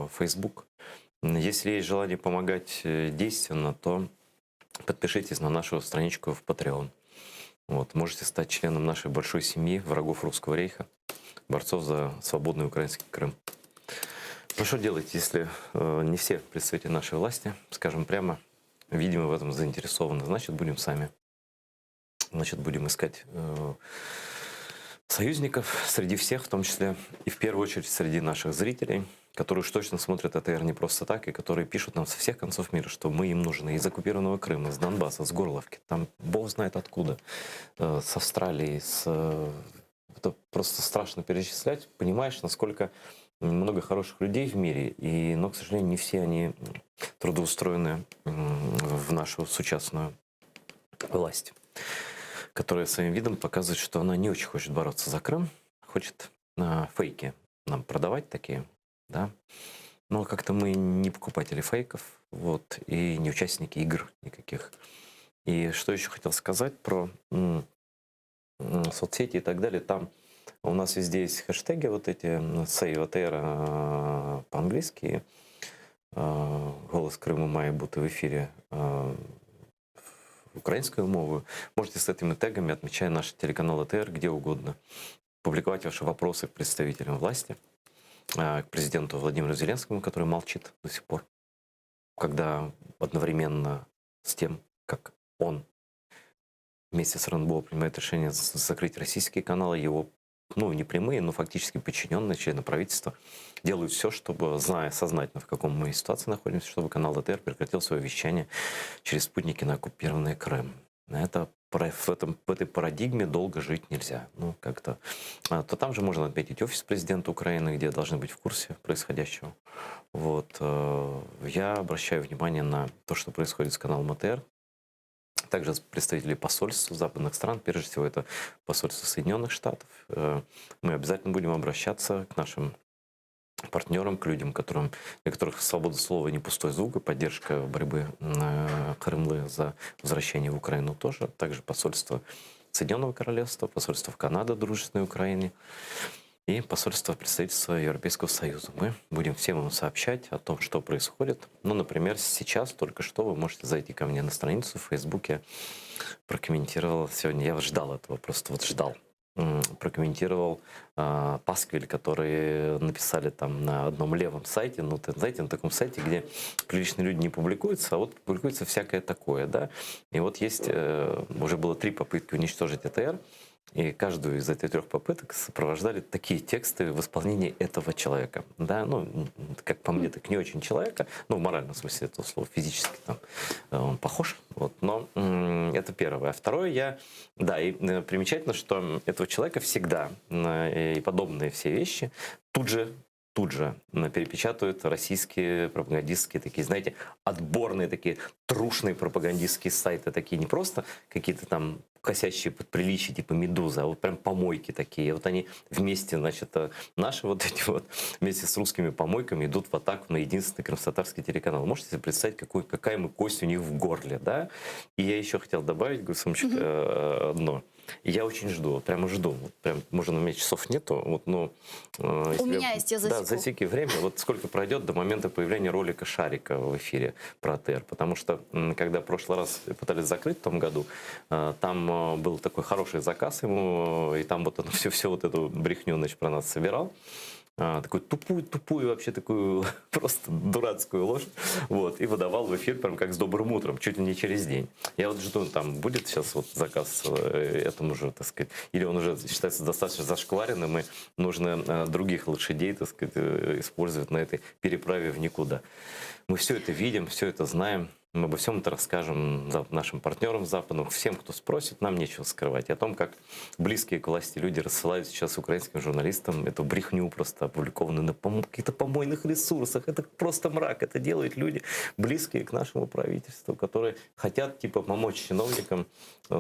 Facebook. Если есть желание помогать действенно, то подпишитесь на нашу страничку в Patreon. Вот, можете стать членом нашей большой семьи врагов Русского рейха, борцов за свободный украинский Крым. Ну что делать, если не все представители нашей власти, скажем прямо, видимо, в этом заинтересованы, значит, будем сами. Значит, будем искать союзников среди всех, в том числе и в первую очередь среди наших зрителей, которые уж точно смотрят АТР не просто так, и которые пишут нам со всех концов мира, что мы им нужны из оккупированного Крыма, из Донбасса, с Горловки, там бог знает откуда, с Австралии, это просто страшно перечислять, понимаешь, насколько много хороших людей в мире, но, к сожалению, не все они трудоустроены в нашу сучасную власть, которая своим видом показывает, что она не очень хочет бороться за Крым, хочет фейки нам продавать такие, да. Но как-то мы не покупатели фейков, вот, и не участники игр никаких. И что еще хотел сказать про соцсети и так далее. Там у нас везде есть хэштеги вот эти Save ATR по-английски. «Голос Криму» має бути в ефірі українською мовою. Можете с этими тегами, отмечая наш телеканал АТР где угодно, публиковать ваши вопросы к представителям власти, к президенту Владимиру Зеленскому, который молчит до сих пор, когда одновременно с тем, как он вместе с РНБО принимает решение закрыть российские каналы, его, ну, не прямые, но фактически подчиненные члены правительства делают все, чтобы, зная сознательно, в каком мы ситуации находимся, чтобы канал АТР прекратил свое вещание через спутники на оккупированный Крым. Это в этой парадигме долго жить нельзя. Ну, как-то. То там же можно отметить офис президента Украины, где должны быть в курсе происходящего. Вот. Я обращаю внимание на то, что происходит с каналом АТР. Также представители посольств западных стран, прежде всего это посольство Соединенных Штатов. Мы обязательно будем обращаться к нашим партнерам, к людям, для которых свобода слова не пустой звук, и поддержка борьбы Крымлы за возвращение в Украину тоже. Также посольство Соединенного Королевства, посольство Канады, дружественной Украине, и посольство представительства Европейского Союза. Мы будем всем им сообщать о том, что происходит. Ну, например, сейчас только что вы можете зайти ко мне на страницу в Фейсбуке. Прокомментировал сегодня, я ждал этого, просто вот ждал. Прокомментировал пасквиль, который написали там на одном левом сайте, ну, ты, знаете, на таком сайте, где приличные люди не публикуются, а вот публикуется всякое такое, да. И вот есть, уже было три попытки уничтожить АТР, и каждую из этих трех попыток сопровождали такие тексты в исполнении этого человека. Да, ну, как по мне, так не очень человека, ну, в моральном смысле этого слова, физически там он похож, вот, но это первое. А второе, да, и примечательно, что этого человека всегда и подобные все вещи тут же перепечатают российские пропагандистские такие, знаете, отборные такие трушные пропагандистские сайты, такие не просто какие-то там косящие под приличие типа «Медуза», а вот прям помойки такие. Вот они вместе, значит, наши вот эти вот вместе с русскими помойками идут в атаку на единственный крымско-татарский телеканал. Можете себе представить, какая мы кость у них в горле, да? И я еще хотел добавить, Гульсумчик, одно. И я очень жду, вот прямо жду. Вот прям, может, у меня часов нету, вот, но У если меня есть, я Да, засеку. Засеки время. Вот сколько пройдет до момента появления ролика Шарика в эфире про АТР. Потому что, когда в прошлый раз пытались закрыть в том году, там был такой хороший заказ ему, и там вот он все вот эту брехню, значит, про нас собирал. Такую тупую, тупую вообще такую просто дурацкую ложь, вот, и выдавал в эфир прям как с добрым утром, чуть ли не через день. Я вот жду, там будет сейчас вот заказ этому же, так сказать, или он уже считается достаточно зашкваренным, и нужно других лошадей, так сказать, использовать на этой переправе в никуда. Мы все это видим, все это знаем. Мы обо всем это расскажем нашим партнерам западным, всем, кто спросит, нам нечего скрывать. И о том, как близкие к власти люди рассылают сейчас украинским журналистам эту брехню, просто опубликованную на каких-то помойных ресурсах. Это просто мрак. Это делают люди, близкие к нашему правительству, которые хотят типа помочь чиновникам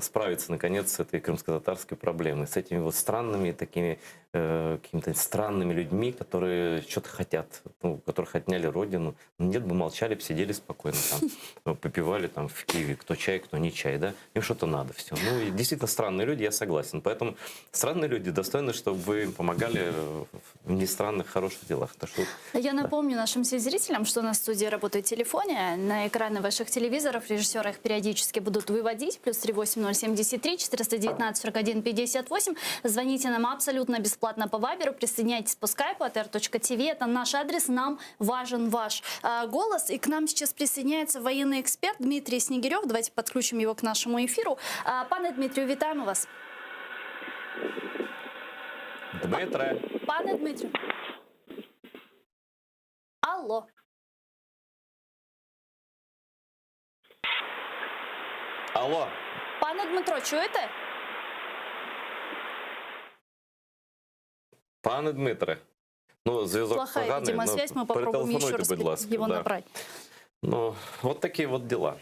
справиться наконец с этой крымско-татарской проблемой, с этими вот странными такими э, какими-то странными людьми, которые что-то хотят, ну, у которых отняли родину. Нет бы молчали, б сидели спокойно там, э, попивали там в Киеве, кто чай, кто не чай, да? Им что-то надо все. Ну, и действительно странные люди, я согласен. Поэтому странные люди достойны, чтобы вы им помогали э, в не странных хороших делах. Так что Я напомню нашим зрителям, что у нас в студии работает телефоне. На экраны ваших телевизоров режиссеры их периодически будут выводить. Плюс 38073 419 41 58. Звоните нам абсолютно бесплатно по Вайберу. Присоединяйтесь по скайпу atr.tv. Это наш адрес. Нам важен ваш а, голос. И к нам сейчас присоединяется военный эксперт Дмитрий Снегирев. Давайте подключим его к нашему эфиру. А, Пане Дмитрію, вітаємо вас. Дмитре, Пане Дмитрію. Алло. алло, Пане Дмитро, чуєте? пане Дмитре. Ну, зв'язок Плохая, поганий, видимо, ну, связь. Мы попробуем еще перетелефонуйте, раз будь ласка, его да. набрать. Ну, вот такие вот дела.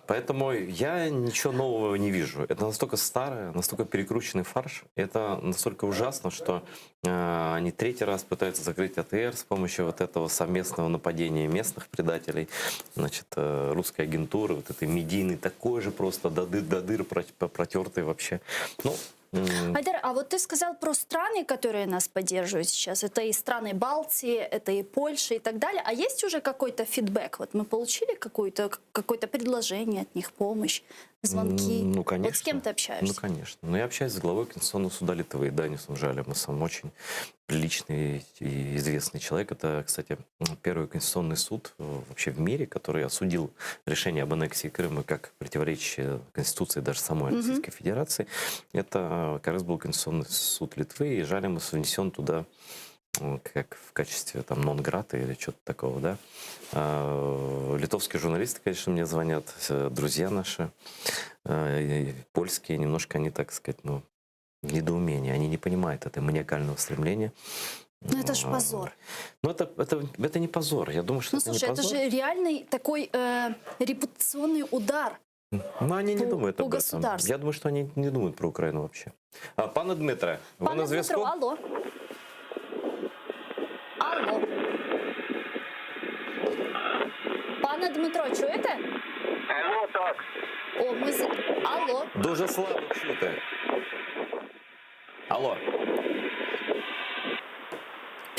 Поэтому я ничего нового не вижу. Это настолько старое, настолько перекрученный фарш. Это настолько ужасно, что э, они третий раз пытаются закрыть АТР с помощью вот этого совместного нападения местных предателей, значит, э, русской агентуры, вот этой медийной, такой же просто до дыр, до дыр протертый вообще. Ну, м, Айдар, а вот ты сказал про страны, которые нас поддерживают сейчас. Это и страны Балтии, это и Польша и так далее. А есть уже какой-то фидбэк? Вот мы получили какое-то какое-то предложение от них, помощь, звонки? Ну, конечно. Вот с кем ты общаешься? Ну, конечно. Ну, я общаюсь с главой Конституционного суда Литвы, Данисом Жалимасом. Очень приличный и известный человек. Это, кстати, первый конституционный суд э, вообще в мире, который осудил решение об аннексии Крыма как противоречие Конституции даже самой Мгм. Российской Федерации. Это как раз был Конституционный суд Литвы, и Жалимас внесен туда э, как в качестве там нон-грата или что-то такого, да. А, Литовские журналисты, конечно, мне звонят, э, друзья наши, э, и польские, немножко они, так сказать, ну, в недоумении, они не понимают этой маниакального стремления. Ну это ж А, позор. Ну, это, это, это не позор. Я думаю, что Ну это слушай, не это позор. же реальный такой э, репутационный удар. Ну, они не по- думают по об этом. государству. Я думаю, что они не думают про Украину вообще. А, пане Дмитре, ви Пане на зв'язку? Дмитро, алло. Алло. Пане Дмитро, чуєте? Алло, так. О, ми з... Алло. Дуже слабо чути. Алло.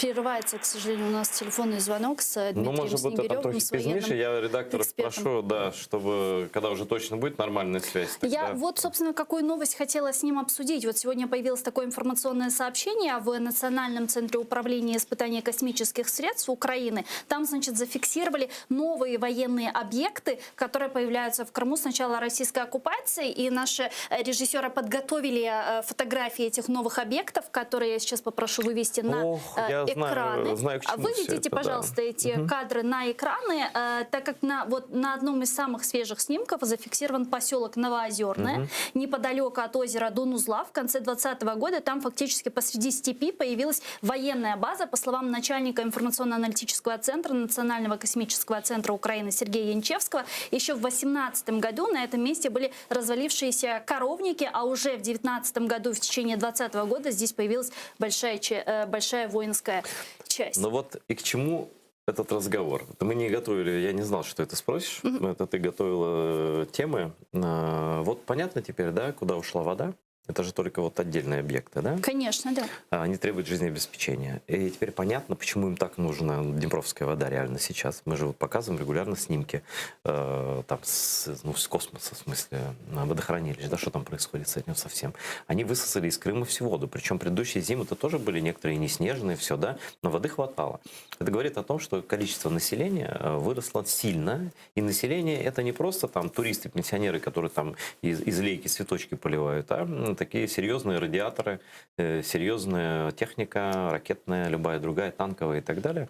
Прерывается, к сожалению, у нас телефонный звонок с э, Ну, Дмитрием може бути там Снегиревым, трохи с военным пізніше. Я редактора експертом. прошу, да, чтобы когда уже точно будет нормальная связь. Тогда... Я вот, собственно, какую новость хотела с ним обсудить. Вот сегодня появилось такое информационное сообщение в Национальном центре управления испытаний космических средств Украины. Там, значит, зафиксировали новые военные объекты, которые появляются в Крыму с начала российской оккупации. И наши э, режиссеры подготовили э, фотографии этих новых объектов, которые я сейчас попрошу вывести на Ох, э, я знаю, экраны. знаю, к А чему Выведите, всё это, да. пожалуйста, эти кадры на экраны, э, так как на, вот, на одном из самых свежих снимков зафиксирован поселок Новоозерное, неподалеку от озера Донузла. В конце 2020 года там фактически посреди степи появилась военная база. По словам начальника информационно-аналитического центра Национального космического центра Украины Сергея Янчевского, еще в 2018 году на этом месте были развалившиеся коровники, а уже в 2019 году, в течение 2020 года здесь появилась большая, че- э, большая воинская часть. Ну вот и к чему этот разговор? Вот Мы не готовили, я не знал, что это спросишь. Это ты готовила э, темы. А, Вот понятно теперь, да, куда ушла вода? Это же только вот отдельные объекты, да? Конечно, да. А, Они требуют жизнеобеспечения. И теперь понятно, почему им так нужна Днепровская вода реально сейчас. Мы же вот показываем регулярно снимки э, там с, ну, с космоса, в смысле, на водохранилищ, да, что там происходит с этим совсем. Они высосали из Крыма всю воду. Причем предыдущие зимы-то тоже были некоторые не снежные, все, да, но воды хватало. Это говорит о том, что количество населения э, выросло сильно. И население это не просто там туристы, пенсионеры, которые там из, из лейки цветочки поливают, а м, такие серьезные радиаторы, э, серьезная техника, ракетная, любая другая, танковая и так далее.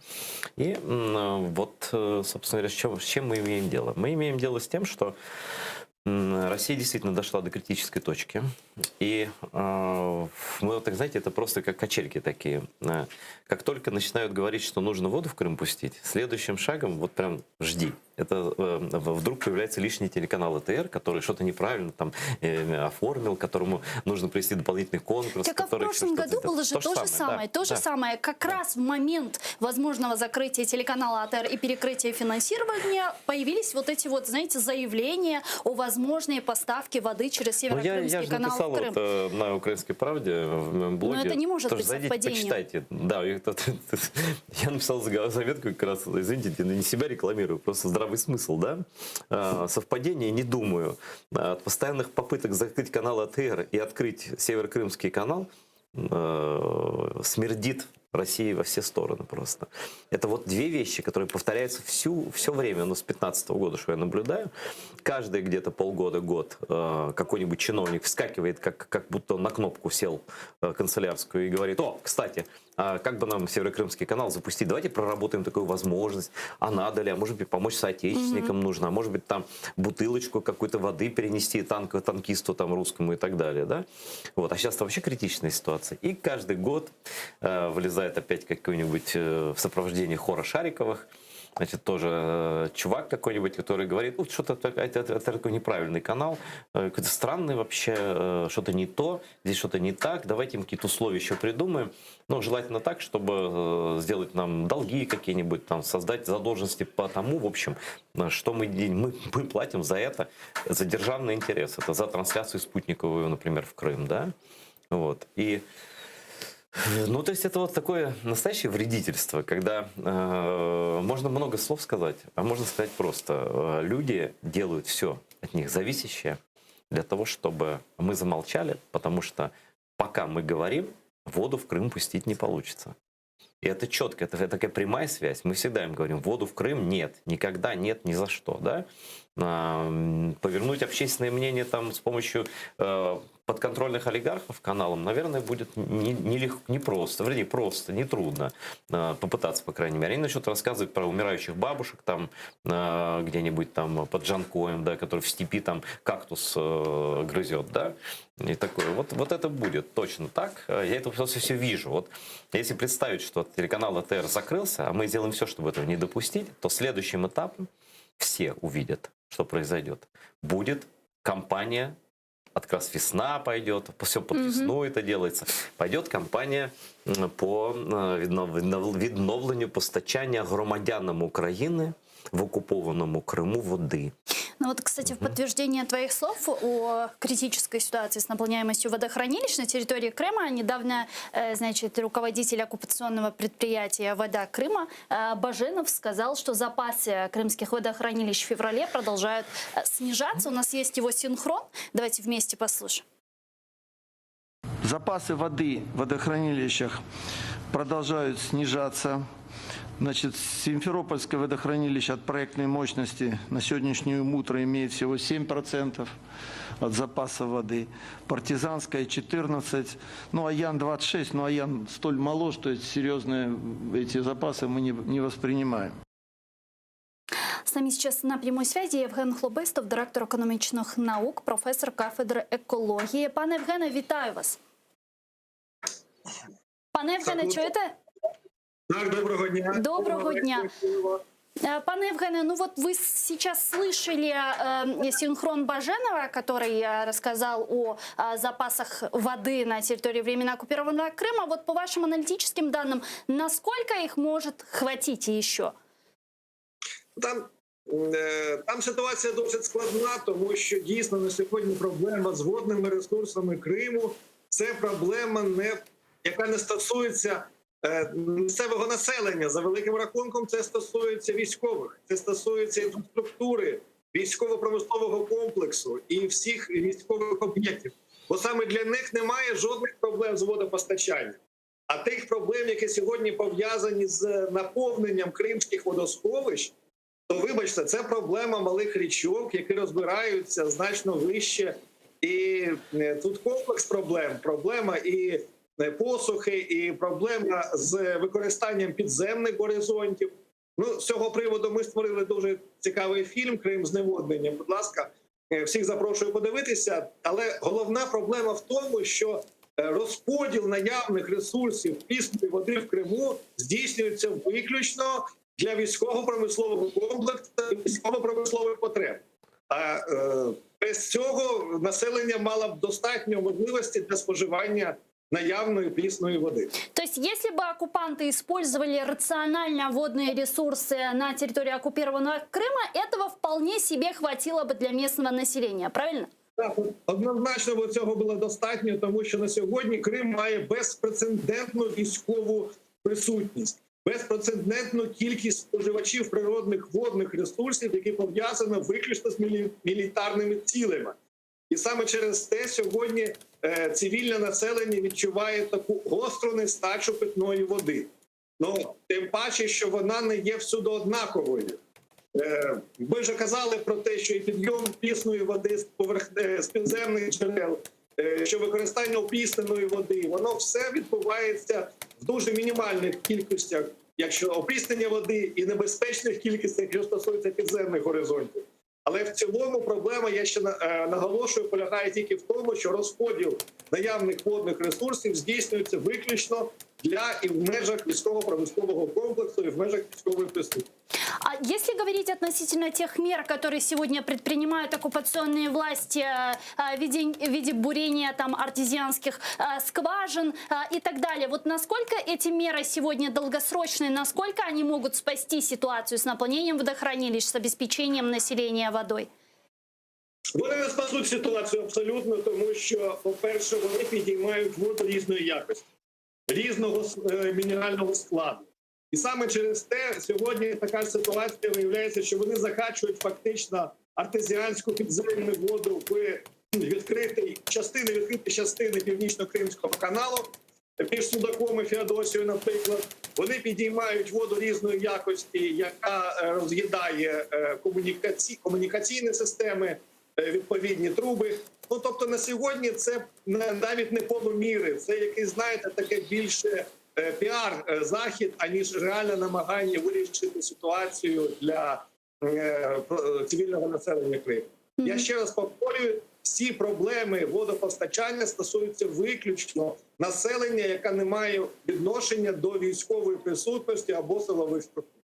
И м, э, вот, э, собственно говоря, с чем, с чем мы имеем дело? Мы имеем дело с тем, что м, Россия действительно дошла до критической точки. И э, мы вот так, знаете, это просто как качельки такие. Э, Как только начинают говорить, что нужно воду в Крым пустить, следующим шагом вот прям жди. Это вдруг появляется лишний телеканал АТР, который что-то неправильно там оформил, которому нужно провести дополнительный конкурс. Так а в прошлом году было же то же самое. Да, то же да. самое. Как раз в момент возможного закрытия телеканала АТР и перекрытия финансирования появились вот эти вот, знаете, заявления о возможной поставке воды через Ну, я, Северокрымский я же канал написал в Крым. вот, на «Украинской правде» в моем блоге. Но это не может Тоже быть зайдите, совпадением. почитайте. Да, я написал заметку как раз, извините, я не себя рекламирую, просто здравый смысл, да? Совпадение, не думаю. От постоянных попыток закрыть канал АТР и открыть Северокрымский канал смердит России во все стороны просто. Это вот две вещи, которые повторяются все время, ну, с 15 года, что я наблюдаю. Каждые где-то полгода, год какой-нибудь чиновник вскакивает, как будто он на кнопку сел канцелярскую и говорит: о, кстати, а как бы нам Северокрымский канал запустить? Давайте проработаем такую возможность. А надо ли? А может быть, помочь соотечественникам нужно? А может быть, там бутылочку какой-то воды перенести танкисту там русскому и так далее, да? Вот. А сейчас вообще критичная ситуация. И каждый год вылезает опять какой-нибудь в сопровождении хора Шариковых, значит, тоже чувак какой-нибудь, который говорит: ну, что-то это такой неправильный канал, какой-то странный вообще, что-то не то, здесь что-то не так, давайте им какие-то условия еще придумаем. Но желательно так, чтобы сделать нам долги какие-нибудь, там, создать задолженности по тому, в общем, что мы платим за это, за державный интерес, это за трансляцию спутниковую, например, в Крым, да, вот, и... Ну, то есть это вот такое настоящее вредительство, когда можно много слов сказать, а можно сказать просто. Люди делают все от них зависящее для того, чтобы мы замолчали, потому что пока мы говорим, воду в Крым пустить не получится. И это четко, это такая прямая связь. Мы всегда им говорим: воду в Крым нет, никогда нет, ни за что. Да? Повернуть общественное мнение там с помощью подконтрольных олигархов каналом, наверное, будет не легко, не просто, вернее, просто, не трудно, попытаться, по крайней мере. Они начнут рассказывать про умирающих бабушек там, где-нибудь там под Джанкоем, да, который в степи там кактус грызет, да, и такое. Вот это будет точно так. Я это просто все вижу. Вот если представить, что телеканал АТР закрылся, а мы сделаем все, чтобы этого не допустить, то следующим этапом все увидят, что произойдет. Будет кампания, как раз весна пойдет, все под весну это делается. Пойдет кампания по відновленню постачання громадянам України в окупованому Криму води. Ну вот, кстати, в подтверждение твоих слов о критической ситуации с наполняемостью водохранилищ на территории Крыма, недавно, значит, руководитель оккупационного предприятия «Вода Крыма» Баженов сказал, что запасы крымских водохранилищ в феврале продолжают снижаться. У нас есть его синхрон. Давайте вместе послушаем. Запасы воды в водохранилищах продолжают снижаться. Значит, Симферопольское водохранилище от проектной мощности на сегодняшнее утро имеет всего 7% от запаса воды. Партизанское 14, ну Аян 26, но Аян столь мало, что эти серьезные эти запасы мы не воспринимаем. С нами сейчас на прямой связи Євген Хлобистов, директор економічних наук, професор кафедри екології. Пане Євгене, вітаю вас. Пане Євгене, Так, чуєте? Так, доброго дня. Доброго дня. Пане Евгене, ну вот вы сейчас слышали синхрон Баженова, который рассказал о запасах воды на территории временно оккупированного Крыма. Вот по вашим аналитическим данным, насколько их может хватить еще? Там ситуація досить складна, тому що дійсно на сьогодні проблема з водними ресурсами Криму це проблема, не, яка не стосується місцевого населення. За великим рахунком, це стосується військових, це стосується інфраструктури, військово-промислового комплексу і всіх військових об'єктів. Бо саме для них немає жодних проблем з водопостачанням. А тих проблем, які сьогодні пов'язані з наповненням кримських водосховищ, то вибачте, це проблема малих річок, які розбираються значно вище. І тут комплекс проблем. Проблема і посухи, і проблема з використанням підземних горизонтів. Ну, з цього приводу ми створили дуже цікавий фільм Крим зневоднення. Будь ласка, всіх запрошую подивитися. Але головна проблема в тому, що розподіл наявних ресурсів прісної води в Криму здійснюється виключно для військово-промислового комплексу і військово-промислових потреб. А без цього населення мало б достатньо можливості для споживання наявної прісної води. То есть, если бы оккупанты использовали рационально водные ресурсы на территории оккупированного Крыма, этого вполне себе хватило бы для местного населения, правильно? Так, однозначно бо цього було достатньо, тому що на сьогодні Крим має безпрецедентну військову присутність, безпрецедентну кількість споживачів природних водних ресурсів, які пов'язані виключно з мілітарними цілями. І саме через те сьогодні цивільне населення відчуває таку гостру нестачу питної води. Ну тим паче, що вона не є всюди однаковою. Ми вже казали про те, що і підйом прісної води з підземних джерел, що використання опрісненої води, воно все відбувається в дуже мінімальних кількостях, якщо опріснення води, і небезпечних кількостях, що стосується підземних горизонтів. Але в цілому проблема, я ще наголошую, полягає тільки в тому, що розподіл наявних водних ресурсів здійснюється виключно для і в межах військово-промислового комплексу, і в межах військової присутності. А если говорить относительно тех мер, которые сегодня предпринимают оккупационные власти в виде бурения артезианских скважин и так далее, насколько эти меры сегодня долгосрочные, насколько они могут спасти ситуацию с наполнением водохранилищ, с обеспечением населения водой? Вони не спасуть ситуацію абсолютно, тому що, по-перше, вони підіймають воду різної якості, різного мінерального складу. І саме через те сьогодні така ситуація виявляється, що вони закачують фактично артезіанську підземну воду в відкриті частини Північно-Кримського каналу, між Судаком і Феодосією, наприклад. Вони підіймають воду різної якості, яка роз'їдає комунікаційні системи, відповідні труби. Тобто на сьогодні це навіть не полуміри, це якийсь, знаєте, таке більше піар захід, аніж реальне намагання вирішити ситуацію для цивільного населення Криму. Я ще раз повторюю, всі проблеми водопостачання стосуються виключно населення, яке не має відношення до військової присутності або силових структур.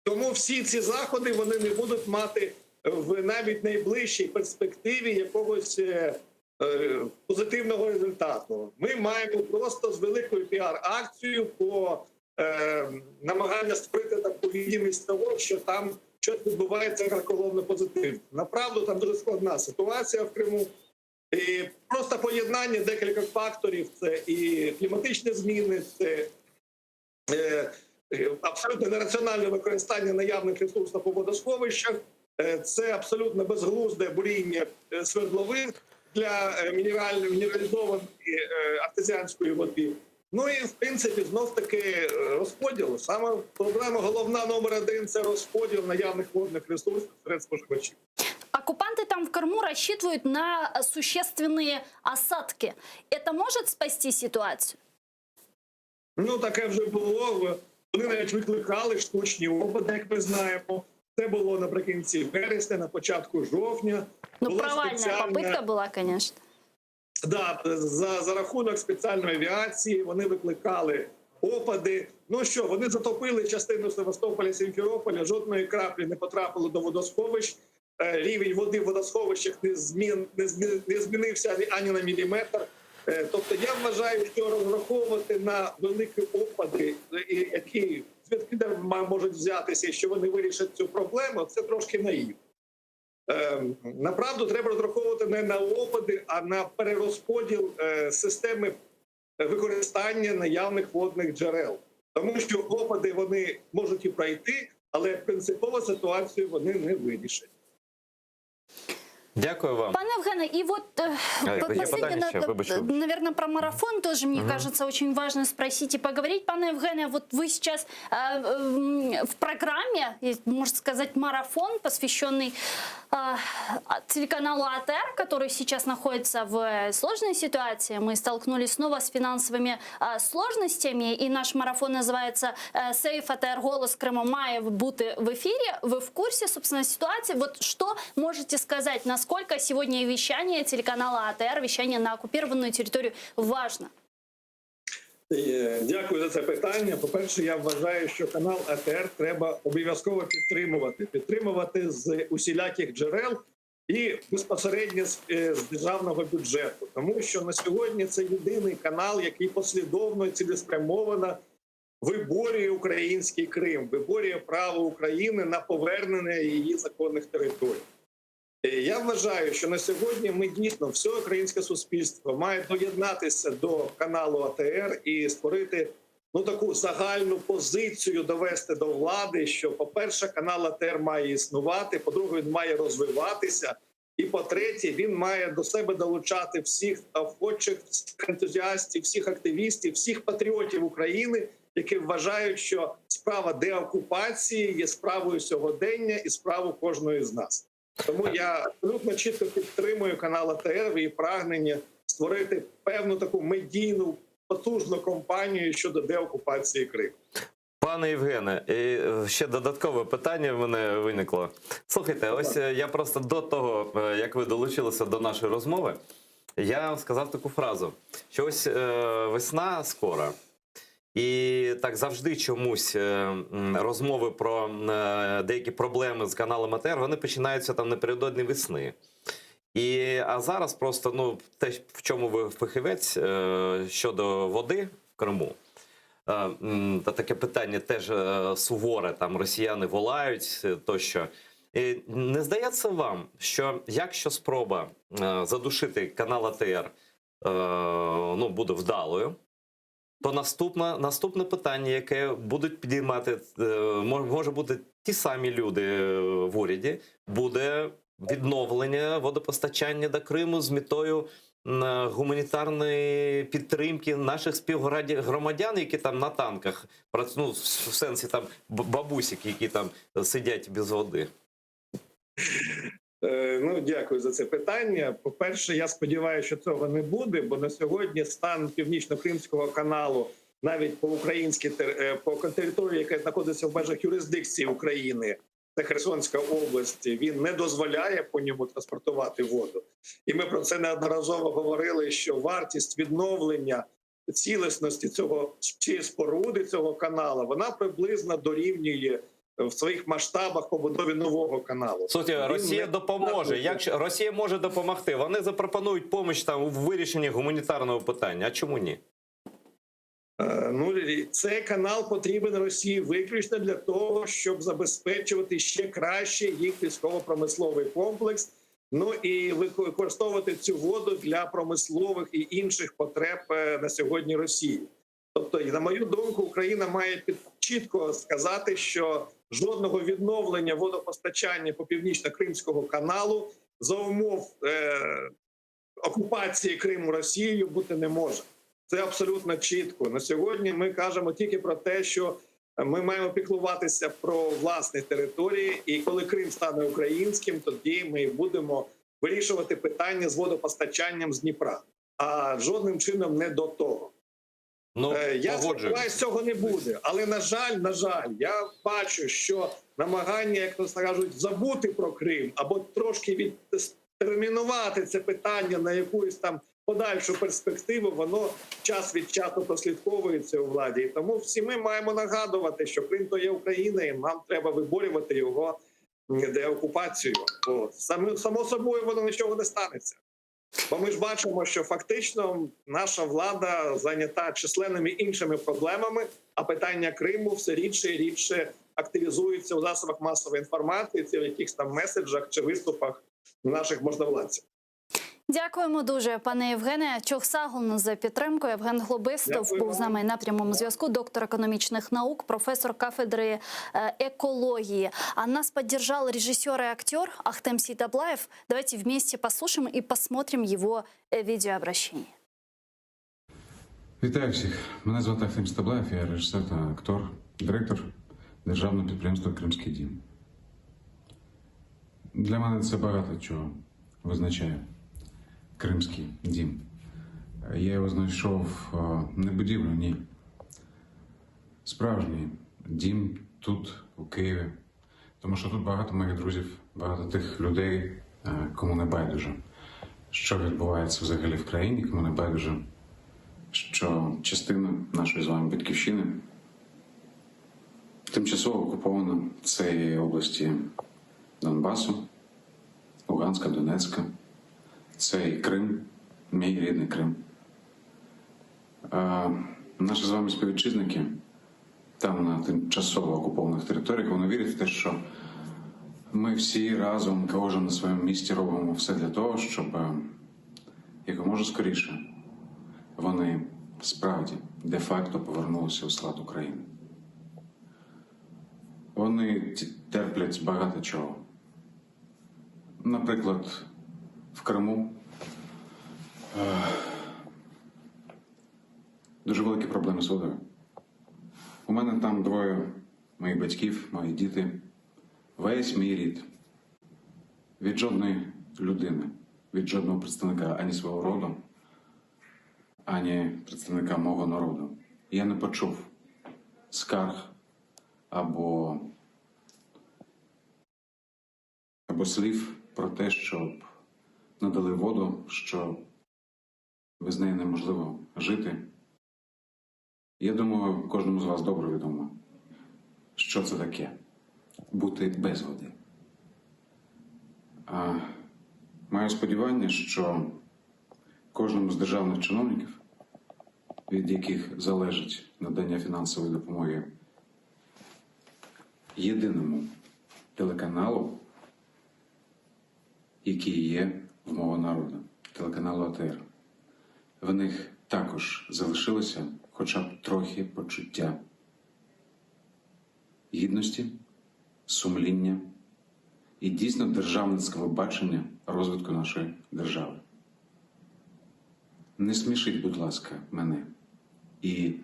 Тому всі ці заходи вони не будуть мати в навіть найближчій перспективі якогось позитивного результату. Ми маємо просто з великою піар-акцією по намагання створити таку відомість того, що там щось відбувається карколомно позитивно. Направду, там дуже складна ситуація в Криму. І просто поєднання декількох факторів – це і кліматичні зміни, це абсолютно нераціональне використання наявних ресурсів у водосховищах, це абсолютно безглузде буріння свердловин для мінералізованої артезіанської води. І, в принципі, знов-таки розподіл. Саме проблема головна номер один – це розподіл наявних водних ресурсів серед споживачів. Оккупанты там в Крыму рассчитывают на существенные осадки. Это может спасти ситуацию? Таке вже було. Вони навіть викликали штучні опади, як ми знаємо. Це було наприкінці вересня, на початку жовтня. Була Провальна спеціальна попытка була, конечно. Да, за рахунок спеціальної авіації вони викликали опади. Вони затопили частину Севастополя, Сімферополя, жодної краплі не потрапило до водосховищ. Рівень води в водосховищах не змінився ані на міліметр. Тобто я вважаю, що розраховувати на великі опади, які звідки можуть взятися, і що вони вирішать цю проблему, це трошки наївно. Направду треба розраховувати не на опади, а на перерозподіл системи використання наявних водних джерел. Тому що опади вони можуть і пройти, але принципово ситуацію вони не вирішать. Дякую вам. Пане Евгене, и вот А, я последнее, подальше, вибачте. наверное, про марафон тоже, мне кажется, очень важно спросить и поговорить. Пане Евгене, вот вы сейчас в программе, можно сказать, марафон, посвященный телеканалу АТР, который сейчас находится в сложной ситуации. Мы столкнулись снова с финансовыми сложностями, и наш марафон называется «Сейф АТР. Голос Крыма. Має бути в эфире». Вы в курсе, собственно, ситуации. Вот что можете сказать, насколько сегодня вещание телеканала АТР, вещание на оккупированную территорию важно? Е, Дякую за це питання. По-перше, я вважаю, що канал АТР треба обов'язково підтримувати. Підтримувати з усіляких джерел і безпосередньо з, е, з державного бюджету, тому що на сьогодні це єдиний канал, який послідовно і цілеспрямовано виборює український Крим, виборює право України на повернення її законних територій. Е, Я вважаю, що на сьогодні ми дійсно все українське суспільство має доєднатися до каналу АТР і створити ну таку загальну позицію довести до влади, що, по-перше, канал АТР має існувати, по-друге, він має розвиватися. І по-третє, він має до себе долучати всіх охочих, всіх ентузіастів, всіх активістів, всіх патріотів України, які вважають, що справа деокупації є справою сьогодення і справою кожної з нас. Тому я абсолютно чітко підтримую канал АТР в її прагнення створити певну таку медійну потужну кампанію щодо деокупації Криму. Пане Євгене, і е, ще додаткове питання в мене виникло. Слухайте, ось е, я просто до того, е, як ви долучилися до нашої розмови, я сказав таку фразу, що ось е, весна скоро. І так завжди чомусь е, м, розмови про е, деякі проблеми з каналом АТР, вони починаються там напередодні весни. І, а зараз просто ну, те, в чому ви фахівець е, щодо води в Криму, Е, м, Та таке питання теж е, суворе, там росіяни волають е, тощо. І Не здається вам, що якщо спроба е, задушити канал АТР е, ну, буде вдалою, то наступне, наступне питання, яке будуть підіймати, е, мо- може бути ті самі люди е, в уряді, буде відновлення водопостачання до Криму з метою м, е, гуманітарної підтримки наших співгромадян, які там на танках прац- ну, в в сенсі там б- бабусік, які там сидять без води. Е, Ну, дякую за це питання. По-перше, я сподіваюся, що цього не буде, бо на сьогодні стан північно-кримського каналу, навіть по українській тер- е, по території, яка знаходиться в межах юрисдикції України, це Херсонська область, він не дозволяє по ньому транспортувати воду. І ми про це неодноразово говорили: що вартість відновлення цілісності цього чи споруди цього каналу, вона приблизно дорівнює в своїх масштабах побудові нового каналу. Слухайте, Він Росія не- допоможе. Якщо Росія може допомогти, вони запропонують поміч там у вирішенні гуманітарного питання. А чому ні? Е, Ну і цей канал потрібен Росії виключно для того, щоб забезпечувати ще краще їх військово-промисловий комплекс. Ну і використовувати цю воду для промислових і інших потреб е, на сьогодні Росії. Тобто, і на мою думку, Україна має під чітко сказати, що жодного відновлення водопостачання по північно-кримського каналу за умов е, окупації Криму Росією бути не може. Це абсолютно чітко. На сьогодні ми кажемо тільки про те, що ми маємо піклуватися про власні території, і коли Крим стане українським, тоді ми будемо вирішувати питання з водопостачанням з Дніпра. А жодним чином не до того. Ну Е, Я погоджуюсь. сподіваюся, цього не буде. Але на жаль, на жаль, я бачу, що намагання, як то кажуть, забути про Крим або трошки відтермінувати це питання на якусь там подальшу перспективу, воно час від часу прослідковується у владі. І тому всі ми маємо нагадувати, що Крим то є Україна, і нам треба виборювати його м, деокупацію. Бо саме само собою воно нічого не станеться. Бо ми ж бачимо, що фактично наша влада зайнята численними іншими проблемами, а питання Криму все рідше і рідше активізується у засобах масової інформації, це в якихось там меседжах чи виступах наших можновладців. Дякуємо дуже, пане Євгене. Çoq sağ oluñ за підтримку. Євген Хлобистов Дякую був з вам. нами на прямому зв'язку, доктор економічних наук, професор кафедри э, экологии. А нас поддержал режиссер и актер Ахтем Сейтаблаев. Давайте вместе послушаем и посмотрим его э, видеообращение. Вітаю всіх. Мене звати Ахтем Сейтаблаєв, я режисер та актор, директор державного підприємства Кримський дім. Для мене це багато чого визначає Кримський дім. Я його знайшов е, не будівлю, ні. Справжній дім тут, у Києві. Тому що тут багато моїх друзів, багато тих людей, е, кому не байдуже, що відбувається взагалі в країні, кому не байдуже. Що частина нашої з вами батьківщини тимчасово окупована це і області Донбасу, Луганська, Донецька, це і Крим, мій рідний Крим. Е, наші з вами співвітчизники там на тимчасово окупованих територіях, вони вірять в те, що ми всі разом, кожен на своєму місці робимо все для того, щоб е, якомога скоріше вони справді де-факто повернулися у склад України. Вони терплять багато чого. Наприклад, в Криму е, дуже великі проблеми з водою. У мене там двоє моїх батьків, мої діти, весь мій рід. Від жодної людини, від жодного представника ані свого роду, ані представника мого народу. Я не почув скарг або, або слів про те, щоб надали воду, що без неї неможливо жити. Я думаю, кожному з вас добре відомо, що це таке бути без води. А, маю сподівання, що кожному з державних чиновників, від яких залежить надання фінансової допомоги єдиному телеканалу, який є в мова народу, телеканалу АТР. В них також залишилося хоча б трохи почуття гідності, сумління і дійсно державницького бачення розвитку нашої держави. Не смішіть, будь ласка, мене і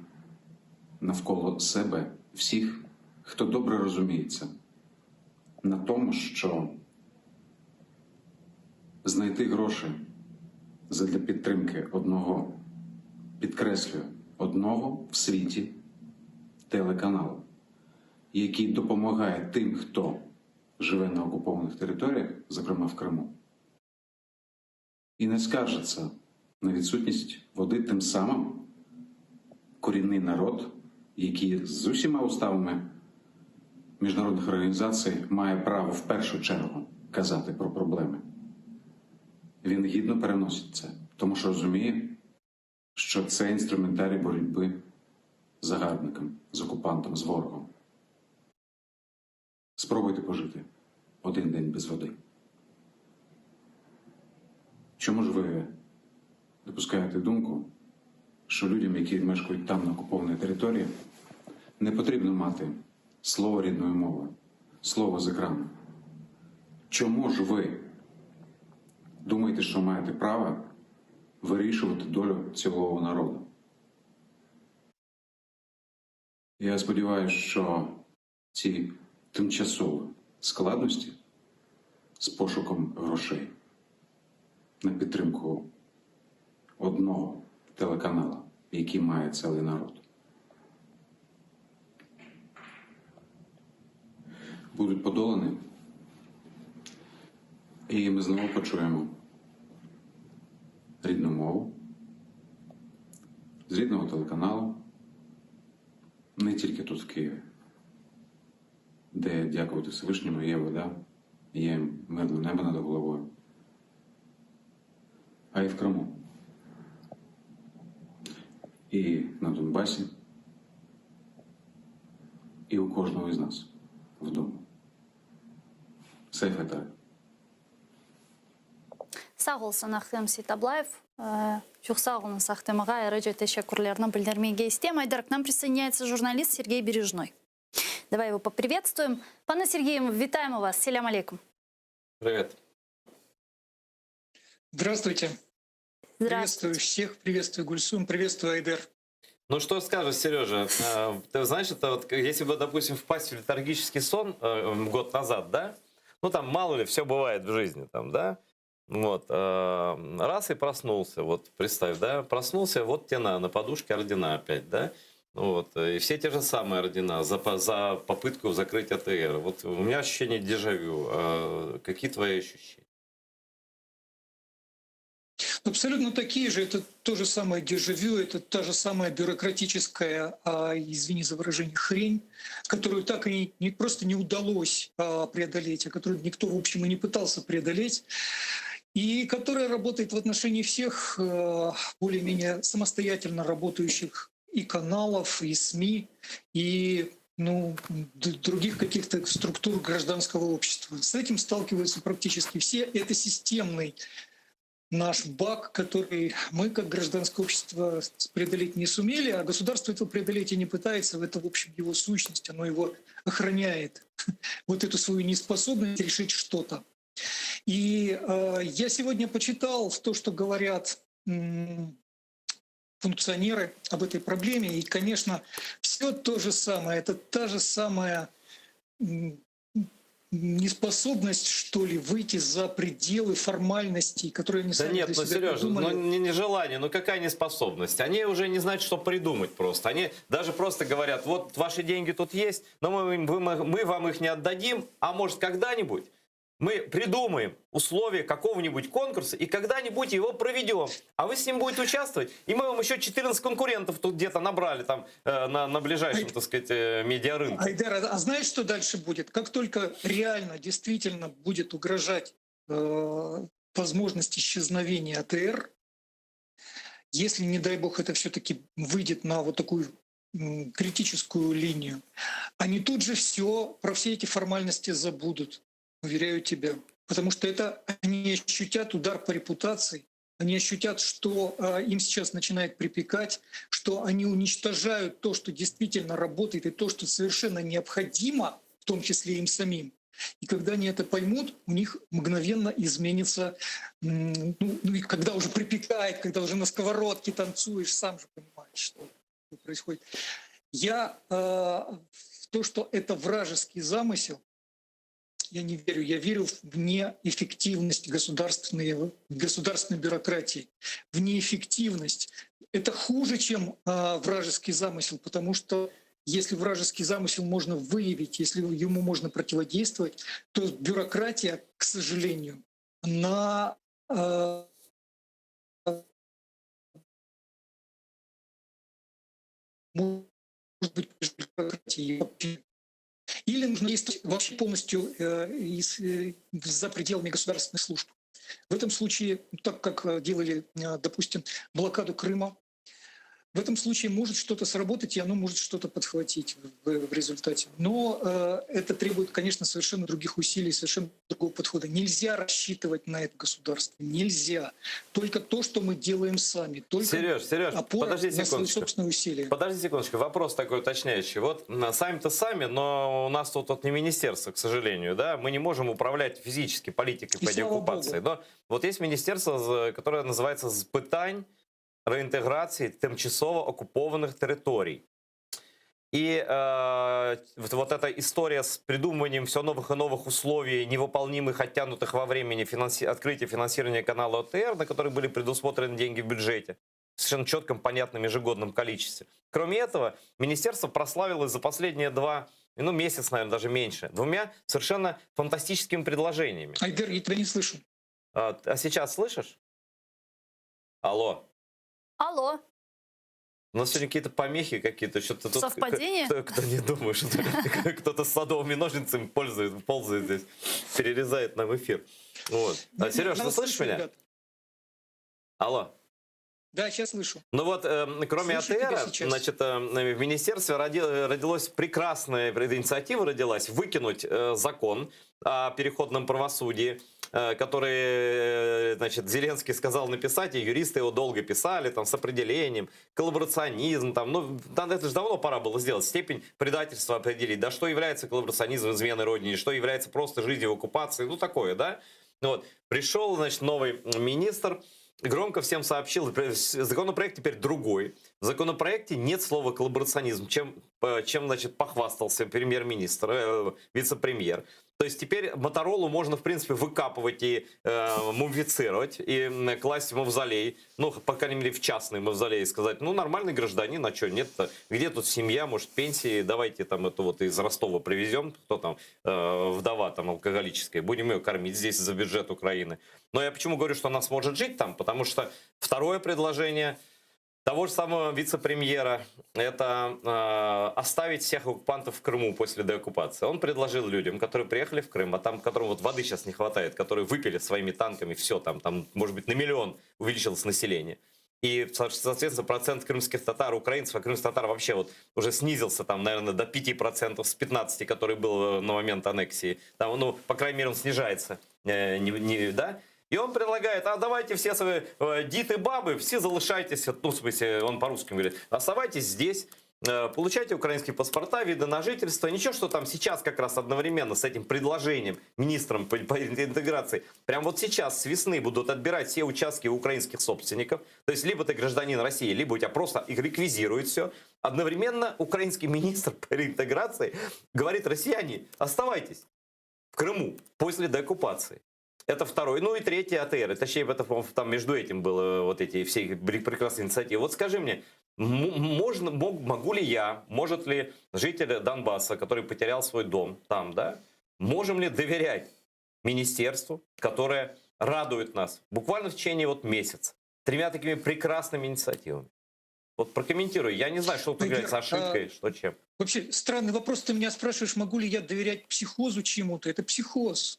навколо себе всіх, хто добре розуміється на тому, що знайти гроші задля підтримки одного, підкреслюю, одного в світі телеканалу, який допомагає тим, хто живе на окупованих територіях, зокрема в Криму, і не скаржиться на відсутність води тим самим корінний народ, який з усіма уставами міжнародних організацій має право в першу чергу казати про проблеми. Він гідно переносить це, тому що розуміє, що це інструментарій боротьби з загарбником, з окупантом, з ворогом. Спробуйте пожити один день без води. Чому ж ви допускаєте думку, що людям, які мешкають там на окупованій території, не потрібно мати слово рідною мовою, слово з екрану? Чому ж ви думаєте, що маєте право вирішувати долю цілого народу? Я сподіваюся, що ці тимчасові складності з пошуком грошей на підтримку одного телеканалу, який має цілий народ, будуть подолані, і ми знову почуємо рідну мову з рідного телеканалу, не тільки тут, в Києві, де, дякувати Всевишньому, є вода, є мирне небо над головою, а й в Криму, і на Донбасі, і у кожного із нас вдома. Сейф Віталій. Sağ olsun Ahtem Seitablayev. Çoq sağ oluñız Ahtem ağa, ayrıca teşekkürlerini bildirmege isteyim. Айдар, к нам присоединяется журналист Сергей Бережной. Давай его поприветствуем. Пане Сергію, вітаємо вас. Селям алейкум. Привет. Здравствуйте. Приветствую всех, приветствую Гульсум, приветствую Айдер. Ну что скажешь, Сережа? Э, Ты знаешь, это вот, если бы, допустим, впасть в летаргический сон э, год назад, да? Ну там мало ли, все бывает в жизни там, да? Вот, э, раз и проснулся, вот представь, да, проснулся, вот тебе на, на подушке ордена опять, да? Вот, и все те же самые ордена за, за попытку закрыть АТР. Вот у меня ощущение дежавю. Какие твои ощущения? Абсолютно такие же. Это то же самое дежавю, это та же самая бюрократическая, а, извини за выражение, хрень, которую так и не, просто не удалось преодолеть, а которую никто, в общем, и не пытался преодолеть, и которая работает в отношении всех более-менее самостоятельно работающих и каналов, и СМИ, и ну, других каких-то структур гражданского общества. С этим сталкиваются практически все. Это системный наш баг, который мы, как гражданское общество, преодолеть не сумели, а государство этого преодолеть и не пытается. Это, в общем, его сущность, оно его охраняет. Вот эту свою неспособность решить что-то. И я сегодня почитал то, что говорят функционеры об этой проблеме. И, конечно, все то же самое. Это та же самая неспособность, что ли, выйти за пределы формальностей, которые они Да сами нет, для ну, себя Сережа, ну придумали. не нежелание, ну какая неспособность? Они уже не знают, что придумать просто. Они даже просто говорят, вот ваши деньги тут есть, но мы вам их не отдадим, а может когда-нибудь мы придумаем условия какого-нибудь конкурса и когда-нибудь его проведем. А вы с ним будете участвовать, и мы вам еще 14 конкурентов тут где-то набрали там на ближайшем, так сказать, медиарынке. Айдер, а знаешь, что дальше будет? Как только реально, действительно будет угрожать возможность исчезновения АТР, если, не дай бог, это все-таки выйдет на вот такую критическую линию, они тут же все про все эти формальности забудут, уверяю тебя. Потому что это они ощутят удар по репутации, они ощутят, что им сейчас начинает припекать, что они уничтожают то, что действительно работает, и то, что совершенно необходимо, в том числе им самим. И когда они это поймут, у них мгновенно изменится, ну и когда уже припекает, когда уже на сковородке танцуешь, сам же понимаешь, что происходит. Я в то, что это вражеский замысел, я не верю. Я верю в неэффективность государственной бюрократии, в неэффективность. Это хуже, чем вражеский замысел, потому что если вражеский замысел можно выявить, если ему можно противодействовать, то бюрократия, к сожалению, она, может быть бюрократией вообще. Или нужно действовать вообще полностью за пределами государственных служб. В этом случае, так как делали, допустим, блокаду Крыма, в этом случае может что-то сработать, и оно может что-то подхватить в результате. Но это требует, конечно, совершенно других усилий, совершенно другого подхода. Нельзя рассчитывать на это государство. Нельзя. Только то, что мы делаем сами. Только Сереж, Сереж, опора подожди на свои секундочку. собственные усилия. Подожди секундочку. Вопрос такой уточняющий. Вот сами-то сами, но у нас тут не министерство, к сожалению, да? Мы не можем управлять физически политикой И по слава деоккупации. богу. Но вот есть министерство, которое называется «З питань реінтеграції тимчасово окупованих територій». И вот эта история с придумыванием все новых и новых условий, невыполнимых, оттянутых во времени открытия финансирования канала ОТР, на которые были предусмотрены деньги в бюджете, в совершенно четком, понятном ежегодном количестве. Кроме этого, министерство прославилось за последние два, ну, месяц, наверное, даже меньше, двумя совершенно фантастическими предложениями. Айдер, я тебя не слышу. А сейчас слышишь? Алло. Алло. У нас сегодня какие-то помехи какие-то. Что-то тут Совпадение? Кто не думает, что кто-то с садовыми ножницами ползает здесь, перерезает нам эфир. Нет, Сереж, я ты вас слышишь слышу, меня? ребят. Алло. Да, сейчас слышу. Кроме Слышу тебя АТР, сейчас. в министерстве родилась прекрасная инициатива, родилась выкинуть закон о переходном правосудии, который Зеленский сказал написать, и юристы его долго писали, с определением, коллаборационизм, это же давно пора было сделать, степень предательства определить, да, что является коллаборационизмом, изменой родине, что является просто жизнью в оккупации, такое, да. Пришел новый министр, громко всем сообщил, законопроект теперь другой. В законопроекте нет слова коллаборационизм, чем... Чем, значит, похвастался премьер-министр, вице-премьер. То есть теперь Моторолу можно, в принципе, выкапывать и мумифицировать, и класть в мавзолей, ну, по крайней мере, в частный мавзолей, и сказать, ну, нормальный гражданин, а что, нет-то, где тут семья, может, пенсии, давайте там эту вот из Ростова привезем, кто там, вдова там алкоголическая, будем ее кормить здесь за бюджет Украины. Но я почему говорю, что она сможет жить там, потому что второе предложение того же самого вице-премьера – это оставить всех оккупантов в Крыму после деоккупации. Он предложил людям, которые приехали в Крым, а там, которым вот воды сейчас не хватает, которые выпили своими танками все там, там, может быть, на миллион увеличилось население. И, соответственно, процент крымских татар, украинцев, а крымских татар вообще вот уже снизился там, наверное, до 5% с 15, который был на момент аннексии. Там, ну, по крайней мере, он снижается. Не, не, да? И он предлагает, а давайте все свои діти, баби, всі залишайтесь, ну, в смысле, он по-русски говорит, оставайтесь здесь, получайте украинские паспорта, виды на жительство. Ничего, что там сейчас как раз одновременно с этим предложением министром по интеграции, прям вот сейчас с весны будут отбирать все участки у украинских собственников. То есть либо ты гражданин России, либо у тебя просто их реквизируют все. Одновременно украинский министр по реинтеграции говорит, россияне, оставайтесь в Крыму после деоккупации. Это второй. Ну и третий АТР. Точнее, это, по-моему, там между этим было вот эти все их прекрасные инициативы. Вот скажи мне, можно, могу ли я, может ли житель Донбасса, который потерял свой дом там, да, можем ли доверять министерству, которое радует нас буквально в течение вот месяца тремя такими прекрасными инициативами? Вот прокомментируй. Я не знаю, что тут является ошибкой, что чем. Вообще странный вопрос. Ты меня спрашиваешь, могу ли я доверять психозу чему-то? Это психоз.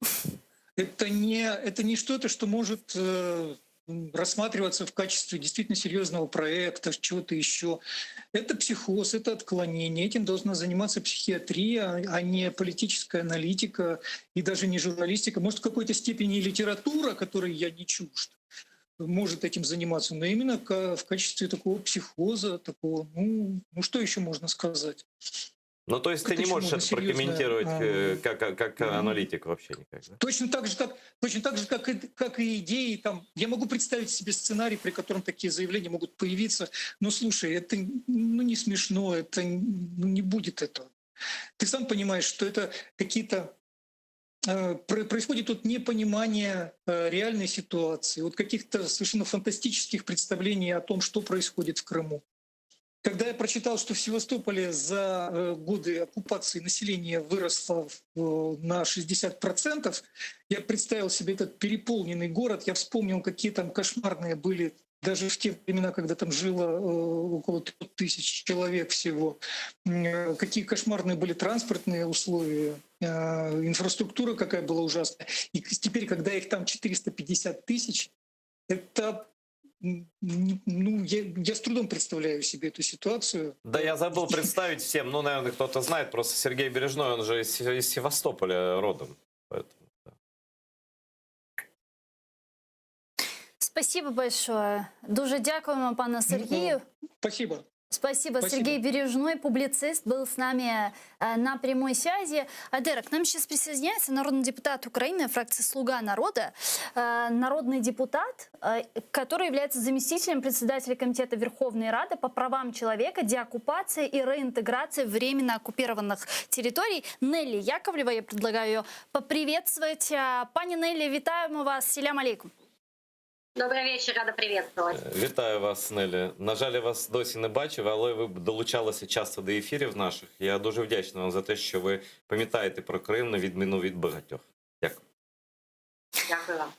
Это не что-то, что может рассматриваться в качестве действительно серьезного проекта, чего-то еще. Это психоз, это отклонение. Этим должна заниматься психиатрия, а не политическая аналитика и даже не журналистика. Может, в какой-то степени и литература, которой я не чужд, может этим заниматься, но именно в качестве такого психоза, такого, ну что еще можно сказать? Ну, то есть ты Это не еще можешь можно это серьезно, прокомментировать, как аналитик вообще никак, да? Точно так же, как, точно так же, как и, как и идеи. Там, я могу представить себе сценарий, при котором такие заявления могут появиться. Но слушай, это не смешно, это не будет этого. Ты сам понимаешь, что это какие-то происходит тут непонимание реальной ситуации, каких-то совершенно фантастических представлений о том, что происходит в Крыму. Когда я прочитал, что в Севастополе за годы оккупации население выросло на 60%, я представил себе этот переполненный город, я вспомнил, какие там кошмарные были, даже в те времена, когда там жило около 3000 человек всего, какие кошмарные были транспортные условия, инфраструктура какая была ужасная. И теперь, когда их там 450 тысяч, это... я с трудом представляю себе эту ситуацию. Да, я забыл представить всем, наверное, кто-то знает, просто Сергей Бережной, он же из Севастополя родом. Поэтому, да. Спасибо большое. Дуже дякуємо, пане Сергію. Спасибо. Спасибо. Спасибо. Сергей Бережной, публицист, был с нами на прямой связи. Айдера, к нам сейчас присоединяется народный депутат Украины, фракции «Слуга народа», народный депутат, который является заместителем председателя Комитета Верховной Рады по правам человека, деоккупации и реинтеграции временно оккупированных территорий Нелли Яковлева. Я предлагаю ее поприветствовать. Пані Нелли, вітаємо вас. Селям алейкум. Добрый вечер, рада приветствовать. Вітаю вас, Нелі. На жаль, я вас досі не бачив, але ви долучалися часто до ефірів наших. Я дуже вдячний вам за те, що ви пам'ятаєте про Крим, на відміну від багатьох. Дякую. Дякую вам.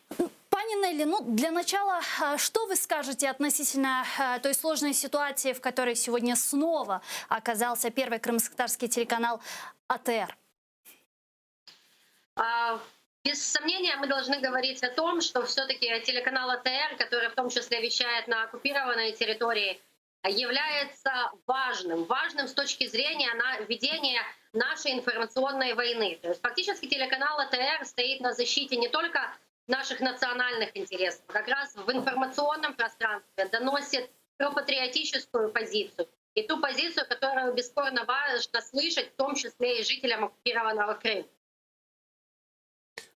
Пані Нелли, для начала, что вы скажете относительно той сложной ситуации, в которой сегодня снова оказался первый крымско-татарский телеканал АТР? Без сомнения, мы должны говорить о том, что все-таки телеканал АТР, который в том числе вещает на оккупированной территории, является важным, важным с точки зрения ведения нашей информационной войны. То есть фактически телеканал АТР стоит на защите не только наших национальных интересов, а как раз в информационном пространстве доносит пропатриотическую позицию и ту позицию, которую бесспорно важно слышать, в том числе и жителям оккупированного Крыма.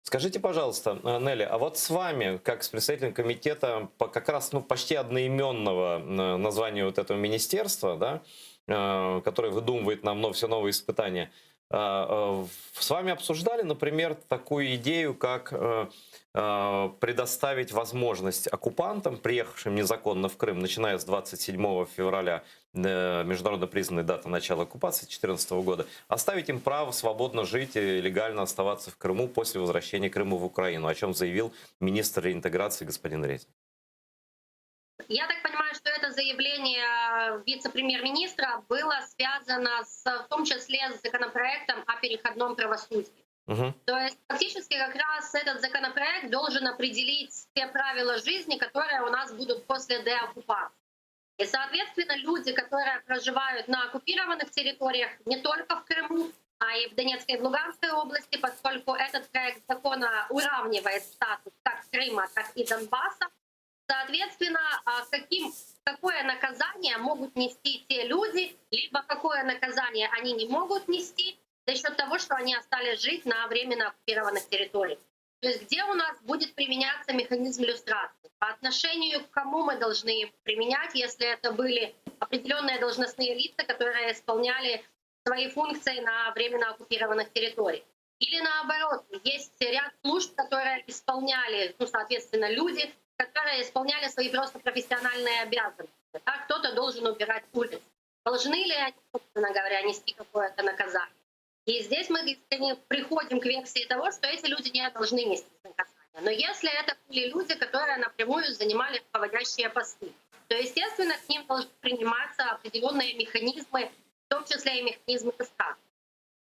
Скажите, пожалуйста, Нелли, а вот с вами, как с представителем комитета по как раз, почти одноименного названию вот этого министерства, да, э, которая выдумывает нам все новые испытания. А, э, с вами обсуждали, например, такую идею, как э, э, предоставить возможность оккупантам, приехавшим незаконно в Крым, начиная с 27 февраля, международно признанной даты начала оккупации 2014 года, оставить им право свободно жить и легально оставаться в Крыму после возвращения Крыма в Украину, о чем заявил министр реинтеграции господин Резник. Я так понимаю, что это заявление вице-премьер-министра было связано с, в том числе с законопроектом о переходном правосудии. Угу. То есть фактически как раз этот законопроект должен определить те правила жизни, которые у нас будут после деоккупации. И, соответственно, люди, которые проживают на оккупированных территориях, не только в Крыму, а и в Донецкой и в Луганской области, поскольку этот проект закона уравнивает статус как Крыма, так и Донбасса, соответственно, а, каким, какое наказание могут нести те люди, либо какое наказание они не могут нести за счет того, что они остались жить на временно оккупированных территориях. То есть где у нас будет применяться механизм люстрации? По отношению к кому мы должны его применять, если это были определенные должностные лица, которые исполняли свои функции на временно оккупированных территориях? Или наоборот, есть ряд служб, которые исполняли, ну, соответственно, люди, которые исполняли свои просто профессиональные обязанности. Да? Кто-то должен убирать улицы. Должны ли они, собственно говоря, нести какое-то наказание? И здесь мы приходим к версии того, что эти люди не должны нести наказание. Но если это были люди, которые напрямую занимали руководящие посты, то, естественно, к ним должны приниматься определенные механизмы, в том числе и механизмы люстрации.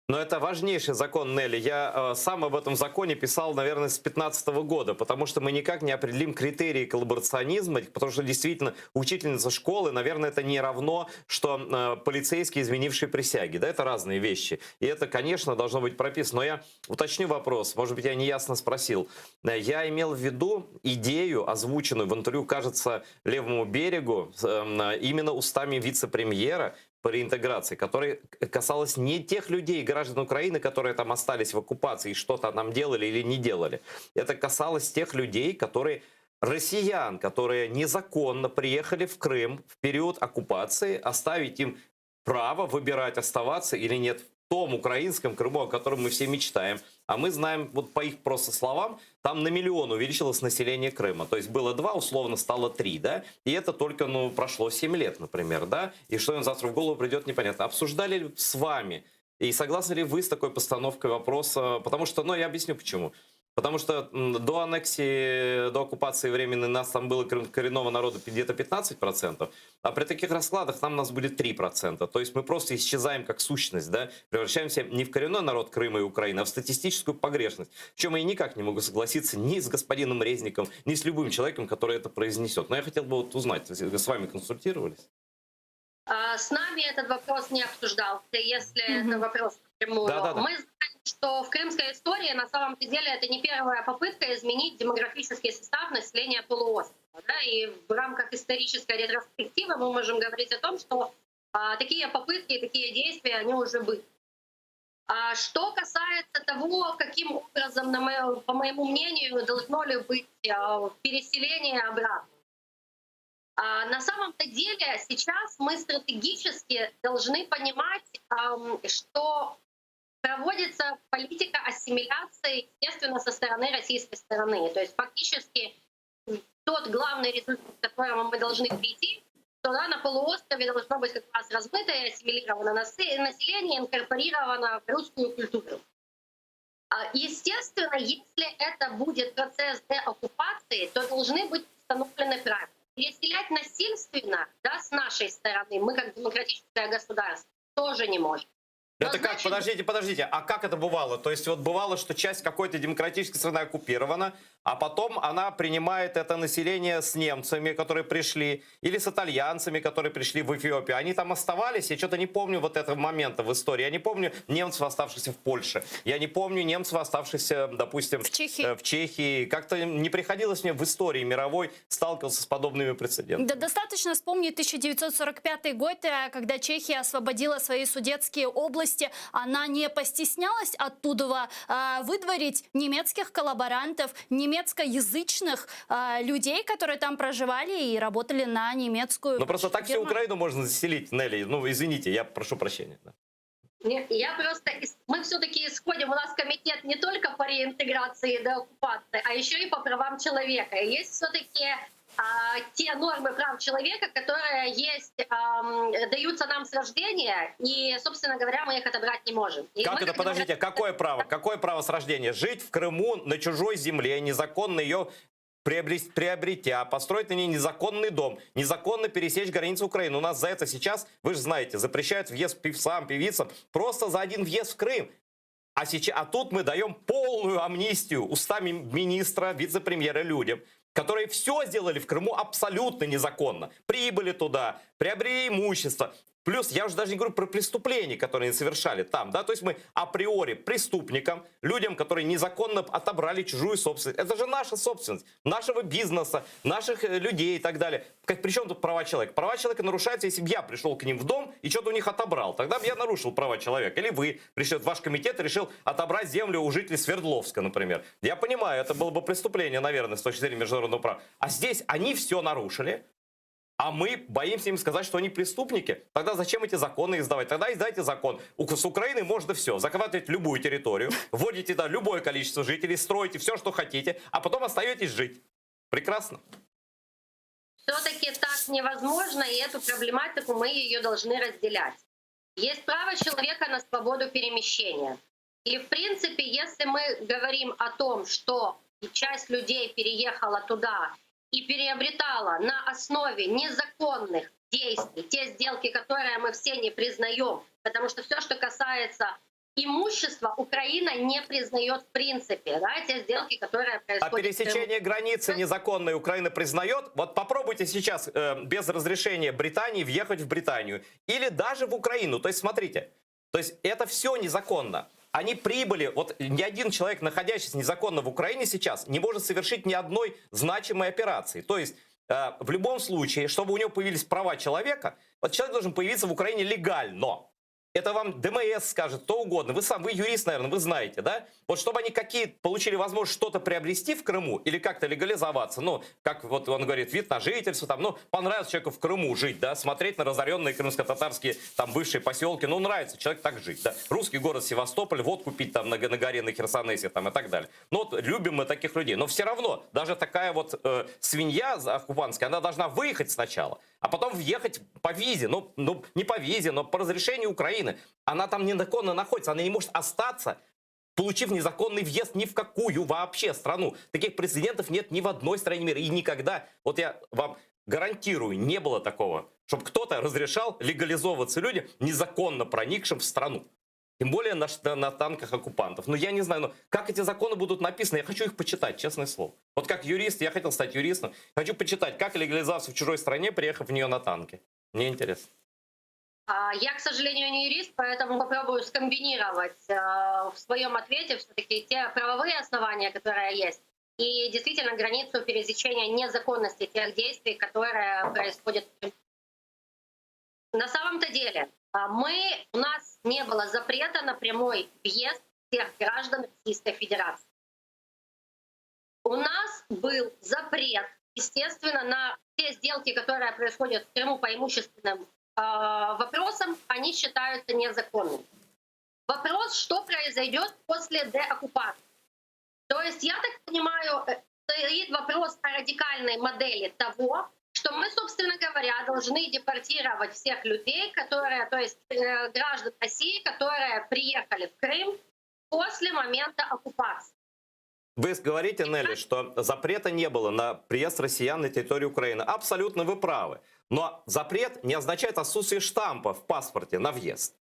Но это важнейший закон, Нелли. Я э, сам об этом законе писал, наверное, с 2015 года, потому что мы никак не определим критерии коллаборационизма, потому что действительно учительница школы, наверное, это не равно, что э, полицейский, изменивший присяги. Да, это разные вещи. И это, конечно, должно быть прописано. Но я уточню вопрос, может быть, я неясно спросил. Э, я имел в виду идею, озвученную в интервью, кажется, Левому берегу, э, именно устами вице-премьера, по реинтеграции, которая касалась не тех людей, граждан Украины, которые там остались в оккупации и что-то там делали или не делали. Это касалось тех людей, которые россиян, которые незаконно приехали в Крым в период оккупации, оставить им право выбирать, оставаться или нет в том украинском Крыму, о котором мы все мечтаем. А мы знаем, вот по их просто словам, там на миллион увеличилось население Крыма. То есть было два, условно стало три, да? И это только, ну, прошло 7 лет, например, да? И что им завтра в голову придет, непонятно. Обсуждали ли с вами? И согласны ли вы с такой постановкой вопроса? Потому что, ну, я объясню почему. Потому что до аннексии, до оккупации временной нас там было коренного народа где-то 15%, а при таких раскладах там нас будет 3%. То есть мы просто исчезаем как сущность, да, превращаемся не в коренной народ Крыма и Украины, а в статистическую погрешность. В чем я никак не могу согласиться ни с господином Резником, ни с любым человеком, который это произнесет. Но я хотел бы вот узнать, вы с вами консультировались? А, с нами этот вопрос не обсуждался, если Мгм. это вопрос напрямую. Да-да-да. Мы знаем, что в крымской истории на самом деле это не первая попытка изменить демографический состав населения полуострова. Да? И в рамках исторической ретроспективы мы можем говорить о том, что а, такие попытки и такие действия, они уже были. А что касается того, каким образом, на моё, по моему мнению, должно ли быть а, переселение обратно. А, на самом-то деле сейчас мы стратегически должны понимать, ам, что проводится политика ассимиляции, естественно, со стороны российской стороны. То есть фактически тот главный результат, к которому мы должны прийти, что да, на полуострове должно быть как раз размытое, ассимилировано население, инкорпорировано в русскую культуру. А, Естественно, если это будет процесс деоккупации, то должны быть установлены правила. Переселять насильственно, да, с нашей стороны, мы как демократическое государство тоже не можем. Но Это как? значит- Подождите, подождите. А как это бывало? То есть вот бывало, что часть какой-то демократической страны оккупирована, а потом она принимает это население с немцами, которые пришли, или с итальянцами, которые пришли в Эфиопию. Они там оставались, я что-то не помню вот этого момента в истории. Я не помню немцев, оставшихся в Польше. Я не помню немцев, оставшихся, допустим, В Чехии. э, в Чехии. Как-то не приходилось мне в истории мировой сталкиваться с подобными прецедентами. Да достаточно вспомнить 1945 год, э, когда Чехия освободила свои судетские области. области, она не постеснялась оттуда выдворить немецких коллаборантов, немецкоязычных людей, которые там проживали и работали на немецкую Ну просто так всю Германию. Украину можно заселить, Нелли. Ну, извините, я прошу прощения. Да. Не, Я просто, мы все-таки исходим, у нас комитет не только по реинтеграции и деоккупации, а еще и по правам человека. И есть все-таки те нормы прав человека, которые есть, даются нам с рождения, и, собственно говоря, мы их отобрать не можем. И Как мы, это, как подождите, какое право? Какое право с рождения? Жить в Крыму на чужой земле, незаконно ее приобретя, построить на ней незаконный дом, незаконно пересечь границу Украины. У нас за это сейчас, вы же знаете, запрещают въезд певцам, певицам просто за один въезд в Крым. А, сейчас, а тут мы даем полную амнистию устами министра, вице-премьера людям, которые все сделали в Крыму абсолютно незаконно. Прибыли туда, приобрели имущество. Плюс я уже даже не говорю про преступления, которые они совершали там. Да? То есть мы априори преступникам, людям, которые незаконно отобрали чужую собственность. Это же наша собственность, нашего бизнеса, наших людей и так далее. Как, при чем тут права человека? Права человека нарушаются, если бы я пришел к ним в дом и что-то у них отобрал. Тогда бы я нарушил права человека. Или вы пришли в ваш комитет и решил отобрать землю у жителей Свердловска, например. Я понимаю, это было бы преступление, наверное, с точки зрения международного права. А здесь они все нарушили, а мы боимся им сказать, что они преступники. Тогда зачем эти законы издавать? Тогда издайте закон. С Украины можно все. Захватывать любую территорию, вводите туда любое количество жителей, строите все, что хотите, а потом остаетесь жить. Прекрасно. Все-таки так невозможно, и эту проблематику мы ее должны разделять. Есть право человека на свободу перемещения. И, в принципе, если мы говорим о том, что часть людей переехала туда и приобретала на основе незаконных действий те сделки, которые мы все не признаем, потому что все, что касается имущества, Украина не признает в принципе, да, те сделки, которые А происходят. в Крыму. пересечение границы незаконной Украина признает? Вот попробуйте сейчас без разрешения Британии въехать в Британию или даже в Украину. То есть смотрите, то есть это все незаконно. Они прибыли, вот ни один человек, находящийся незаконно в Украине сейчас, не может совершить ни одной значимой операции. То есть в любом случае, чтобы у него появились права человека, человек должен появиться в Украине легально. Это вам ДМС скажет, кто угодно. Вы сам, вы юрист, наверное, вы знаете, да? Вот чтобы они какие получили возможность что-то приобрести в Крыму или как-то легализоваться, как он говорит, вид на жительство, понравилось человеку в Крыму жить, да, смотреть на разоренные крымско-татарские бывшие поселки, нравится человек так жить, да. Русский город Севастополь, водку пить на горе, на Херсонесе и так далее. Любим мы таких людей, но все равно, даже такая свинья оккупантская, она должна выехать сначала, а потом въехать по визе, не по визе, но по разрешению Украины. Она там незаконно находится, она не может остаться, получив незаконный въезд ни в какую вообще страну. Таких прецедентов нет ни в одной стране мира. И никогда, я вам гарантирую, не было такого, чтобы кто-то разрешал легализовываться людям, незаконно проникшим в страну. Тем более на танках оккупантов. Я не знаю, как эти законы будут написаны, я хочу их почитать, честное слово. Вот как юрист, я хотел стать юристом, хочу почитать, как легализоваться в чужой стране, приехав в нее на танке. Мне интересно. Я, к сожалению, не юрист, поэтому попробую скомбинировать в своем ответе все-таки те правовые основания, которые есть, и действительно границу пересечения незаконности тех действий, которые происходят. На самом-то деле, у нас не было запрета на прямой въезд всех граждан Российской Федерации. У нас был запрет, естественно, на все сделки, которые происходят в Крыму по имущественным вопросам, они считаются незаконными. Вопрос, что произойдет после деоккупации. То есть, я так понимаю, стоит вопрос о радикальной модели того, что мы, собственно говоря, должны депортировать всех людей, которые, то есть граждан России, которые приехали в Крым после момента оккупации. Вы говорите, Нелли, что запрета не было на приезд россиян на территорию Украины. Абсолютно вы правы. Но запрет не означает отсутствие штампа в паспорте на въезд.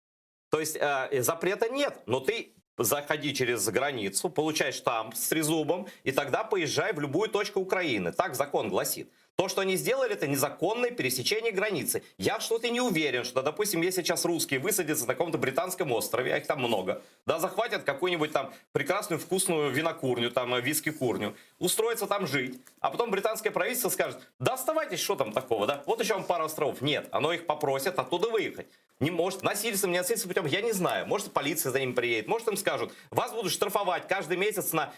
То есть запрета нет, но ты заходи через границу, получай штамп с трезубом, и тогда поезжай в любую точку Украины. Так закон гласит. То, что они сделали, это незаконное пересечение границы. Я что-то не уверен, что, допустим, если сейчас русские высадятся на каком-то британском острове, а их там много, да, захватят какую-нибудь там прекрасную вкусную винокурню, там, э, виски-курню, устроятся там жить, а потом британское правительство скажет, да оставайтесь, что там такого, да, вот еще вам пара островов. Нет, оно их попросит оттуда выехать. Не может, насильством, не насильственным путем, я не знаю. Может, полиция за ними приедет, может, им скажут, вас будут штрафовать каждый месяц на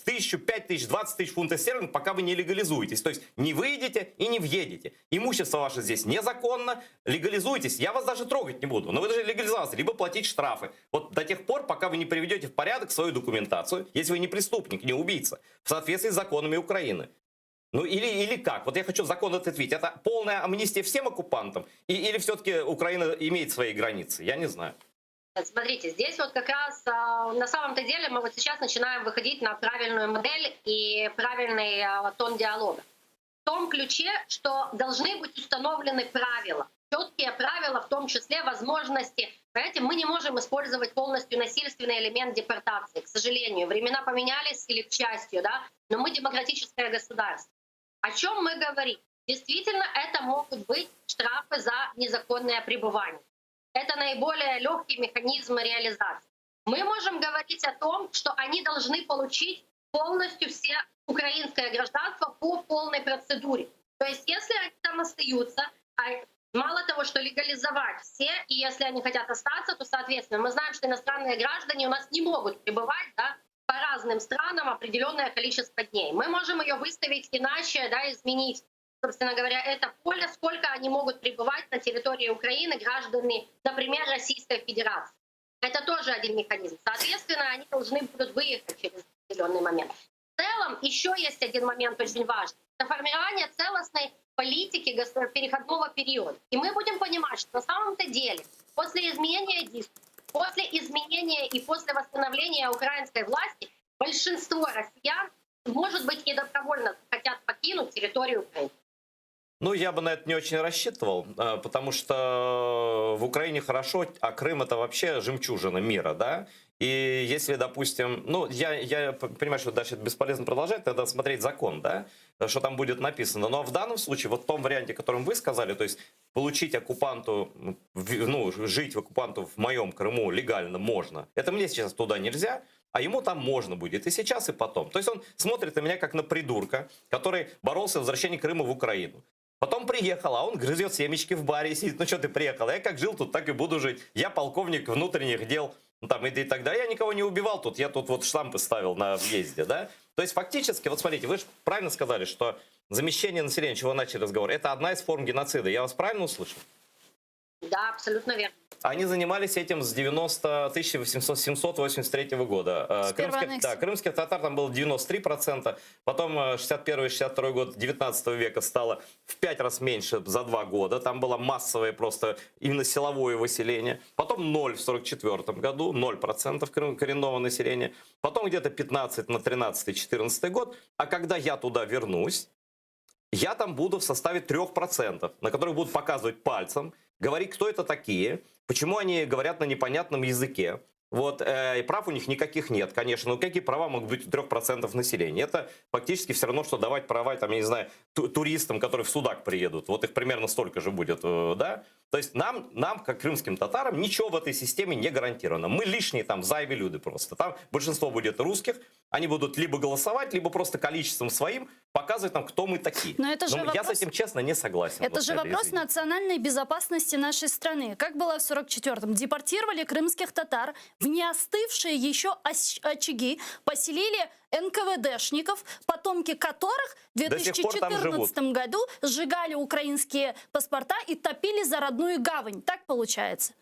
тысячу, 5000, 20 тысяч фунтов стерлингов, пока вы не легализуетесь. То есть не выйдете и не въедете. Имущество ваше здесь незаконно, легализуйтесь, я вас даже трогать не буду. Но вы должны легализоваться, либо платить штрафы. Вот до тех пор, пока вы не приведете в порядок свою документацию, если вы не преступник, не убийца, в соответствии с законами Украины. Ну или как? Вот я хочу закон этот видеть. Это полная амнистия всем оккупантам? Или все-таки Украина имеет свои границы? Я не знаю. Смотрите, здесь вот как раз на самом-то деле мы вот сейчас начинаем выходить на правильную модель и правильный тон диалога. В том ключе, что должны быть установлены правила, четкие правила, в том числе возможности. Понимаете, мы не можем использовать полностью насильственный элемент депортации, к сожалению. Времена поменялись или к счастью, да, но мы демократическое государство. О чем мы говорим? Действительно, это могут быть штрафы за незаконное пребывание. Это наиболее легкий механизм реализации. Мы можем говорить о том, что они должны получить полностью все украинское гражданство по полной процедуре. То есть если они там остаются, а мало того, что легализовать все, и если они хотят остаться, то, соответственно, мы знаем, что иностранные граждане у нас не могут пребывать, да, по разным странам определенное количество дней. Мы можем ее выставить иначе, да, изменить, собственно говоря, это поле, сколько они могут пребывать на территории Украины, граждане, например, Российской Федерации. Это тоже один механизм. Соответственно, они должны будут выехать через определенный момент. В целом, еще есть один момент очень важный. Это формирование целостной политики переходного периода. И мы будем понимать, что на самом-то деле после изменения дискурса, после изменения и после восстановления украинской власти большинство россиян, может быть, и добровольно хотят покинуть территорию Украины. Ну, я бы на это не очень рассчитывал, потому что в Украине хорошо, а Крым это вообще жемчужина мира, да? И если, допустим, ну, я понимаю, что дальше это бесполезно продолжать, надо смотреть закон, да, что там будет написано. Но в данном случае, вот в том варианте, которым вы сказали, то есть получить оккупанту, ну, жить в оккупанту в моем Крыму легально можно. Это мне сейчас туда нельзя, а ему там можно будет и сейчас, и потом. То есть он смотрит на меня как на придурка, который боролся за возвращение Крыма в Украину. Потом приехал, а он грызет семечки в баре и сидит. Ну что ты приехал? Я как жил тут, так и буду жить. Я полковник внутренних дел, ну, там, и так далее. Я никого не убивал тут, я тут вот штампы ставил на въезде, да? То есть фактически, вот смотрите, вы же правильно сказали, что замещение населения, чего начали разговор, это одна из форм геноцида. Я вас правильно услышал? Да, абсолютно верно. Они занимались этим с 90, 1883 года. С первой аннексии. Да, крымских татар там было 93%, потом 61-62 год 19 века стало в 5 раз меньше за 2 года, там было массовое просто именно силовое выселение, потом 0 в 44 году, 0% коренного населения, потом где-то 15 на 13-14 год, а когда я туда вернусь, я там буду в составе 3%, на которых будут показывать пальцем, говорить, кто это такие, почему они говорят на непонятном языке. И прав у них никаких нет, конечно, но какие права могут быть у 3% населения? Это фактически все равно, что давать права, там, я не знаю, туристам, которые в Судак приедут. Вот их примерно столько же будет, да? То есть нам, как крымским татарам, ничего в этой системе не гарантировано. Мы лишние там зайві люди просто. Там большинство будет русских, они будут либо голосовать, либо просто количеством своим показывать нам, кто мы такие. Но это же Но я с вопрос этим, честно, не согласен. Это же вопрос Извините. национальной безопасности нашей страны. Как было в 44-м? Депортировали крымских татар в не остывшие еще очаги, поселили эн ка вэ дэшников, потомки которых в До сих пор там живут. 2014 году сжигали украинские паспорта и топили за родную гавань. Так получается?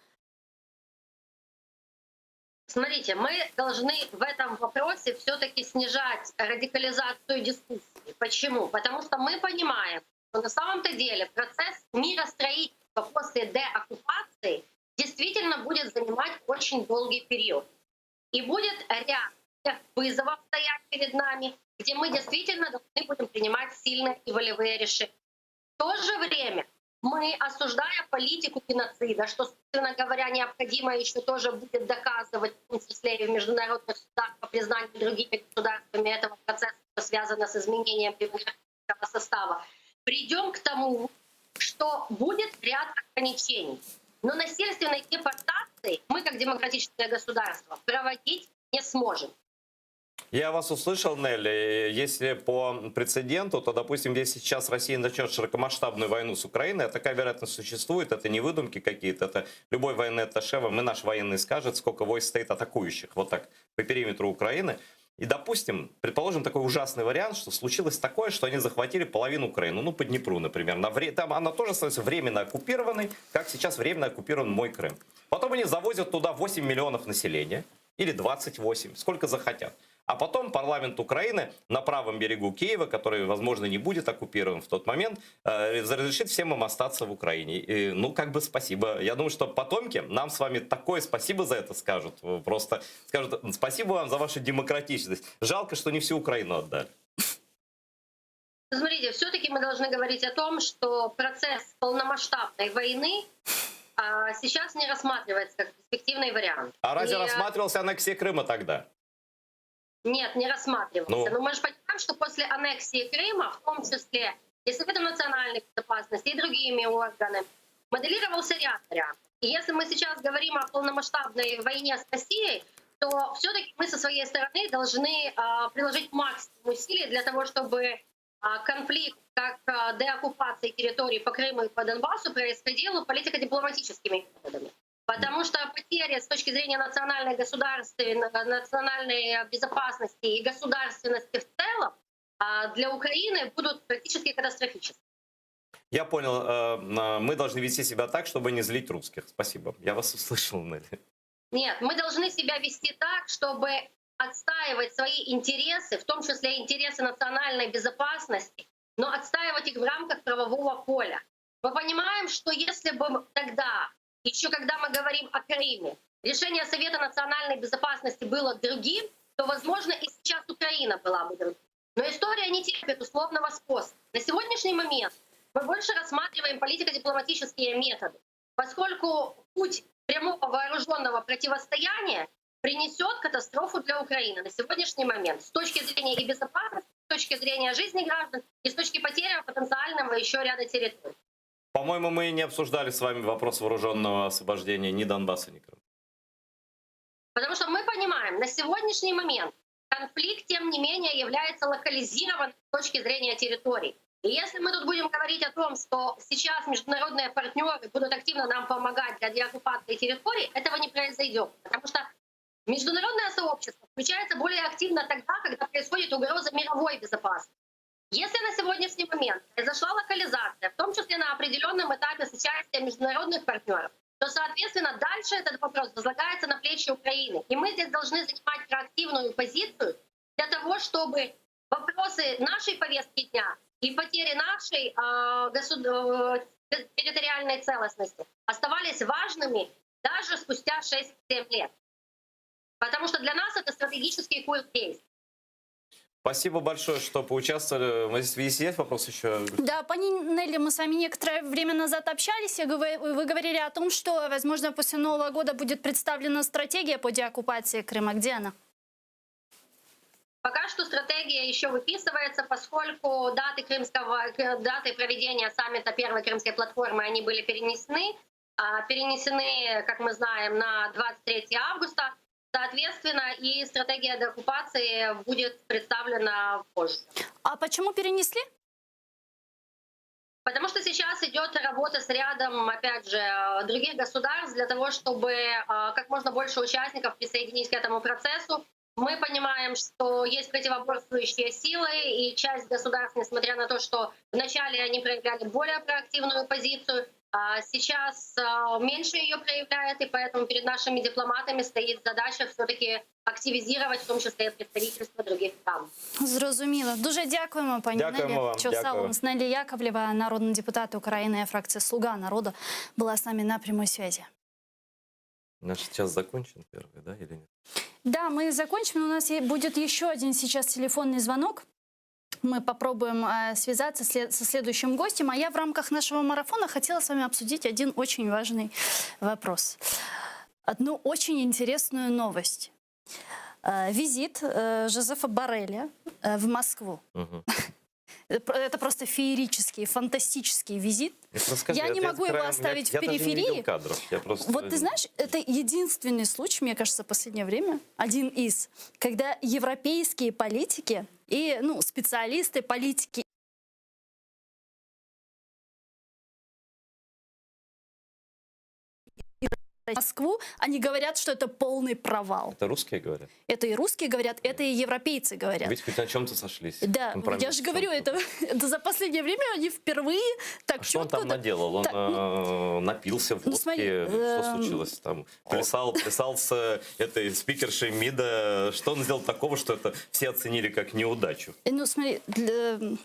Смотрите, мы должны в этом вопросе все-таки снижать радикализацию дискуссии. Почему? Потому что мы понимаем, что на самом-то деле процесс миростроительства после деоккупации действительно будет занимать очень долгий период. И будет ряд тех вызовов стоять перед нами, где мы действительно должны будем принимать сильные и волевые решения. В то же время мы, осуждая политику геноцида, что, собственно говоря, необходимо еще тоже будет доказывать, в том числе и в международных судах по признанию другими государствами этого процесса, что связано с изменением демографического состава. Придем к тому, что будет ряд ограничений. Но насильственной депортации мы, как демократическое государство, проводить не сможем. Я вас услышал, Нелли. Если по прецеденту, то, допустим, если сейчас Россия начнет широкомасштабную войну с Украиной, а такая вероятность существует, это не выдумки какие-то, это любой военный атташе вам и наш военный скажет, сколько войск стоит атакующих, вот так, по периметру Украины. И, допустим, предположим, такой ужасный вариант, что случилось такое, что они захватили половину Украины, ну, по Днепру, например. На вре... Там она тоже становится временно оккупированной, как сейчас временно оккупирован мой Крым. Потом они завозят туда 8 миллионов населения, или 28, сколько захотят. А потом парламент Украины на правом берегу Киева, который, возможно, не будет оккупирован в тот момент, э, разрешит всем им остаться в Украине. И, ну, как бы спасибо. Я думаю, что потомки нам с вами такое спасибо за это скажут. Просто скажут, спасибо вам за вашу демократичность. Жалко, что не всю Украину отдали. Смотрите, все-таки мы должны говорить о том, что процесс полномасштабной войны а, сейчас не рассматривается как перспективный вариант. А разве И, рассматривался аннексия Крыма тогда? Нет, не рассматривался. Ну. Но мы же понимаем, что после аннексии Крыма, в том числе и Советом национальной безопасности, и другими органами, моделировался ряд вариантов. И если мы сейчас говорим о полномасштабной войне с Россией, то все-таки мы со своей стороны должны а, приложить максимум усилий для того, чтобы а, конфликт как а, деоккупации территорий по Крыму и по Донбассу происходил политико-дипломатическими методами. Потому что потери с точки зрения национальной государственной, национальной безопасности и государственности в целом а, для Украины будут практически катастрофическими. Я понял, э, мы должны вести себя так, чтобы не злить русских. Спасибо. Я вас услышал, Нелли. Нет, мы должны себя вести так, чтобы отстаивать свои интересы, в том числе интересы национальной безопасности, но отстаивать их в рамках правового поля. Мы понимаем, что если бы тогда, еще когда мы говорим о Крыме, решение Совета национальной безопасности было другим, то, возможно, и сейчас Украина была бы другой. Но история не терпит условного способа. На сегодняшний момент мы больше рассматриваем политико-дипломатические методы, поскольку путь прямого вооруженного противостояния принесет катастрофу для Украины на сегодняшний момент с точки зрения и безопасности, с точки зрения жизни граждан, и с точки потери потенциального еще ряда территорий. По-моему, мы не обсуждали с вами вопрос вооруженного освобождения ни Донбасса, ни Крыма. Потому что мы понимаем, на сегодняшний момент конфликт, тем не менее, является локализирован с точки зрения территорий. И если мы тут будем говорить о том, что сейчас международные партнеры будут активно нам помогать для деоккупации территорий, этого не произойдет. Потому что международное сообщество включается более активно тогда, когда происходит угроза мировой безопасности. Если на сегодняшний момент произошла локализация, в том числе на определенном этапе с участием международных партнеров, то, соответственно, дальше этот вопрос возлагается на плечи Украины. И мы здесь должны занимать проактивную позицию для того, чтобы вопросы нашей повестки дня и потери нашей э, госуд... Э, территориальной целостности оставались важными даже спустя 6-7 лет. Потому что для нас это стратегический курс действий. Спасибо большое, что поучаствовали. Здесь есть вопрос еще? Да, пани Нелли, мы с вами некоторое время назад общались. Вы говорили о том, что, возможно, после Нового года будет представлена стратегия по деоккупации Крыма. Где она? Пока что стратегия еще выписывается, поскольку даты, крымского, даты проведения саммита первой крымской платформы, они были перенесены. А, перенесены, как мы знаем, на 23 августа. Соответственно, и стратегия деоккупации будет представлена позже. А почему перенесли? Потому что сейчас идет работа с рядом, опять же, других государств для того, чтобы а, как можно больше участников присоединить к этому процессу. Мы понимаем, что есть противоборствующие силы, и часть государств, несмотря на то, что вначале они проявляли более проактивную позицию, а сейчас а, меньше ее проявляет, и поэтому перед нашими дипломатами стоит задача все-таки активизировать, в том числе и представительство других стран. Зрозуміло. Дуже дякуємо, пані Дякуємо Нелі. вам. Чосалом Дякую. Нелли Яковлева, народный депутат Украины, фракция «Слуга народа», была с нами на прямой связи. Наш час закончен первый, да, или нет? Да, мы закончим. Но у нас будет еще один сейчас телефонный звонок. Мы попробуем э, связаться со следующим гостем. А я в рамках нашего марафона хотела с вами обсудить один очень важный вопрос. Одну очень интересную новость. Э, визит э, Жозефа Борреля в Москву. Угу. Это просто феерический, фантастический визит. Расскажи, Я не это могу его краем- я- оставить в я даже не периферии. видел кадров. Я просто... Вот ты знаешь, это единственный случай, мне кажется, в последнее время, один из, когда европейские политики и ну, специалисты политики Москву, они говорят, что это полный провал. Это русские говорят? Это и русские говорят, это и европейцы говорят. Ведь хоть на чем-то сошлись. Да, Компромисс я же в говорю, чём-то. это, это за последнее время они впервые так А что он четко... там наделал? Он Так, ну, э, напился в ну, водке. смотри, Что эм, случилось там? Плясал, плясал с э, этой спикершей МИДа. Что он сделал такого, что это все оценили как неудачу? Ну, смотри, для-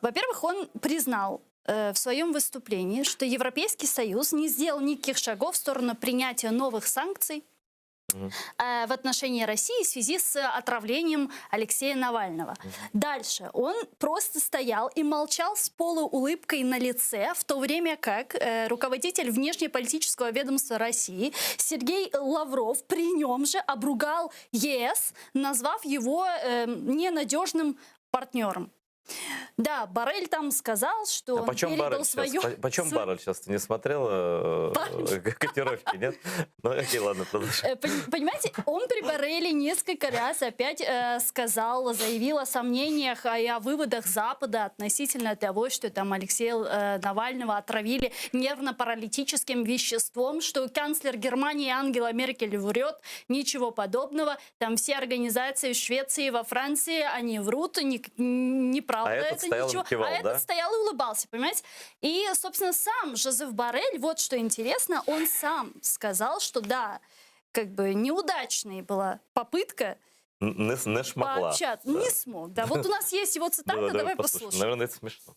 во-первых, он признал э, в своем выступлении, что Европейский Союз не сделал никаких шагов в сторону принятия новых санкций э, в отношении России в связи с отравлением Алексея Навального. Дальше он просто стоял и молчал с полуулыбкой на лице, в то время как э, руководитель внешнеполитического ведомства России Сергей Лавров при нем же обругал ЕС, назвав его э, ненадежным партнером. Да, Боррель там сказал, что А он почем передал баррель свое... сейчас? По- Почем свою- баррель сейчас? Ты не смотрела э, котировки, нет? Ну окей, ладно, продолжай. Э, пон- Понимаете, он при Борреле несколько раз опять э, сказал, заявил о сомнениях и о выводах Запада относительно того, что там Алексея э, Навального отравили нервно-паралитическим веществом, что канцлер Германии Ангела Меркель врет, ничего подобного. Там все организации в Швеции, во Франции, они врут, ни- неправда А этот это стоял и ничего. кивал, а да? этот стоял и улыбался, понимаете? И, собственно, сам Жозеф Боррель, вот что интересно, он сам сказал, что да, как бы неудачной была попытка Не, не шмогла. пообщаться. Да. Не смог, да. Вот у нас есть его цитата, Да, давай послушаем. послушаем. Наверное, это смешно.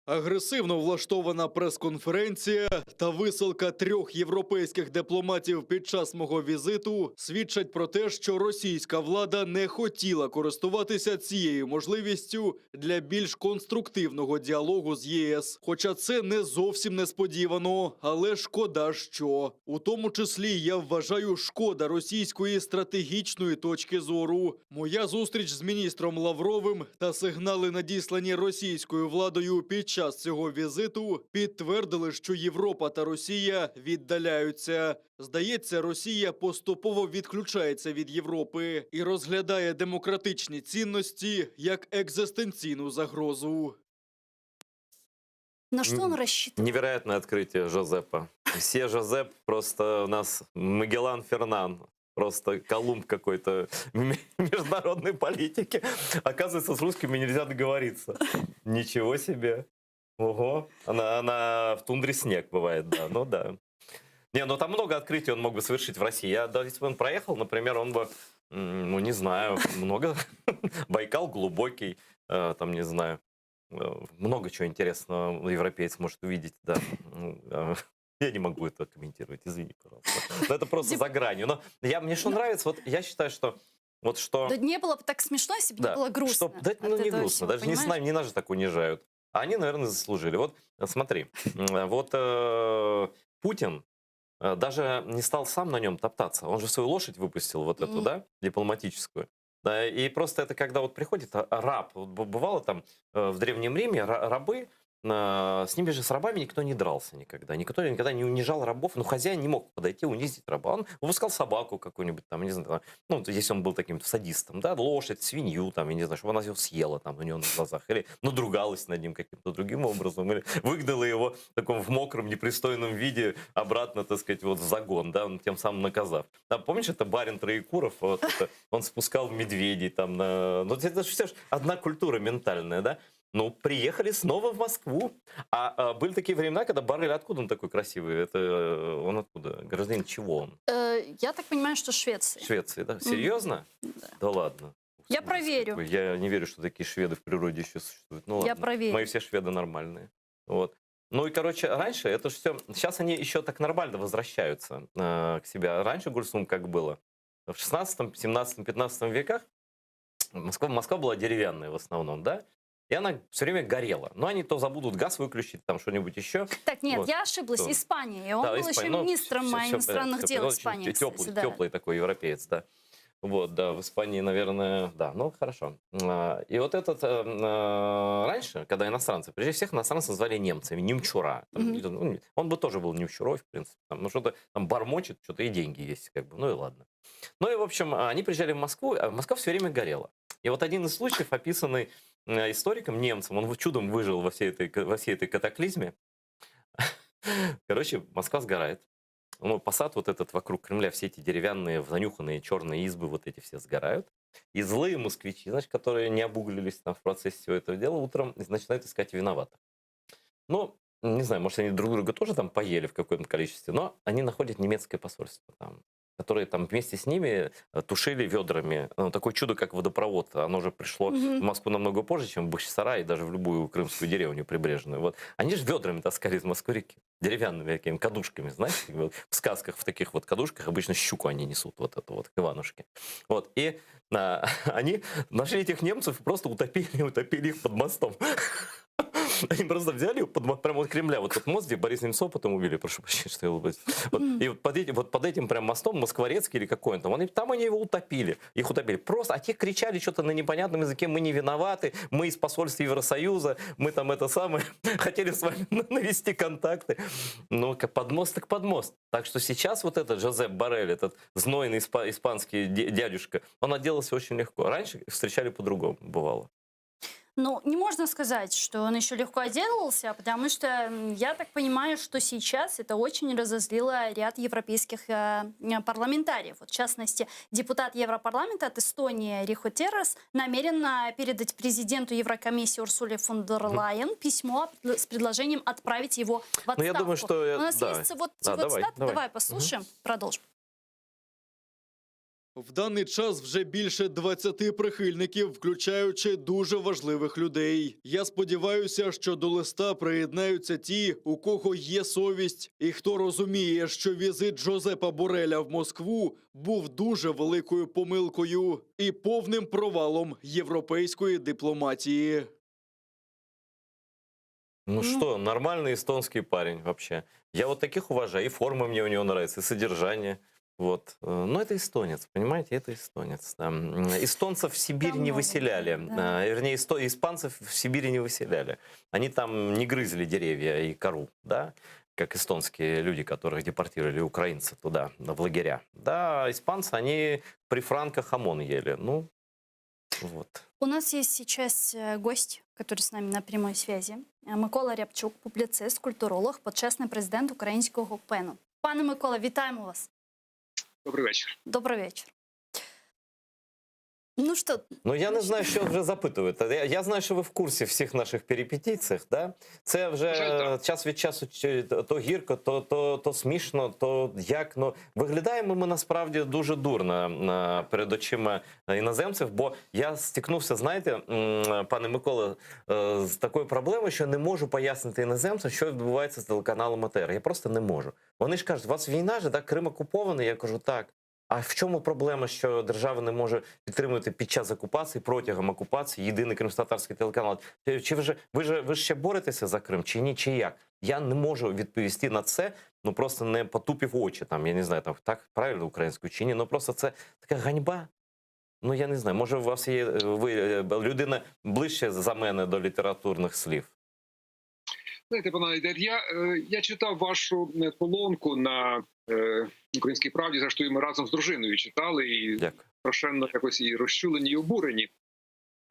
Агресивно влаштована прес-конференція та висилка трьох європейських дипломатів під час мого візиту свідчать про те, що російська влада не хотіла користуватися цією можливістю для більш конструктивного діалогу з ЄС. Хоча це не зовсім несподівано, але шкода, що у тому числі я вважаю шкода російської стратегічної точки зору. Моя зустріч з міністром Лавровим та сигнали, надіслані російською владою під час цього візиту, підтвердили, що Європа та Росія віддаляються. Здається, Росія поступово відключається від Європи і розглядає демократичні цінності як екзистенційну загрозу. На что он рассчитывал? Невероятное открытие Жозепа. Все Жозеп просто у нас Магеллан Фернан. Просто Колумб какой-то международной политики. Оказывается, с русскими нельзя договориться. Ничего себе. Ого. Она, она в тундре снег бывает, да. Ну да. Не, ну там много открытий он мог бы совершить в России. Я, да, если бы он проехал, например, он бы, ну не знаю, много. Байкал глубокий, э, там, не знаю, э, много чего интересного европеец может увидеть, да. Ну, э, Я не могу это комментировать, извини, пожалуйста. Но это просто за гранью. Но я, мне что нравится, вот я считаю, что вот что... Да не было бы так смешно, если бы Да, не было грустно. Что, да, ну от не этого грустно, всего, даже не понимаешь? знаю, не нас же так унижают. А они, наверное, заслужили. Вот э, смотри, м, вот э, Путин э, даже не стал сам на нем топтаться. Он же свою лошадь выпустил, вот эту, Мгм. да, дипломатическую. Да, и просто это когда вот приходит а, раб, вот б- бывало там э, в Древнем Риме ра- рабы, э, с ними же с рабами никто не дрался никогда, никто никогда не унижал рабов, ну хозяин не мог подойти унизить раба, он выпускал собаку какую-нибудь там, не знаю, там, ну, то если он был таким садистом, да, лошадь, свинью, там, я не знаю, чтобы она его съела там у него на глазах, или надругалась над ним каким-то другим образом, или выгнала его в таком в мокром, непристойном виде обратно, так сказать, вот в загон, да, он тем самым наказав. Да, помнишь, это барин Троекуров, вот это, он спускал медведей там на... Ну, это же все ж одна культура ментальная, да? Ну, приехали снова в Москву. А, а, были такие времена, когда Боррель, откуда он такой красивый? Это э, он откуда? Гражданин чего он? Э, Я так понимаю, что Швеция. Швеции, да? Серьезно? Да. ладно. Я Ужас проверю. какой. Я не верю, что такие шведы в природе еще существуют. Ну, Я ладно. проверю. Мои все шведы нормальные. Вот. Ну и, короче, раньше это же все... Сейчас они еще так нормально возвращаются э, к себе. А Раньше, Гульсум, как было? В 16, 17, 15 веках Москва, Москва была деревянная в основном, да? И она все время горела. Но они то забудут газ выключить, там что-нибудь еще. Так, нет, Вот. я ошиблась. Что? Испания. И он Да, был Испания. еще Ну, министром всё- всё иностранных понятно, дел всё Испании, Очень кстати, теплый, да. теплый такой европеец, да. Вот, да, в Испании, наверное, да, ну хорошо. А, И вот этот, э, э, раньше, когда иностранцы приезжали, всех иностранцев звали немцами, немчура. Там, Мгм. или, ну, он бы тоже был немчурой, в принципе. Там, ну, что-то там бормочет, что-то и деньги есть, как бы, ну и ладно. Ну и, в общем, они приезжали в Москву, а Москва все время горела. И вот один из случаев, описанный э, историком, немцем, он чудом выжил во всей этой, во всей этой катаклизме. Короче, Москва сгорает. Ну, посад вот этот вокруг Кремля, все эти деревянные, занюханные черные избы, вот эти все сгорают. И злые москвичи, значит, которые не обуглились там в процессе всего этого дела, утром начинают искать виноватых. Ну, не знаю, может, они друг друга тоже там поели в каком-то количестве, но они находят немецкое посольство там, которые там вместе с ними э, тушили ведрами. Ну, такое чудо, как водопровод, оно же пришло Мгм. в Москву намного позже, чем в Бахчисарай и даже в любую крымскую деревню прибрежную. Вот. Они же ведрами таскали из Москвы-реки, деревянными такими кадушками, знаете, вот в сказках в таких вот кадушках обычно щуку они несут, вот эту вот к Иванушке. Вот. И а, они нашли этих немцев и просто утопили, утопили их под мостом. Они просто взяли под, мо- прямо от Кремля, вот этот мост, где Борис Немцов потом убили, прошу прощения, что я улыбаюсь. Вот, и вот под, этим, вот под этим прям мостом, Москворецкий или какой он там, он, там они его утопили, их утопили. Просто, а те кричали что-то на непонятном языке, мы не виноваты, мы из посольства Евросоюза, мы там это самое, хотели с вами навести контакты. Ну, как под мост так под мост. Так что сейчас вот этот Жозеп Боррель, этот знойный испа- испанский дя- дядюшка, он отделался очень легко. Раньше встречали по-другому, бывало. Ну, не можно сказать, что он еще легко отделался, потому что м, я так понимаю, что сейчас это очень разозлило ряд европейских э, м, парламентариев. Вот, в частности, депутат Европарламента от Эстонии Рихо Террас намерен э, передать президенту Еврокомиссии Урсуле фон дер Лайен письмо с предложением отправить его в отставку. Ну, я думаю, что, э, У нас да. есть вот, Да, вот давай, цитата. давай. Давай послушаем, продолжим. В даний час вже більше 20 прихильників, включаючи дуже важливих людей. Я сподіваюся, що до листа приєднаються ті, у кого є совість, і хто розуміє, що візит Жозепа Бореля в Москву був дуже великою помилкою і повним провалом європейської дипломатії. Ну, Ну. что, нормальный эстонский парень вообще. Я вот таких уважаю. И форма мне у него нравится, и содержание. Вот. Э, Но это эстонец, понимаете, это эстонец. да. М, Эстонцев в Сибирь Там не много, выселяли. да. Э, Вернее, эсто- испанцев в Сибири не выселяли. Они там не грызли деревья и кору, да, как эстонские люди, которых депортировали украинцы туда, в лагеря. Да, испанцы, они при Франко хамон ели. Ну, вот. У нас есть сейчас э, гость, который с нами на прямой связи. Е, Микола Рябчук, публіцист, культуролог, почесний президент українського ПЕНу. Пане Микола, вітаємо вас. Добрий вечір. Добрий вечір. Ну що, Ну, я не знаю, що вже запитувати. Я, я знаю, що ви в курсі всіх наших перипетій цих, да? Це вже На жаль, так. час від часу чи то гірко, то, то, то смішно, то як. Ну, виглядаємо ми насправді дуже дурно е, перед очима іноземців, бо я стикнувся, знаєте, м, пане Миколе, е, з такою проблемою, що не можу пояснити іноземцям, що відбувається з телеканалом АТР. Я просто не можу. Вони ж кажуть, у вас війна же, так, Крим окупований. Я кажу, так. А в чому проблема, що держава не може підтримувати під час окупації, протягом окупації єдиний кримськотатарський телеканал? Чи, чи ви ж ви ж ви ж ще боретеся за Крим, чи ні, чи як? Я не можу відповісти на це, ну просто не потупив очі. Там я не знаю, там так правильно українською чи ні. Ну просто це така ганьба. Ну я не знаю. Може, у вас є е, ви е, людина ближче за мене до літературних слів. Знаєте, пане Айдер, я, е, я читав вашу е, колонку на е, Українській правді, зрештою, ми разом з дружиною читали і Дякую. страшенно якось і розчулені, і обурені.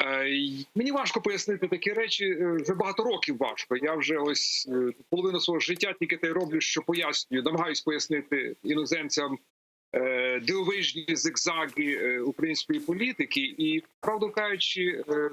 Е, й- Мені важко пояснити такі речі. е, Вже багато років важко. Я вже ось е, половину свого життя тільки те й роблю, що пояснюю, намагаюсь пояснити іноземцям е, дивовижні зигзаги е, української політики. І, правду кажучи, е,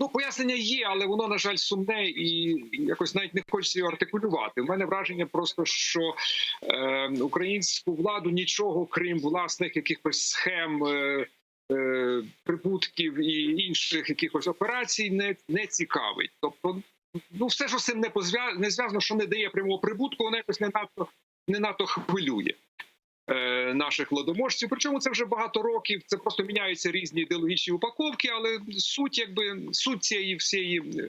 ну пояснення є, але воно, на жаль, сумне і якось навіть не хочеться його артикулювати. У мене враження просто, що е, українську владу нічого, крім власних якихось схем. Е, е, Прибутків і інших якихось операцій не, не цікавить. Тобто, ну все, що з цим не позв'я... не зв'язано, що не дає прямого прибутку, воно якось не надто не надто хвилює. Е, наших владоможців, причому це вже багато років. Це просто міняються різні ідеологічні упаковки, але суть, якби суть цієї всієї е,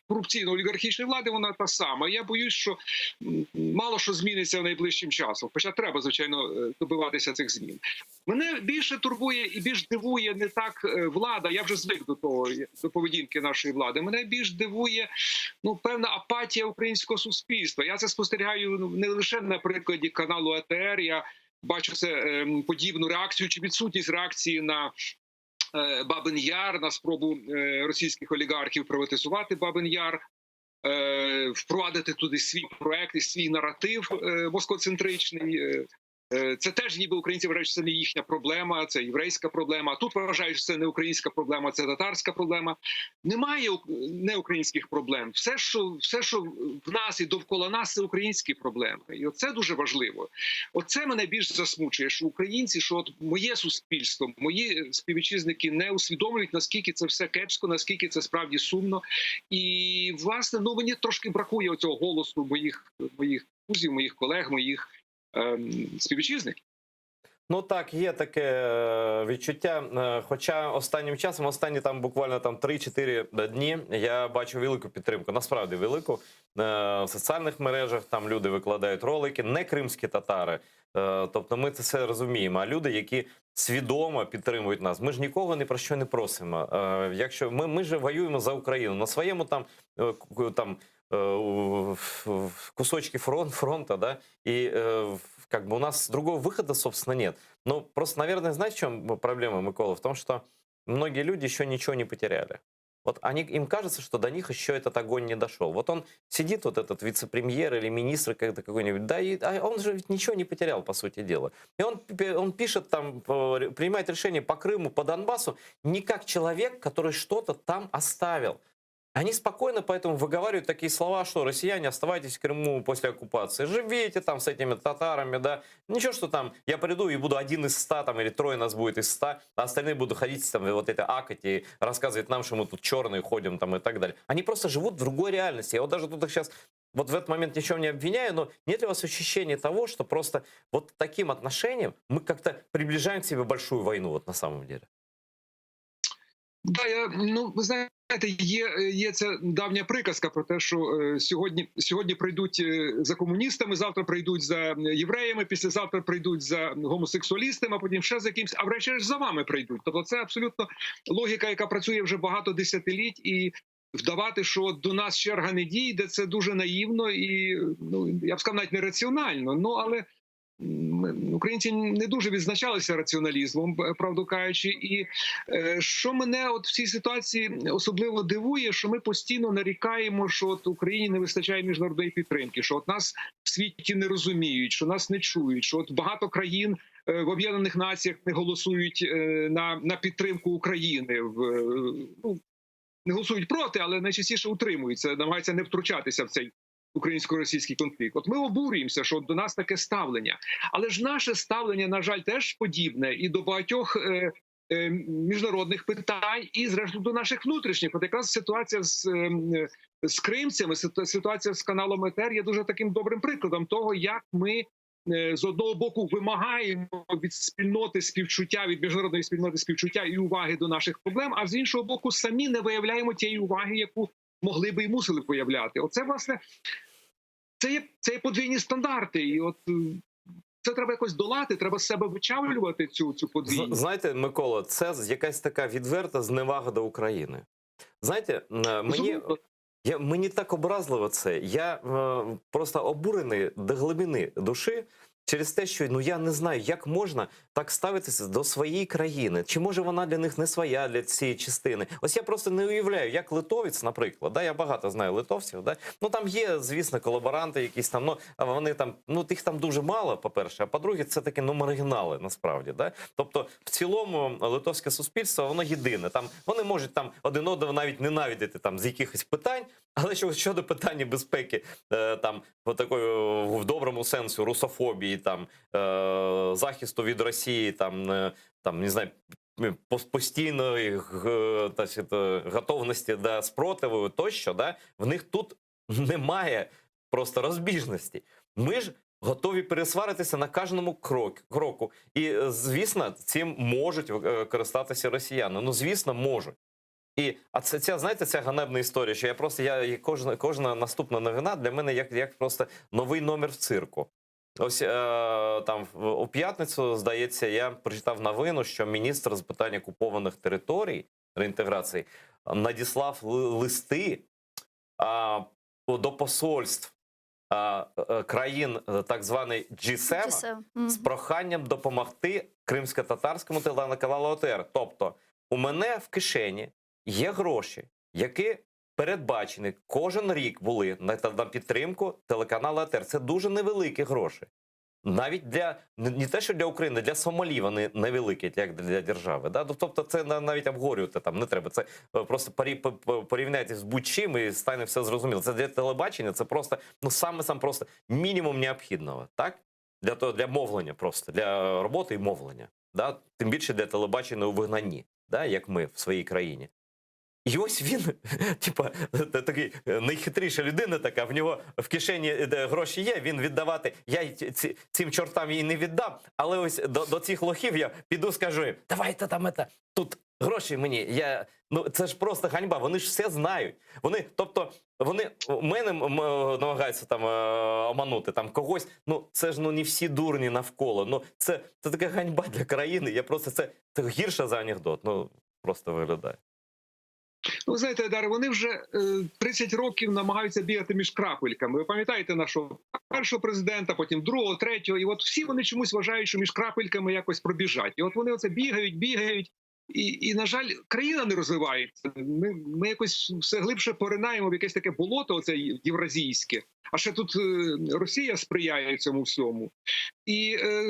корупційно-олігархічної влади, вона та сама. Я боюсь, що м, мало що зміниться найближчим часом. Хоча треба, звичайно, е, добиватися цих змін. Мене більше турбує і більш дивує не так е, влада. Я вже звик до того до поведінки нашої влади. Мене більш дивує ну певна апатія українського суспільства. Я це спостерігаю ну, не лише на прикладі каналу АТР. Я бачу це ем, подібну реакцію чи відсутність реакції на. е, Бабин Яр на спробу е, російських олігархів приватизувати Бабин Яр, е, впровадити туди свій проект і свій наратив е, москоцентричний. Е, е, Це теж ніби українці вважають, що це не їхня проблема, це єврейська проблема. А тут вважають, що це не українська проблема, це татарська проблема. Немає ук- неукраїнських проблем. Все, що все, що в нас і довкола нас, це українські проблеми, і оце дуже важливо. Оце мене більш засмучує, що українці, що от моє суспільство, мої співвітчизники не усвідомлюють, наскільки це все кепсько, наскільки це справді сумно. І власне, ну мені трошки бракує оцього голосу моїх моїх друзів, моїх колег, моїх ем, співвітчизників. Ну так, є таке е, відчуття. Е, Хоча останнім часом, останні там буквально там 3-4 дні, я бачу велику підтримку. Насправді велику Е, в соціальних мережах. Там люди викладають ролики, не кримські татари. Е, Тобто, ми це все розуміємо. А люди, які свідомо підтримують нас, ми ж нікого ні про що не просимо. Е, Якщо ми, ми ж воюємо за Україну на своєму там е, ку- там е, у- в- кусочке фронт, фронта, да, и э, в- как бы у нас другого выхода, собственно, нет. Ну, просто, наверное, знаете, в чем проблема, Микола? В том, что многие люди еще ничего не потеряли. Вот они, им кажется, что до них еще этот огонь не дошел. Вот он сидит, вот этот вице-премьер или министр как-то какой-нибудь, да, и а он же ведь ничего не потерял, по сути дела. И он, пи- он пишет там, э, принимает решение по Крыму, по Донбассу, не как человек, который что-то там оставил. Они спокойно поэтому выговаривают такие слова, что россияне, оставайтесь в Крыму после оккупации, живите там с этими татарами, да. Ничего, что там я приду и буду один из ста, там, или трое нас будет из ста, а остальные будут ходить там и вот это акать и рассказывать нам, что мы тут черные ходим там и так далее. Они просто живут в другой реальности. Я вот даже тут их сейчас вот в этот момент ничем не обвиняю, но нет ли у вас ощущения того, что просто вот таким отношением мы как-то приближаем к себе большую войну вот на самом деле? Да, я ну ви знаєте, є, є ця давня приказка про те, що е, сьогодні, сьогодні прийдуть е, за комуністами, завтра прийдуть за євреями, післязавтра прийдуть за гомосексуалістами, а потім ще за кимсь, а врешті за вами прийдуть. Тобто, це абсолютно логіка, яка працює вже багато десятиліть, і вдавати, що до нас черга не дійде, це дуже наївно і ну я б сказав, навіть нераціонально. Ну але м, українці не дуже відзначалися раціоналізмом, правду кажучи, і Е, Що мене от в цій ситуації особливо дивує, що ми постійно нарікаємо, що от Україні не вистачає міжнародної підтримки, що от нас в світі не розуміють, що нас не чують, що от багато країн е, в Об'єднаних Націях не голосують е, на, на підтримку України в е, ну не голосують проти, але найчастіше утримуються, намагаються не втручатися в цей українсько-російський конфлікт. От ми обурюємося, що до нас таке ставлення, але ж наше ставлення, на жаль, теж подібне і до багатьох. е, е, Міжнародних питань і зрештою до наших внутрішніх, от якраз ситуація з, е, з кримцями, ситу- ситуація з каналом ЕТР є дуже таким добрим прикладом того, як ми е, з одного боку вимагаємо від спільноти співчуття, від міжнародної спільноти співчуття і уваги до наших проблем, а з іншого боку, самі не виявляємо тієї уваги, яку могли би і мусили б виявляти. Оце власне це є це є подвійні стандарти, і от е, це треба якось долати, треба з себе вичавлювати цю цю З- подвійність. Знаєте, Микола, це якась така відверта зневага до України. Знаєте, е, мені, Безумовно. я, мені так образливо це. Я е, просто обурений до глибини душі через те, що ну я не знаю, як можна так ставитися до своєї країни. Чи може вона для них не своя для цієї частини? Ось я просто не уявляю, як литовець, наприклад, да, я багато знаю литовців, да? ну там є, звісно, колаборанти якісь там, ну а вони там, ну їх там дуже мало, по-перше, а по-друге, це такі ну, маргінали насправді. Да? Тобто, в цілому литовське суспільство воно єдине. Там вони можуть там один одного навіть ненавидіти там з якихось питань, але що щодо питання безпеки, е, там в такої в доброму сенсі русофобії, там е, захисту від Росії, там, е, там не знаю. пос- Постійної г- так сказати, готовності до спротиву тощо, да, в них тут немає просто розбіжності. Ми ж. Готові пересваритися на кожному крок, кроку. І, е, звісно, цим можуть е, користатися росіяни. Ну, звісно, можуть. І, а це ця, знаєте, ця ганебна історія, що я просто я і кожна, кожна наступна новина для мене як, як просто новий номер в цирку. Ось е, там в- у п'ятницю, здається, я прочитав новину, що міністр з питань окупованих територій реінтеграції надіслав ли- листи а, до посольств а, е, країн е, так званий G7 G7. Мгм. з проханням допомогти кримсько-татарському телеканалу ОТР. Тобто, у мене в кишені є гроші, які передбачені кожен рік були на, на підтримку телеканалу АТР. Це дуже невеликі гроші. Навіть для не не те, що для України, для Сомалі вони невеликі, як для держави. Да? Тобто, це на- навіть обговорювати там не треба. Це е, просто порі- по- по- порівняйте з будь-чим і стане все зрозуміло. Це для телебачення, це просто ну саме сам просто мінімум необхідного, так? Для того для мовлення просто для роботи і мовлення. Да? Тим більше для телебачення у вигнанні, да? як ми в своїй країні. І ось він, типа, та- такий е, найхитріша людина така, в нього в кишені е, де гроші є, він віддавати. Я й ці, цим чортам її не віддам, але ось до, до цих лохів я піду скажу їм, давайте там это, тут гроші мені. Я, ну, це ж просто ганьба, вони ж все знають. Вони, тобто, вони мене м, м, намагаються там е, оманути, там когось. Ну, це ж ну не всі дурні навколо. Ну, це, це така ганьба для країни. Я просто це, це гірше за анекдот. Ну, просто виглядає. Ну, ви знаєте, Даре, вони вже е, 30 років намагаються бігати між крапельками. Ви пам'ятаєте нашого першого президента, потім другого, третього. І от всі вони чомусь вважають, що між крапельками якось пробіжать. І от вони оце бігають, бігають. І, і на жаль, країна не розвивається. Ми, ми якось все глибше поринаємо в якесь таке болото, оце євразійське. А ще тут е, Росія сприяє цьому всьому. І е,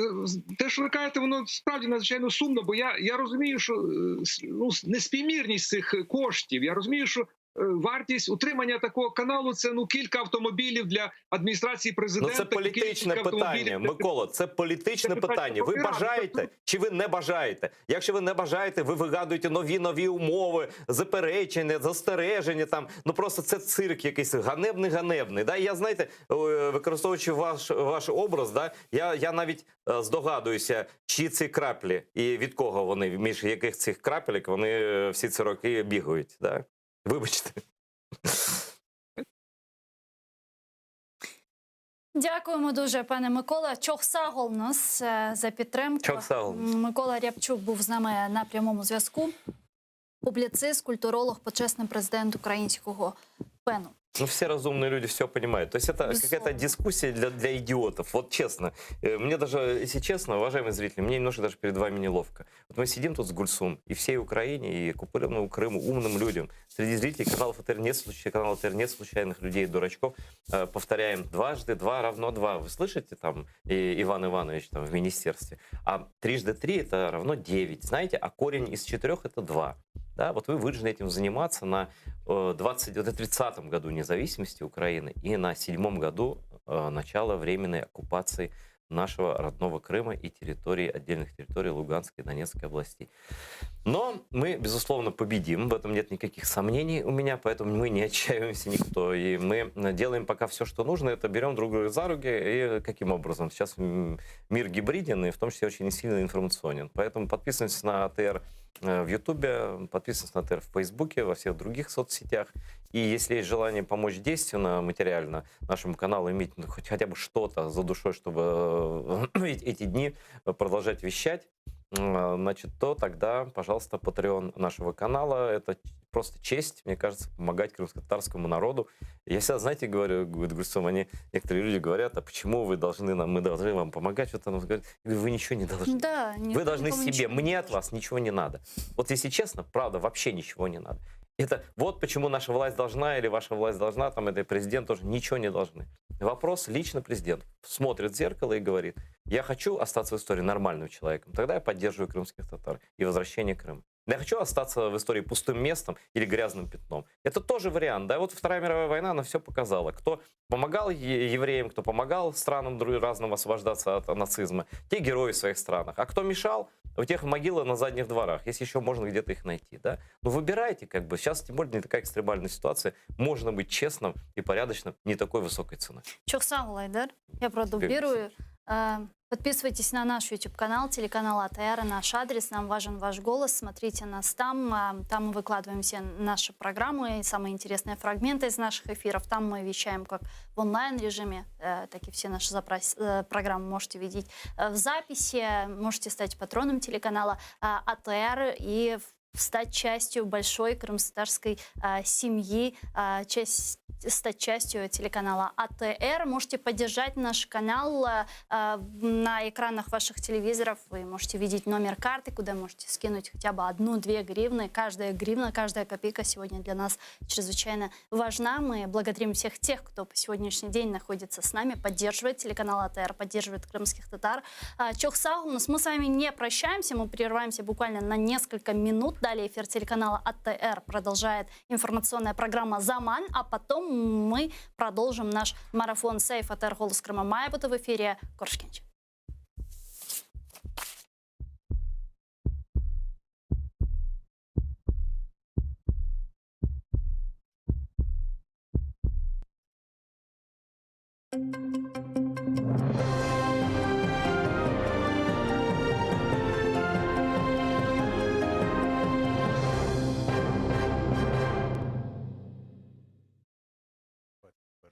те, що ви кажете, воно справді надзвичайно сумно, бо я, я розумію, що е, с- ну, неспівмірність цих коштів. Я розумію, що е, вартість утримання такого каналу це ну кілька автомобілів для адміністрації Ну президента. це політичне кілька питання, автомобілів для Микола. Це політичне Це питання питання. Ви покарання. бажаєте чи ви не бажаєте? Якщо ви не бажаєте, ви вигадуєте нові нові умови, заперечення, застереження. Там ну просто це цирк якийсь ганебний, ганебний. Да, І я знаєте, е, використовуючи ваш ваш образ, да я, я навіть е, здогадуюся, чи ці краплі і від кого вони між яких цих крапелек вони е, всі ці роки бігають. Да? Вибачте. Дякуємо дуже, пане Микола. Çoq sağ oluñız е, за підтримку. Çoq sağ oluñız. Микола Рябчук був з нами на прямому зв'язку. Публіцист, культуролог, почесний президент українського пену. Ну, все разумные люди все понимают. То есть это какая-то Безусловно. дискуссия для, для идиотов. Вот честно. Э, Мне даже, если честно, уважаемые зрители, мне немножко даже перед вами неловко. Вот мы сидим тут с Гульсум, и всей Украине, и оккупированному Крыму, умным людям. Среди зрителей каналов АТР нет, случай, канала АТР нет случайных людей, дурачков. Э, Повторяем, дважды два равно два. Вы слышите там, и Иван Иванович там в министерстве? А трижды три это равно девять, знаете? А корень из четырех это два. Да, вот вы вынуждены этим заниматься на э, 20, вот, 30 году независимости Украины и на седьмом году э, начала временной оккупации нашего родного Крыма и территории, отдельных территорий Луганской и Донецкой областей. Но мы, безусловно, победим, в этом нет никаких сомнений у меня, поэтому мы не отчаиваемся никто. И мы делаем пока все, что нужно, это берем друг друга за руки и каким образом? Сейчас м, мир гибриден и в том числе очень сильно информационен. Поэтому подписываемся на АТР э, в Ютубе, подписываемся на АТР в Фейсбуке, во всех других соцсетях. И если есть желание помочь действенно, материально нашему каналу иметь ну, хоть хотя бы что-то за душой, чтобы э, эти эти дни продолжать вещать, э, значит, то тогда, пожалуйста, Patreon нашего канала. Это просто честь, мне кажется, помогать крымско-татарскому народу. Я всегда, знаете, говорю, говорит Гульсум, они, некоторые люди говорят, а почему вы должны нам, мы должны вам помогать, что-то нам говорят. Я говорю, вы ничего не должны. Да, Вы никто должны никому себе, ничего не мне от должен. вас ничего не надо. Вот если честно, правда, вообще ничего не надо. Это вот почему наша власть должна или ваша власть должна, там это президент тоже ничего не должны. Вопрос лично президент смотрит в зеркало и говорит, я хочу остаться в истории нормальным человеком, тогда я поддерживаю крымских татар и возвращение Крыма. Я хочу остаться в истории пустым местом или грязным пятном. Это тоже вариант. Да? Вот Вторая мировая война, она все показала. Кто помогал е- евреям, кто помогал странам друг- разным освобождаться от нацизма, те герои в своих странах. А кто мешал, У тех могилы на задних дворах, если еще можно где-то их найти, да? Но выбирайте, как бы, сейчас, тем более, не такая экстремальная ситуация, можно быть честным и порядочным не такой высокой ценой. Çoq sağ ol, Айдар. Я продублирую. Подписывайтесь на наш YouTube-канал, телеканал АТР, наш адрес. Нам важен ваш голос. Смотрите нас там. Там мы выкладываем все наши программы и самые интересные фрагменты из наших эфиров. Там мы вещаем как в онлайн-режиме, так и все наши программы можете видеть в записи. Можете стать патроном телеканала АТР и стать частью большой крымско-татарской семьи, часть стать частью телеканала АТР. Можете поддержать наш канал на экранах ваших телевизоров. Вы можете видеть номер карты, куда можете скинуть хотя бы одну-две гривны. Каждая гривна, каждая копейка сегодня для нас чрезвычайно важна. Мы благодарим всех тех, кто по сегодняшний день находится с нами, поддерживает телеканал АТР, поддерживает крымских татар. Çoq sağ oluñız. Мы с вами не прощаемся, мы прерываемся буквально на несколько минут. Далее эфир телеканала АТР продолжает информационная программа «Заман», а потом мы продолжим наш марафон «Сейф АТР Голос Крыма» Має бути в ефірі. Körüşkence.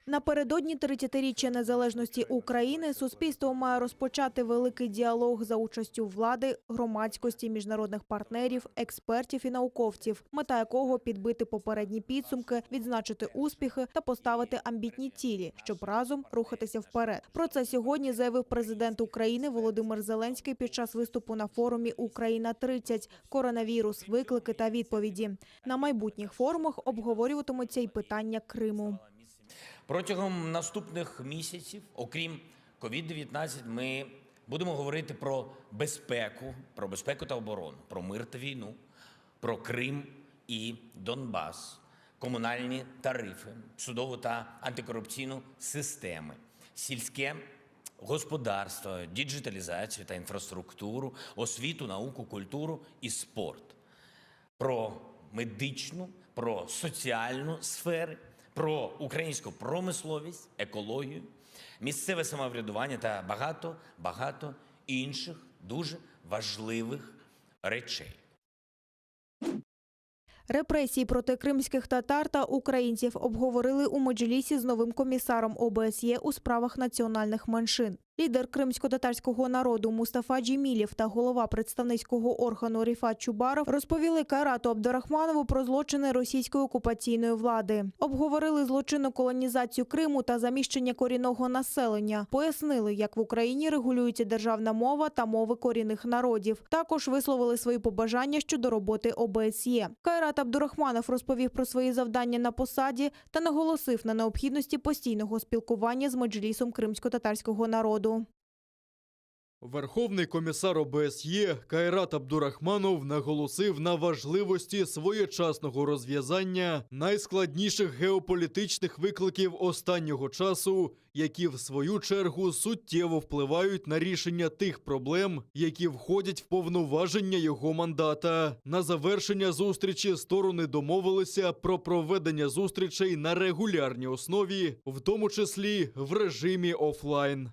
Напередодні 30-річчя незалежності України суспільство має розпочати великий діалог за участю влади, громадськості, міжнародних партнерів, експертів і науковців, мета якого підбити попередні підсумки, відзначити успіхи та поставити амбітні цілі, щоб разом рухатися вперед. Про це сьогодні заявив президент України Володимир Зеленський під час виступу на форумі Україна 30 коронавірус, виклики та відповіді. На майбутніх форумах обговорюватимуться й питання Криму. Протягом наступних місяців, окрім COVID-19, ми будемо говорити про безпеку, про безпеку та оборону, про мир та війну, про Крим і Донбас, комунальні тарифи, судову та антикорупційну системи, сільське господарство, діджиталізацію та інфраструктуру, освіту, науку, культуру і спорт про медичну, про соціальну сфери, про українську промисловість, екологію, місцеве самоврядування та багато, багато інших дуже важливих речей. Репресії проти кримських татар та українців обговорили у Меджлісі з новим комісаром ОБСЄ у справах національних меншин. Лідер кримсько-татарського народу Мустафа Джемілєв та голова представницького органу Ріфат Чубаров розповіли Кайрату Абдурахманову про злочини російської окупаційної влади. Обговорили злочинну колонізацію Криму та заміщення корінного населення. Пояснили, як в Україні регулюється державна мова та мови корінних народів. Також висловили свої побажання щодо роботи ОБСЄ. Кайрат Абдурахманов розповів про свої завдання на посаді та наголосив на необхідності постійного спілкування з меджлісом кримсько-татарського народу. Верховний комісар ОБСЄ Кайрат Абдурахманов наголосив на важливості своєчасного розв'язання найскладніших геополітичних викликів останнього часу, які в свою чергу суттєво впливають на рішення тих проблем, які входять в повноваження його мандата. На завершення зустрічі сторони домовилися про проведення зустрічей на регулярній основі, в тому числі в режимі офлайн.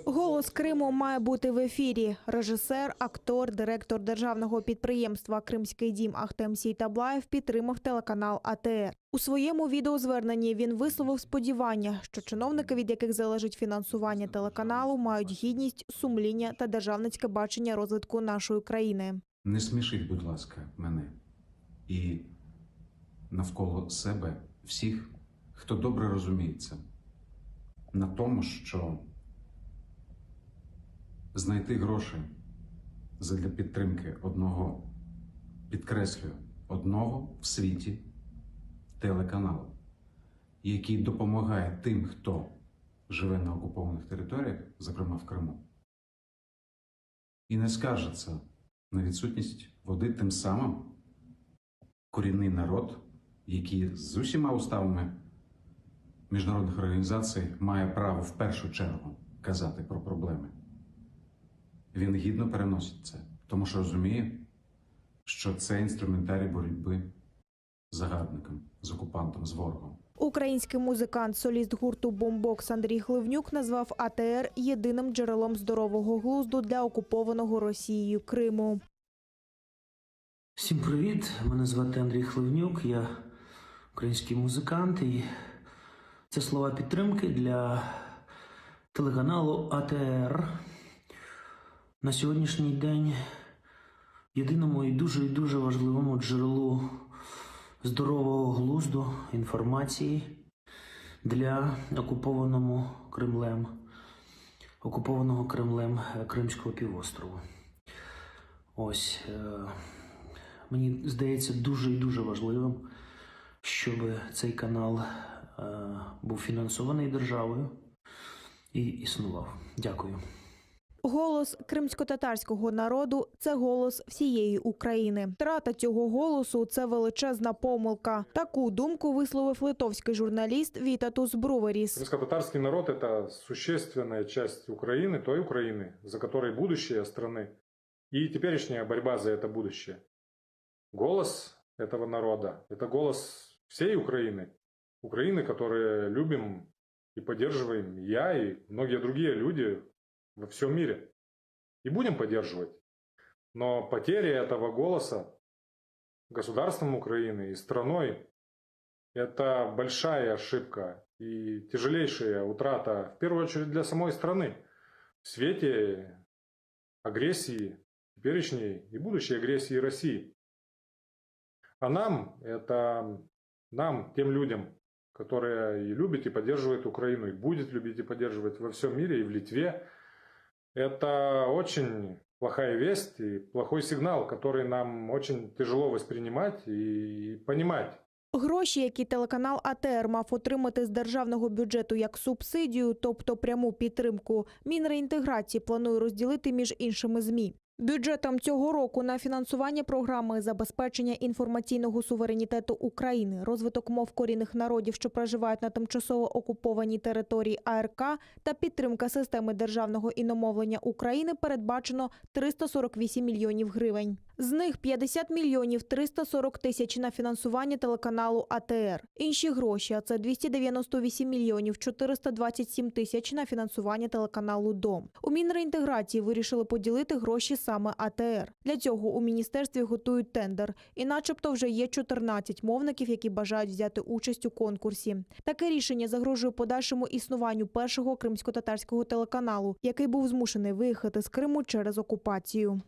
Голос Криму має бути в ефірі. Режисер, актор, директор державного підприємства Кримський дім Ахтем Сейтаблаєв підтримав телеканал АТР. У своєму відеозверненні він висловив сподівання, що чиновники, від яких залежить фінансування телеканалу, мають гідність, сумління та державницьке бачення розвитку нашої країни. Не смішіть, будь ласка, мене і навколо себе всіх, хто добре розуміється на тому, що знайти гроші задля підтримки одного, підкреслюю, одного в світі телеканалу, який допомагає тим, хто живе на окупованих територіях, зокрема в Криму, і не скаржиться на відсутність води, тим самим корінний народ, який з усіма уставами міжнародних організацій має право в першу чергу казати про проблеми. Він гідно переносить це. Тому що розумію, що це інструментарій боротьби з загарбником, з окупантом, з ворогом. Український музикант, соліст гурту «Бомбокс» Андрій Хливнюк назвав АТР єдиним джерелом здорового глузду для окупованого Росією Криму. Всім привіт! Мене звати Андрій Хливнюк, я український музикант, і це слова підтримки для телеканалу АТР. На сьогоднішній день єдиному і дуже і дуже важливому джерелу здорового глузду інформації для окупованому Кремлем, окупованого Кремлем е, Кримського півострову. Ось. е, Мені здається дуже і дуже важливим, щоб цей канал е, був фінансований державою і існував. Дякую. Голос кримськотатарського народу це голос всієї України. Втрата цього голосу це величезна помилка. Таку думку висловив литовський журналіст Вітатус Бруверіс. Крымско-татарский народ – это существенная часть Украины, той Украины, за которой будущее страны и теперешняя борьба за это будущее. Голос этого народа – это голос всей Украины. Украины, которую любим и поддерживаем и я, и многие другие люди во всем мире. И будем поддерживать. Но потеря этого голоса государством Украины и страной – это большая ошибка и тяжелейшая утрата, в первую очередь, для самой страны в свете агрессии, теперешней и будущей агрессии России. А нам, это нам, тем людям, которые и любят, и поддерживают Украину, и будет любить и поддерживать во всем мире, и в Литве, это очень плохая весть и плохой сигнал, который нам очень тяжело воспринимать и понимать. Гроші, які телеканал АТР мав отримати з державного бюджету як субсидію, тобто пряму підтримку, Мінреінтеграції планує розділити між іншими ЗМІ. Бюджетом цього року на фінансування програми забезпечення інформаційного суверенітету України, розвиток мов корінних народів, що проживають на тимчасово окупованій території АРК та підтримка системи державного іномовлення України передбачено 348 мільйонів гривень. З них 50 мільйонів 340 тисяч на фінансування телеканалу АТР. Інші гроші, а це 298 мільйонів 427 тисяч на фінансування телеканалу Дом. У Мінреінтеграції вирішили поділити гроші саме АТР. Для цього у міністерстві готують тендер. І начебто вже є 14 мовників, які бажають взяти участь у конкурсі. Таке рішення загрожує подальшому існуванню першого кримськотатарського телеканалу, який був змушений виїхати з Криму через окупацію.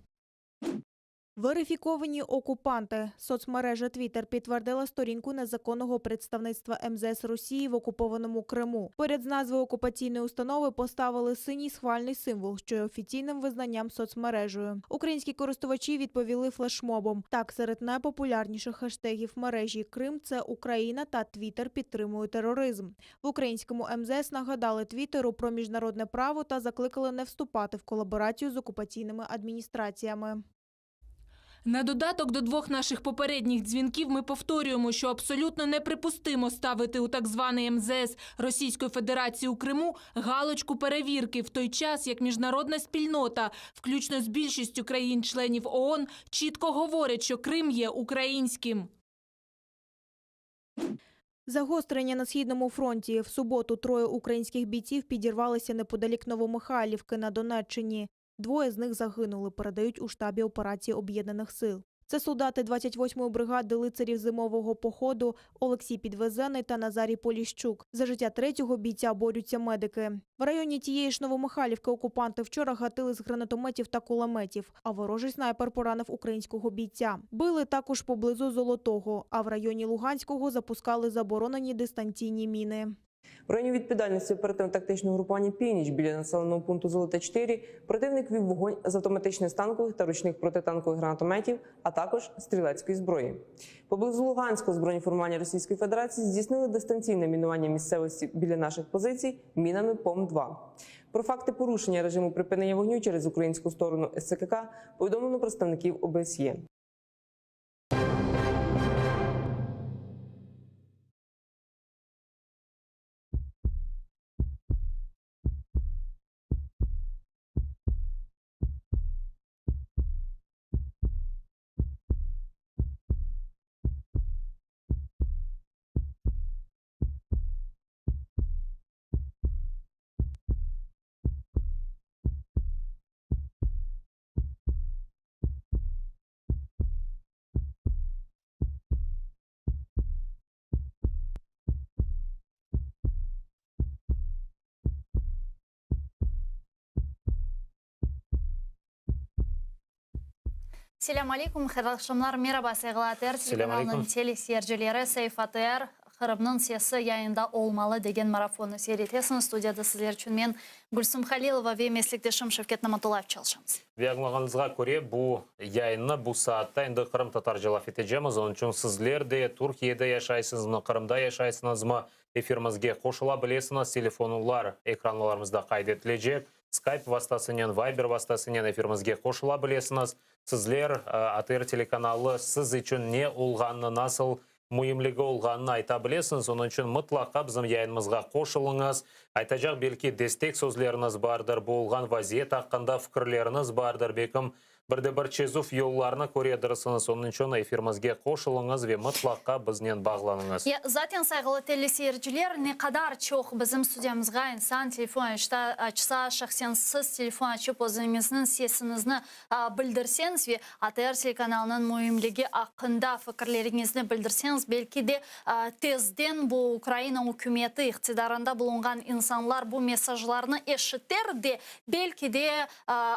Верифіковані окупанти. Соцмережа Твіттер підтвердила сторінку незаконного представництва МЗС Росії в окупованому Криму. Поряд з назвою окупаційної установи поставили синій схвальний символ, що є офіційним визнанням соцмережею. Українські користувачі відповіли флешмобом. Так, серед найпопулярніших хештегів мережі Крим це Україна та Твіттер підтримує тероризм. В українському МЗС нагадали Твіттеру про міжнародне право та закликали не вступати в колаборацію з окупаційними адміністраціями. На додаток до двох наших попередніх дзвінків ми повторюємо, що абсолютно неприпустимо ставити у так званий МЗС Російської Федерації у Криму галочку перевірки в той час, як міжнародна спільнота, включно з більшістю країн-членів ООН, чітко говорить, що Крим є українським. Загострення на східному фронті. В суботу троє українських бійців підірвалися неподалік Новомихайлівки на Донеччині. Двоє з них загинули, передають у штабі операції Об'єднаних сил. Це солдати 28-ї бригади лицарів зимового походу Олексій Підвезений та Назарій Поліщук. За життя третього бійця борються медики. В районі тієї ж Новомихайлівки окупанти вчора гатили з гранатометів та кулеметів, а ворожий снайпер поранив українського бійця. Били також поблизу Золотого, а в районі Луганського запускали заборонені дистанційні міни. В районі відповідальності оперативно-тактичного групування «Північ» біля населеного пункту Золоте-4 противник вів вогонь з автоматичних танкових та ручних протитанкових гранатометів, а також стрілецької зброї. Поблизу Луганського збройні формування Російської Федерації здійснили дистанційне мінування місцевості біля наших позицій мінами ПОМ-2. Про факти порушення режиму припинення вогню через українську сторону СЦКК повідомлено представників ОБСЄ. Selâm aleykum, hayırlı aqşamlar, meraba, sayğılı ATR telekanalınıñ teleseyircileri, Saif ATR, Qırımnıñ sesi yayında olmalı degen marafonnı seyir etesiñiz. Studiyada sizler içün men, Gülsum Halilova ve meslekdeşim Şevket Namatullayev çalışamız. Ve añlağanıñızğa köre, bu yayınnı bu saatta endi qırımtatarca laf etecemiz. Onıñ içün sizler de Türkiyede yaşaysıñızmı, Qırımda yaşaysıñızmı, efirimizge qoşula bilesiñiz. Telefonlar ekranlarımızda qayd etilecek. Skype vastasınen, Viber vastasınen efirimizge qoşula bilesiñiz. Sizler, ATR telekanalı siz içün ne olğanını, nasıl müimligi olğanını ayta bilesiñiz. Onıñ içün mıtlaqa bizim yayınımızğa qoşulıñız. Aytacaq belki destek sözleriñiz bardır, bu olğan vaziyet aqqında fikirleriñiz bardır, belkim bir de bir çezüv yollarını köredirsiñiz. Onıñ içün efirimizge qoşulıñız ve mıtlaqa biznen bağlanıñız. Ya, zaten, sayğılı teleseyirciler, ne qadar çoq bizim studiyamızğa insan telefon açsa, şahsen siz telefon açıp özüñizniñ sesiñizni bildirseñiz ve ATR telekanalınıñ müimligi aqqında fikirleriñizni bildirseñiz, belki de tezden bu Ukraina ükümeti iqtidarında bulunğan insanlar bu mesajlarnı eşiter de, belki de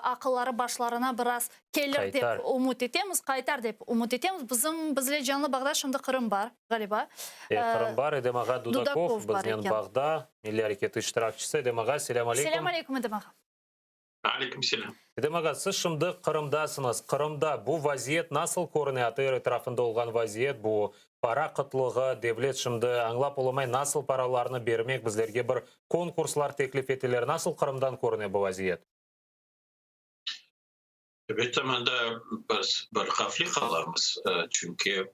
aqılları başlarına biraz kelir dep ümüt etemiz, qaytar dep ümüt etemiz. Bizim bizle canlı bağda şimdi Qırım bar, ğaliba. Qırım bar, Edem ağa Dudakov biznen bağda, Milliy areketi iştirakçisi. Edem ağa, selâm aleykum. Selâm aleykum, Edem ağa. Aleyküm selâm. Edem ağa, siz şimdi Qırımdasıñız. Qırımda bu vaziyet nasıl körüne, ATR etrafında olğan vaziyet, bu para qıtlığı, devlet şimdi añlap olamay, nasıl paralarnı bermek, bizlerge bir konkurslar teklif eteler. Nasıl Qırımdan körüne bu vaziyet? Elbette, mında biz bir havfli qalamız, çünki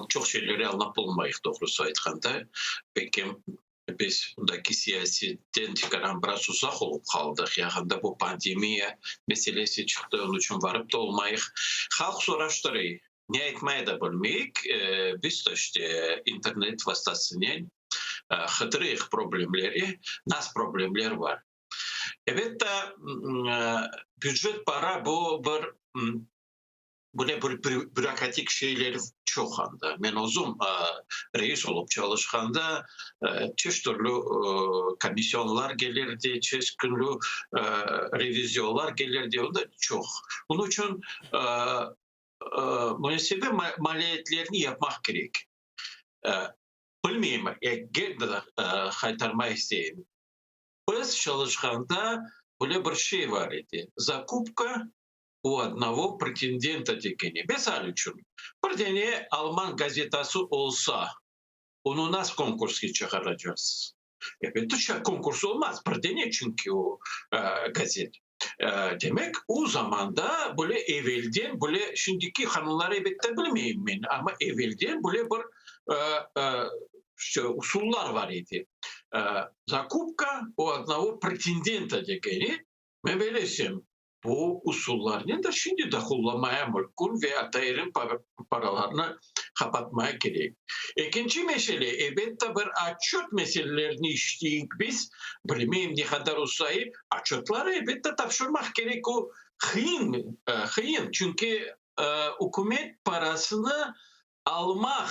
çoq şeyleri añlap olmayıq, doğrusı aytqanda. Belki biz bundaki siyasetten tikaran biraz uzaq olıp qaldıq, yaqında bu pandemiya meselesi çıqtı, onıñ içün varıp da olmayıq. Halq soraştırıy, ne aytmaya da bilmeyik, biz de işte internet vastasınen qıdırıyıq problemleri, nas problemler bar. Elbette, bücet para bu bir Böyle bir bürokratik şeyler çoq anda. Men özüm reis olıp çalışqanda çeşit türlü komisyonlar kelirdi, çeşit türlü revizionlar kelirdi, o da çoq. Onıñ içün müessebe maliyetlerini yapmaq kerek. Bilmeyim, qaytarmaq isteyim. Biz çalışqanda böyle bir şey bar edi, zakupka u odnogo pretendenta degeni. Misal içün, bir dene alman gazetası olsa, onı nasıl konkursqa çıqaracaqsız? Elbette, konkurs olmaz, bir dene çünki o gazet. Demek, o zamanda böyle evelden, böyle şimdiki qanunları elbette bilmeyim men, amma evelden böyle bir usullar bar edi. Zakupka u odnogo pretendenta degeni, men belesem, Bu usullarnen de şimdi de qullanmaya mümkün ve ATRniñ paralarını qapatmaya kerek. Ekinci mesele, elbette, bir otçöt meselelerini işleyik biz, bilmeyim ne qadar usayı, otçötları, elbette, tapşırmaq kerek, o qıyın, qıyın, çünki ükümet parasını almaq,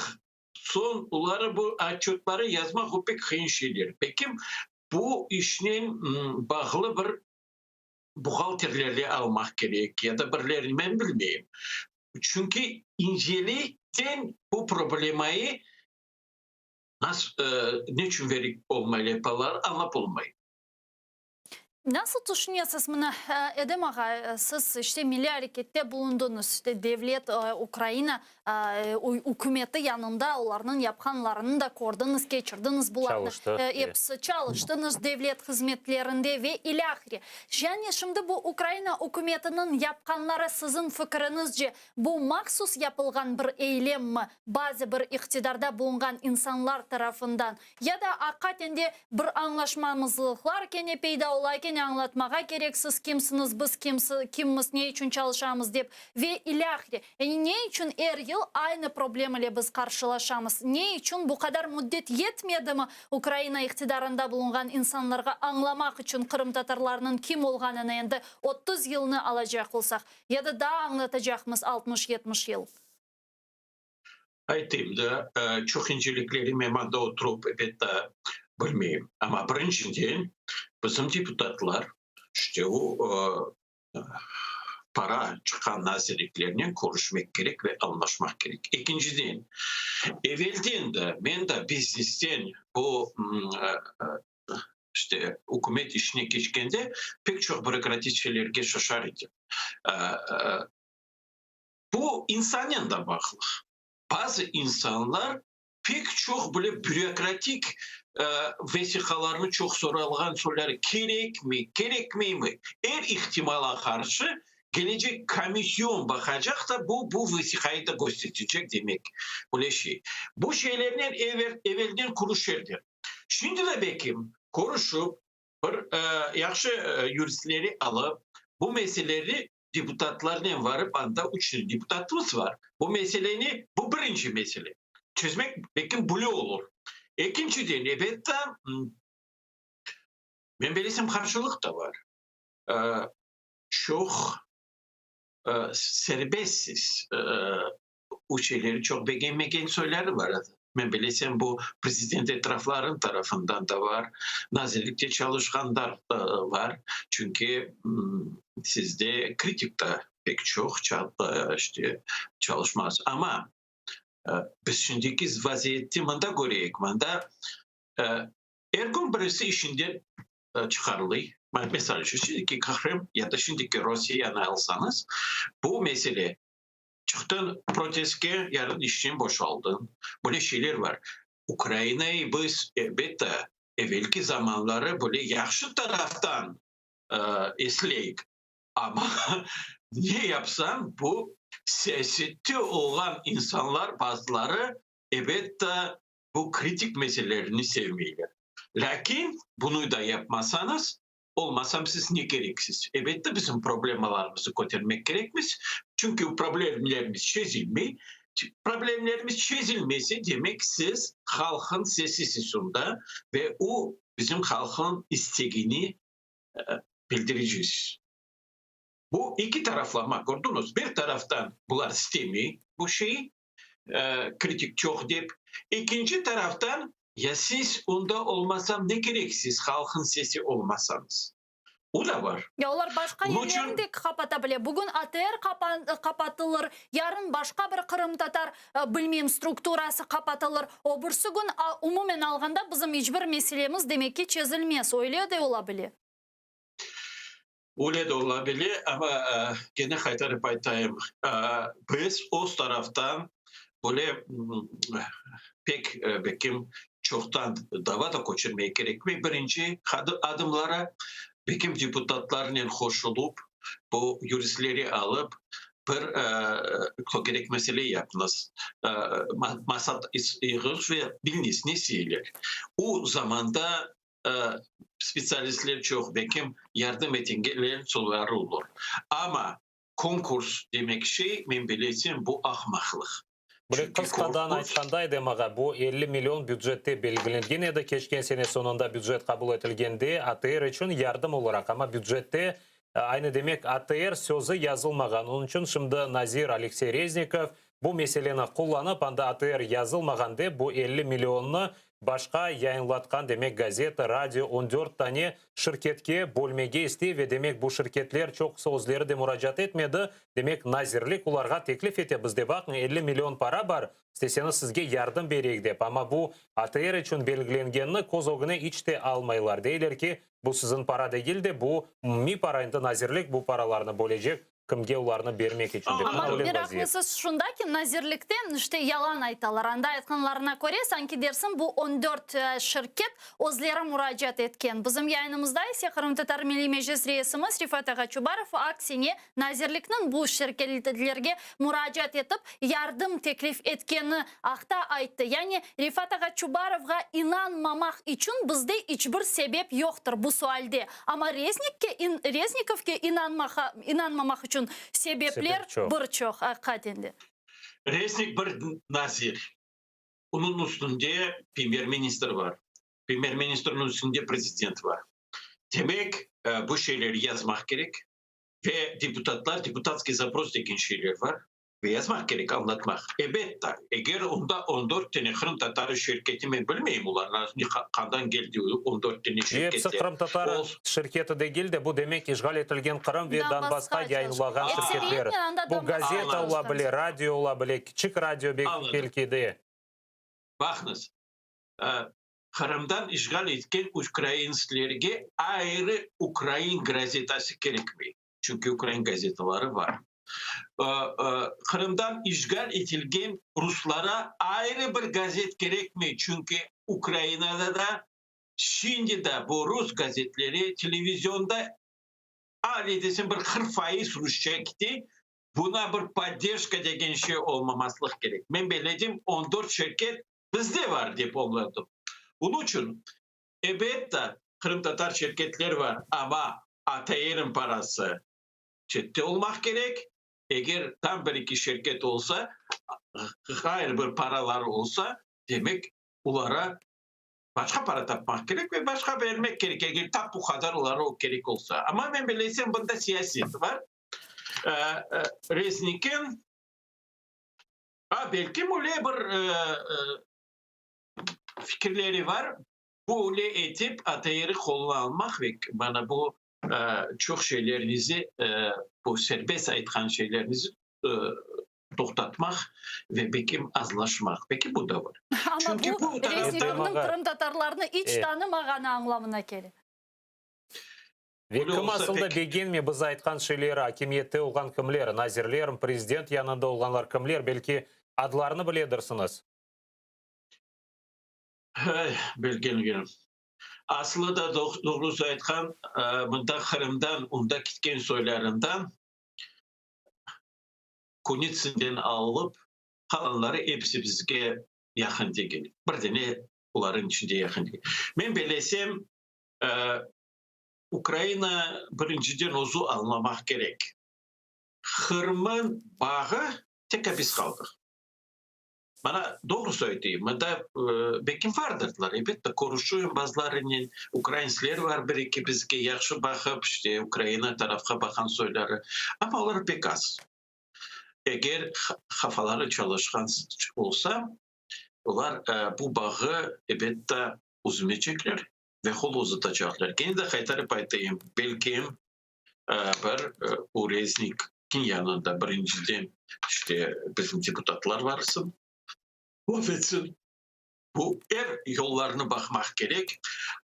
soñ oları bu otçötları yazmaq, o pek qıyın şeyler. Belkim, bu işnen bağlı bir buhgalterlerni almaq kerek ya da birilerini, men bilmeyim. Çünki incelikten bu problemayı nasıl, neçün verip olmay paralar añlap olmay. Nasıl tüşünesiz mına, Edem ağa, siz işte milliy arekette bulundıñız, işte devlet, Ukraina ükümeti yanında olarnıñ yapqanlarını da kördiñiz, keçirdiñiz bularnı, episi çalıştıñız devlet hızmetlerinde ve ilâhre. Yani şimdi bu Ukraina ükümetiniñ yapqanları siziñ fikiriñizce bu mahsus yapılğan bir eylemmi bazı bir iqtidarda bulunğan insanlar tarafından Ya da aqiqaten de bir añlaşmamızlıqlar kene peyda ola, kene añlatmağa kerek, siz kimsiñiz, biz kimmiz, ne içün çalışamız dep ve ilâhre. Yani ne içün er yıl aynı problem ile biz qarşılaşamız? Ne içün bu qadar müddet yetmedimi Ukraina iqtidarında bulunğan insanlarğa añlamaq içün qırımtatarlarnıñ kim olğanını endi 30 yılnı alacaq olsaq, ya da daa añlatacaqmız altmış-yetmiş yıl? Aytayım da, çoq incelikleri men mında oturıp, ebet, daa bilmeyim. Amma birinciden, bizim deputatlar, işte o. Para çıqqan nazirliklernen körüşmek kerek ve añlaşmaq kerek. Ekinciden, evelden de men de biznesten bu işte ükümet işine keçkende pek çoq bürokratik şeylerge şaşar edim. Bu insannen de bağlı. Bazı insanlar pek çoq böyle bürokratik vesiqalarnı çoq soralğan soyları kerekmi, kerekmeymi, er ihtimala qarşı kelecek komisyon baqacaq da bu bu vesiqayı da köstertecek demek böyle şey. Bu şeylernen evelden körüşerler. Şimdi de belki körüşip bir yahşı yuristleri alıp bu meseleleri deputatlarnen varıp anda üç deputatımız var. Bu meseleni, bu birinci mesele, çezmek belki böyle olur. Ekinciden, elbette, men bilesem qarşılıq da var. Çoq serbestsiz o şeyleri çoq begenmegen soyları bar edi. Men bilesem, bu prezident etraflarınıñ tarafından da var, nazirlikte çalışqanlar da var. Çünki sizde kritik da pek çoq işte çalışmaz. Amma biz şimdiki vaziyette mında köreyik, mında er kün birisi işinden çıqarılıy. Misal içün, şimdiki Qırım ya da şimdiki Rusiyeni alsañız, bu mesele Çıqtıñ protestke, yarın işten boşaldıñ. Böyle şeyler bar. Ukrainayı biz, elbette, evelki zamanları böyle yahşı taraftan esleyik. Amma ne yapsañ, bu siyasette olğan insanlar bazıları, elbette, bu kritik meselelerini sevmeyler. Lâkin bunı da yapmasañız, Olmasam siz ne kereksiz? Elbette bizim problemalarımızı kötermek kerekmiz, çünki problemlerimiz çezilmey. Problemlerimiz çezilmese, demek siz halqın sesisiz onda ve o bizim halqın istegini bildireceksiz. Bu eki taraflama, kördüñiz, bir taraftan bular istemey bu şeyi, kritik çoq dep, ekinci taraftan, ya siz onda olmasam ne kereksiz, halqın sesi olmasañız. O da bar. Ya olar başqa yerlerni de qapata bile. Bugün ATR qapatılır, yarın başqa bir qırımtatar, bilmeyim, strukturası qapatılır, o birisi kün, umumen alğanda, bizim iç bir meselemiz, demek ki, çezilmez. Öyle de ola bile. Öyle de ola bile, amma kene qaytarıp aytayım, biz öz taraftan böyle pek belkim çoqtan dava da köçürmege kerekmey, birinci adımlara belkim deputatlarnen qoşulıp, bu yuristleri alıp, bir kerek mesele yapıñız, masa yığıñız ve biliñiz ne isteyler. O zamanda Spetsialistler çoq, belkim yardım etengenler soyları olur. Amma konkurs demek şey, men bilesem, bu ahmaqlıq. Böyle qısqadan aytqanda, Edem ağa, bu 50 million bücette belgilengen edi, keçken sene soñunda bücet qabul etilgende ATR içün yardım olaraq, amma bücette aynı demek ATR sözü yazılmağan, onıñ içün şimdi nazir Aleksey Reznikov Bu meseleni qullanıp, anda ATR yazılmağan dep, bu 50 millionnı başqa yayınlatqan, demek, gazeta, radio, on dört tane şirketke bölmege istey ve, demek, bu şirketler çoqusı özleri de muracaat etmedi, demek, nazirlik olarğa teklif ete, bizde baqıñ, 50 million para bar, isteseñiz sizge yardım bereyik dep, amma bu ATR içün belgilengenini köz ögüne iç te almaylar, deyler ki, bu siziñ para degil de, bu umumiy para, endi nazirlik bu paralarnı bölecek, Kimge olarnı bermek içün dep. Amma meraqlısı şunda ki, nazirlikte işte yalan aytalar. Anda aytqanlarına köre, sanki dersiñ bu on dört şirket özleri muracaat etken. Bizim yayınımızda ise Qırımtatar Milliy Meclis reisimiz Refat ağa Çubarov aksine nazirlikniñ bu şirketlerge muracaat etip yardım teklif etkeni aqta ayttı. Yani Refat ağa Çubarovğa inanmamaq içün bizde iç bir sebep yoqtır bu sualde. Amma Reznikke, Reznikovke inanmağa, inanmamaq içün sebepler Sebep çoq. bir çoq, aqiqaten de. Reznik bir nazir. Onıñ üstünde premyer-ministr bar. Premyer-ministrniñ üstünde prezident bar. Demek, bu şeyleri yazmaq kerek ve deputatlar, deputatskiy zapros degen şeyler bar. Ve yazmaq kerek, añlatmaq. Ebet, eger onda on dört tane qırımtatarı şirketi, men bilmeyim olar qandan keldi on dört tane Episi şirketler. qırımtatar şirketi degil de, bu demek işğal etilgen Qırım ve Donbassqa yayınlağan şirketler. Bu gazeta ola bile, radio ola bile, kiçik radio belki de. Baqıñız, Qırımdan işğal etken ukrainsklerge ayrı ukrain gazetası kerekmey. Çünki ukrain gazetaları bar. Qırımdan işğal etilgen ruslara ayrı bir gazet kerekmey, çünki Ukrainada da şimdi de bu rus gazetleri televizionda ale desem bir 40% rusça kete, buna bir podderjka degen şey olmamaslıq kerek. Men beledim, 14 şirket bizde bar dep añladım. Bunıñ içün, ebet, qırımtatar şirketler bar, amma ATR-niñ parası çette olmaq kerek. Eger tam bir-eki şirket olsa, ğayrı bir paraları olsa, demek, olara başqa para tapmaq kerek ve başqa bermek kerek, eger tap bu qadar olara o kerek olsa. Amma men bilesem, bunda siyaset bar. Reznikin, a, belki öyle bir fikirleri bar, bu öyle etip ATR-i qoluna almaq ve mana bu çoq şeylernizi, bu serbest aytqan şeylernizi toqtatmaq ve belki azlaşmaq. Belki bu da bar. Amma Çünki bu bu Reznikovnıñ qırımtatarlarnı iç tanımağanı añlamına kele. Ve Öyle kim olsa asıl da pek. begenmey biz aytqan şeyleri, akimiyette olğan kimler, nazirler, prezident yanında olğanlar kimler, belki adlarını biledirsiñiz? Hey, bilgengen. Aslı da doğrusu aytqan, mında Qırımdan onda ketken soylarından Kunitsinden alıp qalanları episi bizge yaqın degil. Bir dane olarnıñ içinde yaqın degil. Men bilesem, Ukraina birinciden özü añlamaq kerek. Qırımın bağı tek biz qaldıq. Mana doğrusu aytayım, mında belki vardırlar, elbette, körüşüyim bazılarınen, ukrainsler var bir-eki bizge yahşı baqıp, işte, Ukraina tarafqa baqan soyları, amma olar pek az. Eger qafaları çalışqan olsa, olar bu bağı, elbette, üzmeycekler ve qol uzatacaqlar. Kene de qaytarıp aytayım, belki bir bu Reznikniñ yanında birinciden işte bizim deputatlar varsın, laf etsin. Bu er yollarını baqmaq kerek.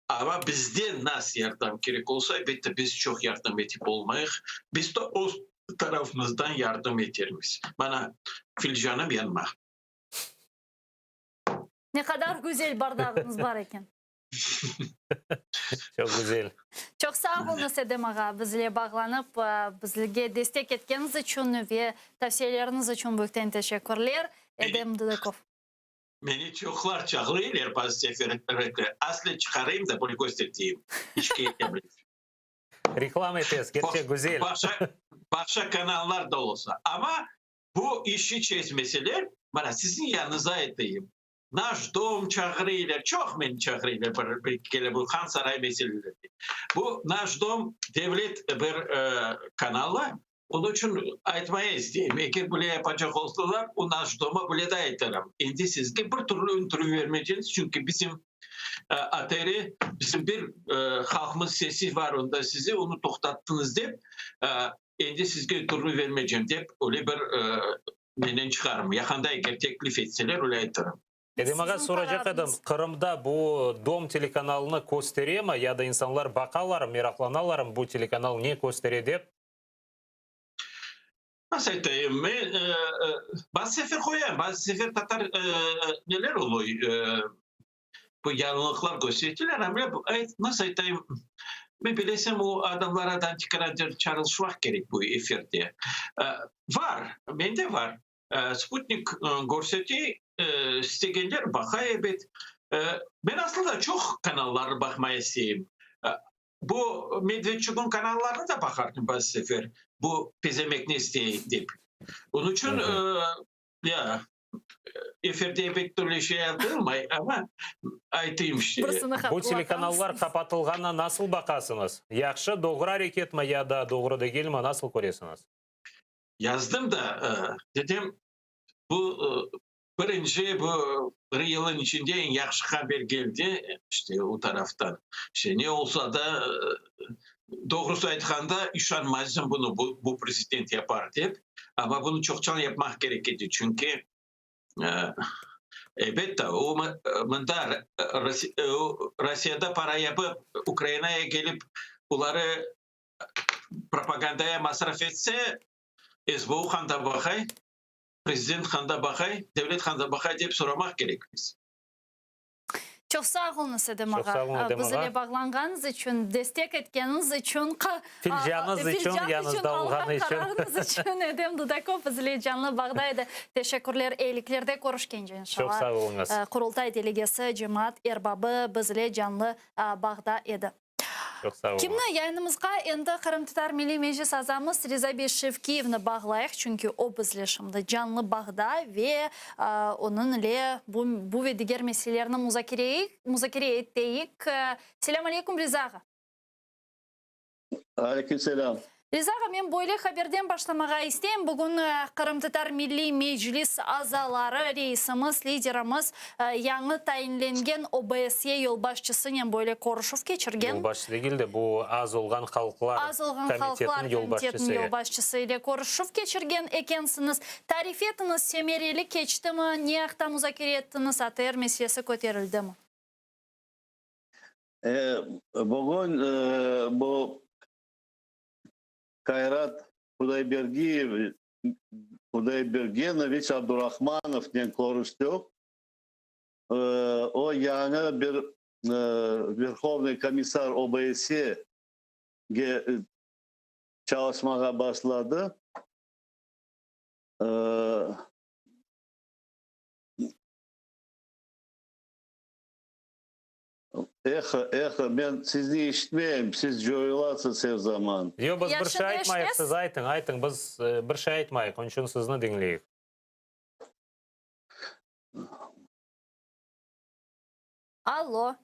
Amma bizden nasıl yardım kerek olsa, elbette, biz çoq yardım etip olmayıq. Biz de öz tarafımızdan yardım etermiz. Mana, filcanım yanıma. Ne qadar güzel bardağıñız bar eken. Çoq güzel. Çoq sağ oluñız, Edem ağa, bizle bağlanıp, bizge destek etkeniñiz içün ve tavsiyeleriñiz içün büyükten teşekkürler. Edem Dudakov. Meni çoqlar çağırıylar bazı sefer, aslı çıqarayım da böyle kösterteyim. İçki Reklama etesiz, kerçek güzel. Başqa kanallar da olsa. Amma bu işi çezmeseler, mana siziñ yanıñıza aytayım, Naş dom çağırıylar, çoq meni çağırıylar bir, bir kere bu Han saray meselelerinde. Bu Naş dom devlet bir kanalı, onıñ içün aytmaya isteyim, eger böyle yapacaq olsalar, o Naş doma böyle de aytarım, endi sizge bir türlü intervyu vermeycemiz, çünki bizim ATR, bizim bir halqımız sesi var onda, sizi onı toqtattıñız dep, endi sizge intervyu vermeycem dep, öyle bir Menden çıqarım. Yaqında eger teklif etseler, öyle aytırım. Edem ağa, soracaq edim, Qırımda bu Dom telekanalını kösteremi ya da insanlar baqalarmı, meraqlanalarmı bu telekanal ne köstere dep? Nasıl aytayım, men bazı sefer qoyam, bazı sefer tatar neler oluy, bu yañılıqlar köstertiler, amma nasıl aytayım, men bilesem, o adamlardan tekrar çağrılışmaq kerek bu efirde. Var, mende var. Sputnik körsete, istegenler baqa, ebet. Men aslında çoq kanallarnı baqmaya isteyim. Bu Medvedçuknıñ kanallarını da baqardım bazı sefer, bu pezemek ne istey dep. Onıñ içün, ya, Efirde pek türlü şey aytılmay, amma aytayım işte. Bu telekanallar qapatılğanına nasıl baqasıñız? Yahşı, doğru areketmi ya da doğru degilmi, nasıl köresiñiz? Yazdım da, dedim, bu birinci, bu bir yılın içinde eñ yahşı haber keldi, işte o taraftan. İşte ne olsa da, doğrusı aytqanda, işanmazdım bunı bu prezident yapar dep, amma bunı çoqtan yapmaq kerek edi, çünki Elbette, o mında Rossiyada para yapıp, Ukrainaya kelip, oları propagandaya masraf etse, SBU qanda baqay, prezident qanda baqay, devlet qanda baqay dep soramaq kerekmiz. Çoq sağ oluñız, Edem Çoq sağ ağa. oluñ, Edem Biz ağa. ile bağlanğanıñız içün, destek etkeniñiz içün, Filcanıñız içün, filcan yanıñızda alğan olğanı içün. qararıñız içün Edem Dudakov biz ile canlı bağda edi. Teşekkürler, eyiliklerde körüşkence inşallah. Çoq sağ oluñız. Qurultay delegesi, cemaat erbabı biz ile canlı bağda edi. Çoq sağ oluñız. Kimni yayınımızğa endi Qırımtatar Milliy Meclis azamız Riza bey Şevkiyevni bağlayıq, çünki o bizle şimdi canlı bağda ve onıñ ile bu, bu ve diger meselelerni muzakere eteyik. Selâm aleyküm, Riza ağa. Aleyküm selâm. Riza ağa, men böyle haberden başlamağa isteyim. Bugün Qırımtatar Milliy Meclis azaları, reisimiz, liderimiz yañı tayinlengen OBSYE yolbaşçısınen böyle körüşüv keçirgen. Yolbaşçı degil de, bu az olğan halqlar Az olğan halqlar komitetiniñ yolbaşçısı. komitetiniñ yolbaşçısı ile körüşüv keçirgen ekensiñiz. Tarif etiñiz, semereli keçtimi, ne aqta muzakere ettiñiz, ATR meselesi köterildimi? Bugün bu Kayrat Hudaybergiyev, Hudaybergenoviç Abdurahmanovnen körüştik. O yañı bir Verhovnıy komissar OBSYE-ge çalışmağa başladı. Eho, eho, men sizni işitmeyim, siz coyulasız er zaman. Yoq, biz Ya bir şey şimdi aytmayıq, eşitesiz? siz aytıñ, aytıñ, biz bir şey aytmayıq, onıñ içün sizni diñleyik. Allo.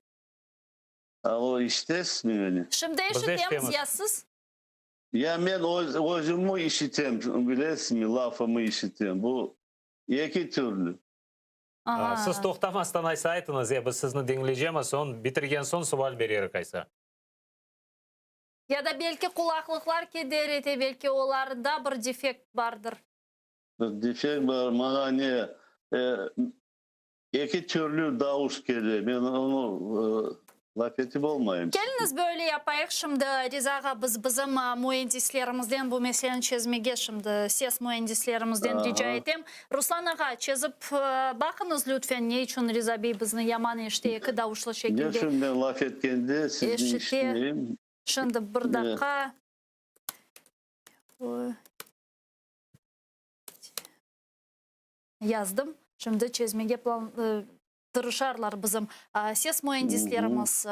Allo, işitesizmi meni? Şimdi Biz eşitemiz, eşitemiz. ya siz? Ya men öz, özümi işitem, bilesizmi, lafımı işitem, bu eki türlü. Siz toqtamastan aysa aytıñız, e, biz sizni diñleycemiz, soñ bitirgen soñ sual bererik aysa. Ya da belki qulaqlıqlar keder ete, belki olarda bir defekt bardır. Bir defekt bar, maña ne, e, eki türlü davuş kele, men onı Laf etip olmayım. Keliñiz böyle yapayıq şimdi, Riza ağa, biz bizim müendislerimizden bu meseleni çezmege şimdi ses müendislerimizden rica etem. Ruslan ağa, çezip baqıñız lütfen, ne içün Riza bey bizni yaman eşite, eki davuşlı şekilde Ne içün men laf etkende sizni eşite. eşitmeyim? Şimdi bir daqqa. Yazdım. Şimdi çezmege plan tırışarlar bizim ses müendislerimiz,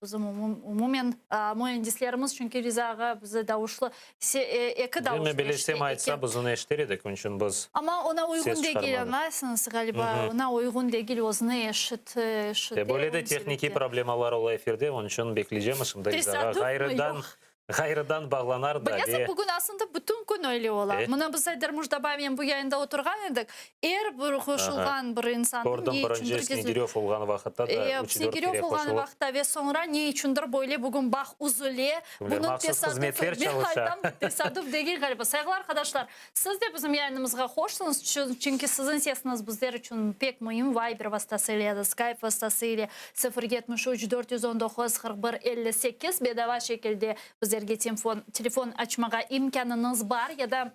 bizim umumen müendislerimiz, çünki Riza ağa bizi davuşlı, eki davuşlı Deme bilesem aytsa, biz onı eşiter edik, onıñ içün biz Amma ona uyğun ses degil, çıqarmadıq. añlaysıñız, ğaliba, ona uyğun degil, özüni eşit, eşite. Böyle de tehnikiy problemalar ola efirde, onıñ içün bekleycemiz şimdi Riza ağa Tesadüfmi, ğayrıdan yoq. Ğayrıdan bağlanar da Bilesiñ, ve. bugün aslında bütün kün öyle ola. E? Mına biz Ayder Mujdabayevnen bu yayında oturğan edik. Er bir qoşulğan bir insannıñ Kördim, ne birinci içündir gizli. Snegiryov olğan vaqıtta da E, üç-dört kere Snegiryov olğan qoşulıp. vaqıtta ve soñra ne içündir böyle bugün bağ üzüle. Kimler Bunıñ mahsus tesadüfi, hızmetler men çalışa. aytam, tesadüf degil ğaliba. Sayğılı arqadaşlar, siz de bizim yayınımızğa hoşsıñız, çünki siziñ sesiñiz bizler içün pek müim. Viber vastası ile ya da Skype vastası ile 0 73 419 41 58 bedava şekilde bizlerge telefon açmağa imkânıñız bar ya da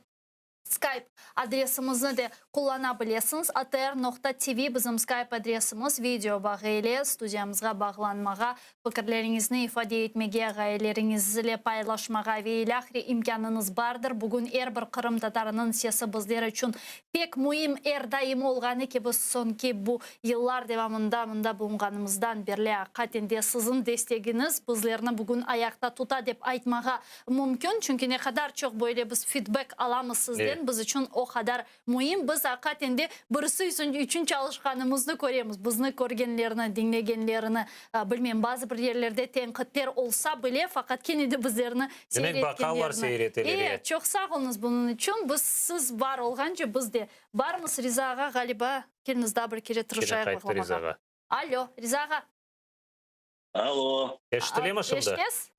Skype adresimizni de qullana bilesiñiz. Atr noqta TV bizim Skype adresimiz. Video bağı ile studiyamızğa bağlanmağa, fikirleriñizni ifade etmege, ğayeleriñiz ile paylaşmağa ve ilâhre imkânıñız bardır. Bugün er bir qırımtatarınıñ sesi bizler içün pek müim, er daim olğanı kibi soñki bu yıllar devamında mında bulunğanımızdan berli aqiqaten de siziñ destegiñiz bizlerni bugün ayaqta tuta dep aytmağa mümkün. Çünki ne qadar çoq böyle biz fidbek alamız sizden. Aqiqaten biz içün o qadar müim. Biz aqiqaten de birisi içün çalışqanımıznı köremiz, bizni körgenlerini, diñlegenlerini. Bilmem, bazı bir yerlerde tenqitler olsa bile, faqat kene de bizlerni Demek, baqalar, seyretkenlerini. seyreteler, E, çoq sağ oluñız bunıñ içün. Biz, siz bar olğance, biz de barmız. Riza ağa, ğaliba, keliñiz daa bir kere Kene tırışayıq qayttı Riza bağlamağa. ağa. Alo, Riza ağa. Alo. Eşitilemi şimdi? Eşitesiz?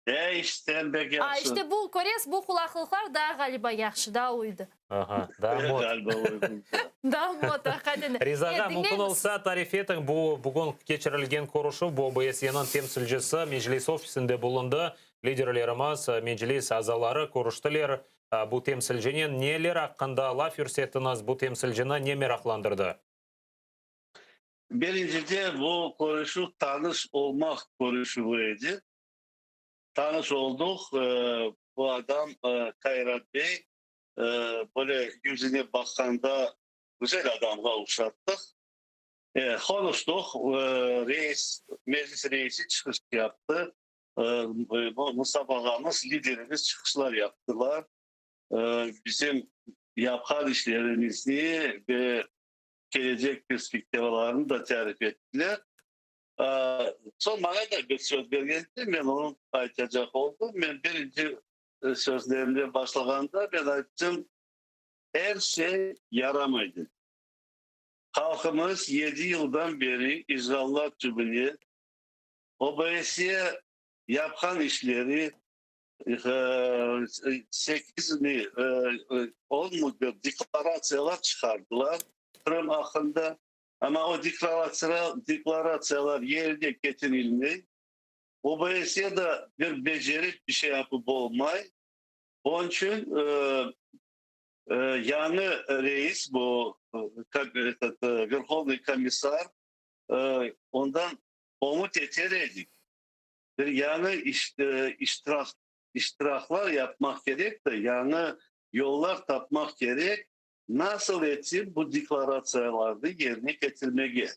E, işitem bek A, yahşı. işte bu, köresiz, bu qulaqlıqlar daa ğaliba yahşı, daa uydı. Aha, daa mot. Ğaliba uydı. Daa mot, aqiqaten de. Riza E, ağa, mümkün diñleymiz. olsa, tarif etiñ, bu bugün keçirilgen körüşüv, bu OBSYeniñ temsilcisi Meclis ofisinde bulundı, liderlerimiz, Meclis azaları körüştiler. Bu temsilcinen neler aqqında laf yürsettiñiz, bu temsilcini ne meraqlandırdı? Birincide, bu körüşüv tanış olmaq körüşüvi edi. Tanış olduq, bu adam Kayrat bey, böyle yüzüne baqqanda güzel adamğa oşattıq. Qonuştıq, reis, meclis reisi çıqış yaptı, Mustafa ağamız, liderimiz çıqışlar yaptılar. Bizim yapqan işlerimizni ve kelecek perspektivalarını da tarif ettiler. Soñ maña da bir söz bergende, men onı aytacaq oldım. Men birinci sözlerimde başlağanda men ayttım, er şey yaramay dedim. Halqımız yedi yıldan beri işğallar tübüne, OBSYE yapqan işleri, sekiz mi, on mu bir deklaratsiyalar çıqardılar Qırım aqqında. Amma o deklaratsiyalar yerine ketirilmey. OBSYE da bir becerip bir şey yapıp olmay. Onıñ içün yañı reis, bu Verhovnıy komissar, ondan ümüt eter edik. Bir yañı iştiraklar yapmaq kerek de, yañı yollar tapmaq kerek. Nasıl etip bu deklaratsiyalarnı yerine ketirmege?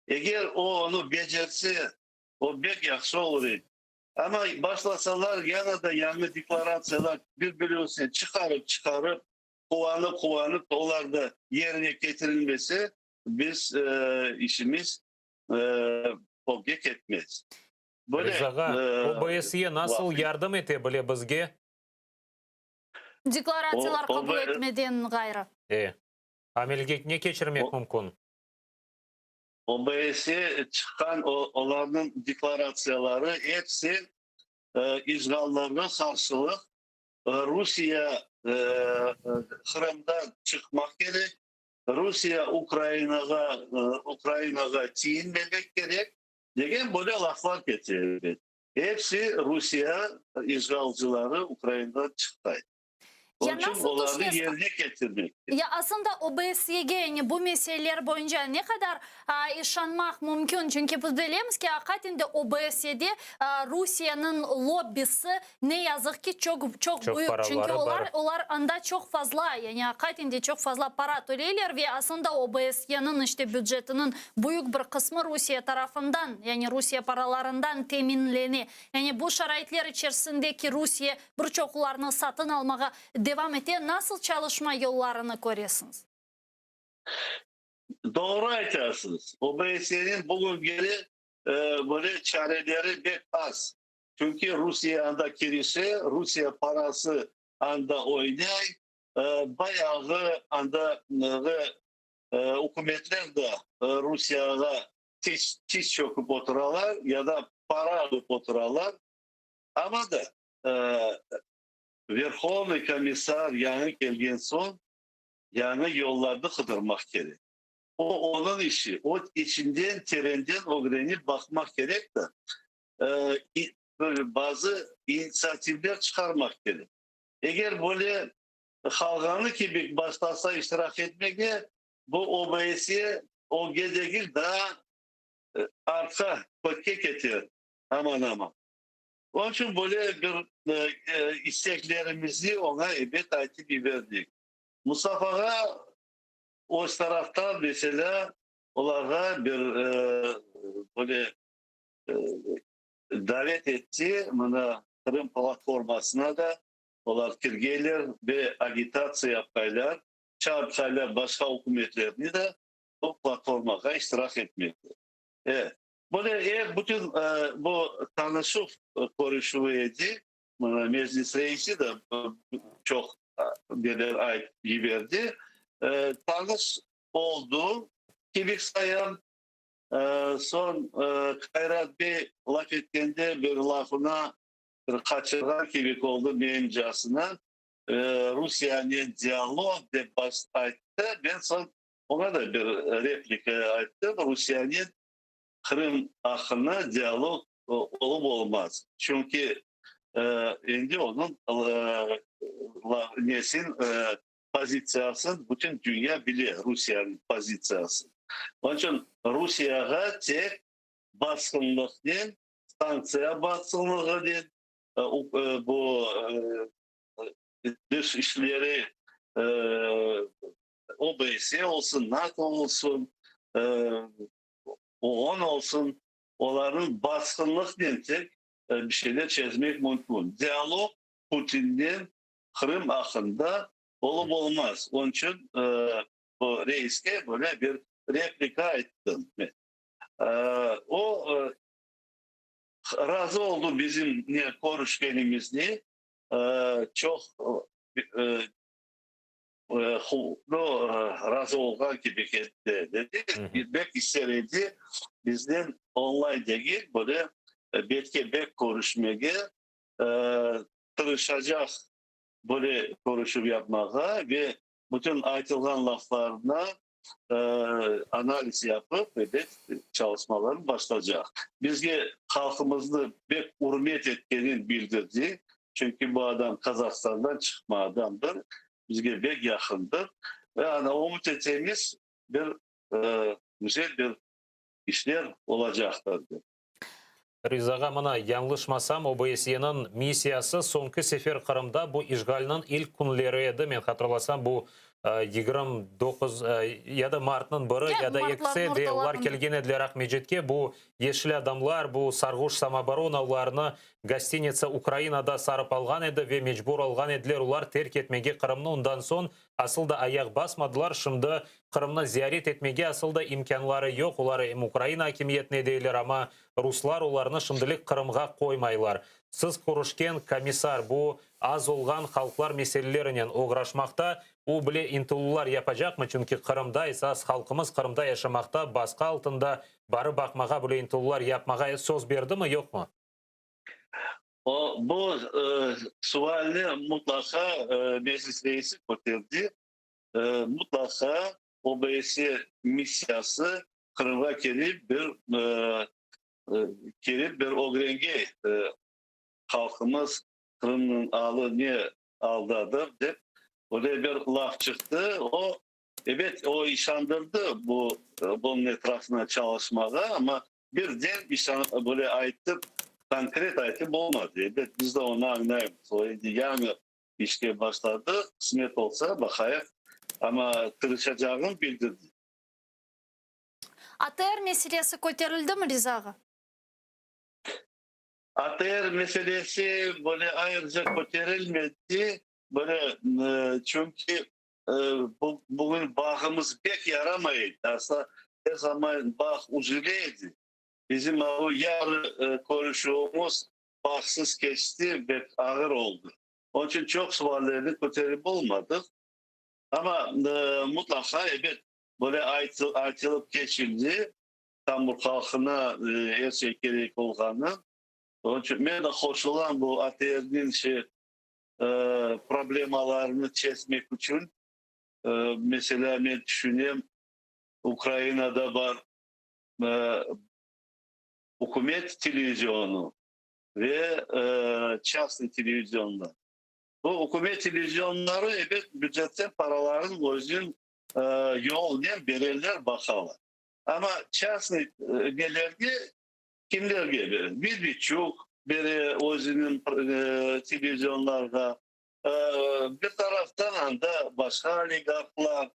Eger o onı becerse, o bek yahşı olur edi. Amma başlasalar, yana da yañı deklaratsiyalar bir-birisi çıqarıp-çıqarıp, quvanıp-quvanıp, olar da yerine ketirilmese, biz işimiz ögge ketmez. Böyle, Riza ağa, OBSYE nasıl yardım ete bile bizge? Deklaratsiyalar qabul etmeden ğayrı. E, amelge ne keçirmek mümkün? OBSYE çıqqan olarnıñ deklaratsiyaları episi işğallarğa qarşılıq, Rusiye Qırımdan çıqmaq kerek, Rusiye Ukrainağa Ukrainağa tiyinmemek kerek degen böyle laflar kete elbet. Episi Rusiye işğalcıları Ukrainadan çıqtay. Ya Onıñ içün nasıl olarnı tüşünesiz? yerine ketirmek. Ya aslında OBSYege, yani bu meseleler boyunca ne qadar işanmaq mümkün? Çünki biz bilemiz ki, aqiqaten de OBSYede Rusiyeniñ lobbisi ne yazıq ki çoq çoq Çoq büyük. Çünki paraları olar bar. olar anda çoq fazla, yani aqiqaten de çoq fazla para töleyler ve aslında OBSYeniñ işte bücetiniñ büyük bir qısmı Rusiye tarafından, yani Rusiye paralarından teminlene. Yani bu şaraitler içerisinde ki Rusiye bir çoqlarını satın almağa devam ete, nasıl çalışma yollarını köresiñiz? Doğru aytasıñız. OBSYeniñ bugüngeli böyle çareleri pek az. Çünki Rusiye anda kirişe, Rusiye parası anda oynay, bayağı anda ükümetler de Rusiyağa tiz çöküp oturalar ya da para alıp oturalar. Amma da Verhovnıy komissar yañı kelgen soñ, yañı yollarnı qıdırmaq kerek. O, onıñ işi. O, içinden, terenden ögrenip baqmaq kerek de, böyle bazı initsiativler çıqarmaq kerek. Eger böyle qalğanı kibi başlasa iştirak etmege, bu OBSYE ögge degil, daa artqa, kötke keter aman-aman. Onıñ içün böyle bir isteklerimizni oña ebet aytıp yiberdik. Mustafağa öz taraftan, meselâ, olarğa bir böyle davet etti, mına Qırım platformasına da. Olar kirgeyler ve agitatsiya yapqaylar, çağırtqaylar başqa ükümetlerni de bu platformağa iştirak etmekte. E, böyle er bütün bu tanışuv körüşüvi edi. Mına Meclis reisi de çoq neler aytıp yiberdi. Tanış oldu kibi sayam. Soñ Kayrat bey laf etkende bir lafına bir qaçırğan kibi oldı menimcasına. Rusiyanen dialog dep ayttı. Men soñ oña da bir replika ayttım, Rusiyanen Qırım aqqında dialog olıp olmaz. Çünki endi onıñ nesin, pozitsiyasın bütün dünya bile, Rusiyeniñ pozitsiyasın. Onıñ içün Rusiyağa tek basqınlıqnen, sanktsiya basqınlığınen, bu dış işleri OBSE olsun, NATO olsun, OON olsun, olarnıñ basqınlıqnen tek bir şeyler çezmek mümkün. Dialog Putinnen Qırım aqqında olıp olmaz. Onıñ içün bu reiske böyle bir replika ayttım men. O, razı oldı bizimle körüşkenimizni, çoq razı olğan kibi ketti, dedi. Bek ister edi biznen onlayn degil, böyle betke-bet körüşmege, tırışacaq böyle körüşüv yapmağa ve bütün aytılğan laflarına analiz yapıp, ebet, çalışmalarını başlacaq. Bizge halqımıznı bek ürmet etkenin bildirdi, çünki bu adam Qazahstandan çıqma adamdır, bizge bek yaqındır ve ana ümüt etemiz, bir güzel bir işler olacaqtır dep. Riza ağa, mına, yañlışmasam, OBSYeniñ missiyası soñki sefer Qırımda bu işğalniñ ilk künleri edi, men hatırlasam, bu 29 ya da martnıñ biri, ya da ekisi de olar kelgen ediler Aqmescitke, bu yeşil adamlar, bu sarğuş samooborona olarnı gostinitsa Ukrainada sarıp alğan edi ve mecbur olğan ediler olar terk etmege Qırımnı, ondan soñ asıl da ayaq basmadılar, şimdi Qırımnı ziyaret etmege asıl da imkânları yoq, olar em Ukraina akimiyetine deyler, amma ruslar olarnı şimdilik Qırımğa qoymaylar. Siz körüşken komissar bu az olğan halqlar meselelerinen oğraşmaqta, o bile ıntıluvlar yapacaqmı, çünki Qırımda esas halqımız Qırımda yaşamaqta, basqı altında, barıp baqmağa bile ıntıluvlar yapmağa söz berdimi, yoqmı? O, bu sualni mutlaqa Meclis reisi köterdi. Mutlaqa OBSE missiyası Qırımğa kelip bir kelip bir ögrenge halqımız Qırımnıñ alı ne aldadır dep öyle bir laf çıqtı. O, ebet, o işandırdı bu bunıñ etrafına çalışmağa, amma birden işan böyle aytıp, konkret aytıp olmadı. Ebet, biz de onı añlaymız. O endi yañı İşke başladı, qısmet olsa, baqayıq, amma tırışacağını bildirdi. ATR meselesi köterildimi, Riza ağa? ATR meselesi böyle ayrıca köterilmedi, böyle, çünki bugün bağımız pek yaramay edi, asla er zaman bağ üzüle edi. Bizim o yarı körüşüvimiz Bağsız keçti, bek ağır oldı. Onıñ içün çoq suallerni köterip olmadıq. Amma mutlaqa, ebet, böyle aytılıp keçildi, tamır halqına er şey kerek olğanı. Onıñ içün men de qoşulam bu ATRniñ şey problemalarını çezmek içün. Meselâ, men tüşünem, Ukrainada bar Ükümet televizionı ve çastnıy televizionlar. Bu ükümet televizionları, ebet, bücetten paralarını özüniñ yolunen bereler, baqalar. Amma çastnıy nelerge, kimlerge bere? Medvedçuk bere özüniñ televizionlarğa, bir taraftan anda başqa oligarhlar.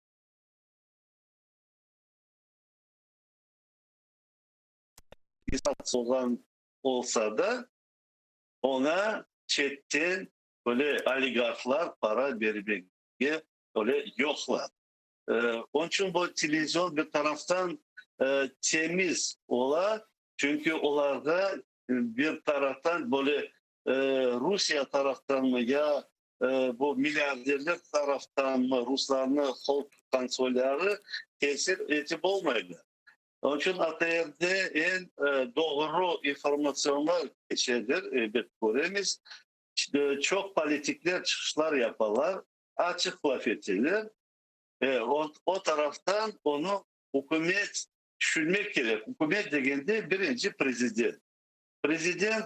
İsat olğan olsa da, oña çetten. Böyle oligarhlar para bermege öyle yoqlar. Onıñ içün bu televizyon bir taraftan temiz ola, çünki olarğa bir taraftan böyle Rusiye taraftanmı ya bu milliarderler taraftanmı ruslarnı qol tutqan soyları tesir etip olmaylar. Onıñ içün ATRde eñ doğru informatsionlar keçedir, elbet köremiz. Çoq politikler çıqışlar yapalar, açıq laf eteler. O, o taraftan onı ükümet tüşünmek kerek. Ükümet degende birinci prezident. Prezident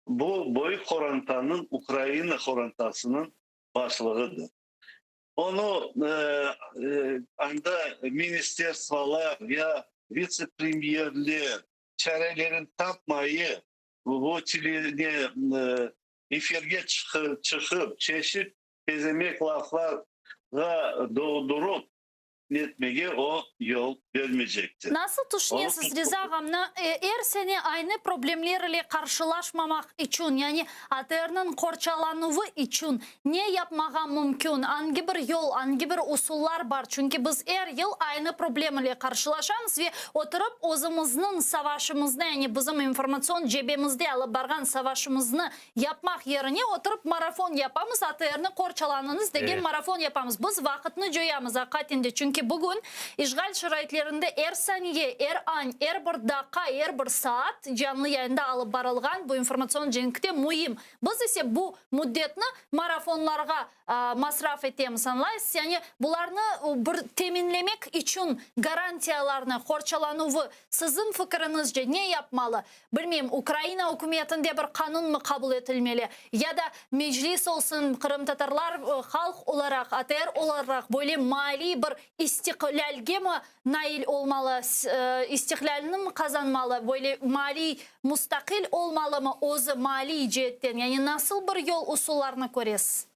bu büyük qorantanıñ, Ukraina qorantasınıñ başlığıdır. Onı anda ministerstvolar ya vitse-premyerler çarelerini tapmayıp, bu tele, efirge çıqıp, çeşit Pezemek laflarğa doğdurıp netmege o yol bermeycektir. Nasıl tüşünesiz, Riza ağam, er sene aynı problemler ile qarşılaşmamaq içün, yani ATRniñ qorçalanuvı içün ne yapmağa mümkün, angi bir yol, angi bir usullar bar? Çünki biz er yıl aynı problem ile qarşılaşamız ve oturıp özümizniñ savaşımıznı, yani bizim informatsion cebemizde alıp barğan savaşımıznı Yapmaq yerine oturıp marafon yapamız, ATRni qorçalanıñız degen marafon yapamız. Biz vaqıtnı coyamız aqiqaten de, çünki bugün işğal şaraitlerinde er saniye, er an, er bir daqqa, er bir saat canlı yayında alıp barılğan bu informatsion cenkte müim. Biz ise bu müddetni marafonlarğa masraf etemiz, añlaysız? Yani bularnı bir teminlemek içün garantiyalarnı, qorçalanuvı, siziñ fikiriñizce ne yapmalı? Bilmeyim, Ukraina ükümetinde bir qanunmı qabul etilmeli, ya da Meclis olsun, qırımtatarlar halq olaraq, ATR olaraq böyle maliy bir istiqlâlge mi nail olmalı, istiqlâlni mi qazanmalı, böyle maliy mustaqil olmalımı özü maliy ceetten, yani nasıl bir yol, usullarnı köresiz?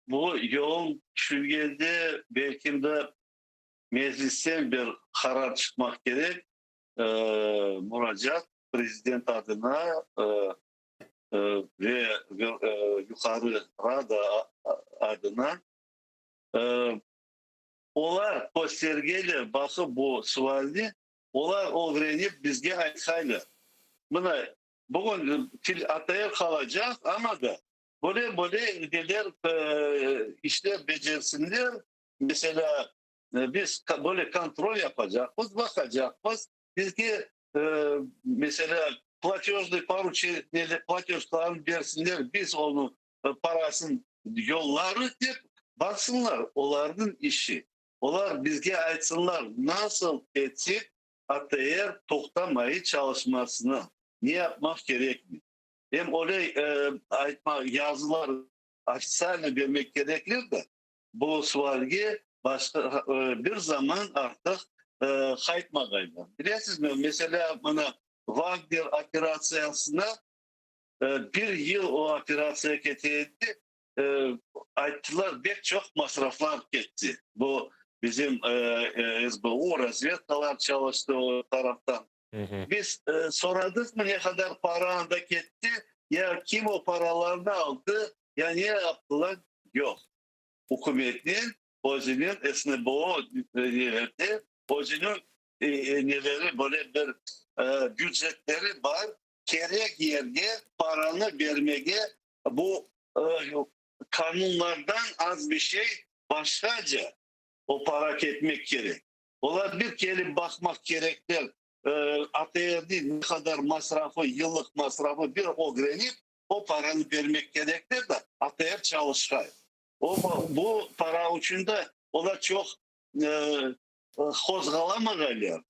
Bu yol tüşüngende, belkim de, Meclisten bir qarar çıqmaq kerek, muracaat prezident adına ve Yuqarı Rada adına. Olar köstergenler, baqıp bu sualni, olar ögrenip bizge aytqanlar. Mına, bugün ATR qalacaq, amma da böyle-böyle neler işler becersinler, Meselâ, biz böyle kontrol yapacaqmız, baqacaqmız, bizge, meselâ, platejnıy poruçeniye, platejkalarnı bersinler, biz onıñ parasını yollarıq dep, baqsınlar, olarnıñ işi. Olar bizge aytsınlar, nasıl etsek ATR toqtamayı çalışmasını, ne yapmaq kerekmi. Em öyle aytma, yazılar ofitsialno bermek kerekler de, Bu sualge başqa bir zaman artıq qaytmağaylar. Bilesizmi, meselâ, mına Vagner operatsiyasına bir yıl o operatsiya kete edi, ayttılar, bek çoq masraflar ketti. Bu bizim SBU, razvedkalar çalıştı o taraftan. Biz soradıqmı ne qadar para anda ketti, ya kim o paralarnı aldı, ya ne yaptılar? Yoq. Ükümetnen özüniñ SNBO nelerde özüniñ neleri böyle bir bücetleri bar, kerek yerge paranı bermege bu qanunlardan az bir şey başqaca o para ketmek kerek. Olar bir kelip baqmaq kerekler, ATRniñ ne qadar masrafı, yıllıq masrafı bir ögrenip, o paranı bermek kerekler de, ATR çalışqay. O, bu para içün de olar çoq qozğalamağaylar,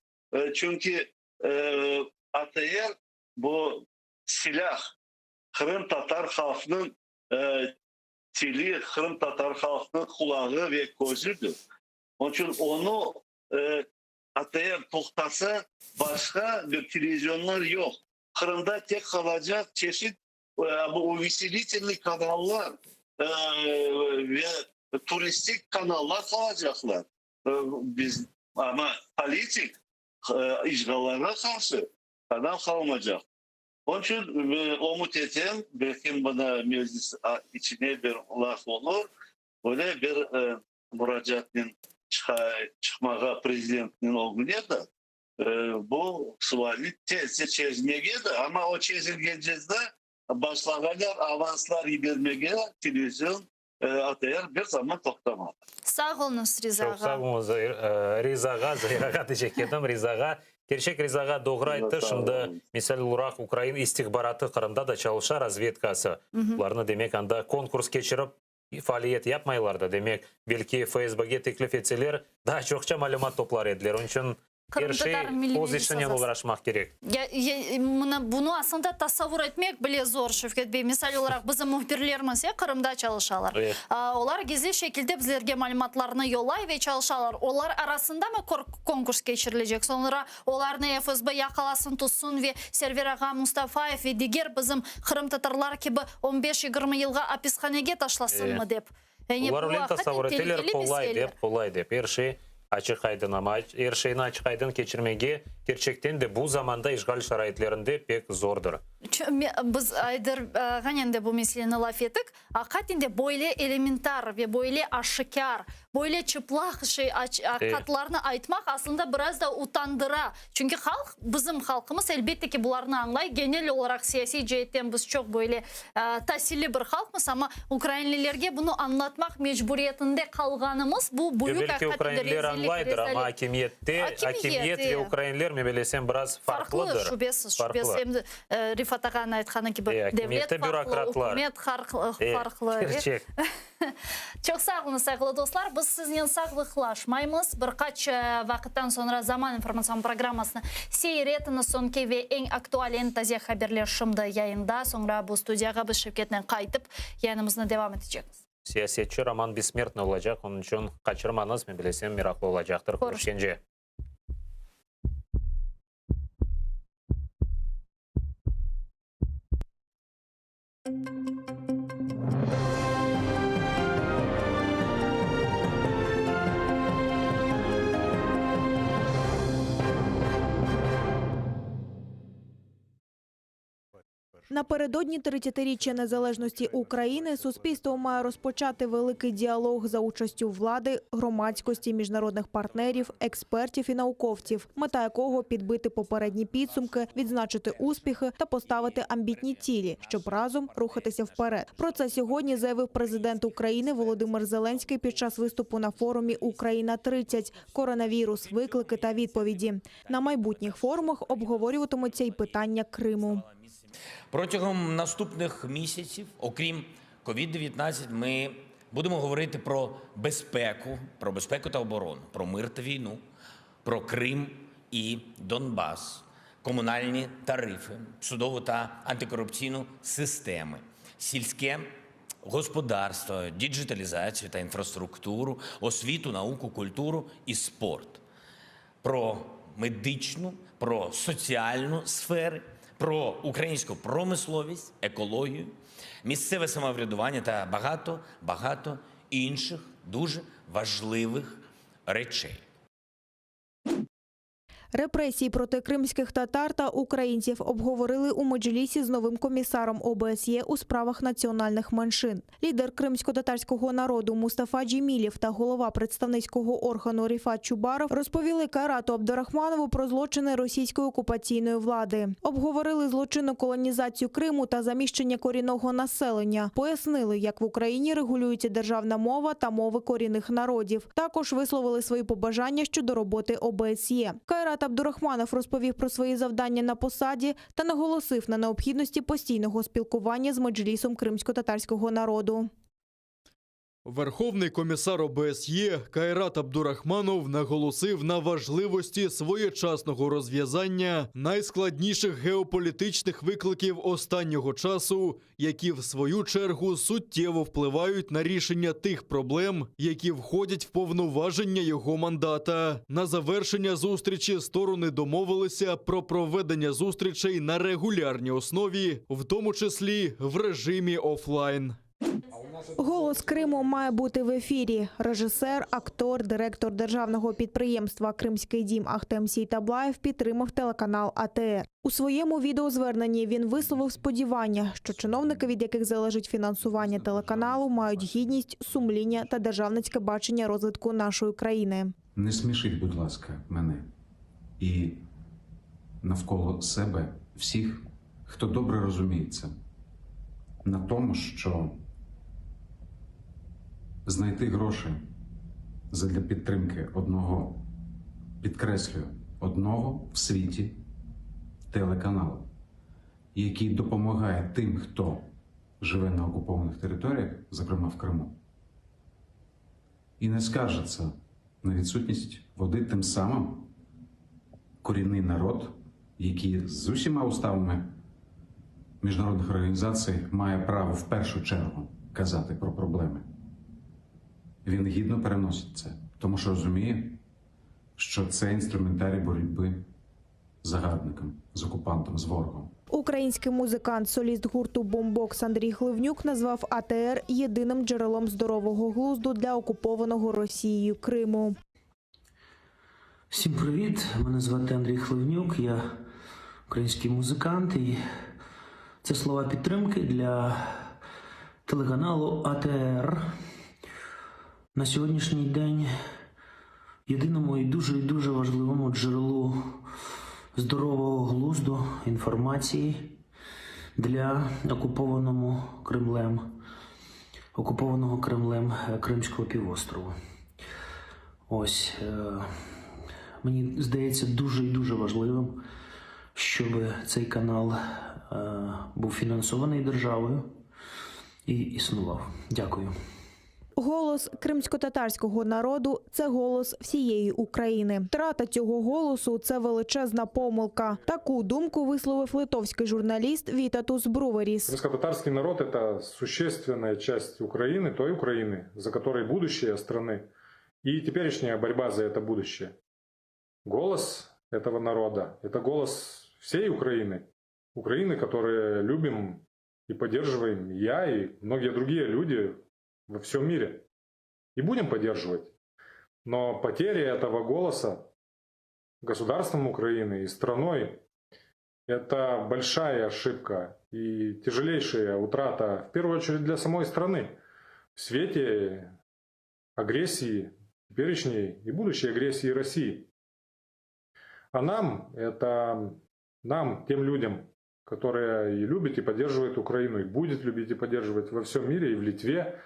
çünki ATR bu silâh, qırımtatar halqnıñ tili, qırımtatar halqnıñ qulağı ve közüdir. Onıñ içün onı ATR toqtasa, başqa bir televizyonlar yoq. Qırımda tek qalacaq çeşit bu uveselitelnıy kanallar ve turistik kanallar qalacaqlar. Biz, amma politik işğallarğa qarşı kanal qalmacaq. Onıñ içün ümüt etem, belkim mına meclis içine bir laf olur, böyle bir muracaatnen çıqmağa prezidentniñ ögüne de, bu sualni tezce çezmege de, amma o çezilgence de başlağanlar avanslar yibermege televizion ATR bir zaman toqtamadı. Sağ oluñız, Riza Çoq sağ ağa. oluñız, Riza ağa, Zair ağa diycek edim, Riza ağa. Kerçek Riza ağa doğru ayttı, şimdi, misal olaraq, ukrain istihbaratı Qırımda da çalışa, razvedkası. Olarnı, demek, anda konkurs keçirip, faaliyet yapmaylar da, demek, belki FSBge teklif etseler, daa çoqça malümat toplar ediler. Onıñ içün er şey Qırımtatar Milliy öz Meclis işinen azası. oğraşmaq kerek. Ya, ya, mına bunı aslında tasavvur etmek bile zor, Şevket bey. Misal olaraq, bizim mühbirlerimiz, ya, Qırımda çalışalar. Evet. Olar gizli şekilde bizlerge malümatlarnı yollay ve çalışalar. Olar arasındamı konkurs keçirilecek? Soñra olarnı FSB yaqalasın, tutsun ve Server ağa Mustafayev ve diger bizim qırımtatarlar kibi on beş-yigirmi yılğa apishanege taşlasınmı dep. Yani Olar bu öyle aqiqaten tasavvur eteler, telükeli qolay meseleler. dep, qolay dep. Er şey açıq-aydın, amma er şeyni açıq-aydın keçirmege kerçekten de bu zamanda işğal şaraitlerinde pek zordır. Biz Ayder ağanen de bu meseleni laf ettik. Aqiqaten de böyle elementar ve böyle aşikâr, böyle çıplaq şey, aqiqatlarnı aytmaq aslında biraz da utandıra. Çünki halq, bizim halqımız, elbette ki, bularnı añlay. Genel olaraq siyasiy ceetten biz çoq böyle tasilli bir halqmız, amma ukrainlilerge bunı añlatmaq mecburiyetinde qalğanımız, bu büyük Belki aqiqaten de ukrainliler rezillik, añlaydır, amma rezalet. akimiyette, akimiyet ve ukrainliler, men bilesem, biraz Farqlı, farqlıdır. şübesiz, şübesiz. Farqlı. Em de Refat ağanıñ aytqanı kibi, E, devlet akimiyette farqlı, bürokratlar. ükümet E, farqlı. kerçek. Çoq sağ oluñız, sayğılı dostlar. Biz siznen sağlıqlaşmaymız. Bir qaç vaqıttan soñra Zaman informatsion programmasını seyir etiñiz. Soñki ve eñ aktual, eñ taze haberler şimdi yayında. Soñra bu studiyağa biz Şevketnen qaytıp, yayınımıznı devam etecekmiz. Siyasetçi Roman Bessmertnıy olacaq, onıñ içün qaçırmañız, men bilesem, meraqlı olacaqtır. Körüşkence. Напередодні 30-річчя незалежності України суспільство має розпочати великий діалог за участю влади, громадськості, міжнародних партнерів, експертів і науковців, мета якого – підбити попередні підсумки, відзначити успіхи та поставити амбітні цілі, щоб разом рухатися вперед. Про це сьогодні заявив президент України Володимир Зеленський під час виступу на форумі «Україна-30. Коронавірус. Виклики та відповіді». На майбутніх форумах обговорюватимуться й питання Криму. Протягом наступних місяців, окрім COVID-19, ми будемо говорити про безпеку, про безпеку та оборону, про мир та війну, про Крим і Донбас, комунальні тарифи, судову та антикорупційну системи, сільське господарство, діджиталізацію та інфраструктуру, освіту, науку, культуру і спорт про медичну, про соціальну сфери, про українську промисловість, екологію, місцеве самоврядування та багато, багато інших дуже важливих речей. Репресії проти кримських татар та українців обговорили у Меджлісі з новим комісаром ОБСЄ у справах національних меншин. Лідер кримсько-татарського народу Мустафа Джемілєв та голова представницького органу Ріфат Чубаров розповіли Кайрату Абдурахманову про злочини російської окупаційної влади. Обговорили злочинну колонізацію Криму та заміщення корінного населення. Пояснили, як в Україні регулюється державна мова та мови корінних народів. Також висловили свої побажання щодо роботи ОБСЄ. Кайрат Абдурахманов розповів про свої завдання на посаді та наголосив на необхідності постійного спілкування з Меджлісом кримськотатарського народу. Верховний комісар ОБСЄ Кайрат Абдурахманов наголосив на важливості своєчасного розв'язання найскладніших геополітичних викликів останнього часу, які в свою чергу суттєво впливають на рішення тих проблем, які входять в повноваження його мандата. На завершення зустрічі сторони домовилися про проведення зустрічей на регулярній основі, в тому числі в режимі офлайн. Голос Криму має бути в ефірі. Режисер, актор, директор державного підприємства Кримський дім Ахтем Сеітаблаєв підтримав телеканал АТР. У своєму відеозверненні він висловив сподівання, що чиновники, від яких залежить фінансування телеканалу, мають гідність, сумління та державницьке бачення розвитку нашої країни. Не смішіть, будь ласка, мене і навколо себе всіх, хто добре розуміється на тому, що знайти гроші задля підтримки одного, підкреслюю, одного в світі телеканалу, який допомагає тим, хто живе на окупованих територіях, зокрема в Криму, і не скаржиться на відсутність води тим самим корінний народ, який з усіма уставами міжнародних організацій має право в першу чергу казати про проблеми. Він гідно переносить це, тому що розуміє, що це інструментарій боротьби з загарбником, з окупантом, з ворогом. Український музикант, соліст гурту «Бомбокс» Андрій Хливнюк назвав АТР єдиним джерелом здорового глузду для окупованого Росією Криму. Всім привіт! Мене звати Андрій Хливнюк, я український музикант, і це слова підтримки для телеканалу АТР. На сьогоднішній день єдиному і дуже і дуже важливому джерелу здорового глузду інформації для окупованому Кремлем, окупованого Кремлем е, Кримського півострову. Ось е, мені здається дуже і дуже важливим, щоб цей канал е, був фінансований державою і існував. Дякую. Голос кримськотатарського народу це голос всієї України. Втрата цього голосу це величезна помилка. Таку думку висловив литовський журналіст Вітатус Бруверіс. Крымско-татарский народ – это существенная часть Украины, той Украины, за которой будущее страны и теперешняя борьба за это будущее. Голос этого народа – это голос всей Украины. Украины, которую любим и поддерживаем я и многие другие люди во всем мире. И будем поддерживать. Но потеря этого голоса государством Украины и страной – это большая ошибка и тяжелейшая утрата, в первую очередь, для самой страны в свете агрессии, теперешней и будущей агрессии России. А нам, это нам, тем людям, которые и любят, и поддерживают Украину, и будет любить и поддерживать во всем мире, и в Литве,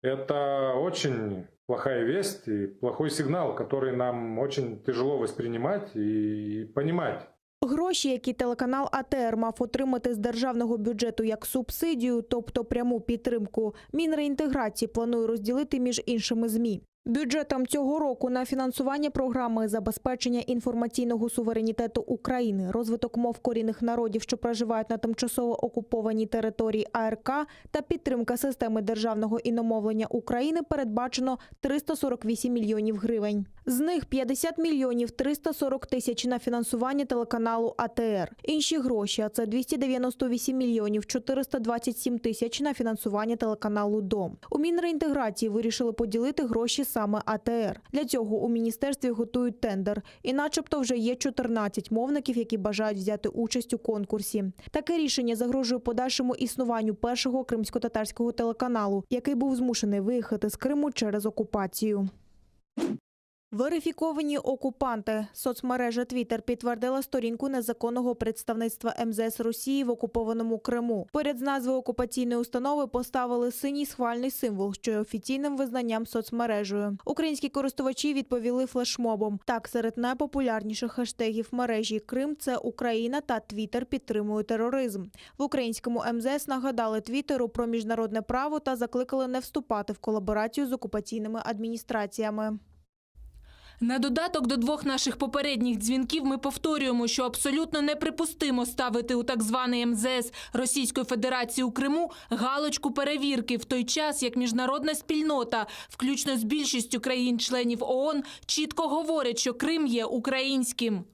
это очень плохая весть и плохой сигнал, который нам очень тяжело воспринимать и понимать. Гроші, які телеканал АТР мав отримати з державного бюджету як субсидію, тобто пряму підтримку, Мінреінтеграції планує розділити між іншими ЗМІ. Бюджетом цього року на фінансування програми забезпечення інформаційного суверенітету України, розвиток мов корінних народів, що проживають на тимчасово окупованій території АРК та підтримка системи державного іномовлення України передбачено 348 мільйонів гривень. З них 50 мільйонів 340 тисяч на фінансування телеканалу АТР. Інші гроші, а це 298 мільйонів 427 тисяч на фінансування телеканалу Дом. У Мінреінтеграції вирішили поділити гроші саме АТР. Для цього у міністерстві готують тендер. І начебто вже є 14 мовників, які бажають взяти участь у конкурсі. Таке рішення загрожує подальшому існуванню першого кримськотатарського телеканалу, який був змушений виїхати з Криму через окупацію. Верифіковані окупанти. Соцмережа Твіттер підтвердила сторінку незаконного представництва МЗС Росії в окупованому Криму. Поряд з назвою окупаційної установи поставили синій схвальний символ, що є офіційним визнанням соцмережею. Українські користувачі відповіли флешмобом. Так, серед найпопулярніших хештегів мережі Крим це Україна та Твіттер підтримує тероризм. В українському МЗС нагадали Твіттеру про міжнародне право та закликали не вступати в колаборацію з окупаційними адміністраціями. На додаток до двох наших попередніх дзвінків ми повторюємо, що абсолютно неприпустимо ставити у так званий МЗС Російської Федерації у Криму галочку перевірки в той час, як міжнародна спільнота, включно з більшістю країн-членів ООН, чітко говорить, що Крим є українським.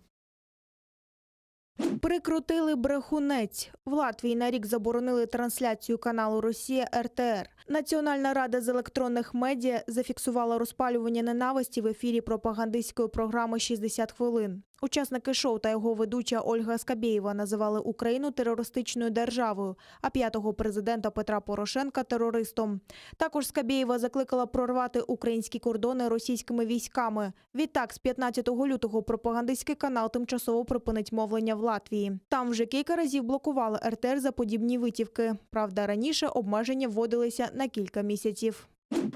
Прикрутили брехунець. В Латвії на рік заборонили трансляцію каналу Росія РТР. Національна рада з електронних медіа зафіксувала розпалювання ненависті в ефірі пропагандистської програми «60 хвилин. Учасники шоу та його ведуча Ольга Скабєєва називали Україну терористичною державою, а п'ятого президента Петра Порошенка терористом. Також Скабєєва закликала прорвати українські кордони російськими військами. Відтак, з 15 лютого пропагандистський канал тимчасово припинить мовлення в Латвії. Там вже кілька разів блокували РТР за подібні витівки. Правда, раніше обмеження вводилися на кілька місяців.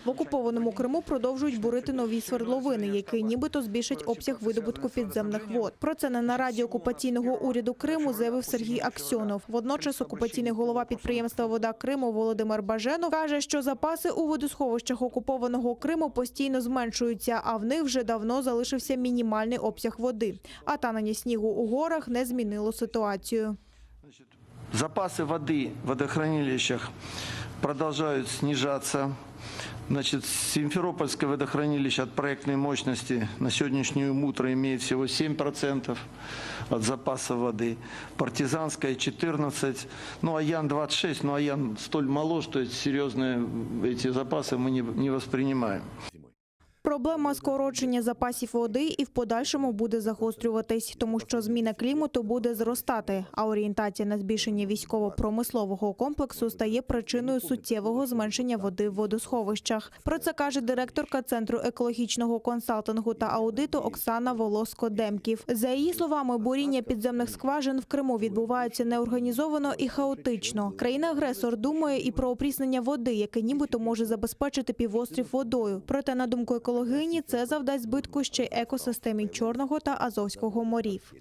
В окупованому Криму продовжують бурити нові свердловини, які нібито збільшать обсяг видобутку підземних вод. Про це на нараді окупаційного уряду Криму заявив Сергій Аксьонов. Водночас окупаційний голова підприємства «Вода Криму» Володимир Баженов каже, що запаси у водосховищах окупованого Криму постійно зменшуються, а в них вже давно залишився мінімальний обсяг води. А танення снігу у горах не змінило ситуацію. Запасы воды в водохранилищах продолжают снижаться. Значит, Симферопольское водохранилище от проектной мощности на сегодняшнее утро имеет всего 7% от запаса воды. Партизанское 14, ну Аян 26, но Аян столь мало, что эти серьезные эти запасы мы не, не воспринимаем. Проблема скорочення запасів води і в подальшому буде загострюватись, тому що зміна клімату буде зростати, а орієнтація на збільшення військово-промислового комплексу стає причиною суттєвого зменшення води в водосховищах. Про це каже директорка Центру екологічного консалтингу та аудиту Оксана Волоско-Демків. За її словами, буріння підземних скважин в Криму відбуваються неорганізовано і хаотично. Країна-агресор думає і про опріснення води, яке нібито може забезпечити півострів водою. Проте, на думку екологині, це завдасть збитку ще й екосистемі Чорного та Азовського морів.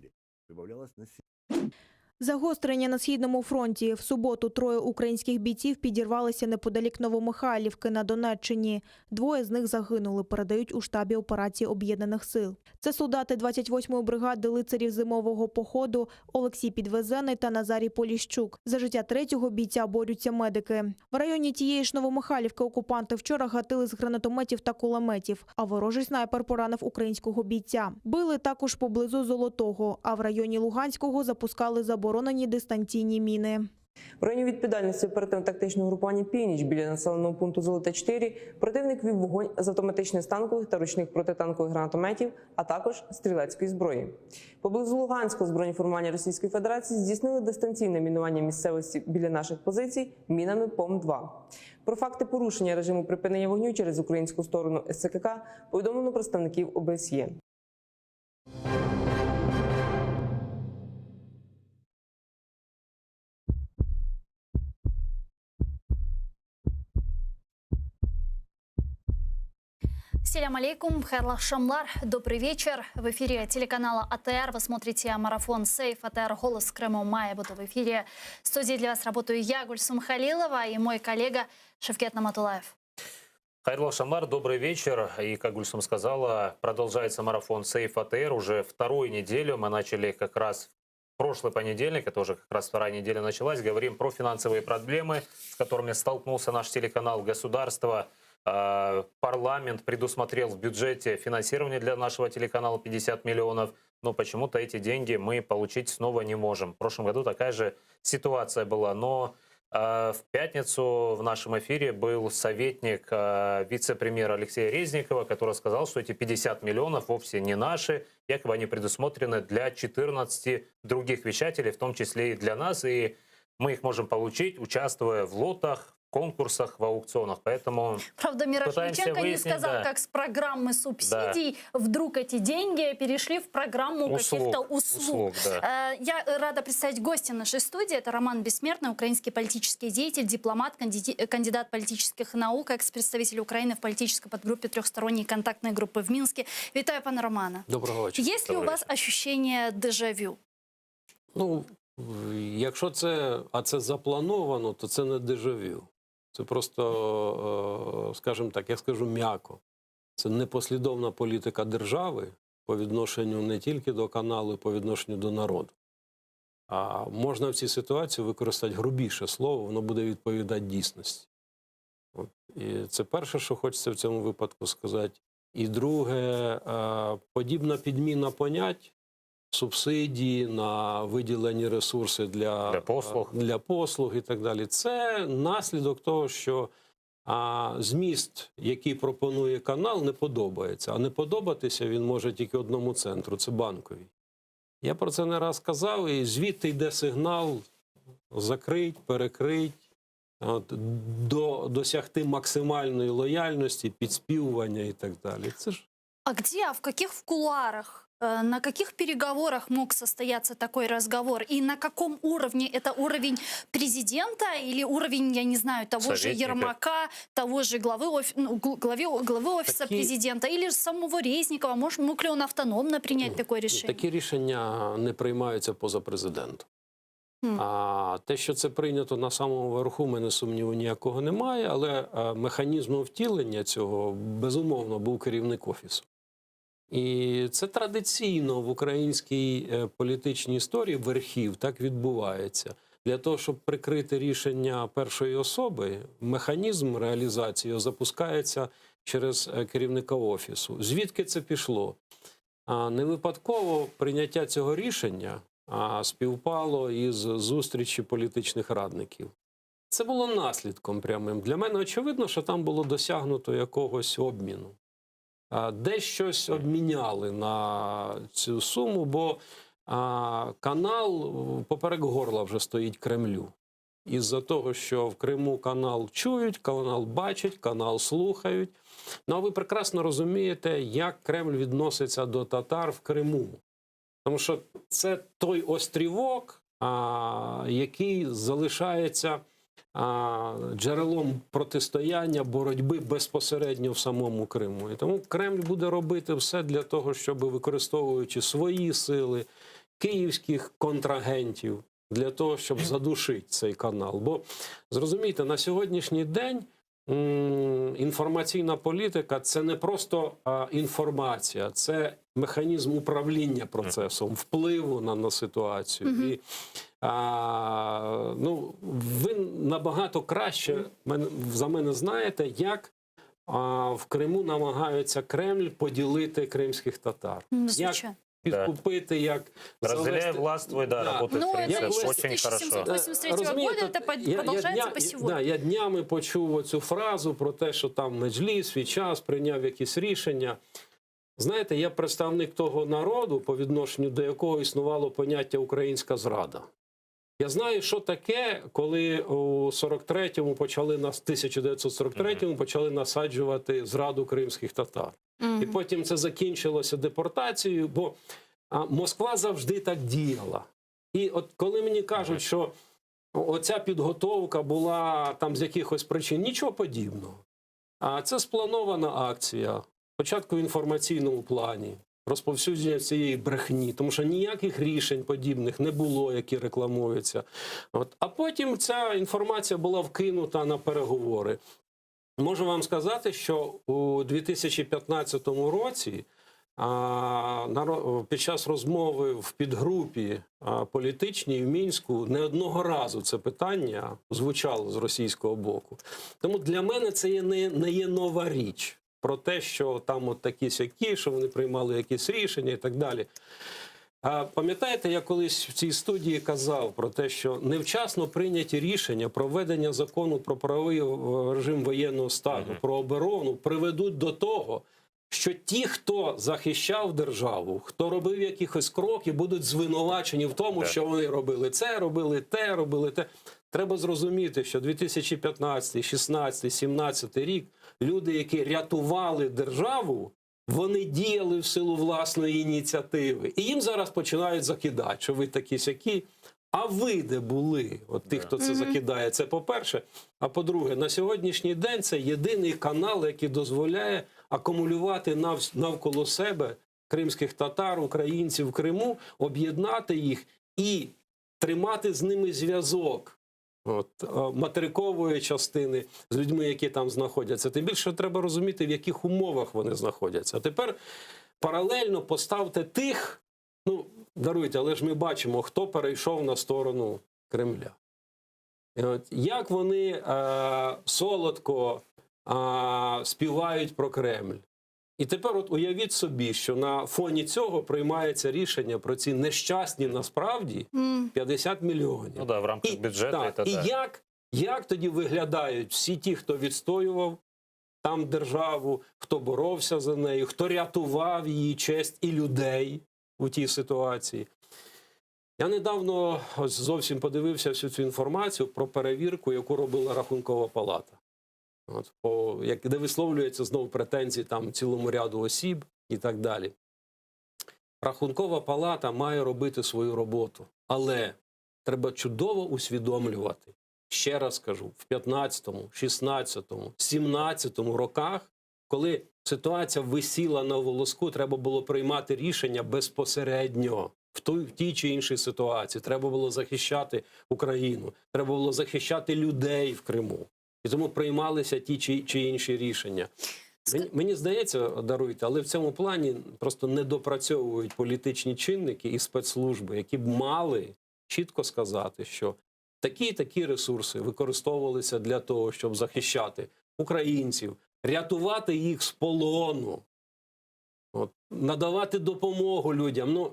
Загострення на східному фронті. В суботу троє українських бійців підірвалися неподалік Новомихайлівки на Донеччині. Двоє з них загинули, передають у штабі операції Об'єднаних сил. Це солдати 28-ї бригади лицарів зимового походу Олексій Підвезений та Назарій Поліщук. За життя третього бійця борються медики. В районі тієї ж Новомихайлівки окупанти вчора гатили з гранатометів та кулеметів, а ворожий снайпер поранив українського бійця. Били також поблизу Золотого, а в районі Луганського запускали заборонені дистанційні міни. В районі відповідальності оперативно-тактичного групування «Північ» біля населеного пункту Золоте-4 противник вів вогонь з автоматичних станкових та ручних протитанкових гранатометів, а також стрілецької зброї. Поблизу Луганського збройні формування Російської Федерації здійснили дистанційне мінування місцевості біля наших позицій мінами ПОМ-2. Про факти порушення режиму припинення вогню через українську сторону СЦКК повідомлено представників ОБСЄ. Селям алейкум, хайырлы aqşamlar. Добрый вечер. В эфире телеканала АТР вы смотрите марафон «Сейф АТР. Голос Крыма» Мая. Буду в эфире. В студии для вас работаю я, Гульсум Халилова, и мой коллега Шевкет Наматулаев. Хайырлы aqşamlar, добрый вечер. И, как Гульсум сказала, продолжается марафон Сейф АТР. Уже вторую неделю мы начали как раз в прошлый понедельник, это уже как раз вторая неделя началась. Говорим про финансовые проблемы, с которыми столкнулся наш телеканал «Государство». Э, Парламент предусмотрел в бюджете финансирование для нашего телеканала 50 миллионов, но почему-то эти деньги мы получить снова не можем. В прошлом году такая же ситуация была, но э, в пятницу в нашем эфире был советник э, вице-премьера Алексея Резникова, который сказал, что эти 50 миллионов вовсе не наши, якобы они предусмотрены для 14 других вещателей, в том числе и для нас, и мы их можем получить, участвуя в лотах, в конкурсах, в аукционах. Поэтому Правда, пытаемся Мирошниченко не выяснить, сказал, да. как с программы субсидий вдруг эти деньги перешли в программу Услуг. каких-то услуг. Услуг, да. Э, Я рада представить гостя нашей студии. Это Роман Бессмертный, украинский политический деятель, дипломат, канди- кандидат политических наук, экс-представитель Украины в политической подгруппе трехсторонней контактной группы в Минске. Вітаю, пане Романе. Доброго вечора. Есть ли у Добрий вас ощущение дежавю? Ну, якщо це, а це заплановано, то це не дежавю. Це просто, е, скажімо так, я скажу м'яко. Це непослідовна політика держави по відношенню не тільки до каналу, по відношенню до народу. А можна в цій ситуації використати грубіше слово, воно буде відповідати дійсності. От. І це перше, що хочеться в цьому випадку сказати. І друге, е, подібна підміна понять. субсидії, на виділені ресурси для, Для послуг. для послуг і так далі. Це наслідок того, що а, зміст, який пропонує канал, не подобається. А не подобатися він може тільки одному центру це банковій. Я про це не раз казав, і звідти йде сигнал закрить, перекрить, от, до, досягти максимальної лояльності, підспівування і так далі. Це ж А где, а в каких в кулуарах, э, на каких переговорах мог состояться такой разговор? И на каком уровне? Это уровень президента или уровень, я не знаю, того же Советника. Ермака, того же главы, офи- ну, гл- главе, главы офиса Такие- президента или же самого Резникова? Может, мог ли он автономно принять такое решение? Такі рішення не приймаються поза президентом. Мгм. А те, що це прийнято на самому верху, мене сумніву ніякого немає, але е, механізмом втілення цього безумовно був керівник офісу. І це традиційно в українській е, політичній історії верхів так відбувається. Для того, щоб прикрити рішення першої особи, механізм реалізації його запускається через е, керівника офісу. Звідки це пішло? А, Не випадково прийняття цього рішення а, співпало із зустрічі політичних радників. Це було наслідком прямим. Для мене очевидно, що там було досягнуто якогось обміну. А, Десь щось обміняли на цю суму, бо а, канал поперек горла вже стоїть Кремлю. Із-за того, що в Криму канал чують, канал бачать, канал слухають. Ну а ви прекрасно розумієте, як Кремль відноситься до татар в Криму. Тому що це той острівок, а, який залишається а, джерелом протистояння, боротьби безпосередньо в самому Криму. І тому Кремль буде робити все для того, щоб використовуючи свої сили, київських контрагентів, для того, щоб задушити цей канал. Бо зрозумійте, на сьогоднішній день. м, Інформаційна політика це не просто а, інформація, це механізм управління процесом, впливу на, на ситуацію. Мгм. І а, ну, ви набагато краще мен- за мене знаєте, як а, в Криму намагаються Кремль поділити кримських татар. Ну, Як звичайно. підкупити, як Разделяй, завести- властвуй, да, работает Ну, это принцип. еще с Очень хорошо. 1783 года, это под- я- я продолжается дня- по сегодня. Да, я днями почув оцю фразу про те, що там Меджліс свій час прийняв якісь рішення. Знаєте, я представник того народу, по відношенню до якого існувало поняття українська зрада. Я знаю, що таке, коли у 43-му почали нас, 1943-му почали насаджувати зраду кримських татар. І потім це закінчилося депортацією, бо а, Москва завжди так діяла. І от коли мені кажуть, що оця підготовка була там з якихось причин, нічого подібного. А це спланована акція. Спочатку в інформаційному плані, розповсюдження цієї брехні, тому що ніяких рішень подібних не було, які рекламуються. От. А потім ця інформація була вкинута на переговори. Можу вам сказати, що у 2015 році а, наро- під час розмови в підгрупі а, політичній в Мінську не одного разу це питання звучало з російського боку. Тому для мене це є не, не є нова річ про те, що там от такі сякі, що вони приймали якісь рішення і так далі. А пам'ятаєте, я колись в цій студії казав про те, що невчасно прийняті рішення про введення закону про правовий е, режим воєнного стану, про оборону приведуть до того, що ті, хто захищав державу, хто робив якихось кроки, будуть звинувачені в тому, що вони робили це, робили те, робили те. Треба зрозуміти, що 2015, 16, 17 рік люди, які рятували державу, вони діяли в силу власної ініціативи. І їм зараз починають закидати, що ви такі сякі. А ви де були? От тих, хто це Мгм. закидає, це по-перше. А по-друге, на сьогоднішній день це єдиний канал, який дозволяє акумулювати нав- навколо себе кримських татар, українців в Криму, об'єднати їх і тримати з ними зв'язок. От, е, материкової частини з людьми, які там знаходяться. Тим більше треба розуміти, в яких умовах вони знаходяться. А тепер паралельно поставте тих, ну даруйте, але ж ми бачимо, хто перейшов на сторону Кремля. І от, як вони е, солодко е, співають про Кремль. І тепер от уявіть собі, що на фоні цього приймається рішення про ці нещасні насправді 50 мільйонів. Ну да, в рамках бюджета Так, это і да. як, як тоді виглядають всі ті, хто відстоював там державу, хто боровся за нею, хто рятував її честь і людей у тій ситуації? Я недавно ось зовсім подивився всю цю інформацію про перевірку, яку робила Рахункова палата. От, по, як, де висловлюються знову претензії там цілому ряду осіб і так далі. Рахункова палата має робити свою роботу, але треба чудово усвідомлювати. Ще раз кажу, в 15-му, 16-му, 17-му роках, коли ситуація висіла на волоску, треба було приймати рішення безпосередньо в той, в тій чи іншій ситуації. Треба було захищати Україну, треба було захищати людей в Криму. І тому приймалися ті чи, чи інші рішення. Мені, мені здається, даруйте, але в цьому плані просто недопрацьовують політичні чинники і спецслужби, які б мали чітко сказати, що такі і такі ресурси використовувалися для того, щоб захищати українців, рятувати їх з полону, от, надавати допомогу людям. Ну,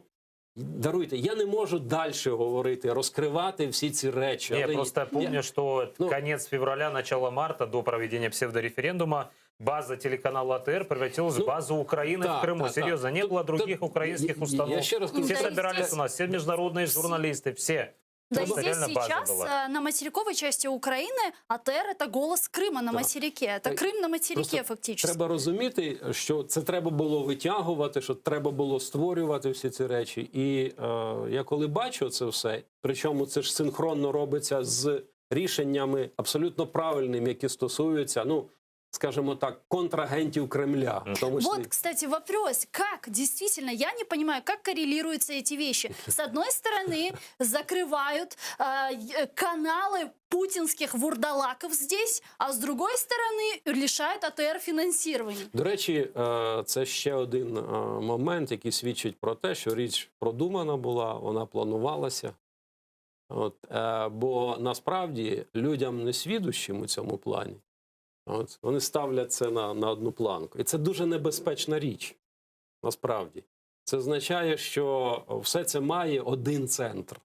даруйте, я не можу далі говорити, розкривати всі ці речі. Я але просто помню, что Ну. конец февраля, начало марта, до проведения псевдореферендума, база телеканала АТР превратилась в базу Украины так, в Крыму. так, Серьезно, не было других украинских я- установ. я ще раз кажу, все Да, и собирались здесь- у нас, все международные журналисты, все. Да, и Просто здесь реально база сейчас была. э, на материковой части Украины АТР – это голос Крыма на Да. материке. Это Та- Крым на материке Просто фактически. Треба розуміти, що це треба було витягувати, що треба було створювати всі ці речі. І е, я коли бачу це все, причому це ж синхронно робиться з рішеннями абсолютно правильними, які стосуються, ну скажімо так, контрагентів Кремля, в тому числі. Вот, кстати, вопрос, как действительно, я не понимаю, как коррелируются эти вещи. С одной стороны, закрывают э, е- каналы путинских вурдалаков здесь, а с другой стороны, лишают АТР финансирования. До речі, е, це ще один е, момент, який свідчить про те, що річ продумана була, вона планувалася. От, е, бо насправді людям несвідущим у цьому плані, от, вони ставлять це на, на одну планку. І це дуже небезпечна річ. Насправді. Це означає, що все це має один центр.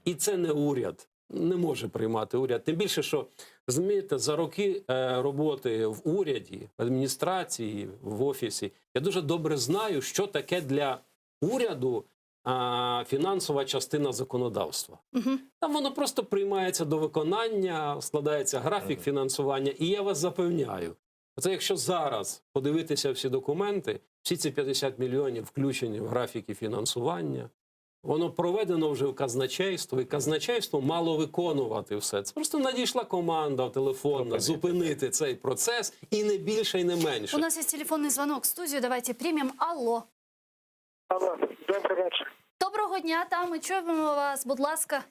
І це не уряд. Не може приймати уряд. Тим більше, що розумієте, за роки е, роботи в уряді, в адміністрації, в офісі, я дуже добре знаю, що таке для уряду а, фінансова частина законодавства. Мгм. Там воно просто приймається до виконання, складається графік фінансування, і я вас запевняю, це якщо зараз подивитися всі документи, всі ці 50 мільйонів включені в графіки фінансування, воно проведено вже в казначейство, і казначейство мало виконувати все. Це просто надійшла команда телефонна зупинити цей процес і не більше, і не менше. У нас есть телефонный звонок в студию, давайте примем. Алло. Алло, добрий вечір. Доброго дня, там ми чуємо вас, будь ласка.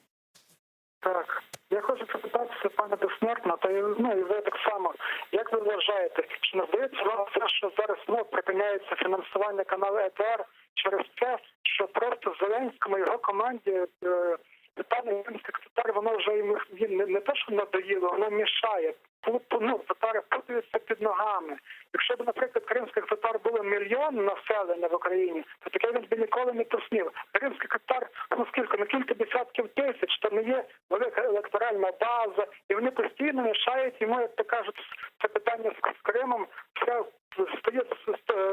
Так, я хочу запитатися пана Безсмертна, та й, ну і ви так само. Як ви вважаєте, чи не здається вам це, що зараз ну, припиняється фінансування каналу ЕТР через те, що просто Зеленському і його команді е, питання кримських татар, воно вже їм їм не, не те, що надоїло, воно мішає. Пу- Ну, татари путаються під ногами. Якщо б, наприклад, кримських татар було мільйон населення в Україні, то таке він би ніколи не посмів. Кримських татар, ну скільки, ну кілька десятків тисяч, то не є велика електоральна база, і вони постійно мішають йому, як то кажуть, це питання з з Кримом, все стоїть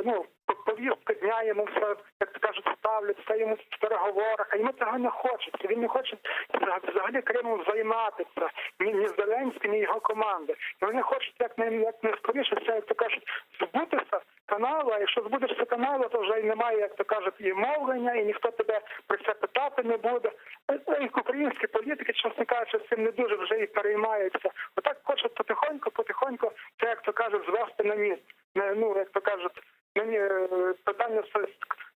ну, повістка дня йому все, як то кажуть, ставлять, все йому в переговорах, а йому цього не хочеться. Він не хоче взагалі Кримом займатися, ні, ні Зеленський, ні його команда. І вони хочуть як не як не скоріше все, як то кажуть, збутися каналу, а якщо збудешся каналу, то вже й немає, як то кажуть, і мовлення, і ніхто тебе про це питати не буде. Е, І українські політики, чесно кажучи, цим не дуже вже і переймаються. Отак хочуть потихоньку, потихоньку, це, як то кажуть, звести на ні. На, ну, як то кажуть, на ні, е, питання з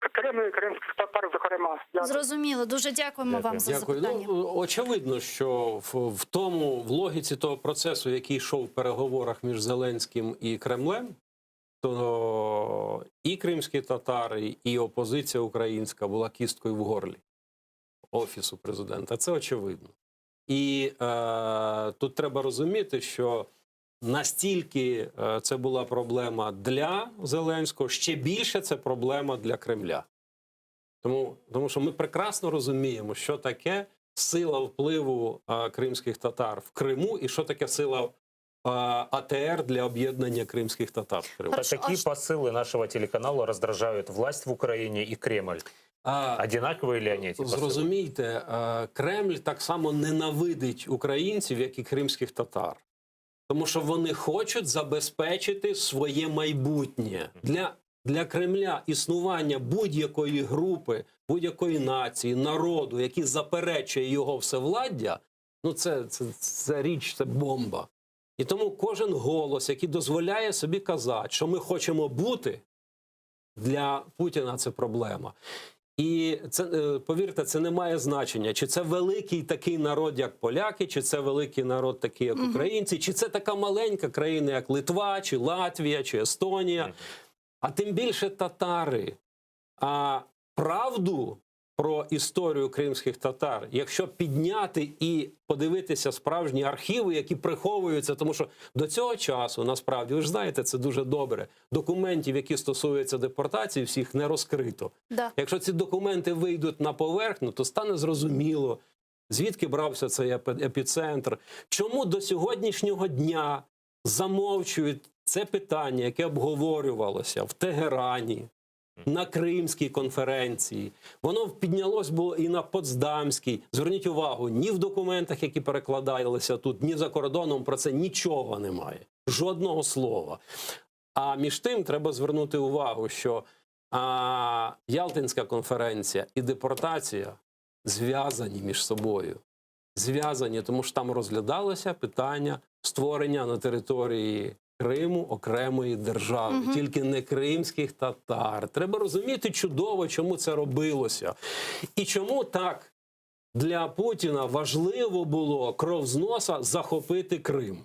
з Криму і кримських татар, зокрема. Дякую. Зрозуміло, дуже дякуємо вам за Дякую. запитання. Ну, очевидно, що в, в тому в логіці того процесу, який йшов в переговорах між Зеленським і Кремлем, то і кримські татари, і опозиція українська була кісткою в горлі офісу президента. Це очевидно. І е, тут треба розуміти, що. Настільки е, це була проблема для Зеленського, ще більше це проблема для Кремля. Тому, тому що ми прекрасно розуміємо, що таке сила впливу е, кримських татар в Криму і що таке сила е, АТР для об'єднання кримських татар в Криму. А какие посылы нашего телеканала раздражают власть в Украине и Кремль? А, Одинаковые ли они, эти посылы? Зрозумійте, е, Кремль так само ненавидить українців, як і кримських татар. Тому що вони хочуть забезпечити своє майбутнє. Для, для Кремля існування будь-якої групи, будь-якої нації, народу, який заперечує його всевладдя, ну це, це, це річ, це бомба. І тому кожен голос, який дозволяє собі казати, що ми хочемо бути, для Путіна це проблема. І це, е, повірте, це не має значення, чи це великий такий народ, як поляки, чи це великий народ, такий, як українці, чи це така маленька країна, як Литва, чи Латвія, чи Естонія. А тим більше татари. А правду про історію кримських татар, якщо підняти і подивитися справжні архіви, які приховуються, тому що до цього часу, насправді, ви ж знаєте, це дуже добре. Документів, які стосуються депортації, всіх не розкрито. Да. Якщо ці документи вийдуть на поверхню, то стане зрозуміло, звідки брався цей епі- епіцентр, чому до сьогоднішнього дня замовчують це питання, яке обговорювалося в Тегерані, на Кримській конференції. Воно піднялось було і на Потсдамській. Зверніть увагу, ні в документах, які перекладалися тут, ні за кордоном про це нічого немає. Жодного слова. А між тим треба звернути увагу, що а, Ялтинська конференція і депортація зв'язані між собою. Зв'язані, тому що там розглядалося питання створення на території Криму окремої держави, Мгм. тільки не кримських татар. Треба розуміти чудово, чому це робилося. І чому так для Путіна важливо було кров з носа захопити Крим.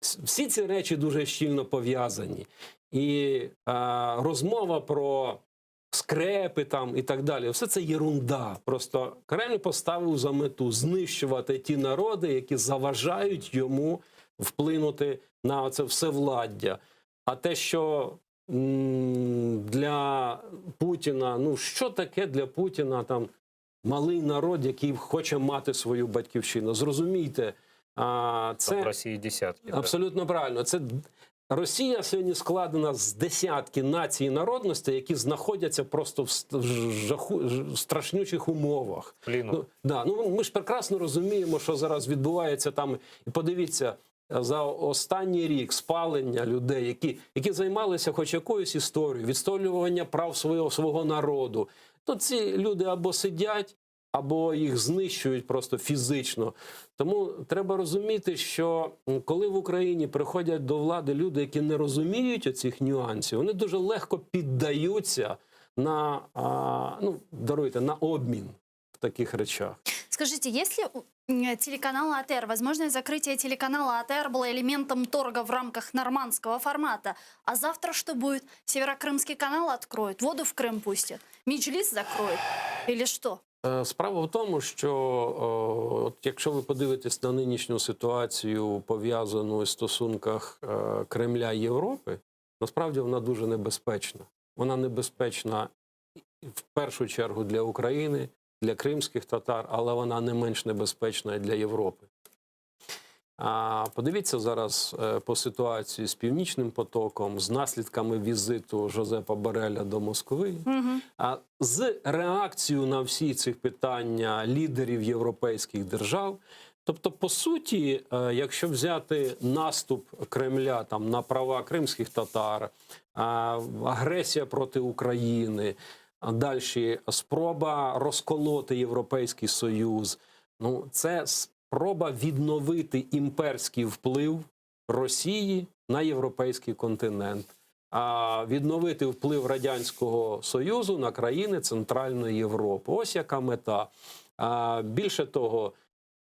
С- Всі ці речі дуже щільно пов'язані. І е, розмова про скрепи там і так далі, все це єрунда. Просто Кремль поставив за мету знищувати ті народи, які заважають йому вплинути на це всевладдя. А те, що м, для Путіна, ну що таке для Путіна там малий народ, який хоче мати свою батьківщину? Зрозумійте, а, це Там в России десятки. да. Абсолютно правильно. Це Росія сьогодні складена з десятки націй і народностей, які знаходяться просто в ст- в жаху в страшнючих умовах. Плену. Ну, да, ну ми ж прекрасно розуміємо, що зараз відбувається там. І подивіться. За останній рік спалення людей, які, які займалися хоч якоюсь історією, відстоювання прав свого, свого народу, то ці люди або сидять, або їх знищують просто фізично. Тому треба розуміти, що м, коли в Україні приходять до влади люди, які не розуміють оцих нюансів, вони дуже легко піддаються на, а, ну, даруйте, на обмін в таких речах. Скажите, если у- м, телеканал АТР, возможное закрытие телеканала АТР было элементом торга в рамках нормандского формата, а завтра что будет? Северокрымский канал откроют, воду в Крым пустят, Меджлис закроют или что? Е, Справа в тому, що о, от якщо ви подивитесь на нинішню ситуацію, пов'язану в стосунках е, Кремля і Європи, насправді вона дуже небезпечна. Вона небезпечна в першу чергу для України, для кримських татар, але вона не менш небезпечна і для Європи. А подивіться зараз е, по ситуації з Північним потоком, з наслідками візиту Жозепа Бореля до Москви. А з реакцією на всі ці питання лідерів європейських держав. Тобто, по суті, е, якщо взяти наступ Кремля там на права кримських татар, а, агресія проти України, а далі спроба розколоти Європейський Союз, ну це спроба відновити імперський вплив Росії на європейський континент а відновити вплив Радянського Союзу на країни Центральної Європи. Ось яка мета. А, більше того,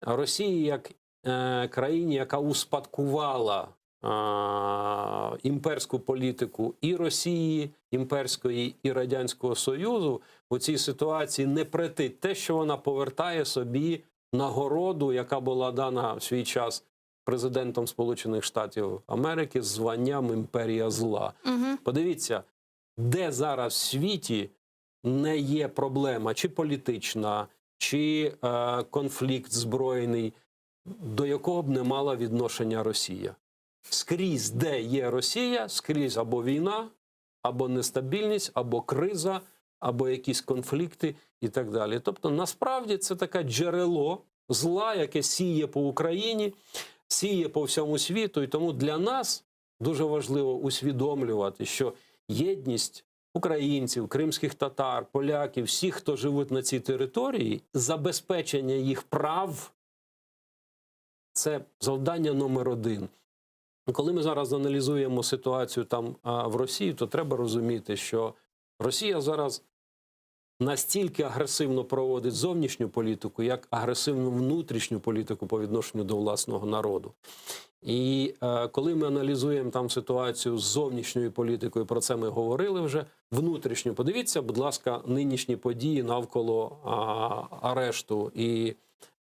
Росії як е, країні, яка успадкувала а, імперську політику і Росії, імперської, і Радянського Союзу, у цій ситуації не претить те, що вона повертає собі нагороду, яка була дана в свій час. президентом Сполучених Штатів Америки з званням Імперія зла. Угу. Подивіться, де зараз в світі не є проблема, чи політична, чи е, конфлікт збройний, до якого б не мала відношення Росія. Скрізь, де є Росія, скрізь або війна, або нестабільність, або криза, або якісь конфлікти і так далі. Тобто, насправді це таке джерело зла, яке сіє по Україні, сіє по всьому світу. І тому для нас дуже важливо усвідомлювати, що єдність українців, кримських татар, поляків, всіх, хто живуть на цій території, забезпечення їх прав це завдання номер один. Коли ми зараз аналізуємо ситуацію там а, в Росії, то треба розуміти, що Росія зараз настільки агресивно проводить зовнішню політику, як агресивну внутрішню політику по відношенню до власного народу. І е, коли ми аналізуємо там ситуацію з зовнішньою політикою, про це ми говорили вже внутрішню. Подивіться, будь ласка, нинішні події навколо а, арешту і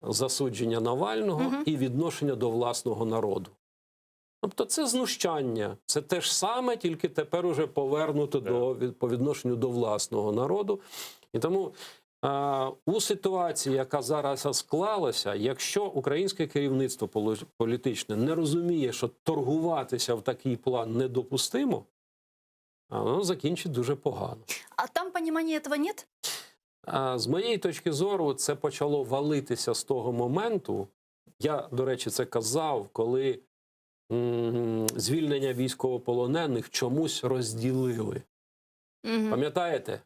засудження Навального Мгм. і відношення до власного народу. Тобто це знущання, це те ж саме, тільки тепер уже повернуто до, від- по відношенню до власного народу. І тому е, у ситуації, яка зараз склалася, якщо українське керівництво поло- політичне не розуміє, що торгуватися в такий план недопустимо, а воно закінчить дуже погано. А там понимания этого нет? А, З моєї точки зору, це почало валитися з того моменту. Я, до речі, це казав, коли м, звільнення військовополонених чомусь розділили. Мгм. Пам'ятаєте?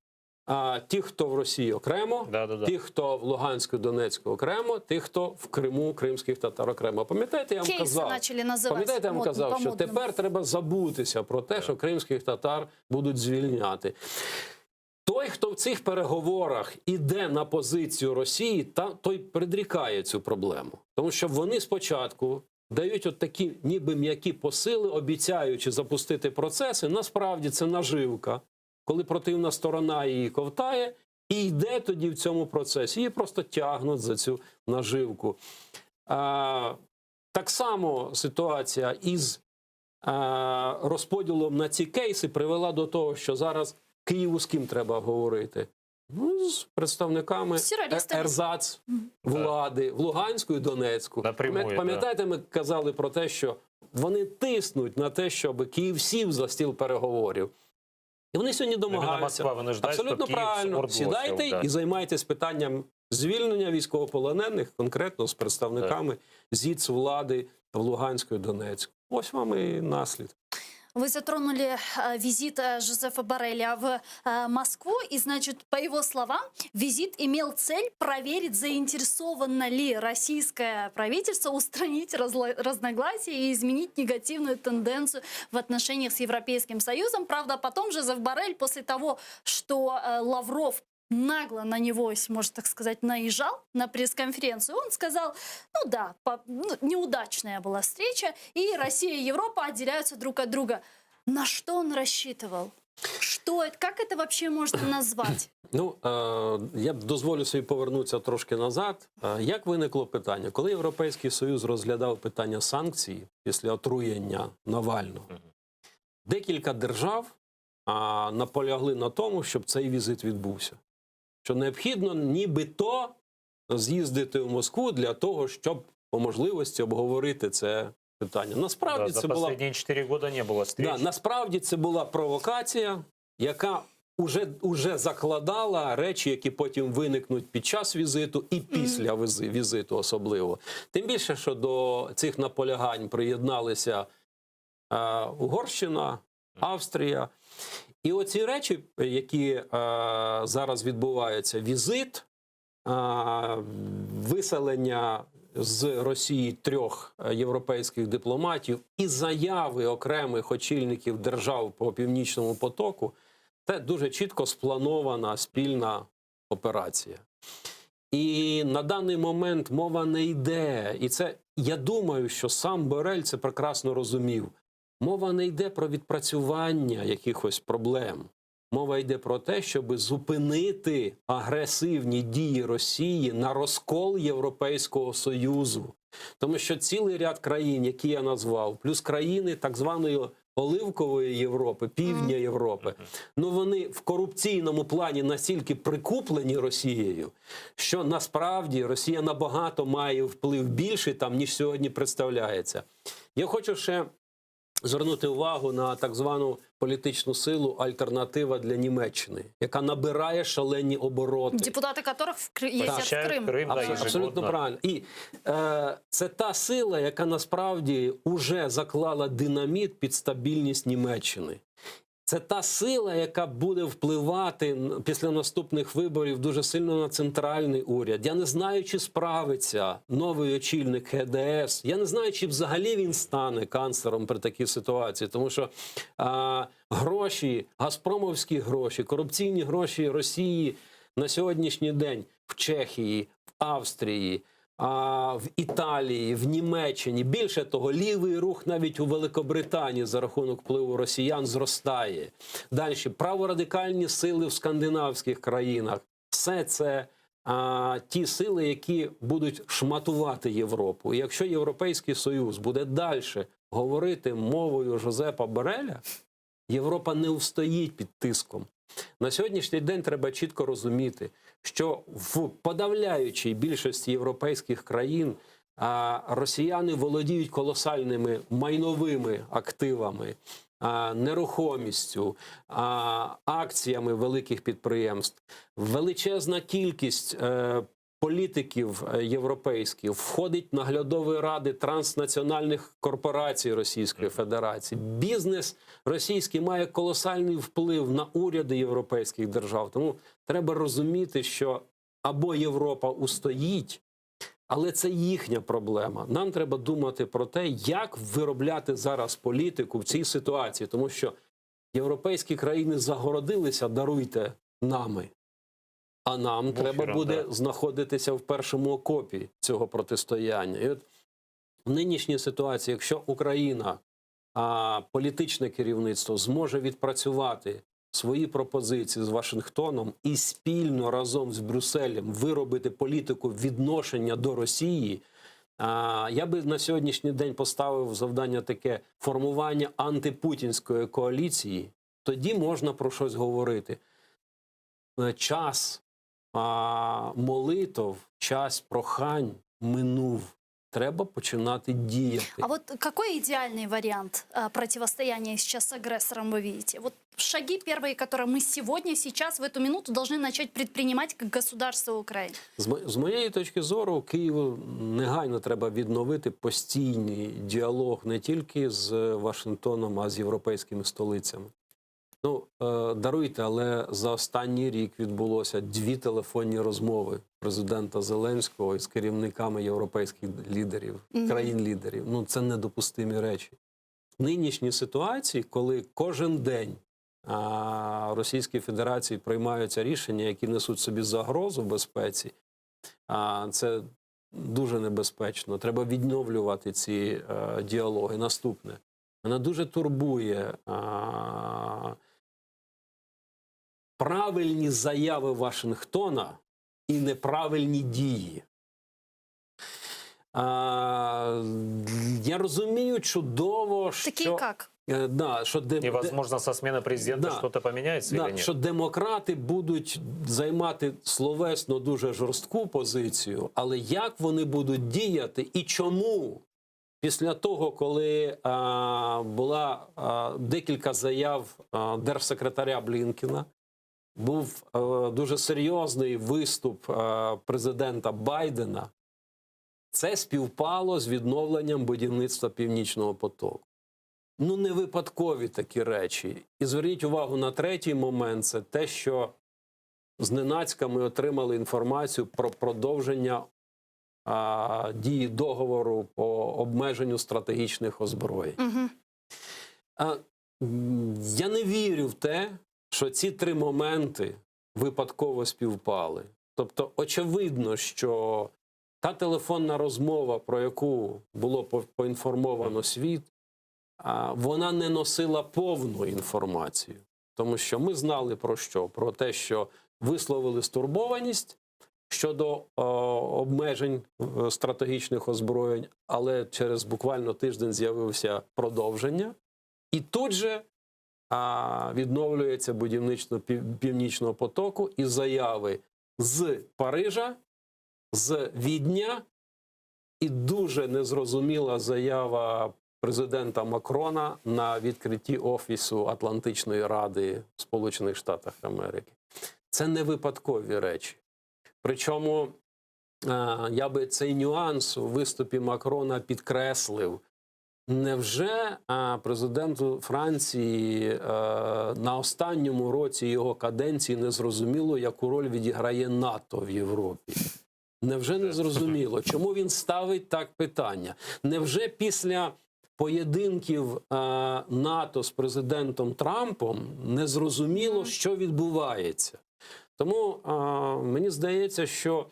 А, ті, хто в Росії окремо, Да-да-да. ті, хто в Луганську, Донецьку окремо, ті, хто в Криму, кримських татар окремо. Пам'ятаєте, я вам Кейсы казав, начали называть. Пам'ятаєте, я вам модно- казав, що по-модному. тепер треба забутися про те, що кримських татар будуть звільняти. Той, хто в цих переговорах іде на позицію Росії, та той предрікає цю проблему. Тому що вони спочатку дають от такі ніби м'які посили, обіцяючи запустити процеси. Насправді це наживка, коли противна сторона її ковтає і йде тоді в цьому процесі. Її просто тягнуть за цю наживку. А, так само ситуація із а, розподілом на ці кейси привела до того, що зараз Києву з ким треба говорити? Ну, з представниками З терористами. ерзац влади в Луганську і Донецьку. Напрямую, Пам'ят- Пам'ятаєте, ми казали про те, що вони тиснуть на те, щоб Київ сів за стіл переговорів. І вони сьогодні Именно домагаються. Москва вынуждает, Абсолютно чтобы Киев с правильно. Ордло Сідайте сел, да. і займайтесь питанням звільнення військовополонених, конкретно з представниками ЗІЦ влади в Луганську і Донецьку. Ось вам і наслідки. Вы затронули э, визит э, Жозефа Борреля в э, Москву, и, значит, по его словам, визит имел цель проверить, заинтересовано ли российское правительство устранить разла- разногласия и изменить негативную тенденцию в отношениях с Европейским Союзом. Правда, потом Жозеф Боррель, после того, что э, Лавров нагло на него, если можно так сказать, наезжал на пресс-конференцию, он сказал, ну да, по- ну, неудачная была встреча, и Россия и Европа отделяются друг от друга. На что он рассчитывал? Что это? Как это вообще можно назвать? Ну, е, я б дозволю собі повернутися трошки назад. Е, Як виникло питання? Коли Європейський Союз розглядав питання санкцій після отруєння Навального, декілька держав а, наполягли на тому, щоб цей візит відбувся. Що необхідно нібито з'їздити в Москву для того, щоб по можливості обговорити це питання. Насправді Да, за це була последние 4 года не было встреч. Да, насправді це була провокація, яка уже, уже закладала речі, які потім виникнуть під час візиту і після визи- візиту особливо. Тим більше, що до цих наполягань приєдналися е, Угорщина, Австрія. І оці речі, які е, зараз відбуваються, візит, е, виселення з Росії трьох е, європейських дипломатів і заяви окремих очільників держав по північному потоку, це дуже чітко спланована спільна операція. І на даний момент мова не йде. І це я думаю, що сам Борель це прекрасно розумів. Мова не йде про відпрацювання якихось проблем. Мова йде про те, щоб зупинити агресивні дії Росії на розкол Європейського Союзу. Тому що цілий ряд країн, які я назвав, плюс країни так званої Оливкової Європи, півдня Європи, ну вони в корупційному плані настільки прикуплені Росією, що насправді Росія набагато має вплив більший там, ніж сьогодні представляється. Я хочу ще звернути увагу на так звану політичну силу Альтернатива для Німеччини, яка набирає шалені обороти. Депутаты которых в Кры- ездят в Посещают Крым. Крым, да, Абсо- Абсолютно ежегодно. правильно. І е, це та сила, яка насправді уже заклала динаміт під стабільність Німеччини. Це та сила, яка буде впливати н- після наступних виборів дуже сильно на центральний уряд. Я не знаю, чи справиться новий очільник ХДС. Я не знаю, чи взагалі він стане канцлером при такій ситуації, тому що а, гроші, газпромовські гроші, корупційні гроші Росії на сьогоднішній день в Чехії, в Австрії, а, в Італії, в Німеччині. Більше того, лівий рух навіть у Великобританії за рахунок впливу росіян зростає. Далі праворадикальні сили в скандинавських країнах. Все це а, ті сили, які будуть шматувати Європу. І якщо Європейський Союз буде далі говорити мовою Жозепа Бореля, Європа не встоїть під тиском. На сьогоднішній день треба чітко розуміти, що в подавляючій більшості європейських країн а, росіяни володіють колосальними майновими активами, а, нерухомістю, а, акціями великих підприємств. Величезна кількість е, політиків е, європейських входить в наглядові ради транснаціональних корпорацій Російської Федерації. Бізнес російський має колосальний вплив на уряди європейських держав. Тому треба розуміти, що або Європа устоїть, але це їхня проблема. Нам треба думати про те, як виробляти зараз політику в цій ситуації, тому що європейські країни загородилися, даруйте нами. А нам Буфером, треба буде да. знаходитися в першому окопі цього протистояння. І от в нинішній ситуації, якщо Україна, а, політичне керівництво зможе відпрацювати свої пропозиції з Вашингтоном і спільно разом з Брюсселем виробити політику відношення до Росії. А, я би на сьогоднішній день поставив завдання таке формування антипутінської коаліції. Тоді можна про щось говорити. Е, Час а, молитов, час прохань минув. Треба починати діяти. А вот какой идеальный вариант а, противостояния сейчас с агрессором вы видите? Вот шаги первые, которые мы сегодня, сейчас, в эту минуту должны начать предпринимать как государство Украины. З, мо- з моєї точки зору, Києву негайно треба відновити постійний діалог не тільки з Вашингтоном, а з європейськими столицями. Ну, е, даруйте, але за останній рік відбулося дві телефонні розмови президента Зеленського із керівниками європейських лідерів, Мгм. країн-лідерів. Ну, це недопустимі речі. В нинішній ситуації, коли кожен день а, Російській Федерації приймаються рішення, які несуть собі загрозу безпеці, а, це дуже небезпечно. Треба відновлювати ці е, діалоги. Наступне. Мене дуже турбує а, правильні заяви Вашингтона і неправильні дії. А, я розумію чудово, що, Такие как? Е, да, що де, И, де- возможно, со смены президента Да. что-то поменяется Да, или нет? що демократи будуть займати словесно дуже жорстку позицію, але як вони будуть діяти і чому? Після того, коли а, була а, декілька заяв а, держсекретаря Блінкіна, був е, дуже серйозний виступ е, президента Байдена, це співпало з відновленням будівництва Північного потоку. Ну, не випадкові такі речі. І зверніть увагу на третій момент це те, що зненацька ми отримали інформацію про продовження а, дії договору по обмеженню стратегічних озброєнь. Мгм. А, м, я не вірю в те, що ці три моменти випадково співпали. Тобто, очевидно, що та телефонна розмова, про яку було по- поінформовано світ, а, вона не носила повну інформацію. Тому що ми знали про що? Про те, що висловили стурбованість. щодо е, обмежень е, стратегічних озброєнь, але через буквально тиждень з'явився продовження. І тут же а, відновлюється будівництво пів- північного потоку і заяви з Парижа, з Відня, і дуже незрозуміла заява президента Макрона на відкритті офісу Атлантичної Ради в Сполучених Штатах Америки. Це не випадкові речі. Причому е, я би цей нюанс у виступі Макрона підкреслив. Невже е, президенту Франції е, на останньому році його каденції не зрозуміло, яку роль відіграє НАТО в Європі? Невже не зрозуміло, чому він ставить так питання? Невже після поєдинків е, НАТО з президентом Трампом не зрозуміло, що відбувається? Тому е, мені здається, що е,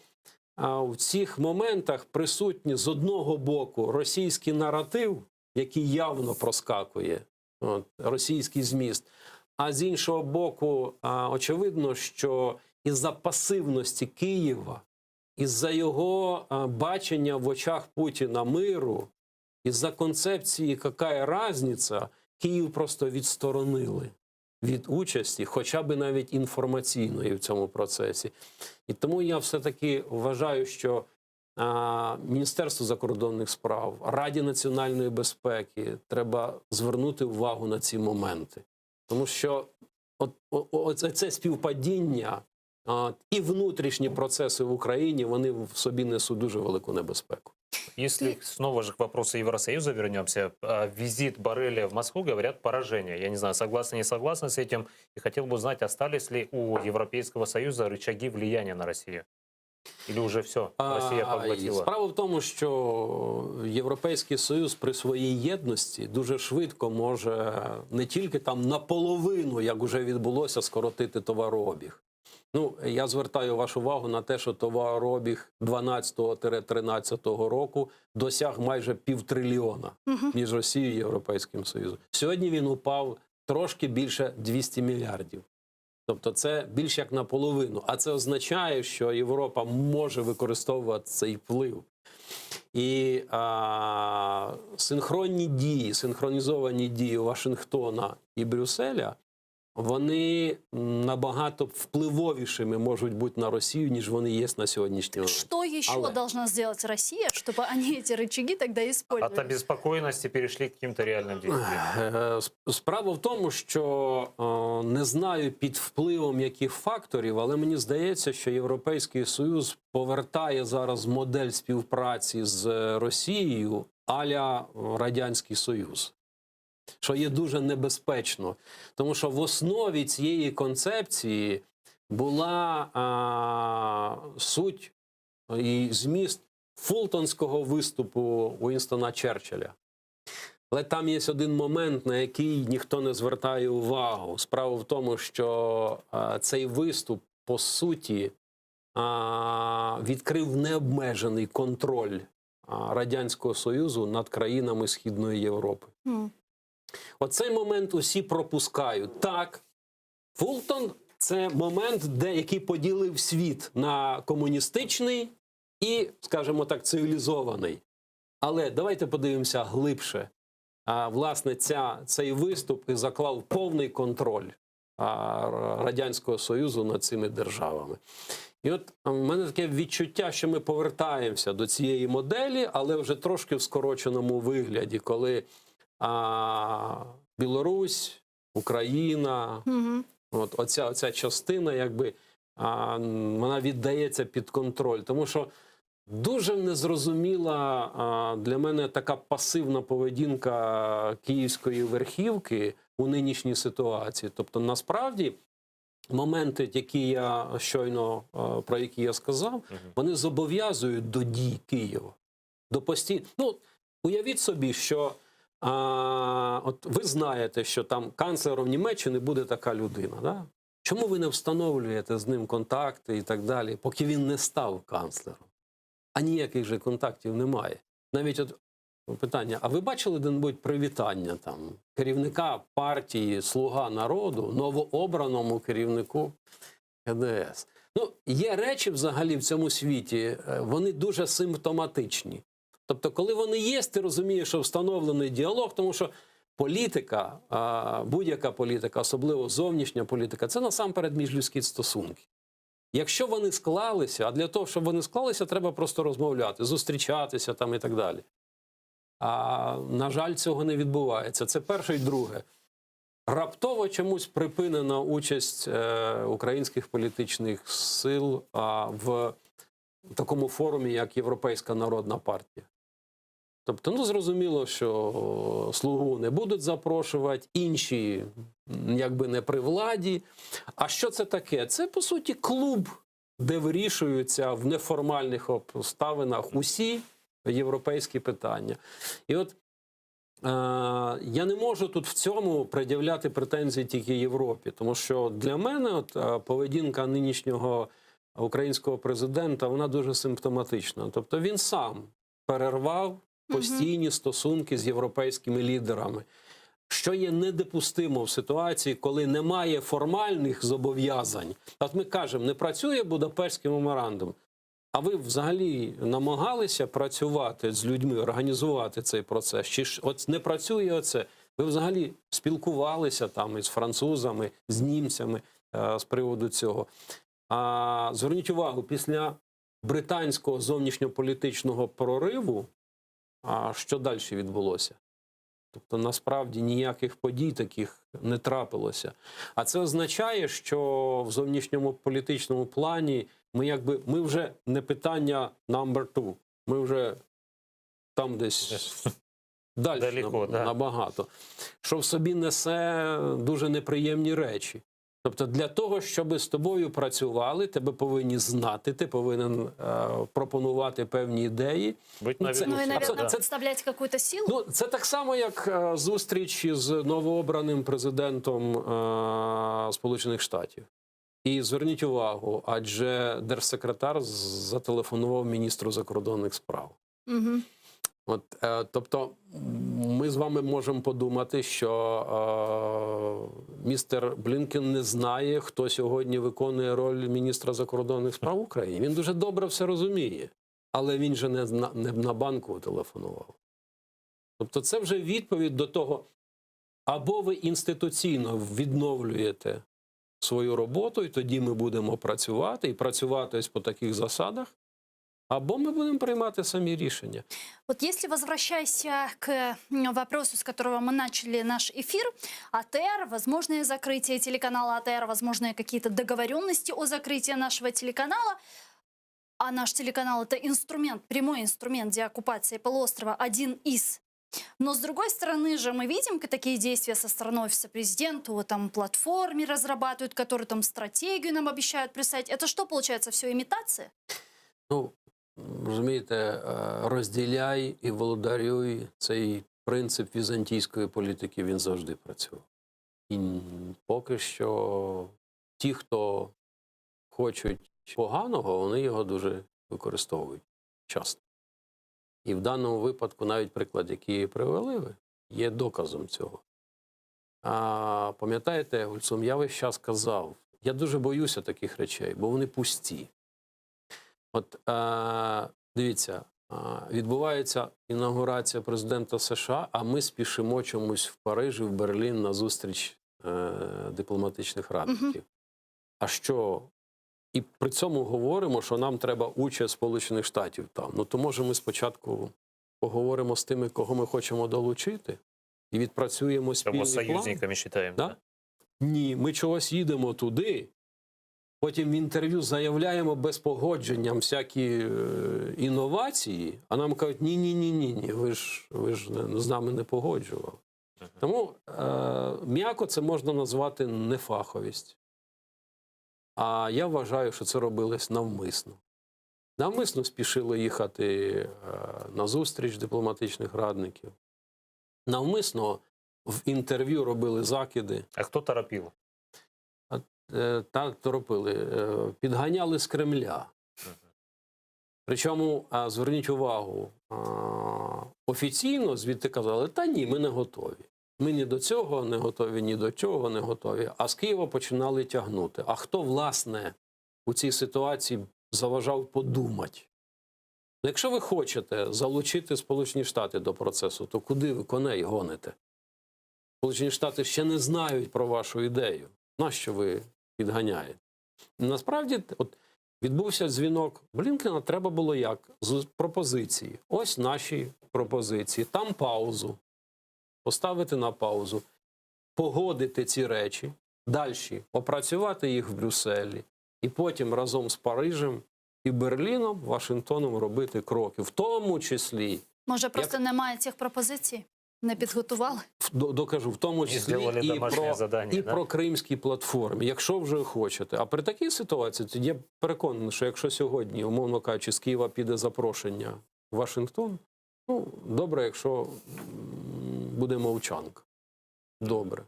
в цих моментах присутні з одного боку російський наратив, який явно проскакує, от, російський зміст, а з іншого боку, е, очевидно, що із-за пасивності Києва, із-за його е, бачення в очах Путіна миру, із-за концепції «какая разница», Київ просто відсторонили від участі, хоча б навіть інформаційної в цьому процесі. І тому я все-таки вважаю, що а, Міністерству закордонних справ, Раді національної безпеки треба звернути увагу на ці моменти. Тому що от, о, о, це, це співпадіння а, і внутрішні процеси в Україні вони в собі несуть дуже велику небезпеку. Если снова же к вопросу Евросоюза вернемся, а, визит Борреля в Москву, говорят, поражение. Я не знаю, согласны, не согласны с этим. И хотел бы узнать, остались ли у Европейского Союза рычаги влияния на Россию? Или уже все, Россия А, і поглотила? Справа в тому, що Європейський Союз при своїй єдності дуже швидко може не тільки там наполовину, як уже відбулося, скоротити товарообіг. Ну, я звертаю вашу увагу на те, що товарообіг 12-13 року досяг майже півтрильйона між Росією і Європейським Союзом. Сьогодні він упав трошки більше 200 мільярдів. Тобто це більш як наполовину. А це означає, що Європа може використовувати цей вплив. І а, синхронні дії, синхронізовані дії Вашингтона і Брюсселя, вони набагато впливовішими можуть бути на Росію, ніж вони є на сьогоднішній момент. Что еще Але- должна сделать Россия, чтобы они эти рычаги тогда От использовали? обеспокоенности перешли к каким-то реальным действиям. Е, Справа в тому, що е, не знаю під впливом яких факторів, але мені здається, що Європейський Союз повертає зараз модель співпраці з Росією аля Радянський Союз. Що є дуже небезпечно, тому що в основі цієї концепції була а, суть і зміст фултонського виступу Уінстона Черчилля. Але там є один момент, на який ніхто не звертає увагу. Справа в тому, що е, цей виступ, по суті, а, відкрив необмежений контроль а, Радянського Союзу над країнами Східної Європи. М. Оцей момент усі пропускають. Так, Фултон це момент, де, який поділив світ на комуністичний і, скажімо так, цивілізований. Але давайте подивимося глибше. А, власне, ця, цей виступ і заклав повний контроль а, Радянського Союзу над цими державами. І от в мене таке відчуття, що ми повертаємося до цієї моделі, але вже трошки в скороченому вигляді, коли а, Білорусь, Україна, Мгм. от оця, оця частина, якби а, м, вона віддається під контроль. Тому що дуже незрозуміла а, для мене така пасивна поведінка київської верхівки у нинішній ситуації. Тобто, насправді, моменти, які я щойно е, про які я сказав, вони зобов'язують до дій Києва. До постій... Ну, уявіть собі, що а, от ви знаєте, що там канцлером Німеччини буде така людина. Да? Чому ви не встановлюєте з ним контакти і так далі, поки він не став канцлером? А ніяких же контактів немає. Навіть от питання: а ви бачили де-небудь привітання там керівника партії Слуга народу, новообраному керівнику? ХДС. Ну, є речі взагалі в цьому світі, е, вони дуже симптоматичні. Тобто, коли вони є, ти розумієш, що встановлений діалог, тому що політика, а, будь-яка політика, особливо зовнішня політика, це насамперед міжлюдські стосунки. Якщо вони склалися, а для того, щоб вони склалися, треба просто розмовляти, зустрічатися там і так далі. А на жаль, цього не відбувається. Це перше і друге. Раптово чомусь припинена участь е, українських політичних сил а, в такому форумі, як Європейська Народна партія. Тобто, ну зрозуміло, що слугу не будуть запрошувати, інші м, якби не при владі. А що це таке? Це по суті клуб, де вирішуються в неформальних обставинах усі європейські питання. І от е, я не можу тут в цьому пред'являти претензії тільки Європі, тому що для мене от, е, поведінка нинішнього українського президента вона дуже симптоматична. Тобто він сам перервав постійні стосунки з європейськими лідерами. Що є недопустимо в ситуації, коли немає формальних зобов'язань. От ми кажемо, не працює Будапештський меморандум. А ви взагалі намагалися працювати з людьми, організувати цей процес? Чи ж от не працює оце? Ви взагалі спілкувалися там із французами, з німцями е, з приводу цього? А зверніть увагу, після британського зовнішньополітичного прориву, а що далі відбулося? Тобто, насправді ніяких подій таких не трапилося. А це означає, що в зовнішньому політичному плані ми якби ми вже не питання number two, ми вже там десь далі Далеко, да. набагато. Що в собі несе дуже неприємні речі. Тобто, для того, щоб з тобою працювали, тебе повинні знати, ти повинен е, пропонувати певні ідеї. Быть Ну, на це- виду Ну и, всегда, наверное, да. представлять какую-то силу. Ну, це так само, як е, зустріч з новообраним президентом е, Сполучених Штатів. І зверніть увагу, адже держсекретар зателефонував міністру закордонних справ. Мгм. От, е, тобто, ми з вами можемо подумати, що е, містер Блінкен не знає, хто сьогодні виконує роль міністра закордонних справ України. Він дуже добре все розуміє, але він же не на, не на банку телефонував. Тобто, це вже відповідь до того, або ви інституційно відновлюєте свою роботу, і тоді ми будемо працювати, і працювати ось по таких засадах, або ми будемо приймати самі рішення. Вот если возвращаясь к м, вопросу, с которого мы начали наш эфир, АТР, возможное закрытие телеканала АТР, возможные какие-то договоренности о закрытии нашего телеканала, а наш телеканал это инструмент, прямой инструмент деоккупации полуострова, один из. Но с другой стороны же мы видим такие действия со стороны офиса президента, вот там платформе разрабатывают, которые там стратегию нам обещают представить. Это что получается, все имитация? Ну, розумієте, е, розділяй і володарюй цей принцип візантійської політики, він завжди працював. І поки що ті, хто хочуть поганого, вони його дуже використовують часто. І в даному випадку навіть приклад, який привели ви, є доказом цього. А, пам'ятаєте, Гульсум, я весь час казав, я дуже боюся таких речей, бо вони пусті. От е, дивіться, е, відбувається інаугурація президента США, а ми спішимо чомусь в Париж і в Берлін на зустріч е, дипломатичних радників. А що? І при цьому говоримо, що нам треба участь Сполучених Штатів там. Ну то може ми спочатку поговоримо з тими, кого ми хочемо долучити, і відпрацюємо Кого спільний план. союзниками считаем. Да? Ні, ми чогось їдемо туди, потім в інтерв'ю заявляємо без погодження всякі е, інновації, а нам кажуть, ні, ні, ні, ні, ні, ви ж, ви ж не- з нами не погоджували. Тому е, м'яко це можна назвати нефаховість. А я вважаю, що це робилось навмисно. Навмисно спішили їхати е, на зустріч дипломатичних радників. Навмисно в інтерв'ю робили закиди. А кто торопил? Е, Та торопили, е, підганяли з Кремля. Причому, а, зверніть увагу, а, офіційно звідти казали, та ні, ми не готові. Ми ні до цього не готові, ні до цього не готові. А з Києва починали тягнути. А хто, власне, у цій ситуації заважав подумати? Ну, Якщо ви хочете залучити Сполучені Штати до процесу, то куди ви коней гоните? Сполучені Штати ще не знають про вашу ідею. Нащо ви підганяєте? Насправді, от відбувся дзвінок Блінкена, треба було як? З пропозиції. Ось наші пропозиції. Там паузу. Поставити на паузу, погодити ці речі, далі опрацювати їх в Брюсселі, і потім разом з Парижем і Берліном, Вашингтоном робити кроки, в тому числі Може, просто немає цих пропозицій? Не підготували? в- до- докажу, в тому Не числі зробили і домашнє про, задання, і да? про кримські платформи, якщо вже хочете. А при такій ситуації, то я переконаний, що якщо сьогодні, умовно кажучи, з Києва піде запрошення в Вашингтон, ну добре, якщо м, буде мовчанка. Добре.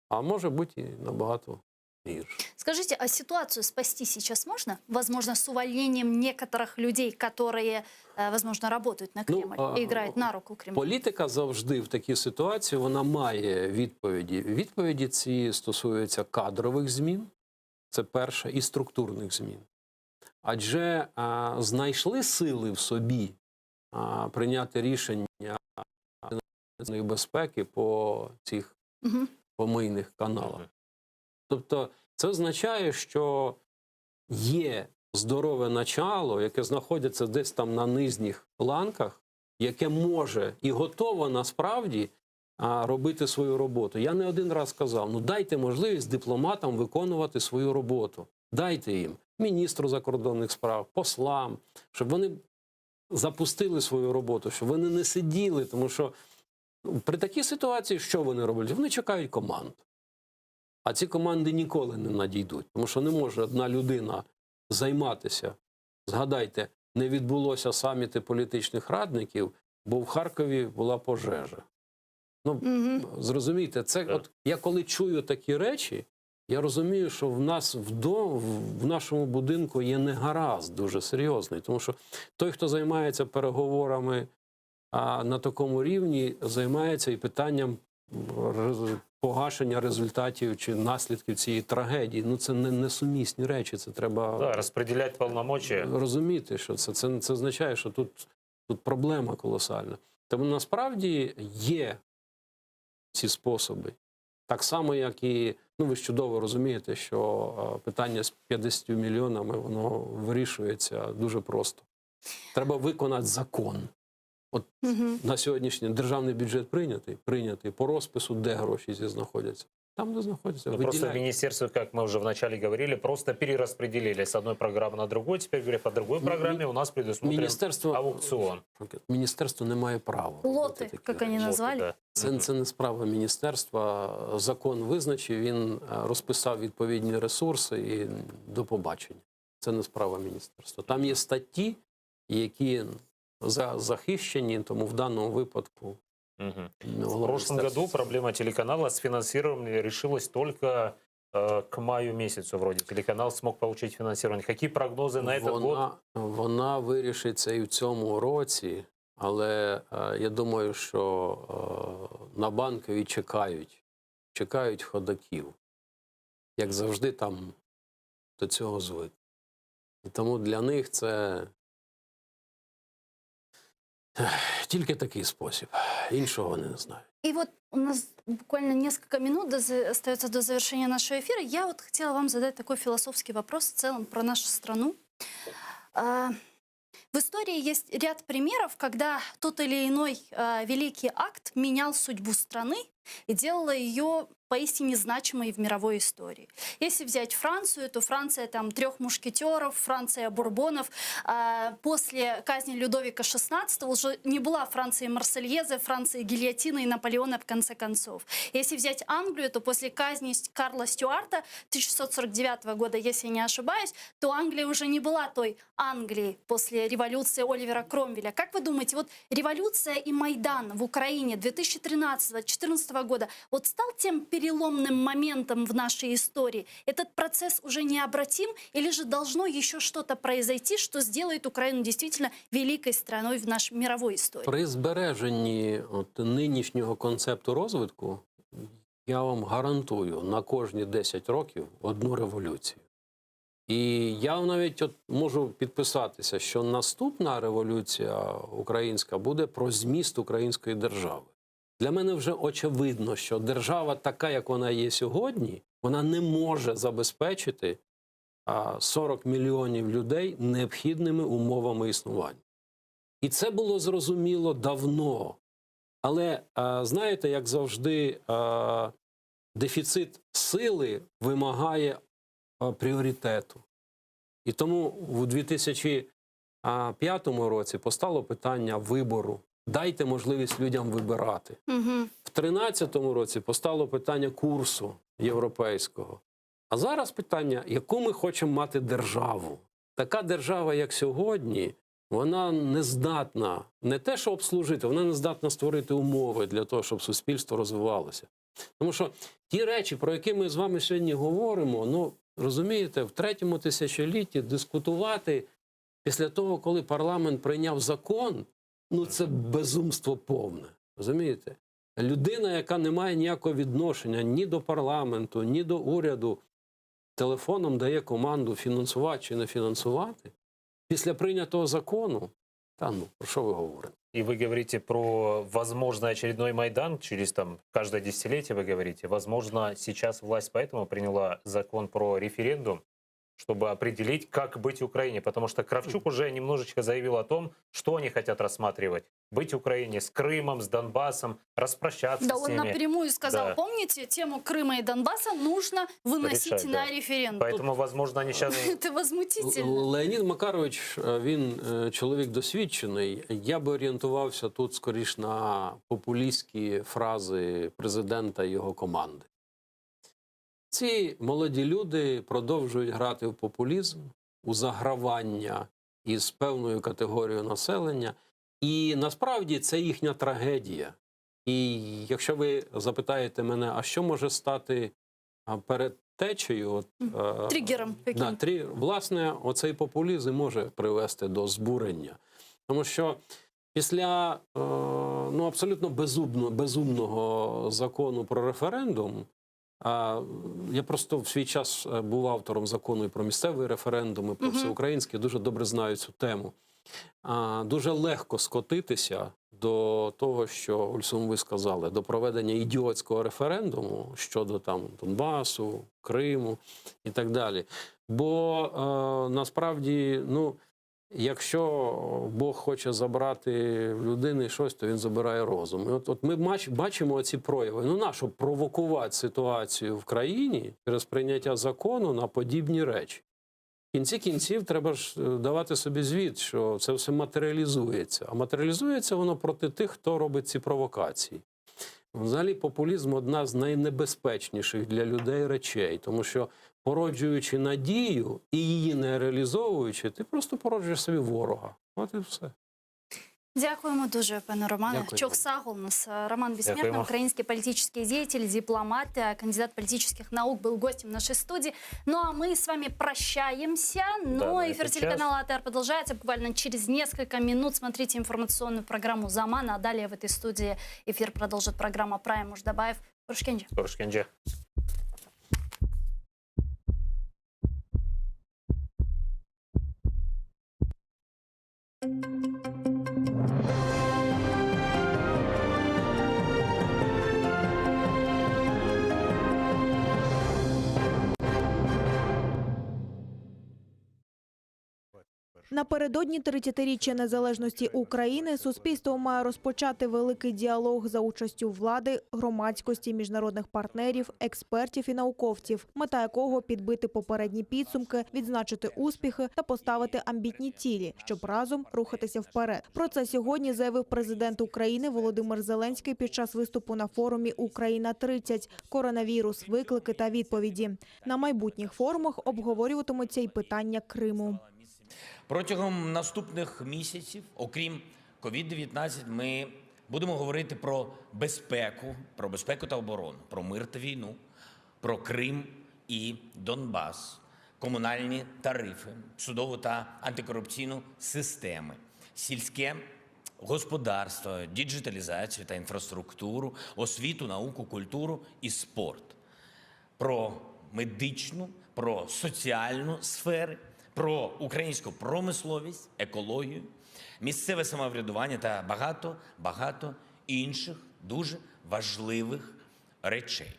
А може бути і набагато гірше. Скажите, а ситуацию спасти сейчас можно? Возможно, с увольнением некоторых людей, которые, э, возможно, работают на Ну, Кремль а, и играют на руку Кремлю? Політика завжди в такій ситуації вона має відповіді. Відповіді ці стосуються кадрових змін, це перше, і структурних змін. Адже а, знайшли сили в собі а, прийняти рішення національної безпеки по цих Мгм. помийних каналах. Тобто, це означає, що є здорове начало, яке знаходиться десь там на нижніх ланках, яке може і готово насправді а, робити свою роботу. Я не один раз казав: ну дайте можливість дипломатам виконувати свою роботу. Дайте їм, міністру закордонних справ, послам, щоб вони запустили свою роботу, щоб вони не сиділи, тому що ну, при такій ситуації що вони роблять? Вони чекають команд. А ці команди ніколи не надійдуть, тому що не може одна людина займатися. Згадайте, не відбулося саміти політичних радників, бо в Харкові була пожежа. Ну, Мгм. зрозумійте, це от я коли чую такі речі, я розумію, що в нас вдо- в нашому будинку є негаразд дуже серйозний, тому що той, хто займається переговорами а, на такому рівні, займається і питанням рез- погашення результатів чи наслідків цієї трагедії. Ну це не несумісні речі. Це треба Да, распределять полномочия. розуміти, що це, це, це означає, що тут, тут проблема колосальна. Тому насправді є ці способи. Так само, як і, ну ви ж чудово розумієте, що е, питання з 50 мільйонами воно вирішується дуже просто. Треба виконати закон. От Мгм. на сьогоднішній державний бюджет прийнятий, прийнятий по розпису, де гроші ці знаходяться. Там, де знаходяться, Ну, просто виділяють. министерство, как мы уже вначале говорили, просто перераспределили с одной программы на другую. Теперь говорят, по другой программе у нас предусмотрен Міністерство аукцион. Міністерство не має права. Лоты, как они Лоты, назвали. да. Це, це не справа міністерства. Закон визначив, він е, розписав відповідні ресурси і до побачення. Це не справа міністерства. Там є статті, які за, захищені, тому в даному випадку Мгм. ну, В голова прошлом міністерства году проблема телеканала с финансированием решилась только э, к маю месяцу вроде. Телеканал смог получить финансирование. Какие прогнозы на этот год? вона, вона вирішиться і в цьому році, але е, я думаю, що е, на банкові чекають, чекають ходаків. Як завжди, там до цього звик. І тому для них це ех, тільки такий спосіб. Іншого вони не знають. И вот у нас буквально несколько минут до за- остается до завершения нашего эфира. Я вот хотела вам задать такой философский вопрос в целом про нашу страну. А, В истории есть ряд примеров, когда тот или иной а, великий акт менял судьбу страны и делал ее поистине значимой в мировой истории. Если взять Францию, то Франция там трех мушкетеров, Франция Бурбонов. А, После казни Людовика XVI уже не была Францией Марсельезы, Францией гильотины и Наполеона в конце концов. Если взять Англию, то после казни Карла Стюарта 1649 года, если я не ошибаюсь, то Англия уже не была той Англией после революции Оливера Кромвеля. Как вы думаете, вот революция и Майдан в Украине 2013-2014 года вот стал тем переломным моментом в нашей истории? Этот процесс уже необратим или же должно еще что-то произойти, что сделает Украину действительно великой страной в нашей мировой истории? При збереженні от, нинішнього концепту розвитку, я вам гарантую на кожні 10 років одну революцію. І я навіть от можу підписатися, що наступна революція українська буде про зміст української держави. Для мене вже очевидно, що держава така, як вона є сьогодні, вона не може забезпечити 40 мільйонів людей необхідними умовами існування. І це було зрозуміло давно. Але знаєте, як завжди, дефіцит сили вимагає пріоритету. І тому в 2005 році постало питання вибору. Дайте можливість людям вибирати. Угу. В 2013 році постало питання курсу європейського. А зараз питання, яку ми хочемо мати державу. Така держава, як сьогодні, вона не здатна не те, що обслужити, вона не здатна створити умови для того, щоб суспільство розвивалося. Тому що ті речі, про які ми з вами сьогодні говоримо, ну розумієте, в третьому тисячолітті дискутувати після того, коли парламент прийняв закон, ну це безумство повне. Розумієте? Людина, яка не має ніякого відношення ні до парламенту, ні до уряду, телефоном дає команду фінансувати чи не фінансувати, після прийнятого закону, та ну, про що ви говорите? И вы говорите про возможный очередной Майдан через там каждое десятилетие, вы говорите. Возможно, сейчас власть поэтому приняла закон про референдум, чтобы определить, как быть Украине. Потому что Кравчук уже немножечко заявил о том, что они хотят рассматривать. Быть Украине с Крымом, с Донбассом, распрощаться Да, с он ними. напрямую сказал, Да. помните, тему Крыма и Донбасса нужно выносить Решать, на да. референдум. Поэтому, возможно, они сейчас... Это возмутительно. Леонід Макарович, е, він е, чоловік досвідчений. Я би орієнтувався тут скоріш на популістські фрази президента і його команди. Ці молоді люди продовжують грати в популізм, у загравання із певною категорією населення. І насправді це їхня трагедія. І якщо ви запитаєте мене, а що може стати а, передтечею, от, е, Триггером Да, каким? трі... Власне, оцей популізм може привести до збурення. Тому що після е, ну, абсолютно безумно, безумного закону про референдум, а, я просто в свій час е, був автором закону і про місцевий референдум, і про Мгм. всеукраїнський, дуже добре знаю цю тему. А, дуже легко скотитися до того, що Ульсун ви сказали, до проведення ідіотського референдуму щодо там Донбасу, Криму і так далі. Бо е, насправді, ну, якщо Бог хоче забрати в людини щось, то він забирає розум. І от, от ми мач- бачимо ці прояви. Ну, нащо провокувати ситуацію в країні через прийняття закону на подібні речі? В кінці кінців треба ж е, давати собі звіт, що це все матеріалізується. А матеріалізується воно проти тих, хто робить ці провокації. Взагалі, популізм одна з найнебезпечніших для людей речей, тому що породжуючи надію і її не реалізовуючи, ти просто породжуєш собі ворога. От і все. Дякуємо дуже, пане Романе. Дякую. Çoq sağ oluñız. Роман Бессмертный, Дякуємо. украинский политический деятель, дипломат, э, кандидат политических наук, был гостем нашей студии. Ну а мы с вами прощаемся. Да, Но на эфир этот телеканала АТР продолжается. Буквально через несколько минут смотрите информационную программу «Заман». А далее в этой студии эфир продолжит программа «Прайм Муждабаев». Körüşkence. Körüşkence. Напередодні 30-річчя незалежності України суспільство має розпочати великий діалог за участю влади, громадськості, міжнародних партнерів, експертів і науковців, мета якого підбити попередні підсумки, відзначити успіхи та поставити амбітні цілі, щоб разом рухатися вперед. Про це сьогодні заявив президент України Володимир Зеленський під час виступу на форумі Україна 30 коронавірус, виклики та відповіді. На майбутніх форумах обговорюватимуться й питання Криму. Протягом наступних місяців, окрім COVID-19, ми будемо. Будемо говорити про безпеку, про безпеку та оборону, про мир та війну, про Крим і Донбас, комунальні тарифи, судову та антикорупційну системи, сільське господарство, діджиталізацію та інфраструктуру, освіту, науку, культуру і спорт про медичну, про соціальну сфери, про українську промисловість, екологію, місцеве самоврядування та багато, багато інших дуже важливих речей.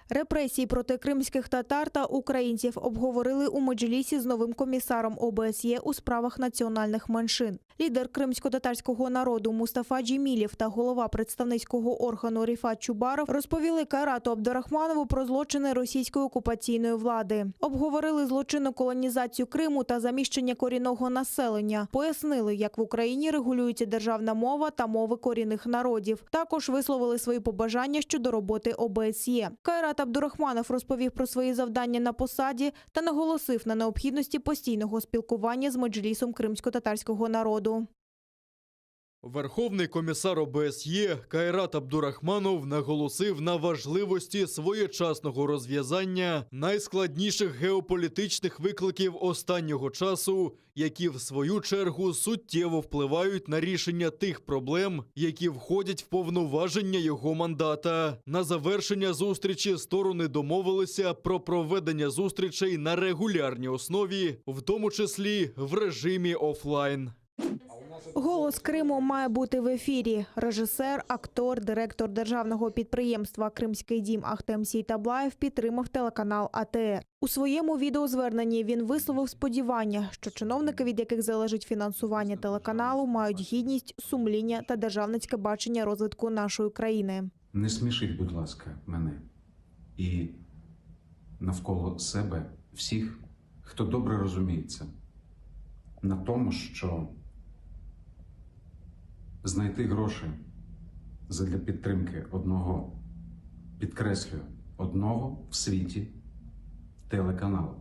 Репресії проти кримських татар та українців обговорили у Меджлісі з новим комісаром ОБСЄ у справах національних меншин. Лідер кримсько-татарського народу Мустафа Джемілєв та голова представницького органу Ріфат Чубаров розповіли Кайрату Абдурахманову про злочини російської окупаційної влади. Обговорили злочинну колонізацію Криму та заміщення корінного населення. Пояснили, як в Україні регулюється державна мова та мови корінних народів. Також висловили свої побажання щодо роботи ОБСЄ. Кайрат Абдурахманов розповів про свої завдання на посаді та наголосив на необхідності постійного спілкування з меджлісом кримсько-татарського народу. Верховний комісар ОБСЄ Кайрат Абдурахманов наголосив на важливості своєчасного розв'язання найскладніших геополітичних викликів останнього часу, які в свою чергу суттєво впливають на рішення тих проблем, які входять в повноваження його мандата. На завершення зустрічі сторони домовилися про проведення зустрічей на регулярній основі, в тому числі в режимі офлайн. Голос Криму має бути в ефірі. Режисер, актор, директор державного підприємства Кримський дім Ахтем Сейтаблаєв підтримав телеканал АТР. У своєму відеозверненні він висловив сподівання, що чиновники, від яких залежить фінансування телеканалу, мають гідність, сумління та державницьке бачення розвитку нашої країни. Не смішіть, будь ласка, мене і навколо себе всіх, хто добре розуміється на тому, що знайти гроші задля підтримки одного, підкреслюю, одного в світі телеканалу,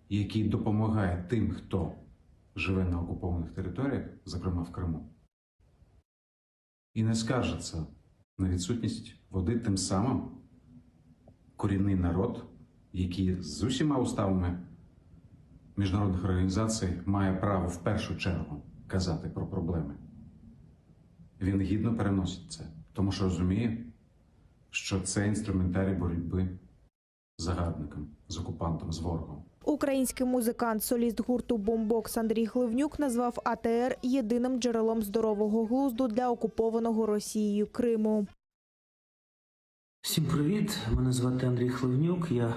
який допомагає тим, хто живе на окупованих територіях, зокрема в Криму, і не скаржиться на відсутність води тим самим корінний народ, який з усіма уставами міжнародних організацій має право в першу чергу казати про проблеми. Він гідно переносить це, тому що розуміє, що це інструментарій боротьби з загарбником, з окупантом, з ворогом. Український музикант, соліст гурту «Бомбокс» Андрій Хливнюк назвав АТР єдиним джерелом здорового глузду для окупованого Росією Криму. Всім привіт! Мене звати Андрій Хливнюк, я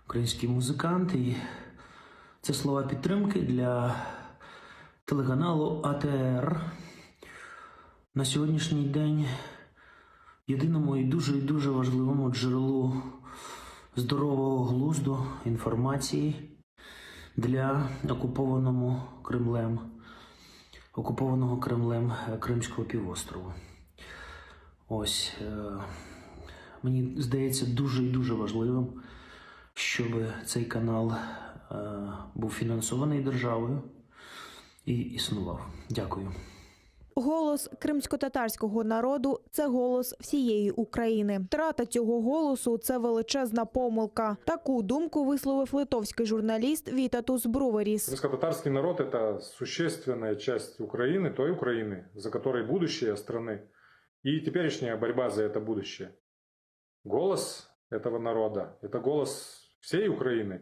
український музикант, і це слова підтримки для телеканалу АТР. На сьогоднішній день єдиному і дуже і дуже важливому джерелу здорового глузду інформації для окупованому Кремлем, окупованого Кремлем е, Кримського півострову. Ось е, мені здається дуже і дуже важливим, щоб цей канал е, був фінансований державою і існував. Дякую. Голос кримськотатарського народу це голос всієї України. Втрата цього голосу це величезна помилка. Таку думку висловив литовський журналіст Вітатус Бруверіс. Крымско-татарский народ – это существенная часть Украины, той Украины, за которой будущее страны и теперешняя борьба за это будущее. Голос этого народа – это голос всей Украины.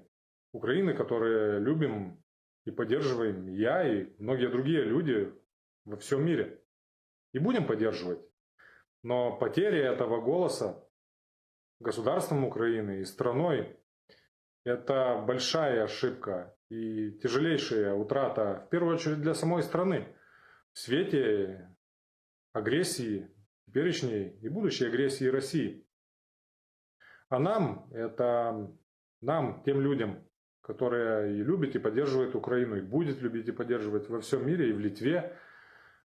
Украины, которую любим и поддерживаем я и многие другие люди во всем мире. И будем поддерживать. Но потеря этого голоса государством Украины и страной – это большая ошибка и тяжелейшая утрата, в первую очередь, для самой страны в свете агрессии, теперешней и будущей агрессии России. А нам, это нам, тем людям, которые и любят и поддерживают Украину, и будет любить и поддерживать во всем мире, и в Литве,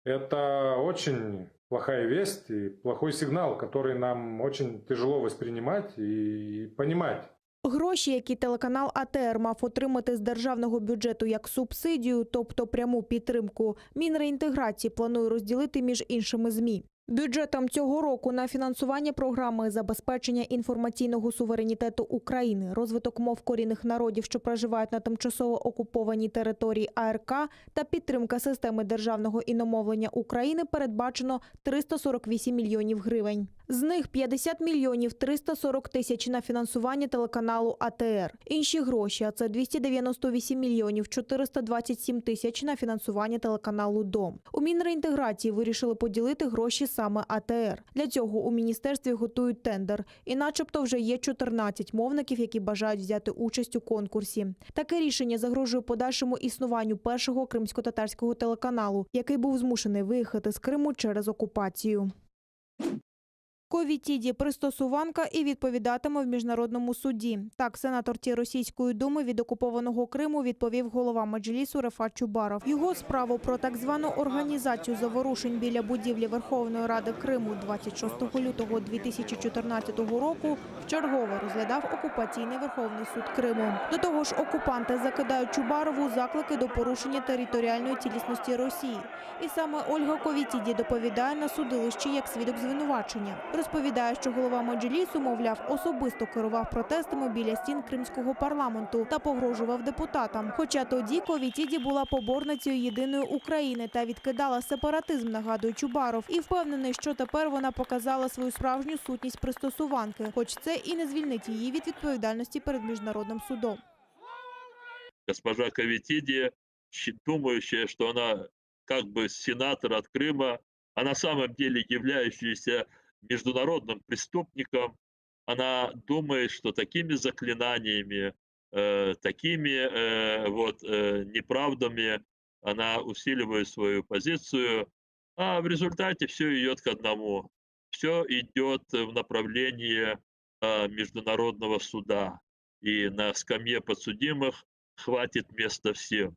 это очень плохая весть и плохой сигнал, который нам очень тяжело воспринимать и понимать. Гроші, які телеканал АТР мав отримати з державного бюджету як субсидію, тобто пряму підтримку, Мінреінтеграції планує розділити між іншими ЗМІ. Бюджетом цього року на фінансування програми забезпечення інформаційного суверенітету України, розвиток мов корінних народів, що проживають на тимчасово окупованій території АРК та підтримка системи державного іномовлення України передбачено 348 мільйонів гривень. З них 50 мільйонів 340 тисяч на фінансування телеканалу АТР. Інші гроші, а це 298 мільйонів 427 тисяч на фінансування телеканалу Дом. У Мінреінтеграції вирішили поділити гроші саме АТР. Для цього у міністерстві готують тендер. І начебто вже є 14 мовників, які бажають взяти участь у конкурсі. Таке рішення загрожує подальшому існуванню першого кримськотатарського телеканалу, який був змушений виїхати з Криму через окупацію. Ковітіді пристосуванка і відповідатиме в міжнародному суді. Так, сенаторці Російської думи від окупованого Криму відповів голова Меджлісу Рефат Чубаров. Його справу про так звану організацію заворушень біля будівлі Верховної Ради Криму 26 лютого 2014 року вчергове розглядав окупаційний Верховний суд Криму. До того ж, окупанти закидають Чубарову заклики до порушення територіальної цілісності Росії. І саме Ольга Ковітіді доповідає на судилищі як свідок звинувачення. Розповідає, що голова Меджлісу, мовляв, особисто керував протестами біля стін кримського парламенту та погрожував депутатам. Хоча тоді Ковітіді була поборницею єдиної України та відкидала сепаратизм, нагадує Чубаров. І впевнений, що тепер вона показала свою справжню сутність пристосуванки, хоч це і не звільнить її від відповідальності перед міжнародним судом. Госпожа Ковитиди, думающая, что она как бы сенатор от Крыма, а на самом деле являющаяся международным преступником, она думает, что такими заклинаниями, э, такими э, вот, э, неправдами она усиливает свою позицию, а в результате все идет к одному. Все идет в направлении э, международного суда. И на скамье подсудимых хватит места всем.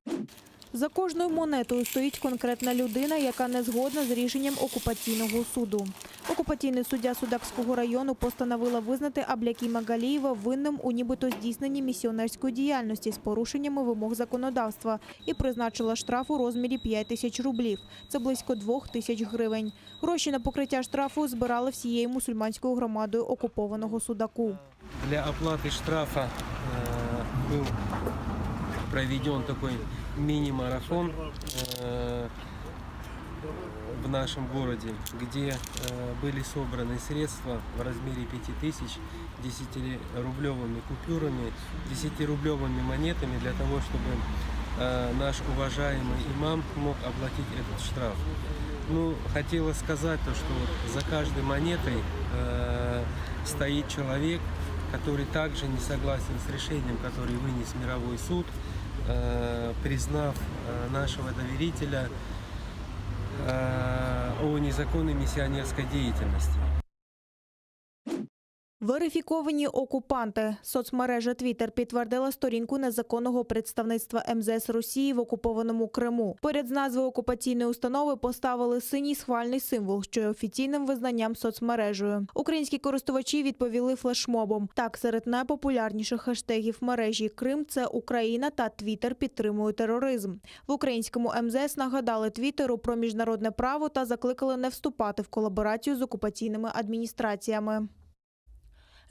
За кожною монетою стоїть конкретна людина, яка не згодна з рішенням окупаційного суду. Окупаційний суддя Судакського району постановила визнати Аблякіма Галієва винним у нібито здійсненні місіонерської діяльності з порушеннями вимог законодавства і призначила штраф у розмірі 5 тисяч рублів. Це близько 2 тисяч гривень. Гроші на покриття штрафу збирали всією мусульманською громадою окупованого Судаку. Для оплаты штрафа э, был проведен такой мини-марафон э, в нашем городе, где э, были собраны средства в размере 5000 10-рублевыми купюрами, 10-рублевыми монетами для того, чтобы э, наш уважаемый имам мог оплатить этот штраф. Ну, хотелось сказать то, что вот за каждой монетой э, стоит человек, который также не согласен с решением, которое вынес мировой суд, э, признав э, нашего доверителя э, о незаконной миссионерской деятельности. Верифіковані окупанти. Соцмережа Твіттер підтвердила сторінку незаконного представництва МЗС Росії в окупованому Криму. Поряд з назвою окупаційної установи поставили синій схвальний символ, що є офіційним визнанням соцмережею. Українські користувачі відповіли флешмобом. Так, серед найпопулярніших хештегів мережі Крим це Україна та Твіттер підтримує тероризм. В українському МЗС нагадали Твіттеру про міжнародне право та закликали не вступати в колаборацію з окупаційними адміністраціями.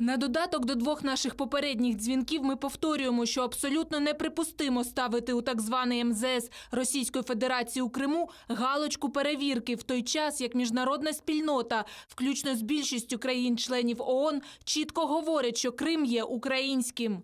На додаток до двох наших попередніх дзвінків ми повторюємо, що абсолютно неприпустимо ставити у так званий МЗС Російської Федерації у Криму галочку перевірки в той час, як міжнародна спільнота, включно з більшістю країн-членів ООН, чітко говорить, що Крим є українським.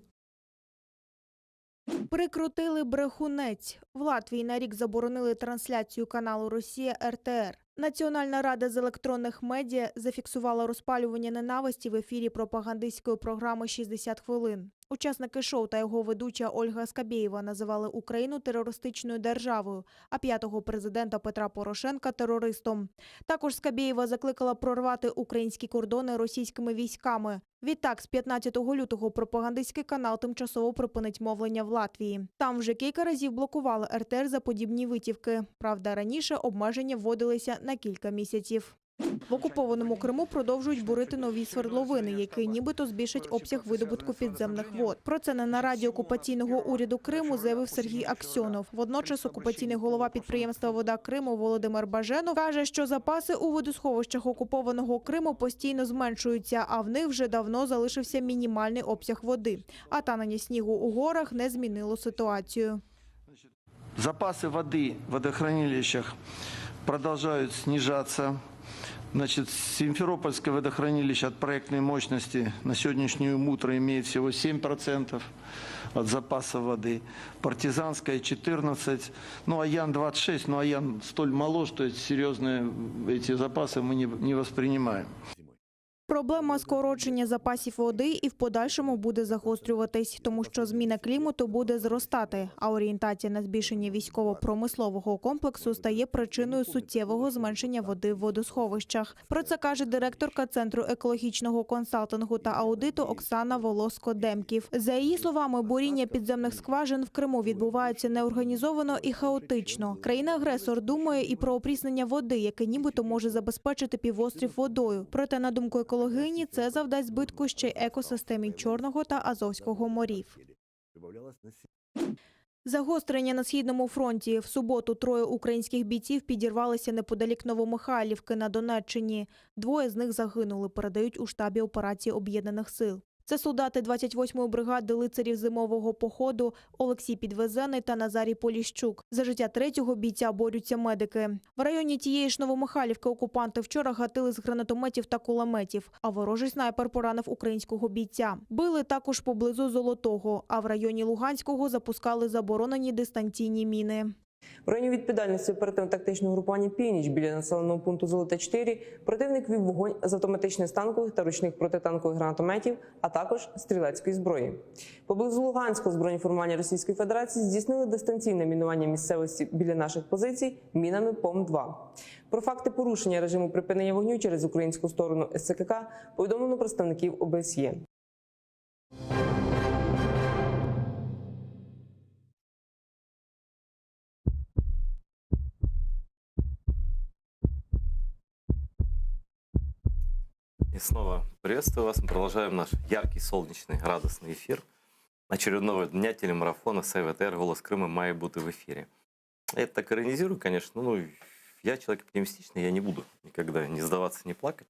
Прикрутили брехунець. В Латвії на рік заборонили трансляцію каналу Росія РТР. Національна рада з електронних медіа зафіксувала розпалювання ненависті в ефірі пропагандистської програми «60 хвилин. Учасники шоу та його ведуча Ольга Скабєєва називали Україну терористичною державою, а п'ятого президента Петра Порошенка терористом. Також Скабєєва закликала прорвати українські кордони російськими військами. Відтак, з 15 лютого пропагандистський канал тимчасово припинить мовлення в Латвії. Там вже кілька разів блокували РТР за подібні витівки. Правда, раніше обмеження вводилися на кілька місяців. В окупованому Криму продовжують бурити нові свердловини, які нібито збільшать обсяг видобутку підземних вод. Про це на нараді окупаційного уряду Криму заявив Сергій Аксьонов. Водночас окупаційний голова підприємства «Вода Криму» Володимир Баженов каже, що запаси у водосховищах окупованого Криму постійно зменшуються, а в них вже давно залишився мінімальний обсяг води. А танення снігу у горах не змінило ситуацію. Запасы воды в водохранилищах продолжают снижаться. Значит, Симферопольское водохранилище от проектной мощности на сегодняшнее утро имеет всего 7% от запаса воды. Партизанское 14, ну Аян 26, но Аян столь мало, что эти серьезные эти запасы мы не, не воспринимаем. Проблема скорочення запасів води і в подальшому буде загострюватись, тому що зміна клімату буде зростати, а орієнтація на збільшення військово-промислового комплексу стає причиною суттєвого зменшення води в водосховищах. Про це каже директорка Центру екологічного консалтингу та аудиту Оксана Волоско-Демків. За її словами, буріння підземних скважин в Криму відбувається неорганізовано і хаотично. Країна-агресор думає і про опріснення води, яке нібито може забезпечити півострів водою. Проте, на думку екологині, це завдасть збитку ще й екосистемі Чорного та Азовського морів. Загострення на Східному фронті. В суботу троє українських бійців підірвалися неподалік Новомихайлівки на Донеччині. Двоє з них загинули, передають у штабі операції Об'єднаних сил. Це солдати 28-ї бригади лицарів зимового походу Олексій Підвезений та Назарій Поліщук. За життя третього бійця борються медики. В районі тієї ж Новомихайлівки окупанти вчора гатили з гранатометів та кулеметів, а ворожий снайпер поранив українського бійця. Били також поблизу Золотого, а в районі Луганського запускали заборонені дистанційні міни. В районі відповідальності оперативно-тактичного угрупування «Північ» біля населеного пункту Золоте-4 противник вів вогонь з автоматичних станкових та ручних протитанкових гранатометів, а також стрілецької зброї. Поблизу Луганського збройні формування Російської Федерації здійснили дистанційне мінування місцевості біля наших позицій мінами ПОМ-2. Про факти порушення режиму припинення вогню через українську сторону СЦКК повідомлено представників ОБСЄ. И снова приветствую вас. Мы продолжаем наш яркий, солнечный, радостный эфир очередного дня телемарафона Сайв АТР «Голос Крыма» має бути в эфире. Я так иронизирую, конечно, ну, я человек оптимистичный, я не буду никогда не сдаваться, не плакать,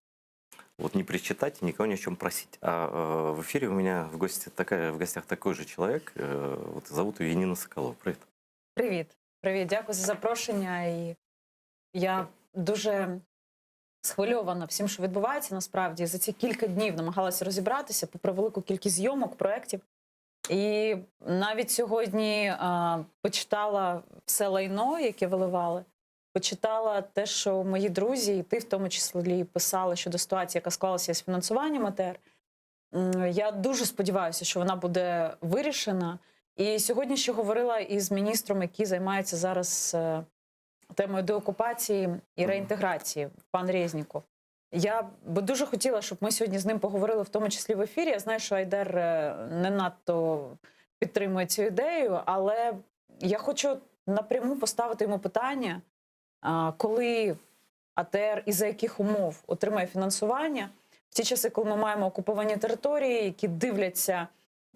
вот не причитать, никого ни о чем просить. А э, в эфире у меня в, гости такая, в гостях такой же человек, э, вот зовут ее Янина Соколова. Привет. Привіт, привіт, дякую за запрошення. І я дуже схвильована всім, що відбувається насправді. За ці кілька днів намагалася розібратися, попри велику кількість зйомок, проєктів. І навіть сьогодні а, почитала все лайно, яке виливали. Почитала те, що мої друзі, і ти в тому числі писали щодо ситуації, яка склалася з фінансуванням АТР. М, Я дуже сподіваюся, що вона буде вирішена. І сьогодні ще говорила із міністром, який займається зараз е, темою деокупації і реінтеграції, пан Резніков. Я би дуже хотіла, щоб ми сьогодні з ним поговорили, в тому числі в ефірі. Я знаю, що Айдер е, не надто підтримує цю ідею, але я хочу напряму поставити йому питання, а, коли АТР і за яких умов отримає фінансування в ті часи, коли ми маємо окуповані території, які дивляться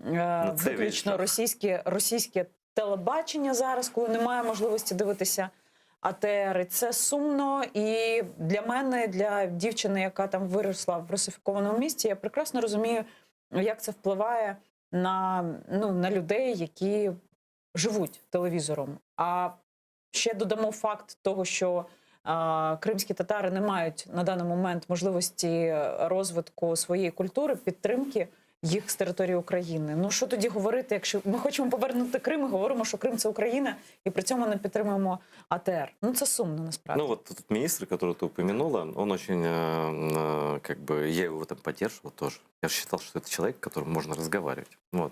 е, Ну, це виключно вільно. російське, російське телебачення зараз, коли немає можливості дивитися АТР. І це сумно. І для мене, для дівчини, яка там виросла в русифікованому місті, я прекрасно розумію, як це впливає на, ну, на людей, які живуть телевізором. А ще додамо факт того, що а, кримські татари не мають на даний момент можливості розвитку своєї культури, підтримки їх з території України. Ну що тоді говорити, якщо ми хочемо повернути Крим, і говоримо, що Крим це Україна, і при цьому не підтримуємо АТР. Ну це сумно насправді. Ну вот этот министр, которого ты упомянула, он очень, э, э, как бы, я его в этом поддерживал тоже. Я же считал, что это человек, с которым можно разговаривать. Вот.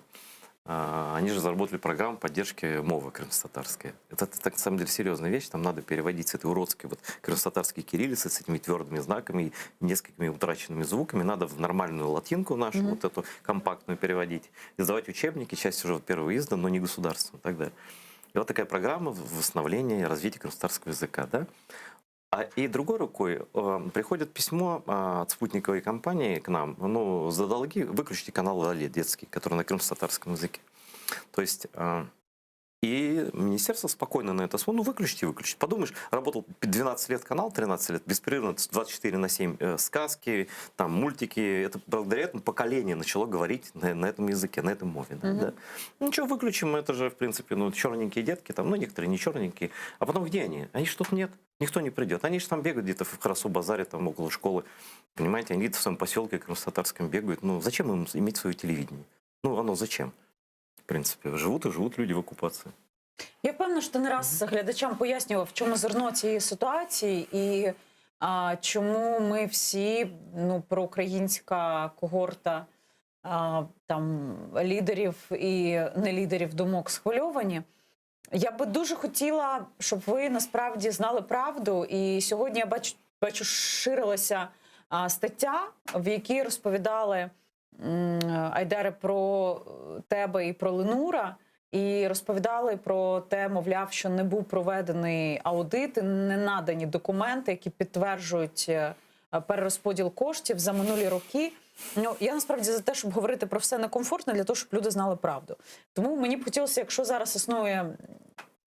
А, Они же заработали программу поддержки мовы крымско-татарской. Это, это, так, на самом деле серьезная вещь. Там надо переводить с этой уродской вот крымско-татарской кириллицы, с этими твердыми знаками и несколькими утраченными звуками. Надо в нормальную латинку нашу, Мгм. вот эту компактную переводить. Издавать учебники, часть уже вот первого издана, но не государственную и так далее. И вот такая программа восстановления и развития крымско-татарского языка. Да? А и другой рукой э, приходит письмо а, от спутниковой компании к нам, ну, за долги выключите канал Лали детский, который на крымско-татарском языке. То есть э, и министерство спокойно на это смотрит, ну выключите, выключите. Подумаешь, работал 12 лет канал, 13 лет, беспрерывно 24 на 7 э, сказки, там мультики. Это благодаря этому поколение начало говорить на, на этом языке, на этом мове. Да, Мгм. да. Ну ничего, выключим, это же, в принципе, ну, черненькие детки, там, ну, некоторые не черненькие. А потом где они? Они ж тут нет, никто не придет. Они же там бегают где-то в Карасу-базаре, там около школы. Понимаете, они где-то в своем поселке крымско-татарском бегают. Ну, зачем им иметь свое телевидение? Ну, оно зачем? В принципе, живут и живут люди в оккупации. Я впевнена, що ти не раз глядачам пояснював, в чому зерно цієї ситуації і а, чому ми всі, ну, проукраїнська когорта а, там лідерів і не лідерів думок схвильовані. Я би дуже хотіла, щоб ви насправді знали правду. І сьогодні я бачу, бачу ширилася а, стаття, в якій розповідали м, Айдаре про тебе і про Ленура. І розповідали про те, мовляв, що не був проведений аудит, і не надані документи, які підтверджують е, перерозподіл коштів за минулі роки. Ну я насправді за те, щоб говорити про все некомфортно, для того, щоб люди знали правду. Тому мені б хотілося, якщо зараз існує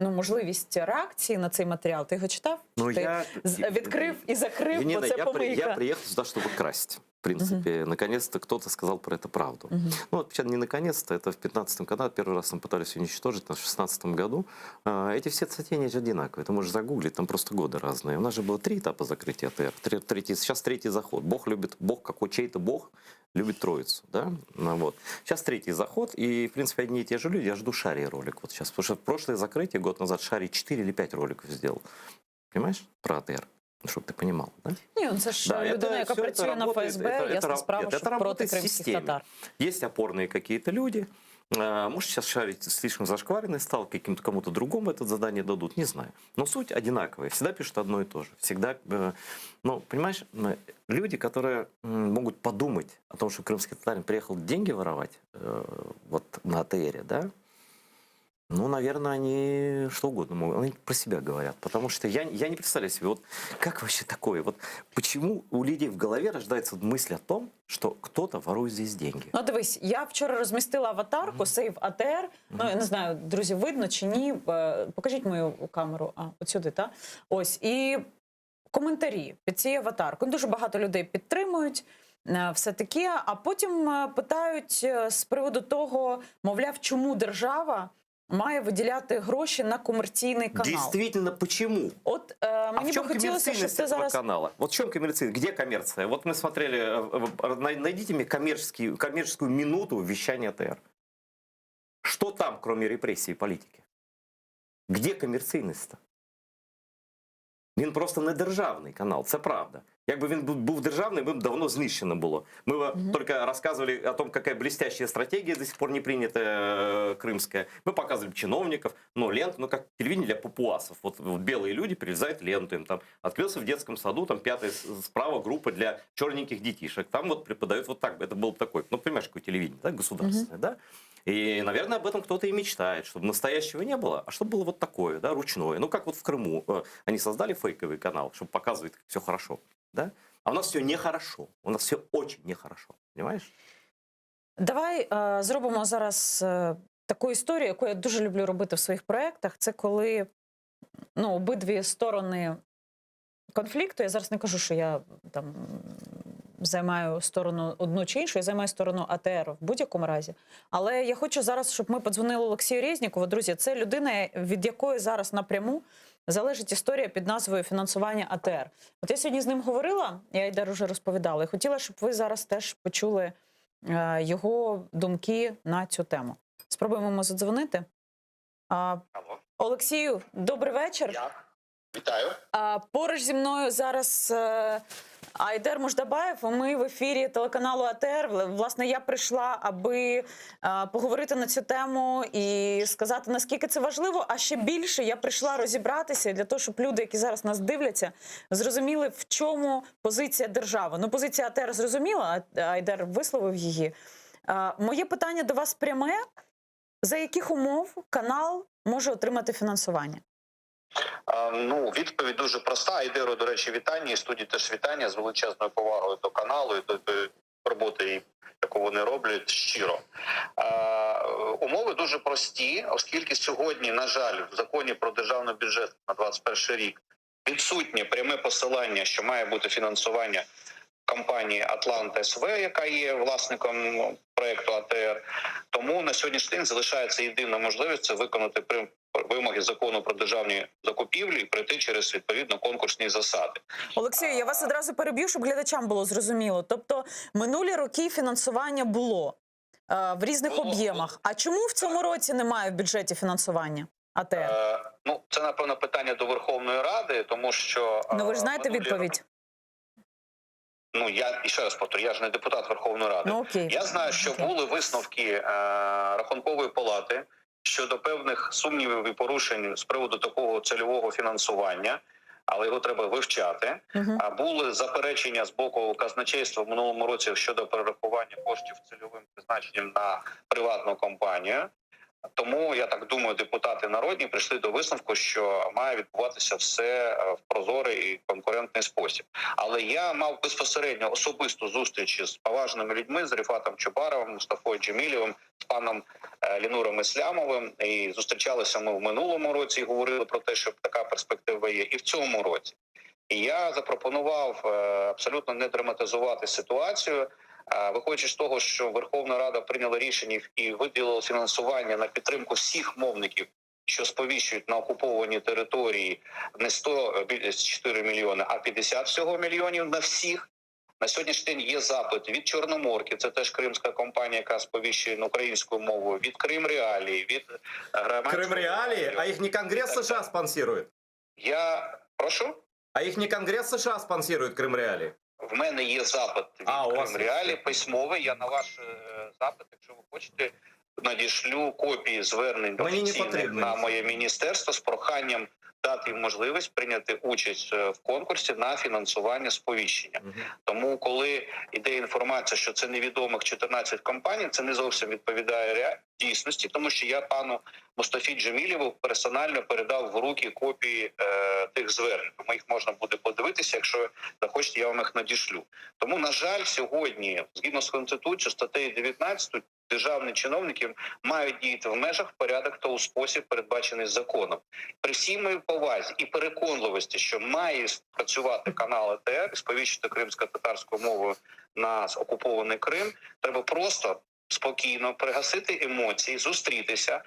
ну, можливість реакції на цей матеріал, ти його читав? Ну, Ти я- з- відкрив і закрив, Нина, бо це я, при- помийка. я приехал сюда, чтобы красть. В принципе, наконец-то кто-то сказал про это правду. Мгм. Ну, вот, не наконец-то, это в 15 году, первый раз нам пытались уничтожить, на 16 году. А, Эти все статьи, они же одинаковые, ты можешь загуглить, там просто годы разные. У нас же было три этапа закрытия АТР, Три- третий, сейчас третий заход. Бог любит, Бог, какой чей-то Бог любит троицу, да? Ну, вот. Сейчас третий заход, и, в принципе, одни и те же люди, я жду Шари ролик вот сейчас, потому что прошлое закрытие год назад Шари 4 или 5 роликов сделал. Понимаешь? Про АТР. Чтобы ты понимал, да? Ні, ну це ж Да, людина, это яка всё это працює на работает, ФСБ, это- это ясна раб- справа, нет, що это проти работает в кримських системе. татар. Есть опорные какие-то люди. А, Может, сейчас Шарий слишком зашкваренный стал, каким-то кому-то другому это задание дадут, не знаю. Но суть одинаковая. Всегда пишут одно и то же. Всегда, э, ну, понимаешь, м, люди, которые м, могут подумать о том, что крымский татарин приехал деньги воровать э, вот на АТРе, да, ну, наверное, они что угодно могут. Они про себя говорят. Потому что я, я не представляю себе, вот как вообще такое? Вот почему у людей в голове рождается мысль о том, что кто-то ворует здесь деньги? Ну, дивись, я вчора розмістила аватарку Save ATR. Ну, я не знаю, друзі, видно чи ні. Е, Покажіть мою камеру. А, от сюди, та? Ось. І коментарі під цією аватаркою. Дуже багато людей підтримують. е, Все таке, а потім е, питають е, з приводу того, мовляв, чому держава має виділяти гроші на комерційний канал. Действительно, почему? От е, А мені в чем би хотілося, щоб коммерцийность ти этого зараз канала? Вот в чем коммерцийность? Где коммерция? Вот мы смотрели, э, э, най- найдите мне коммерческий, коммерческую минуту вещания АТР. Что там, кроме репрессий и политики? Где коммерцийность-то? Він просто не державний канал, це правда. Якби він бу- був державний, ми б давно знищено було. Мы бы только рассказывали о том, какая блестящая стратегия до сих пор не принята э, крымская. Мы показывали чиновников, но ленту, ну как телевидение для папуасов. Вот, вот белые люди перерезают ленту им там. Открылся в детском саду, там пятая с- справа группа для черненьких детишек. Там вот преподают вот так. Это был такой, ну понимаешь, какое телевидение, да, государственное, да? И, наверное, об этом кто-то и мечтает, чтобы настоящего не было, а чтобы было вот такое, да, ручное. Ну, как вот в Крыму. э, Они создали фейковый канал, чтобы показывать, как все хорошо, да? А у нас все нехорошо. У нас все очень нехорошо, понимаешь? Давай е, зробимо зараз е, таку історію, яку я дуже люблю робити в своїх проєктах. Це коли ну, обидві сторони конфлікту. Я зараз не кажу, що я там займаю сторону одну чи іншу, я займаю сторону АТР в будь-якому разі. Але я хочу зараз, щоб ми подзвонили Олексію Резнікову. Друзі, це людина, від якої зараз напряму залежить історія під назвою фінансування АТР. От я сьогодні з ним говорила, я Айдару вже розповідала, і хотіла, щоб ви зараз теж почули е, його думки на цю тему. Спробуємо йому задзвонити. А, Олексію, добрий вечір. Вітаю. А, Поруч зі мною зараз е, Айдер Муждабаєв. Ми в ефірі телеканалу АТР. Власне, я прийшла, аби е, поговорити на цю тему і сказати, наскільки це важливо. А ще більше я прийшла розібратися для того, щоб люди, які зараз нас дивляться, зрозуміли, в чому позиція держави. Ну, позиція АТР зрозуміла, а Айдер висловив її. Е, Моє питання до вас пряме: за яких умов канал може отримати фінансування? Ну, відповідь дуже проста. Айдеру, до речі, вітання і студії теж вітання з величезною повагою до каналу і до, до роботи, яку вони роблять щиро. Е, Умови дуже прості, оскільки сьогодні, на жаль, в законі про державний бюджет на 2021 рік відсутнє пряме посилання, що має бути фінансування компанії Атлант СВ, яка є власником проекту АТР. Тому на сьогоднішній день залишається єдина можливість це виконати прим- вимоги закону про державні закупівлі і пройти через відповідно конкурсні засади. Олексію, я вас одразу переб'ю, щоб глядачам було зрозуміло. Тобто минулі роки фінансування було е, в різних об'ємах. А чому в цьому році немає в бюджеті фінансування АТР? Е, ну це напевно питання до Верховної Ради, тому що Ну ви ж е, знаєте минулі відповідь. Ну я і ще раз повторю, я ж не депутат Верховної Ради. Ну, окей. Я знаю, що були висновки е, рахункової палати щодо певних сумнівів і порушень з приводу такого цільового фінансування, але його треба вивчати. А були заперечення з боку казначейства в минулому році щодо перерахування коштів цільовим призначенням на приватну компанію. Тому я так думаю, депутати народні прийшли до висновку, що має відбуватися все е, в прозорий і конкурентний спосіб. Але я мав безпосередньо особисту зустріч з поважними людьми з Рифатом Чубаровим, Мустафою Джемілєвим, з паном е, Лінуром Іслямовим. І зустрічалися ми в минулому році і говорили про те, що така перспектива є, і в цьому році. І я запропонував е, абсолютно не драматизувати ситуацію. Е, Виходячи з того, що Верховна Рада прийняла рішення і виділила фінансування на підтримку всіх мовників, що сповіщують на окупованій території не 104 мільйони, а 50 всього мільйонів на всіх. На сьогоднішній день є запит від Чорноморки, це теж кримська компанія, яка сповіщує на українською мовою, від Крим Реалії, від громадського Крым Реалии, а их не Конгресс США спонсирует? Я прошу? А их не Конгресс США спонсирует Крым Реалии? В мене є запит від А, у вас Крим Реалії письмовий. Я на ваш е, запит, якщо ви хочете, надішлю копії звернень Мені не офіційних потрібно на нічого. моє міністерство з проханням дати їм можливість прийняти участь е, в конкурсі на фінансування сповіщення. Тому, коли йде інформація, що це невідомих 14 компаній, це не зовсім відповідає ре- дійсності, тому що я пану Мустафі Джемілєву персонально передав в руки копії е, тих звернень. Тому їх можна буде подивитися. Якщо захочете, я вам їх надішлю. Тому, на жаль, сьогодні, згідно з конституцією, статтею 19, державні чиновники мають діяти в межах, порядок та у спосіб, передбачений законом. При всій моїй повазі і переконливості, що має працювати канал ЕТР, і сповіщити кримсько-татарською мовою на окупований Крим, треба просто спокійно пригасити емоції, зустрітися.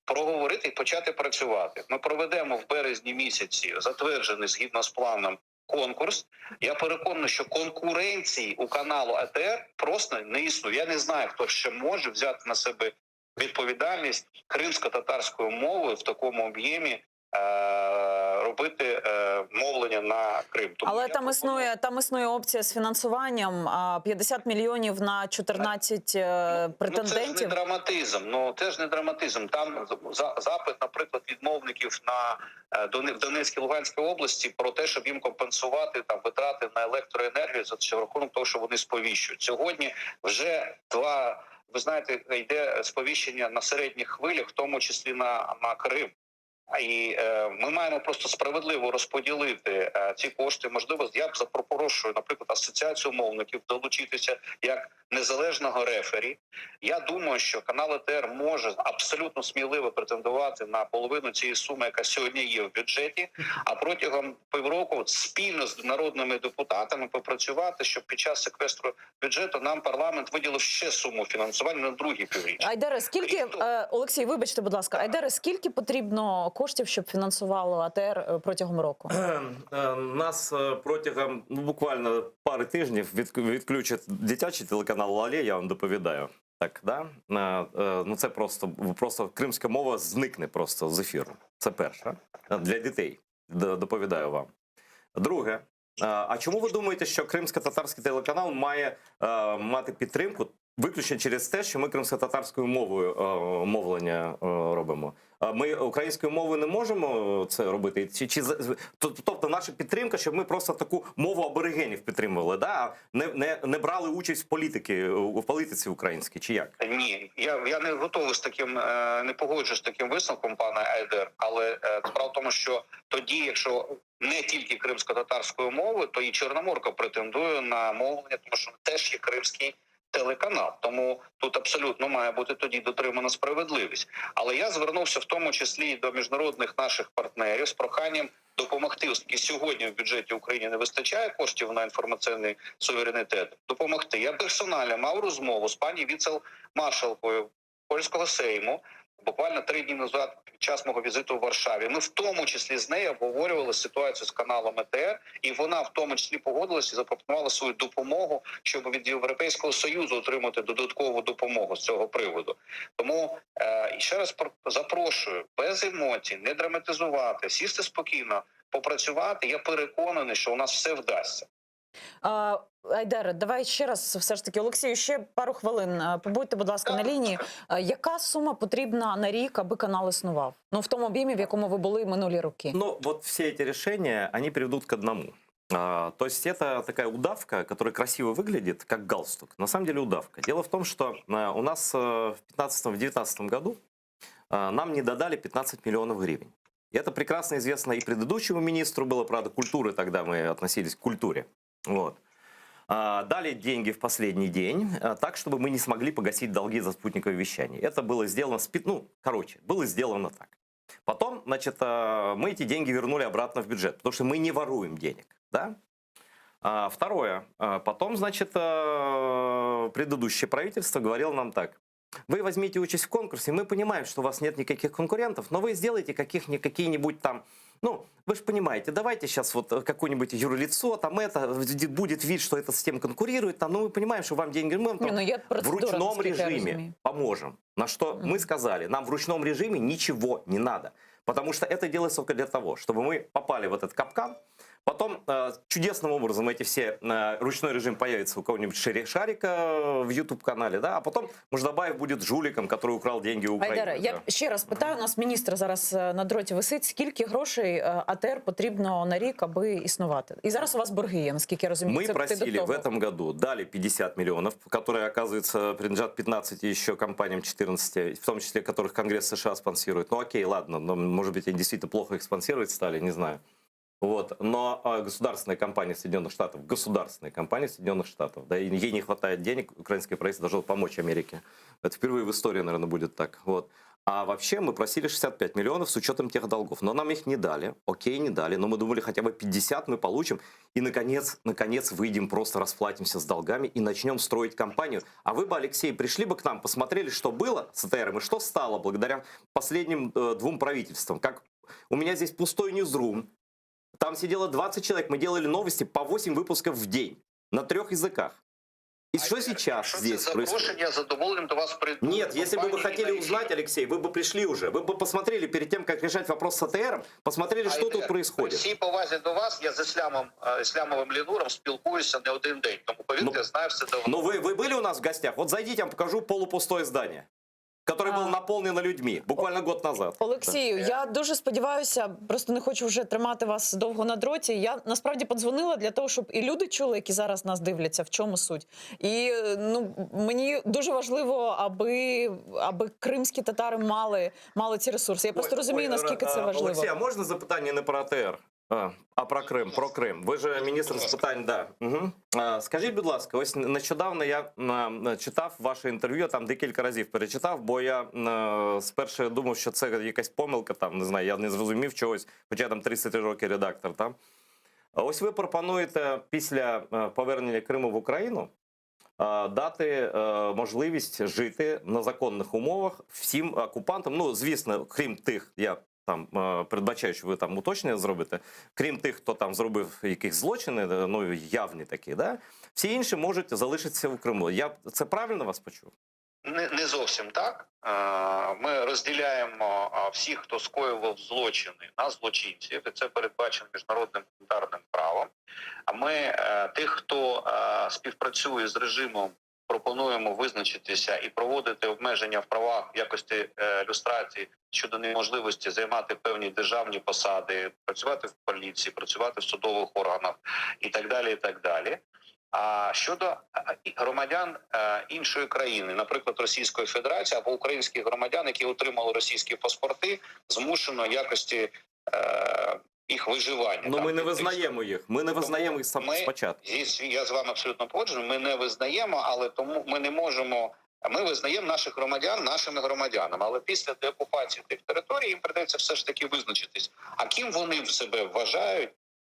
Проговорити і почати працювати. Ми проведемо в березні місяці затверджений згідно з планом конкурс. Я переконаний, що конкуренції у каналу АТР просто не існує. Я не знаю, хто ще може взяти на себе відповідальність кримсько-татарською мовою в такому об'ємі е, робити е, мовлення на Крим. Тому Але там існує там існує опція з фінансуванням а, 50 мільйонів на 14 е, Ну, це ж не претендентів. драматизм. Ну це ж не драматизм. Там за- запит, наприклад, від мовників на е, Доне- в Донецькій Луганській області про те, щоб їм компенсувати там витрати на електроенергію за за рахунок того, що вони сповіщують. Сьогодні вже два. Ви знаєте, йде сповіщення на середніх хвилях, в тому числі на, на Крим. А І е, ми маємо просто справедливо розподілити е, ці кошти. Можливо, я б запропоную, наприклад, асоціацію мовників долучитися як незалежного рефері. Я думаю, що канал ЕТР може абсолютно сміливо претендувати на половину цієї суми, яка сьогодні є в бюджеті. А протягом півроку спільно з народними депутатами попрацювати, щоб під час секвестру бюджету нам парламент виділив ще суму фінансування на другі півріччя. Айдере, скільки е, Олексій, вибачте, будь ласка, Айдере, скільки потрібно коштів, щоб фінансувало АТР е, протягом року? Е, Нас е, протягом Ну, буквально пари тижнів від- відключать дитячий телеканал Лалє, я вам доповідаю. Так, да? Е, е, Ну це просто, просто кримська мова зникне просто з ефіру. Це перше. Е, Для дітей Д- доповідаю вам. Друге, е, а чому ви думаєте, що кримсько-татарський телеканал має е, мати підтримку? Виключно через те, що ми кримськотатарською мовою е, мовлення е, робимо. А Ми українською мовою не можемо це робити. Чи, чи за- тобто наша підтримка, щоб ми просто таку мову аборигенів підтримували, да? а не, не, не брали участь в політики в політиці українській, чи як? Ні, я, я не готовий з таким, е, не погоджуюсь з таким висновком, пане Айдер. Але е, справа в тому, що тоді, якщо не тільки кримсько-татарською мовою, то і Чорноморка претендує на мовлення, тому що теж є кримський телеканал. Тому тут абсолютно має бути тоді дотримана справедливість. Але я звернувся в тому числі і до міжнародних наших партнерів з проханням допомогти, оскільки сьогодні в бюджеті України не вистачає коштів на інформаційний суверенітет. Допомогти. Я персонально мав розмову з пані віце-маршалкою польського сейму. Буквально три дні назад, під час мого візиту в Варшаві, ми в тому числі з нею обговорювали ситуацію з каналом ЕТР, і вона в тому числі погодилася і запропонувала свою допомогу, щоб від Європейського союзу отримати додаткову допомогу з цього приводу. Тому е, і ще раз запрошую без емоцій, не драматизувати, сісти спокійно, попрацювати. Я переконаний, що у нас все вдасться. А, Айдере, давай ще раз все ж таки, Олексію, ще пару хвилин. Побудьте, будь ласка, на лінії. Яка сума потрібна на рік, аби канал існував? Ну, в тому об'ємі, в якому ви були минулі роки. Ну, вот все эти решения, они приведут к одному. А, то есть это такая удавка, которая красиво выглядит, как галстук. На самом деле удавка. Дело в том, что а, у нас э, в 15-19 году а, нам не додали 15 миллионов гривен. И это прекрасно известно и предыдущему министру было, правда, культуры тогда мы относились к культуре. Вот. А, Дали деньги в последний день, а, так, чтобы мы не смогли погасить долги за спутниковое вещание. Это было сделано, ну, короче, было сделано так. Потом, значит, а, мы эти деньги вернули обратно в бюджет, потому что мы не воруем денег, да? Второе. Потом, значит, предыдущее правительство говорило нам так. Вы возьмите участь в конкурсе, мы понимаем, что у вас нет никаких конкурентов, но вы сделаете каких, какие-нибудь там, ну, вы же понимаете, давайте сейчас вот какое-нибудь юрлицо, там это, будет вид, что это с тем конкурирует, там, ну, мы понимаем, что вам деньги, мы вам там ну, є в ручном режиме поможем. На что мы сказали, нам в ручном режиме ничего не надо. Потому что это делается только для того, чтобы мы попали в этот капкан, потом э, чудесным образом эти все э, ручной режим появится у кого-нибудь шире шарика в YouTube-канале, да, а потом Муждабаев будет жуликом, который украл деньги у Украины. Айдаре, я ще раз питаю, у нас міністр зараз е, на дроті висить, скільки грошей е, АТР потрібно на рік, аби існувати? І зараз у вас борги є, наскільки я розумію. Мы Це ти до просили в того. этом году, дали 50 миллионов, которые, оказывается, принадлежат 15 еще компаниям 14, в том числе которых Конгресс США спонсирует. Ну окей, ладно, но, может быть, они действительно плохо их спонсировать стали, не знаю. Вот. Но а, государственная компания Соединенных Штатов, государственная компания Соединенных Штатов, да, и ей не хватает денег, украинское правительство должно помочь Америке. Это впервые в истории, наверное, будет так. Вот. А вообще мы просили 65 миллионов с учетом тех долгов. Но нам их не дали. Окей, не дали. Но мы думали, хотя бы 50 мы получим. И, наконец, наконец выйдем, просто расплатимся с долгами и начнем строить компанию. А вы бы, Алексей, пришли бы к нам, посмотрели, что было с АТРом и что стало благодаря последним э, двум правительствам. Как у меня здесь пустой ньюзрум. Там сидело 20 человек, мы делали новости по 8 выпусков в день на трех языках. И что сейчас здесь происходит? Запрошення я з задоволенням до вас прийду. Нет, если бы вы Компанії хотели на узнать, Алексей, вы бы пришли уже. Вы бы посмотрели перед тем, как решать вопрос с АТРом, посмотрели, что тут При происходит. всій повазі до вас, я з Іслямом, е, Іслямовим Ленуром спілкуюся не один день. Тому повірте, я знаю все давно. Но вы, вы были у нас в гостях? Вот зайдите, я вам покажу полупустое здание, которое было наполнено людьми буквально год назад. Олексію, я дуже сподіваюся, просто не хочу вже тримати вас довго на дроті. Я насправді подзвонила для того, щоб і люди чули, які зараз нас дивляться, в чому суть. І ну мені дуже важливо, аби, аби кримські татари мали, мали ці ресурси. Я просто розумію, Ой, наскільки це е, важливо. Олексій, а можна запитання не про АТР, а, а про Крим? Про Крим. Ви же міністр з питань, да. Угу. Скажіть, будь ласка, ось нещодавно я читав ваше інтерв'ю, там декілька разів перечитав, бо я спершу думав, що це якась помилка, там, не знаю, я не зрозумів чогось, хоча я там 33 роки редактор. Там. Ось ви пропонуєте після е, повернення Криму в Україну е, дати е, можливість жити на законних умовах всім окупантам. Ну, звісно, крім тих, я там е, передбачаю, що ви там уточнення зробите, крім тих, хто там зробив якісь злочини, е, ну явні такі, да? всі інші можуть залишитися в Криму. Я це правильно вас почув? Не, не зовсім так. Е, Ми розділяємо всіх, хто скоював злочини на злочинців, і це передбачено міжнародним гуманітарним правом. А ми тих, хто співпрацює з режимом. пропонуємо визначитися і проводити обмеження в правах в якості е, люстрації щодо неможливості займати певні державні посади, працювати в поліції, працювати в судових органах і так далі. І так далі. А щодо е, і громадян е, іншої країни, наприклад, Російської Федерації або українських громадян, які отримали російські паспорти, змушено якості е, їх виживання. Ну Там ми не під тиском. визнаємо їх. Ми не визнаємо їх сам Ми- спочатку. Зі- Я з вами абсолютно погоджений. Ми не визнаємо, але тому ми не можемо. Ми визнаємо наших громадян нашими громадянами, але після деокупації тих територій їм придеться все ж таки визначитись, а ким вони в себе вважають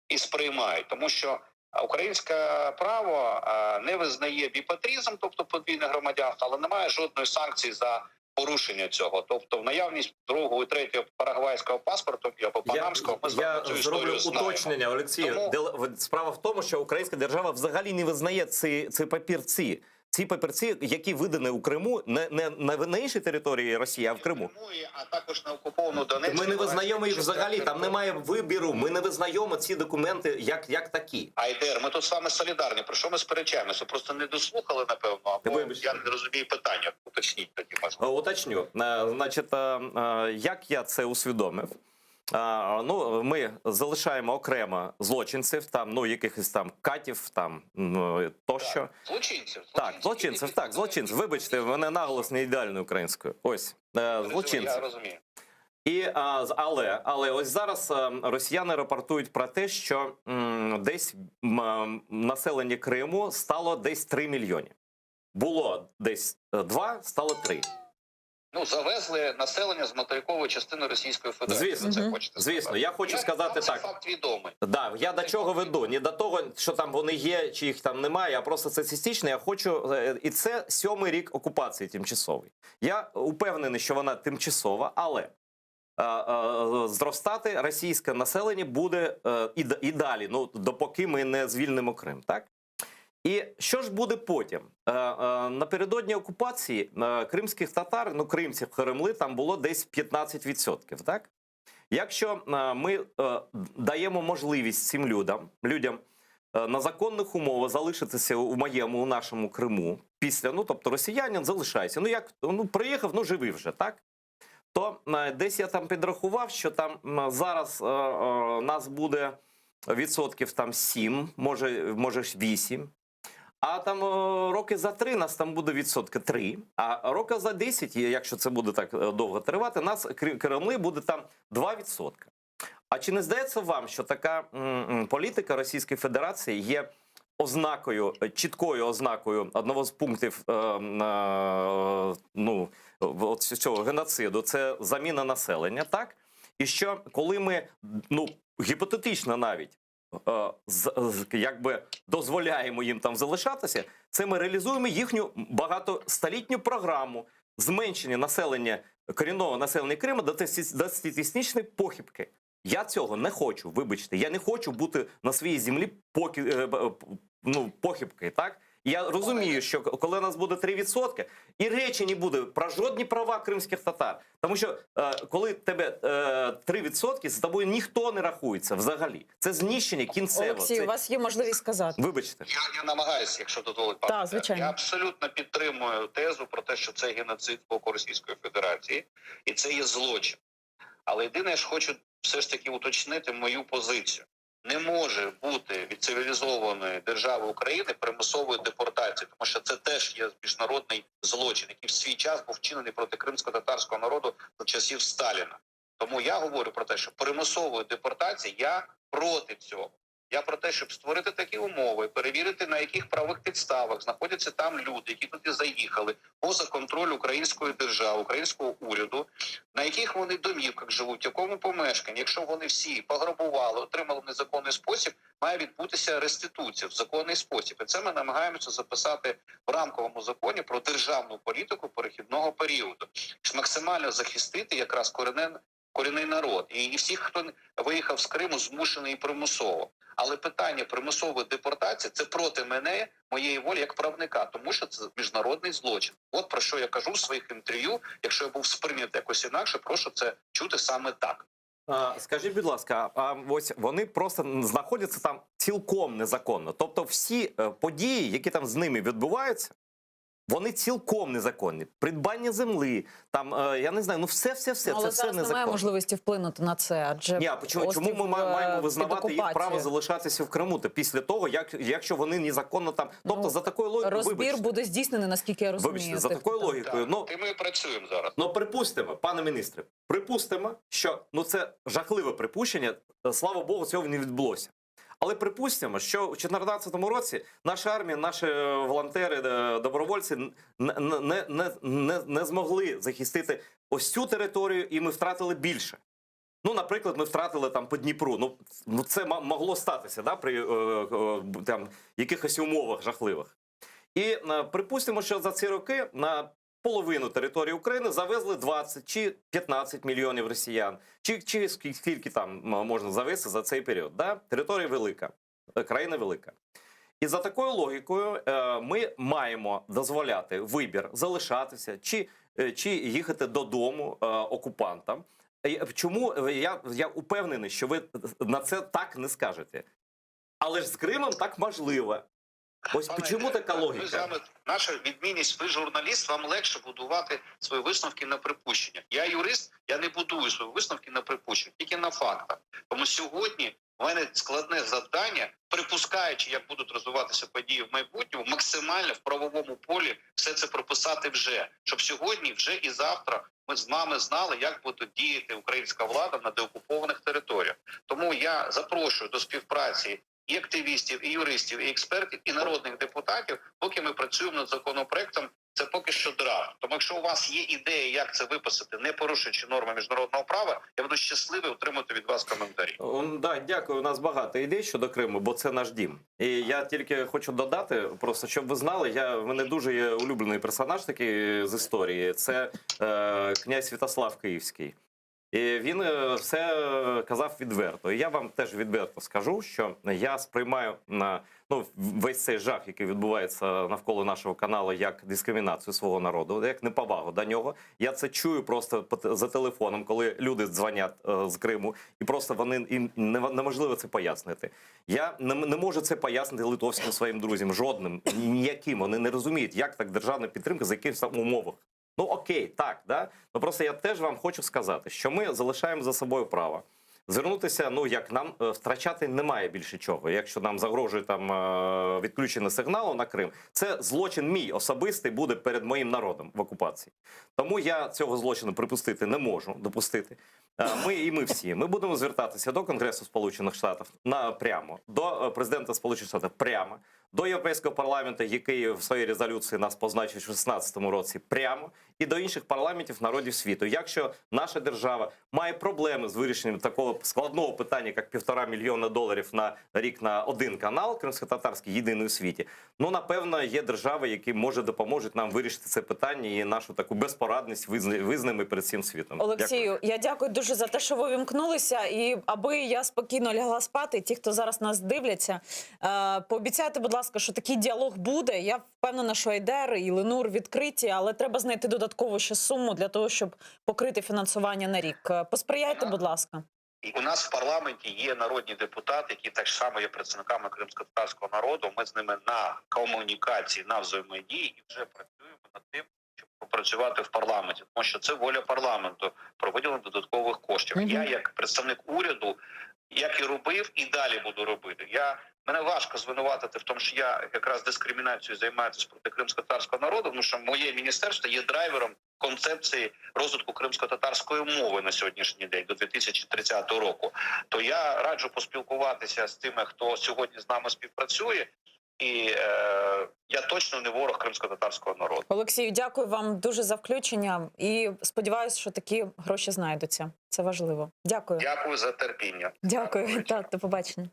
і сприймають, тому що українське право е, не визнає біпатризм, тобто подвійне громадянство, але немає жодної санкції за порушення цього. Тобто, в наявність другого і третього парагвайського паспорту або панамського, ми з вами Я цю зроблю історію знаємо. уточнення, Олексію. Тому- Дел- Справа в тому, що українська держава взагалі не визнає ці, ці папірці. Ці папірці, які видані у Криму, не, не, не на іншій території Росії, а в Криму. а також на окуповану Донецьку. Ми не визнаємо їх взагалі. Там немає вибіру. Ми не визнаємо ці документи як, як такі. Айдер, ми тут з вами солідарні. Про що ми сперечаємося? Просто не дослухали, напевно, або я не розумію питання. Уточніть тоді, можливо. Е, Уточню. Е, Значить, е, е, як я це усвідомив? Е, Ну, ми залишаємо окремо злочинців, там, ну, якихось там катів, там м, е, тощо. Злочинців. Так, злочинців, так, злочинців. Вибачте, в мене наголос не ідеальний українською. Ось, е, злочинців. Я розумію. І, а, з- але, але ось зараз е, росіяни рапортують про те, що м, десь м, е, населення Криму стало десь 3 мільйони. Було десь 2, стало 3. Ну, завезли населення з материкової частини Російської Федерації. Звісно, Ви це хочете звісно, я хочу сказати Вам цей так. факт відомий. Да, я до чого веду? Не до того, що там вони є, чи їх там немає, а просто статистично я хочу. е, І це сьомий рік окупації тимчасовий. Я упевнений, що вона тимчасова, але е, е, зростати російське населення буде е, і, д- і далі, ну допоки ми не звільнимо Крим, так? І що ж буде потім? Е, е, напередодні окупації е, кримських татар, ну кримців Кремли, там було десь 15%, так? Якщо е, ми е, даємо можливість цим людям, людям е, на законних умовах залишитися у моєму, у нашому Криму після, ну тобто росіянин залишається. Ну як ну приїхав, ну живи вже, так? То е, десь я там підрахував, що там м, зараз е, е, нас буде відсотків там 7, може, може 8. А там е, роки за три нас там буде відсотки 3, а роки за 10, якщо це буде так е, довго тривати, нас Кри- Кремли буде там 2 відсотки. А чи не здається вам, що така м, м, політика Російської Федерації є ознакою, е, чіткою ознакою одного з пунктів е, м, е, ну, в- от цього геноциду, це заміна населення, так? І що коли ми, ну, гіпотетично навіть, е, з, з- якби дозволяємо їм там залишатися, це ми реалізуємо їхню багатостолітню програму зменшення населення корінного населення Криму до тес- до статистичної похибки. Я цього не хочу, вибачте. Я не хочу бути на своїй землі поки, е, б- е, ну, похибки, так? Я розумію, що коли нас буде 3%, і речі не буде про жодні права кримських татар. Тому що е, коли тебе е, 3%, з тобою ніхто не рахується взагалі. Це знищення кінцеве. Олексій, Це... у вас є можливість сказати. Вибачте. Я, я намагаюся, якщо дозволить пане. Так, звичайно. Я абсолютно підтримую тезу про те, що це геноцид з боку Російської Федерації, і це є злочин. Але єдине, я ж хочу все ж таки уточнити мою позицію. Не може бути від цивілізованої держави України примусової депортації, тому що це теж є міжнародний злочин, який в свій час був вчинений проти кримсько-татарського народу за часів Сталіна. Тому я говорю про те, що примусової депортації я проти цього. Я про те, щоб створити такі умови, перевірити на яких правових підставах знаходяться там люди, які туди заїхали поза контроль української держави, українського уряду, на яких вони домівках живуть, в якому помешканні. Якщо вони всі пограбували, отримали в незаконний спосіб, має відбутися реституція в законний спосіб. І це ми намагаємося записати в рамковому законі про державну політику перехідного періоду, щоб максимально захистити якраз корінне корінний народ і, і всіх, хто виїхав з Криму, змушений і примусово. Але питання примусової депортації це проти мене, моєї волі як правника, тому що це міжнародний злочин. От про що я кажу в своїх інтерв'ю. Якщо я був сприйнятий якось інакше, прошу це чути саме так. А, Скажіть, будь ласка, а ось вони просто знаходяться там цілком незаконно. Тобто, всі е, події, які там з ними відбуваються, Вони цілком незаконні. Придбання земли, там е, я не знаю, ну все, все, все, Ну, але це все зараз немає незаконно. можливості вплинути на це, адже Ні, а чому, чому ми острів, ма- е, маємо під визнавати їх право окупацією. залишатися в Криму? Та після того, як якщо вони незаконно там, тобто за такою логікою, Ну, Розбір вибачте, буде здійснений, наскільки я розумію. вибачте, за тих, такою хто там. логікою, ну Ти ми працюємо зараз. Ну, припустимо, пане міністре, припустимо, що ну це жахливе припущення. е, Слава Богу, цього не відбулося. Але припустимо, що в 2014 році наша армія, наші е, волонтери, е, добровольці н- н- не, не, не, не змогли захистити ось цю територію, і ми втратили більше. Ну, наприклад, ми втратили там по Дніпру. Ну, ну це ма- могло статися, да, при е, е, там, якихось умовах жахливих. І е, припустимо, що за ці роки на половину території України завезли 20 чи 15 мільйонів росіян, чи, чи скільки, скільки там м, можна завести за цей період. Да? Територія велика, е, країна велика. І за такою логікою е, ми маємо дозволяти вибір залишатися чи, е, чи їхати додому е, окупантам. Е, Чому е, я, я упевнений, що ви на це так не скажете? Але ж з Кримом так можливо. Ось Пане чому Андрію, така Ми логіка? з вами наша відмінність, ви журналіст, вам легше будувати свої висновки на припущеннях. Я юрист, я не будую свої висновки на припущеннях, тільки на фактах. Тому сьогодні в мене складне завдання, припускаючи, як будуть розвиватися події в майбутньому, максимально в правовому полі все це прописати вже, щоб сьогодні, вже і завтра ми з вами знали, як буде діяти українська влада на деокупованих територіях. Тому я запрошую до співпраці і активістів, і юристів, і експертів, і народних депутатів, поки ми працюємо над законопроектом. Це поки що драфт. Тому, якщо у вас є ідеї, як це виписати, не порушуючи норми міжнародного права, я буду щасливий отримати від вас коментарі. М, Да, дякую. У нас багато ідей щодо Криму, бо це наш дім. І я тільки хочу додати, просто щоб ви знали, я в мене дуже є улюблений персонаж такий з історії. Це е, князь Святослав Київський. І він е, все казав відверто. І я вам теж відверто скажу, що я сприймаю на ну весь цей жах, який відбувається навколо нашого каналу, як дискримінацію свого народу, як неповагу до нього. Я це чую просто по те- за телефоном, коли люди дзвонять е, з Криму, і просто вони їм не- неможливо це пояснити. Я не, не можу це пояснити литовським своїм друзям, жодним ніяким. Вони не розуміють, як так державна підтримка за якихось там умовах. Ну окей, так, да. Ну просто я теж вам хочу сказати, що ми залишаємо за собою право звернутися. Ну як нам е, втрачати немає більше чого. Якщо нам загрожує там е, відключення сигналу на Крим, це злочин мій особистий буде перед моїм народом в окупації. Тому я цього злочину припустити не можу допустити. Е, Ми і ми всі ми будемо звертатися до Конгресу Сполучених Штатів напрямо, до е, президента Сполучених Штатів прямо, до Європейського парламенту, який в своїй резолюції нас позначив у 2016 році, прямо, і до інших парламентів народів світу. Якщо наша держава має проблеми з вирішенням такого складного питання, як півтора мільйона доларів на рік на один канал кримсько-татарський, єдиний у світі, ну напевно, є держави, які може допоможуть нам вирішити це питання і нашу таку безпорадність визна- визнаємо перед всім світом. Дякую. Олексію, я дякую дуже за те, що ви вімкнулися. І аби я спокійно лягла спати, ті, хто зараз нас дивляться, е, пообіцяйте, будь ласка, що такий діалог буде. Я впевнена, що Айдер і Ленур відкриті, але треба знайти додаткову ще суму для того, щоб покрити фінансування на рік. Е, Посприяйте, будь ласка. І у нас в парламенті є народні депутати, які так само є представниками кримськотатарського народу. Ми з ними на комунікації, на взаємодії і вже працюємо над тим, щоб попрацювати в парламенті, тому що це воля парламенту про виділення додаткових коштів. Мгм. Я, як представник уряду, як і робив, і далі буду робити. Я мене важко звинуватити в тому, що я якраз дискримінацією займаюся проти кримськотатарського народу, тому що моє міністерство є драйвером концепції розвитку кримськотатарської мови на сьогоднішній день до 2030 року. То я раджу поспілкуватися з тими, хто сьогодні з нами співпрацює, і е, я точно не ворог кримськотатарського народу. Олексію, дякую вам дуже за включення і сподіваюся, що такі гроші знайдуться. Це важливо. Дякую. Дякую за терпіння. Дякую, так, до побачення.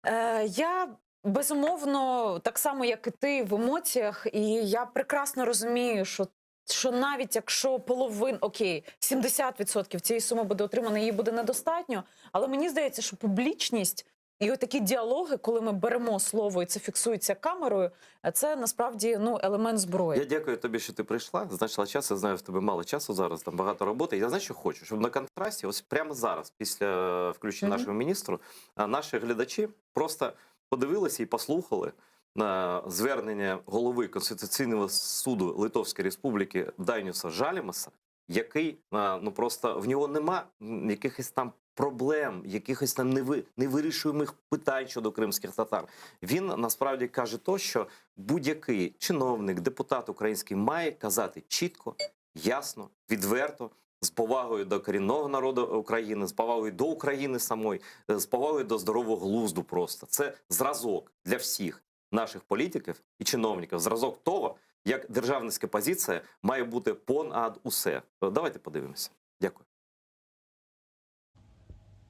Е, я безумовно, так само, як і ти, в емоціях, і я прекрасно розумію, що. Що навіть якщо половин, окей, 70% цієї суми буде отримано, її буде недостатньо. Але мені здається, що публічність і отакі діалоги, коли ми беремо слово і це фіксується камерою, це насправді ну елемент зброї. Я дякую тобі, що ти прийшла, знайшла час. Я знаю, в тебе мало часу зараз, там багато роботи. Я знаю, що хочу, щоб на контрасті, ось прямо зараз, після включення Мгм. нашого міністру, а, наші глядачі просто подивилися і послухали. На звернення голови Конституційного суду Литовської Республіки Дайнюса Жалімаса, який ну просто в нього нема якихось там проблем, якихось там неви, невирішуємих питань щодо кримських татар. Він насправді каже то, що будь-який чиновник, депутат український має казати чітко, ясно, відверто. З повагою до корінного народу України, з повагою до України самої, з повагою до здорового глузду. Просто це зразок для всіх наших політиків і чиновників, зразок того, як державницька позиція має бути понад усе. Давайте подивимося. Дякую.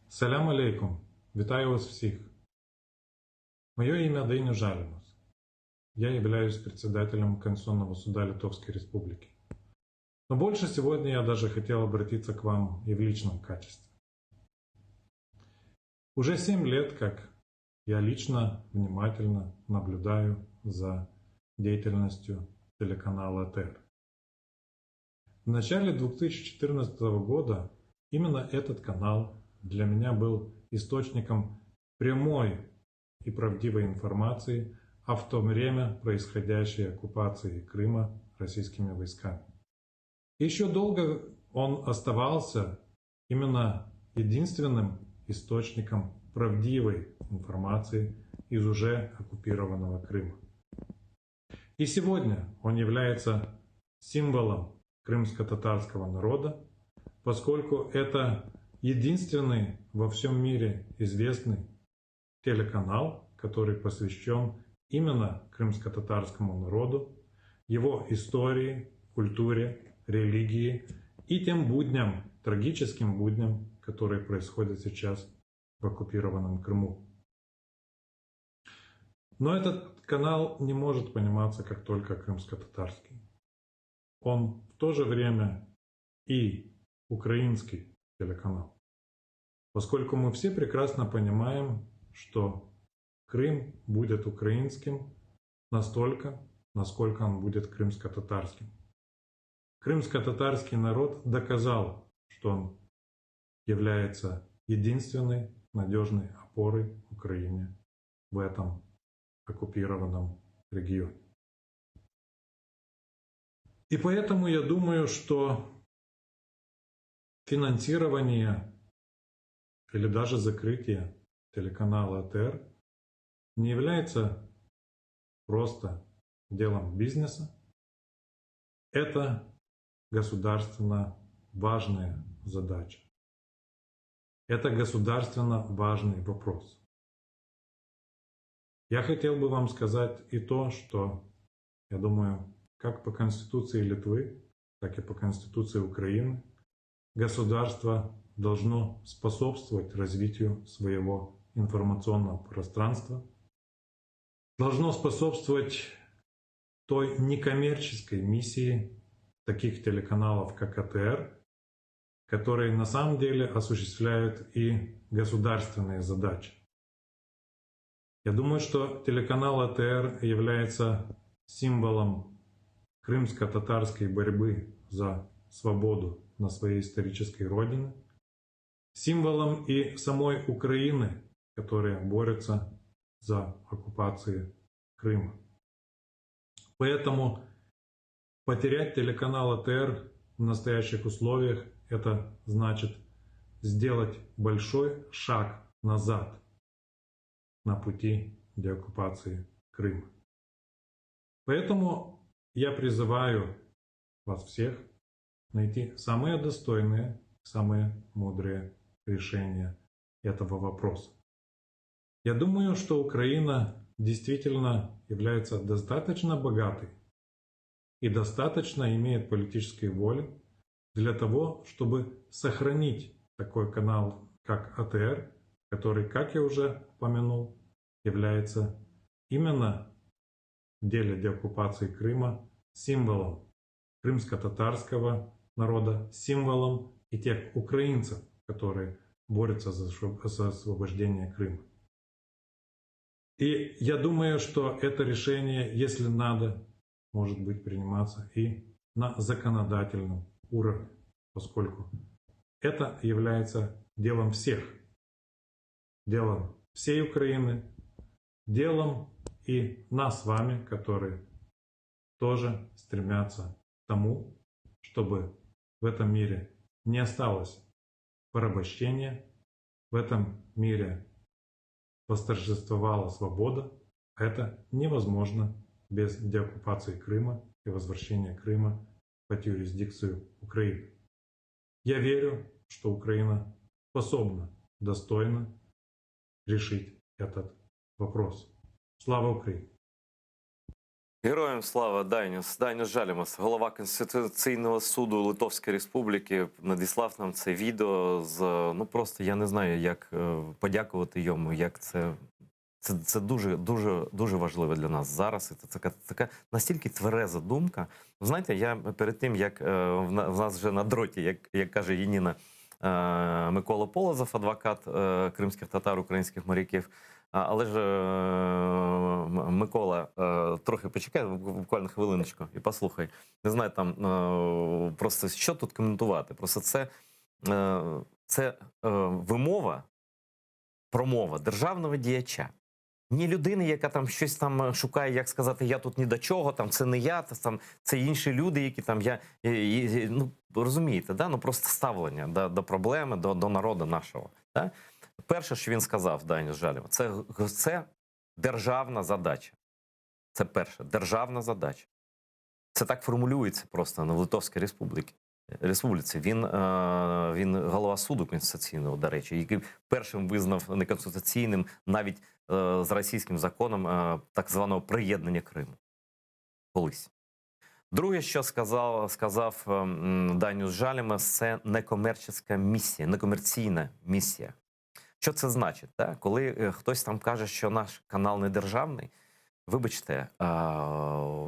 Салям алейкум. Вітаю вас всіх. Мое имя Дейнюс Жалимас. Я являюсь председателем Конституционного суда Литовской Республики. Но больше сегодня я даже хотел обратиться к вам и в личном качестве. Уже 7 лет, как я лично внимательно наблюдаю за деятельностью телеканала АТР. В начале 2014 года именно этот канал для меня был источником прямой и правдивой информации о в то время происходящей оккупации Крыма российскими войсками. Еще долго он оставался именно единственным источником правдивой информации из уже оккупированного Крыма. И сегодня он является символом крымско-татарского народа, поскольку это единственный во всем мире известный телеканал, который посвящен именно крымско-татарскому народу, его истории, культуре, религии и тем будням, трагическим будням, которые происходят сейчас в оккупированном Крыму. Но этот канал не может пониматься как только крымско-татарский. Он в то же время и украинский телеканал. Поскольку мы все прекрасно понимаем, что Крым будет украинским настолько, насколько он будет крымско-татарским. Крымско-татарский народ доказал, что он является единственной надежной опорой Украине в этом оккупированном регионе. И поэтому я думаю, что финансирование или даже закрытие телеканала АТР не является просто делом бизнеса. Это государственно важная задача. Это государственно важный вопрос. Я хотел бы вам сказать и то, что, я думаю, как по Конституции Литвы, так и по Конституции Украины, государство должно способствовать развитию своего информационного пространства, должно способствовать той некоммерческой миссии таких телеканалов, как АТР, которые на самом деле осуществляют и государственные задачи. Я думаю, что телеканал АТР является символом крымско-татарской борьбы за свободу на своей исторической родине, символом и самой Украины, которая борется за оккупацию Крыма. Поэтому потерять телеканал АТР в настоящих условиях – это значит сделать большой шаг назад на пути деоккупации Крыма. Поэтому я призываю вас всех найти самые достойные, самые мудрые решения этого вопроса. Я думаю, что Украина действительно является достаточно богатой и достаточно имеет политической воли для того, чтобы сохранить такой канал, как АТР, который, как я уже упомянул, является именно в деле деоккупации Крыма символом крымско-татарского народа, символом и тех украинцев, которые борются за, за освобождение Крыма. И я думаю, что это решение, если надо, может быть приниматься и на законодательном уровне, поскольку это является делом всех, делом всей Украины, делом И нас с вами, которые тоже стремятся к тому, чтобы в этом мире не осталось порабощения, в этом мире восторжествовала свобода. Это невозможно без деоккупации Крыма и возвращения Крыма под юрисдикцию Украины. Я верю, что Украина способна достойно решить этот вопрос. Слава Україні! Героям слава Дайнюс. Дайнюс Жалімас, голова Конституційного суду Литовської Республіки, надіслав нам це відео з ну просто я не знаю, як е, подякувати йому, як це. Це, це дуже дуже дуже важливо для нас зараз. І це така, така настільки твереза думка. Знаєте, я перед тим як е, в на- в нас вже на дроті, як, як каже Яніна, е, Микола Полозов, адвокат е, кримських татар, українських моряків. А, Але ж е, М- Микола, е, трохи почекай, буквально хвилиночку, і послухай. Не знаю, там е, просто що тут коментувати. Просто це, е, це е, вимова, промова державного діяча. Ні людини, яка там щось там шукає, як сказати, я тут ні до чого, там це не я, це там це інші люди, які там я і, ну розумієте, да? ну просто ставлення до, до проблеми, до, до народу нашого. Да? Перше, що він сказав, Дайнюс Жалімас, це, це державна задача. Це перше, державна задача. Це так формулюється просто на Литовській Республіці. Республіці. Він, е, він голова суду конституційного, до речі, який першим визнав неконституційним навіть е, з російським законом е, так званого приєднання Криму. Колись. Друге, що сказав, сказав ем, Дайнюс Жалімас, це некомерційна місія, некомерційна місія. Що це значить? Да? Коли е, хтось там каже, що наш канал не державний, вибачте,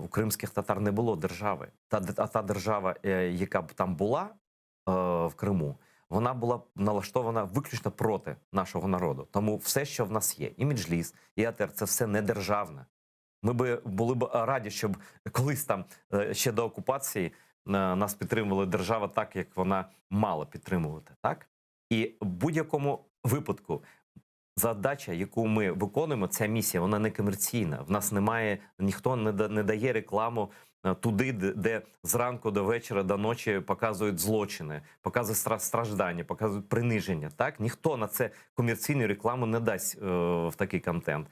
у кримських татар не було держави. Та, а та держава, е, яка б там була е, в Криму, вона була налаштована виключно проти нашого народу. Тому все, що в нас є, і Меджліс, і АТР, це все не державне. Ми би були б раді, щоб колись там е, ще до окупації нас підтримувала держава так, як вона мала підтримувати. Так? І в будь-якому випадку задача, яку ми виконуємо, ця місія, вона не комерційна. В нас немає, ніхто не, да- не дає рекламу е, туди, де, де зранку до вечора, до ночі показують злочини, показують стра- страждання, показують приниження. Так ніхто на це комерційну рекламу не дасть е, в такий контент.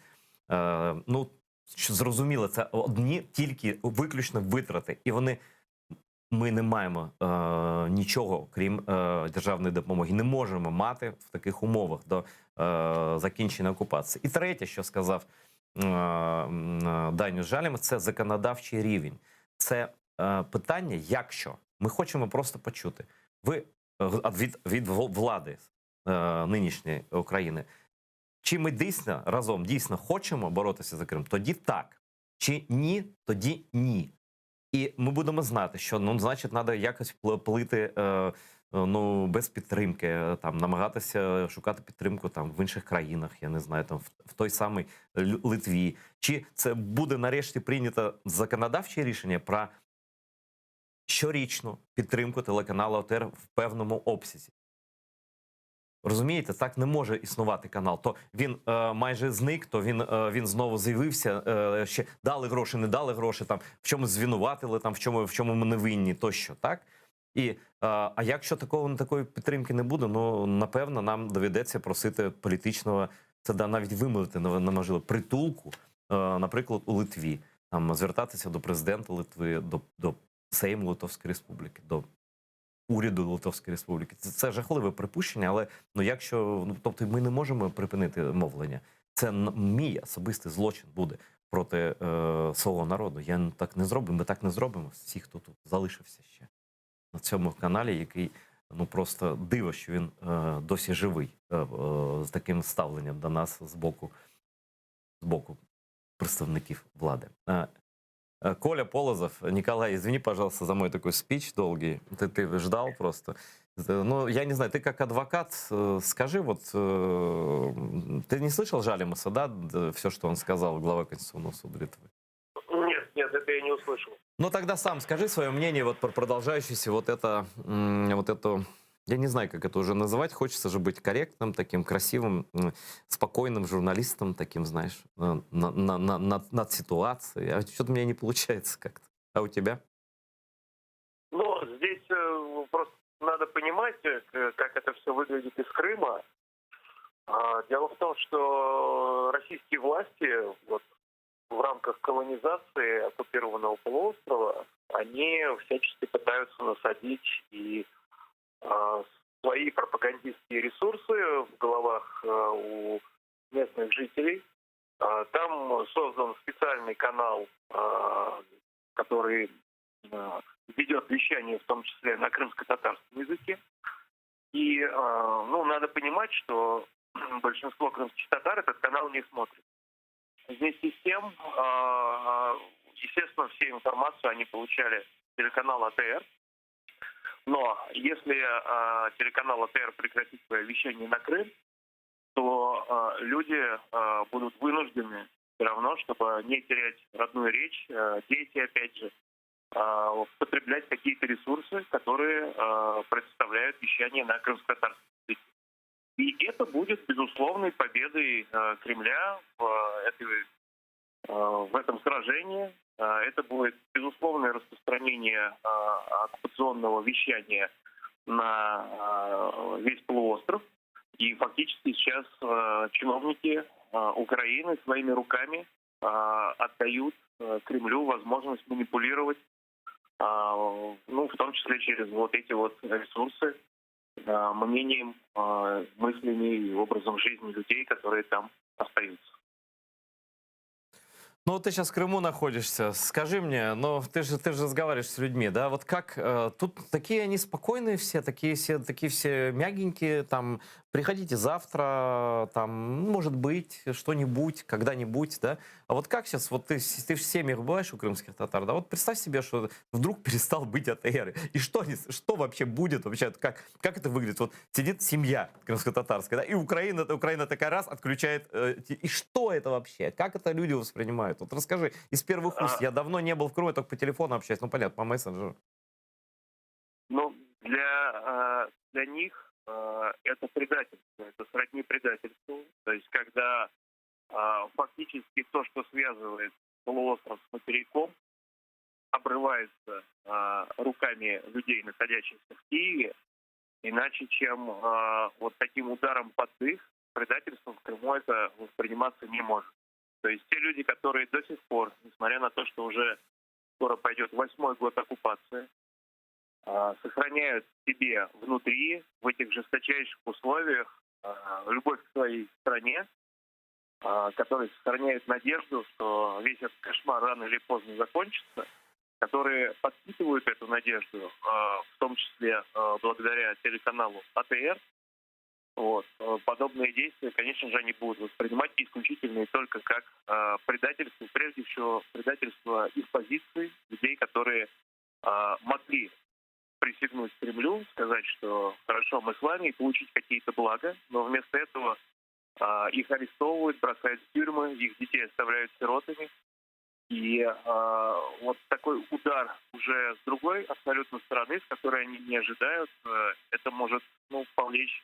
Е, ну що зрозуміло, це одні тільки виключно витрати, і вони. Ми не маємо е, нічого, крім е, державної допомоги. Не можемо мати в таких умовах до е, закінчення окупації. І третє, що сказав е, м, Дайнюс Жалімас, це законодавчий рівень. Це е, питання, якщо ми хочемо просто почути, ви е, від, від влади е, нинішньої України, чи ми дійсно разом дійсно хочемо боротися за Крим, тоді так. Чи ні, тоді ні. І ми будемо знати, що ну, значить, треба якось плити е, е, ну, без підтримки, е, там, намагатися шукати підтримку там, в інших країнах, я не знаю, там, в, в той самій Литві. Чи це буде нарешті прийнято законодавче рішення про щорічну підтримку телеканалу АТР в певному обсязі? Розумієте, так не може існувати канал. То він е, майже зник, то він, е, він знову з'явився. Е, ще дали гроші, не дали гроші, там в чомусь звинуватили, там в чому, в чому ми не винні, тощо, так? І, е, а якщо такого такої підтримки не буде, ну напевно, нам доведеться просити політичного, це да, навіть вимовити неможливо, притулку, е, наприклад, у Литві, там звертатися до президента Литви, до, до Сейму Литовської Республіки, до уряду Литовської Республіки. Це, це жахливе припущення, але ну якщо ну тобто ми не можемо припинити мовлення. Це мій особистий злочин буде проти е, свого народу. Я так не зроблю. Ми так не зробимо. Всі, хто тут залишився ще на цьому каналі, який ну просто диво, що він е, досі живий е, е, з таким ставленням до нас з боку, з боку представників влади. Е, Коля Полозов, Николай, извини, пожалуйста, за мой такой спич долгий. Ты, ты ждал просто. Э, Ну, я не знаю, ты как адвокат, э, скажи, вот э, ты не слышал Жалимаса, да, все, что он сказал, глава Конституционного суда Литвы? Нет, нет, это я не услышал. Ну, тогда сам скажи свое мнение вот про продолжающийся вот это, вот эту Я не знаю, как это уже называть. Хочется же быть корректным, таким красивым, спокойным журналистом, таким, знаешь, на, на, на, над, над ситуацией. А что-то у меня не получается как-то. А у тебя? Ну, здесь э, просто надо понимать, э, как это все выглядит из Крыма. А, дело в том, что российские власти вот, в рамках колонизации оккупированного полуострова, они всячески пытаются насадить и а, свои пропагандистские ресурсы в головах а, у местных жителей. Там создан специальный канал, который ведет вещание в том числе на крымско-татарском языке. И ну, надо понимать, что большинство крымских татар этот канал не смотрит. Вместе с тем, естественно, всю информацию они получали с телеканала АТР. Но если телеканал АТР прекратит свое вещание на Крым, то люди будут вынуждены все равно, чтобы не терять родную речь, дети, опять же, потреблять какие-то ресурсы, которые представляют вещание на крымско-татарском языке. И это будет безусловной победой Кремля в, этой, в этом сражении. Это будет безусловное распространение оккупационного вещания на весь полуостров. И фактически сейчас чиновники Украины своими руками отдают Кремлю возможность манипулировать, ну, в том числе через вот эти вот ресурсы, мнением, мыслями и образом жизни людей, которые там остаются. Ну, вот ты сейчас в Крыму находишься. Скажи мне, но ты же, ты же разговариваешь с людьми, да? Вот как тут такие они спокойные все, такие все, такие все мягенькие, там, приходите завтра, там, может быть, что-нибудь, когда-нибудь, да? А вот как сейчас, вот ты, ты в семьях бываешь у крымских татар, да? Вот представь себе, что вдруг перестал быть АТР. И что, что вообще будет вообще? Как, как это выглядит? Вот сидит семья крымско-татарская, да, и Украина, Украина такая раз отключает. И что это вообще? Как это люди воспринимают? Вот расскажи из первых уст. Я давно не был в Крыму, я только по телефону общаюсь, ну понятно, по мессенджеру. Ну, для, для них это предательство, это сродни предательству. То есть, когда фактически то, что связывает полуостров с материком, обрывается руками людей, находящихся в Киеве, иначе чем вот таким ударом под дых, предательством в Крыму это восприниматься не может. То есть те люди, которые до сих пор, несмотря на то, что уже скоро пойдет восьмой год оккупации, сохраняют себе внутри, в этих жесточайших условиях, любовь к своей стране, которые сохраняют надежду, что весь этот кошмар рано или поздно закончится, которые подпитывают эту надежду, в том числе благодаря телеканалу АТР, вот. Подобные действия, конечно же, они будут воспринимать исключительно и только как э, предательство, прежде всего предательство их позиций, людей, которые э, могли присягнуть Кремлю, сказать, что хорошо, мы с вами, и получить какие-то блага, но вместо этого э, их арестовывают, бросают в тюрьмы, их детей оставляют сиротами. И э, вот такой удар уже с другой абсолютно стороны, с которой они не ожидают, э, это может ну, повлечь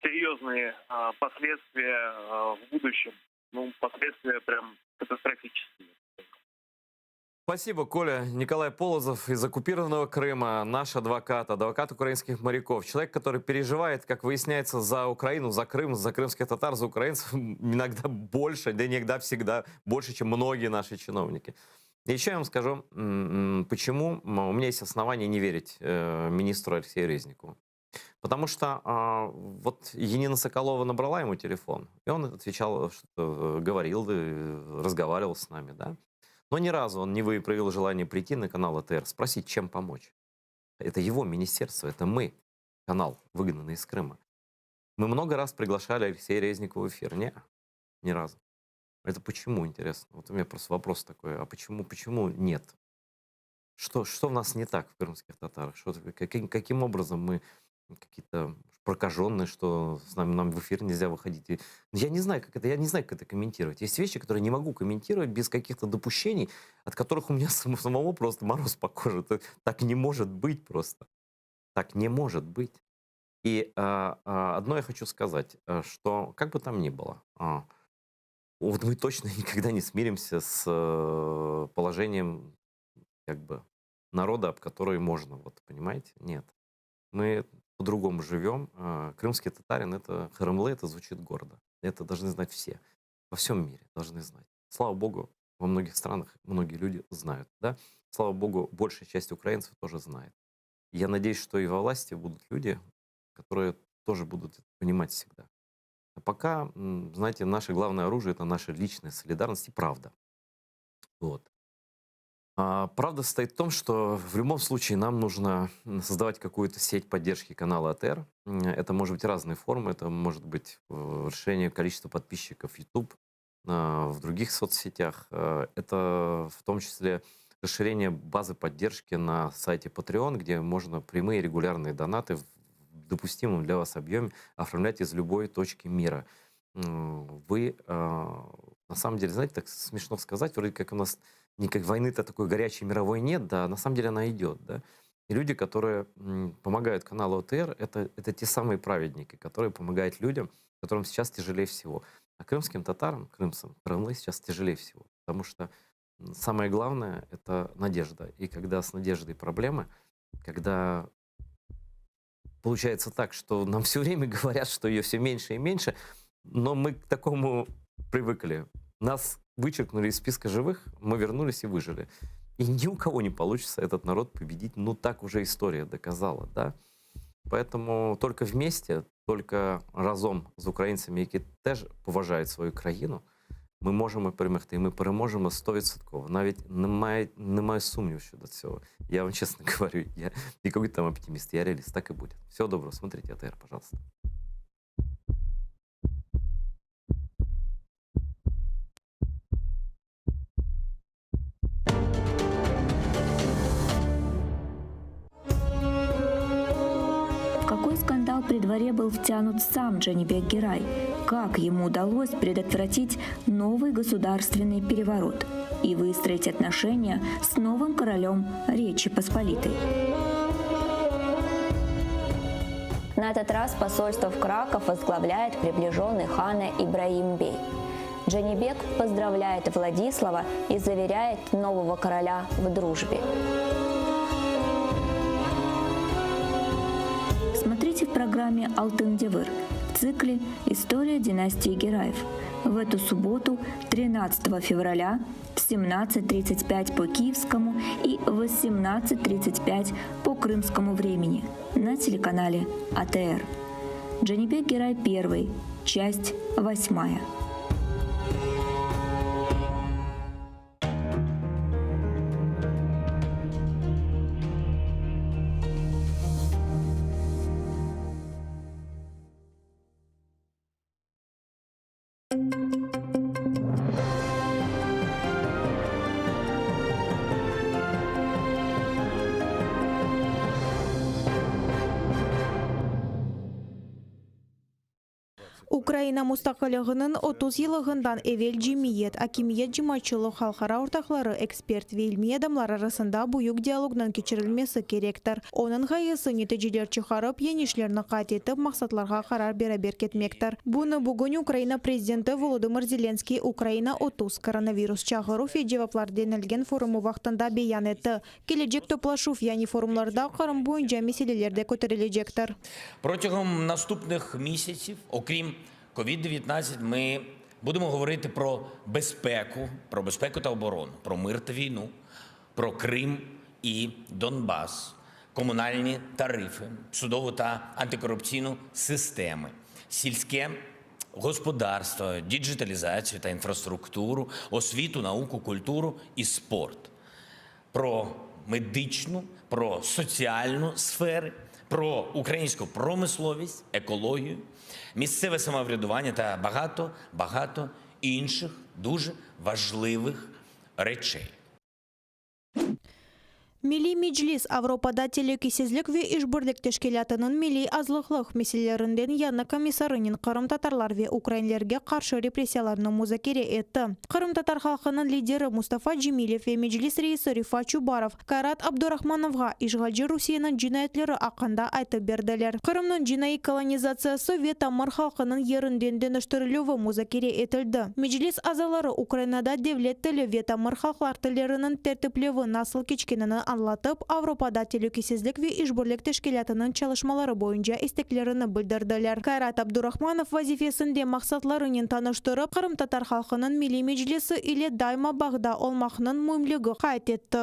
серьезные э, последствия э, в будущем. Ну, последствия прям катастрофические. Спасибо, Коля. Николай Полозов из оккупированного Крыма, наш адвокат, адвокат украинских моряков. Человек, который переживает, как выясняется, за Украину, за Крым, за крымских татар, за украинцев иногда больше, да иногда всегда больше, чем многие наши чиновники. Еще я вам скажу, почему у меня есть основания не верить э, министру Алексею Резникову. Потому что а, вот Янина Соколова набрала ему телефон, и он отвечал, что говорил, э, разговаривал с нами, да. Но ни разу он не проявил желание прийти на канал АТР, спросить, чем помочь. Это его министерство, это мы, канал, выгнанный из Крыма. Мы много раз приглашали Алексея Резникова в эфир. Не, ни разу. Это почему, интересно? Вот у меня просто вопрос такой, а почему, почему нет? Что, что в нас не так в крымских татарах? Что, каким, каким образом мы какие-то прокаженные, что с нами, нам в эфир нельзя выходить. И я не знаю, как это, я не знаю, как это комментировать. Есть вещи, которые не могу комментировать без каких-то допущений, от которых у меня самого просто мороз по коже. Это, так не может быть просто. Так не может быть. И а, а, одно я хочу сказать, э, что как бы там ни было, а, вот мы точно никогда не смиримся с э, положением как бы народа, об который можно, вот, понимаете? Нет. Мы по-другому живем. А, Крымский татарин — это qırımlı, это звучит гордо. Это должны знать все. Во всем мире должны знать. Слава богу, во многих странах многие люди знают, да? Слава богу, большая часть украинцев тоже знает. Я надеюсь, что и во власти будут люди, которые тоже будут это понимать всегда. А пока, м, знаете, наше главное оружие — это наша личная солидарность и правда. Вот. А, правда состоит в том, что в любом случае нам нужно м, создавать какую-то сеть поддержки канала АТР. М, Это может быть разные формы, это может быть э, расширение количества подписчиков YouTube, а, в других соцсетях. Э, Это в том числе расширение базы поддержки на сайте Patreon, где можно прямые регулярные донаты в допустимом для вас объеме оформлять из любой точки мира. М, Вы, э, на самом деле, знаете, так смешно сказать, вроде как у нас никак войны-то такой горячей мировой нет, да, на самом деле она идет, да. И люди, которые м, помогают каналу АТР, это, это те самые праведники, которые помогают людям, которым сейчас тяжелее всего. А крымским татарам, крымцам, qırımlı сейчас тяжелее всего, потому что м, самое главное — это надежда. И когда с надеждой проблемы, когда получается так, что нам все время говорят, что ее все меньше и меньше, но мы к такому привыкли. Нас вычеркнули из списка живых, мы вернулись и выжили. И ни у кого не получится этот народ победить. Ну, так уже история доказала, да? Поэтому только вместе, только разом з українцями, які теж поважають свою країну, ми можемо перемогти. І ми переможемо 100%. Навіть немає, немає сумніву щодо цього. Я вам честно говорю, я не какой-то там оптимист, я реалист, так и будет. Всего доброго, смотрите АТР, пожалуйста. В какой скандал при дворе был втянут сам Джанибек Герай? Как ему удалось предотвратить новый государственный переворот и выстроить отношения с новым королем Речи Посполитой? На этот раз посольство в Краков возглавляет приближенный хана Ибраим Бей. Джанибек поздравляет Владислава и заверяет нового короля в дружбе. Смотрите в программе «Алтын Девыр» в цикле «История династии Гераев» в эту субботу, 13 февраля в 17.35 по киевскому и 18.35 по крымскому времени на телеканале АТР. Джанибек Герай I, часть 8. Ukraina mustaqilliginiñ 30 yıllığından evel cemiyet, akimiyet, cemaatçılıq, halqara ortaqları, ekspert ve ilmiy adamlar arasında büyük dialognıñ keçirilmesi kerektir. Onıñ ğayesi neticeler çıqarıp, yeñişlerni qayd etip, maqsatlarğa qarar beraber ketmektir. Bunı bugün Ukraina prezidenti Volodımır Zelenskıy Ukraina 30, koronavirus çağıruv ve cevaplar denilgen forumı vaqtında beyan etti. Kelecek toplaşuv, yani forumlarda Qırım boyunca meseleler de köterilecektir. Протягом наступних місяців, окрім COVID-19, ми будемо говорити про безпеку, про безпеку та оборону, про мир та війну, про Крим і Донбас, комунальні тарифи, судову та антикорупційну системи, сільське господарство, діджиталізацію та інфраструктуру, освіту, науку, культуру і спорт про медичну, про соціальну сфери, про українську промисловість, екологію, місцеве самоврядування та багато, багато інших дуже важливих речей. Milliy Meclis, Avropada telükesizlik ve işbirlik teşkilâtınıñ milliy azlıqlıq meselelerinden yañı komissarınen qırımtatarlar ve ukrainlerge qarşı repressiyalarnı muzakere etti. Qırımtatar halqınıñ lideri Mustafa Cemilev ve Meclis reisi Refat Çubarov Kayrat Abdurahmanovğa işğalci Rusiyeniñ cinayetleri aqqında aytıp berdiler. Qırımnıñ cinaiy kolonizatsiyası ve tamır halqınıñ yerinden deñiştirilüvi muzakere etildi. Meclis azaları Ukrainada devlet tili ve tamır halqlar tilleriniñ tertiplevi nasıl keçkenini añlatıp, Avropada telükesizlik ve işbirlik teşkilâtınıñ çalışmaları boyunca isteklerini bildirdiler. Kayrat Abdurahmanov vazifesinde maqsatlarınen tanıştırıp, Qırımtatar halqınıñ Milliy Meclisi ile daima bağda olmaqnıñ müimligi qayd etti.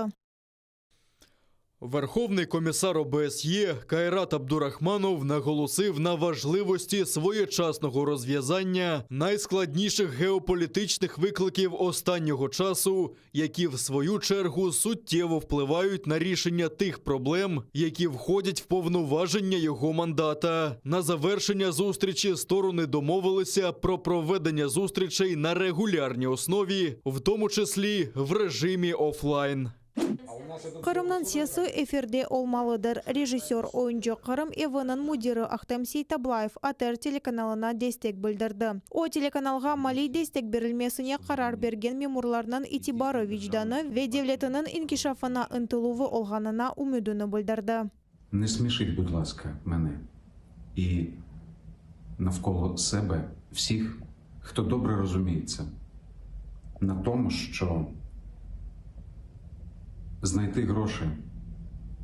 Верховний комісар ОБСЄ Кайрат Абдурахманов наголосив на важливості своєчасного розв'язання найскладніших геополітичних викликів останнього часу, які в свою чергу суттєво впливають на рішення тих проблем, які входять в повноваження його мандата. На завершення зустрічі сторони домовилися про проведення зустрічей на регулярній основі, в тому числі в режимі офлайн. Qırımnıñ sesi efirde olmalıdır. Rejissör, oyuncı, Qırım eviniñ müdiri Ahtem Seitablayev ATR telekanalına destek bildirdi. O, telekanalğa maliy destek berilmesine qarar bergen memurlarnıñ itibarı, vicdanı ve devletiniñ inkişafına ıntıluvı olğanına ümüdini bildirdi. Не смішіть, будь ласка, мене і навколо себе всіх, хто добре розуміється на тому, що знайти гроші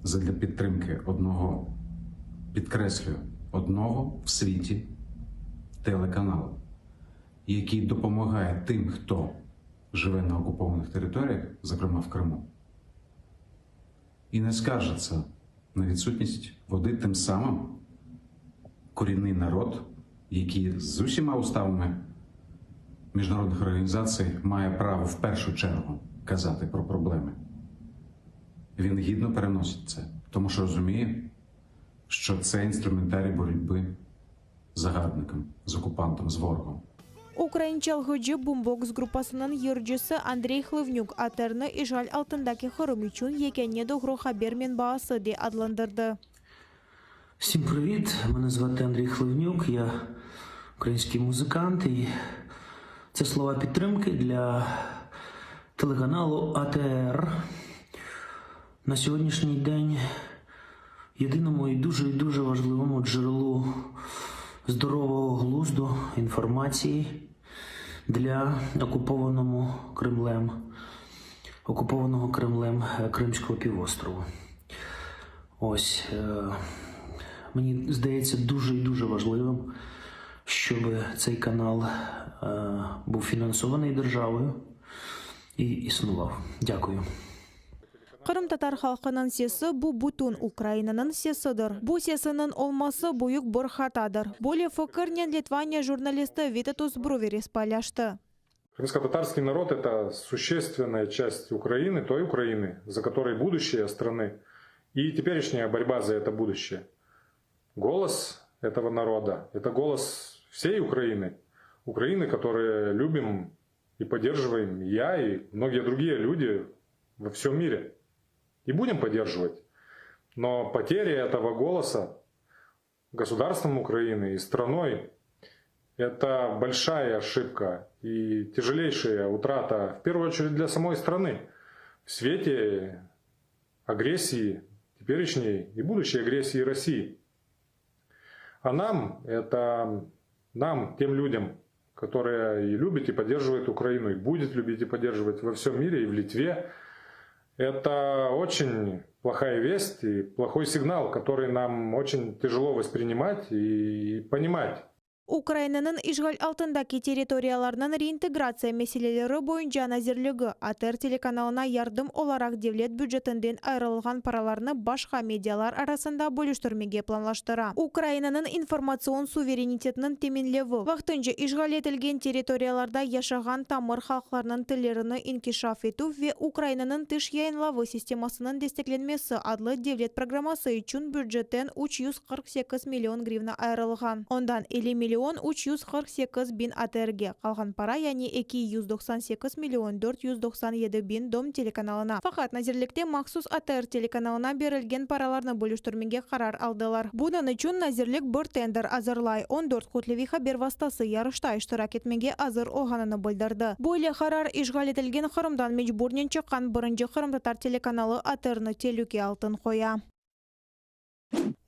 задля підтримки одного, підкреслюю, одного в світі телеканалу, який допомагає тим, хто живе на окупованих територіях, зокрема в Криму, і не скаржиться на відсутність води тим самим корінний народ, який з усіма уставами міжнародних організацій має право в першу чергу казати про проблеми. Він гідно переносить це, тому що розуміє, що це інструментарій боротьби з загарбником, з окупантом, з ворогом. Ukrain çalğıcı Bumboks gruppasınıñ yırcısı Andrey Hlıvnük ATRni işğal altındaki Qırım içün yekâne doğru haber menbaası de adlandırdı. Всім привіт! Мене звати Андрій Хливнюк, я український музикант, і це слова підтримки для телеканалу АТР. На сьогоднішній день єдиному і дуже і дуже важливому джерелу здорового глузду інформації для окупованому Кремлем, окупованого Кремлем е, Кримського півострову. Ось е, мені здається дуже і дуже важливим, щоб цей канал е, був фінансований державою і існував. Дякую. Qırımtatar halqınıñ sesi bu bütün Ukrainanıñ sesidir. Bu sesiniñ olması büyük bir hatadır. Böyle fikirnen Litvaniya jurnalisti Vitotus Bruveris paylaştı. Крымско-татарский народ – это существенная часть Украины, той Украины, за которой будущее страны и теперешняя борьба за это будущее. Голос этого народа – это голос всей Украины. Украины, которую любим и поддерживаем я и многие другие люди во всем мире. И будем поддерживать. Но потеря этого голоса государством Украины и страной – это большая ошибка и тяжелейшая утрата, в первую очередь, для самой страны в свете агрессии теперешней и будущей агрессии России. А нам, это нам, тем людям, которые и любят, и поддерживают Украину, и будет любить и поддерживать во всем мире, и в Литве, это очень плохая весть и плохой сигнал, который нам очень тяжело воспринимать и понимать. Ukrainanıñ işğal altındaki territoriyalarnıñ reintegratsiya meseleleri boyunca nazirligi ATR telekanalına yardım olaraq devlet bücetinden ayırılğan paralarnı başqa medialar arasında bölüştirmege planlaştıra. Ukrainanıñ informatsion suverenitetiniñ teminlevi, vaqtınca işğal etilgen territoriyalarda yaşağan tamır halqlarnıñ tillerini inkişaf etüv ve Ukrainanıñ tış yayınlavı sistemasınıñ desteklenmesi adlı devlet programması içün bücetten 348 million grivna ayırılğan. Ondan 50 million. million 348 biñ ATRge, qalğan para, yani 298 million 497 biñ Dom telekanalına. Faqat nazirlikte mahsus ATR telekanalına berilgen paralarnı bölüştirmege qarar aldılar. Bunıñ içün nazirlik bir tender azırlay, 14 kütleviy haber vastası yarışta iştirak etmege azır olğanını bildirdi. Böyle qarar işğal etilgen Qırımdan mecburnen çıqqan birinci qırımtatar telekanalı ATRni telüke altın qoya.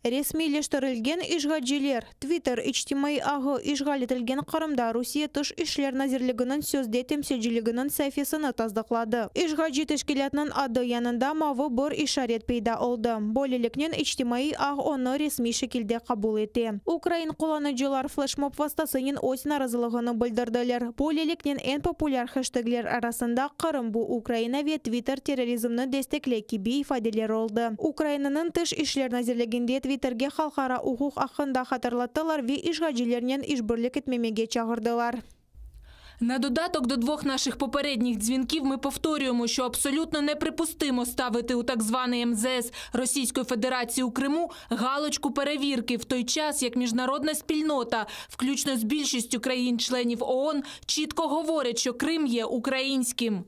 Resmiyleştirilgen işğalciler, Twitter içtimaiy ağı işğal etilgen Qırımda Rusiye Tış işler nazirliginiñ sözde temsilciliginiñ saifesini tasdıqladı. İşğalci teşkilâtnıñ adı yanında mavı bir işaret peyda oldı, böyleliknen içtimaiy ağ onı resmiy şekilde qabul ete. Ukrain qullanıcılar fleşmob vastasınen öz narazılığını bildirdiler. Böyleliknen eñ populâr heştegler arasında Qırım bu Ukraina ve Twitter terrorizmni destekley kibi ifadeler oldı. Ukrainanıñ Tış işler nazirliginde Twitterge halqara uquq aqqında hatırlattılar ve işğalcilernen işbirlik etmemege çağırdılar. На додаток до двох наших попередніх дзвінків ми повторюємо, що абсолютно неприпустимо ставити у так званий МЗС Російської Федерації у Криму галочку перевірки в той час, як міжнародна спільнота, включно з більшістю країн-членів ООН, чітко говорить, що Крим є українським.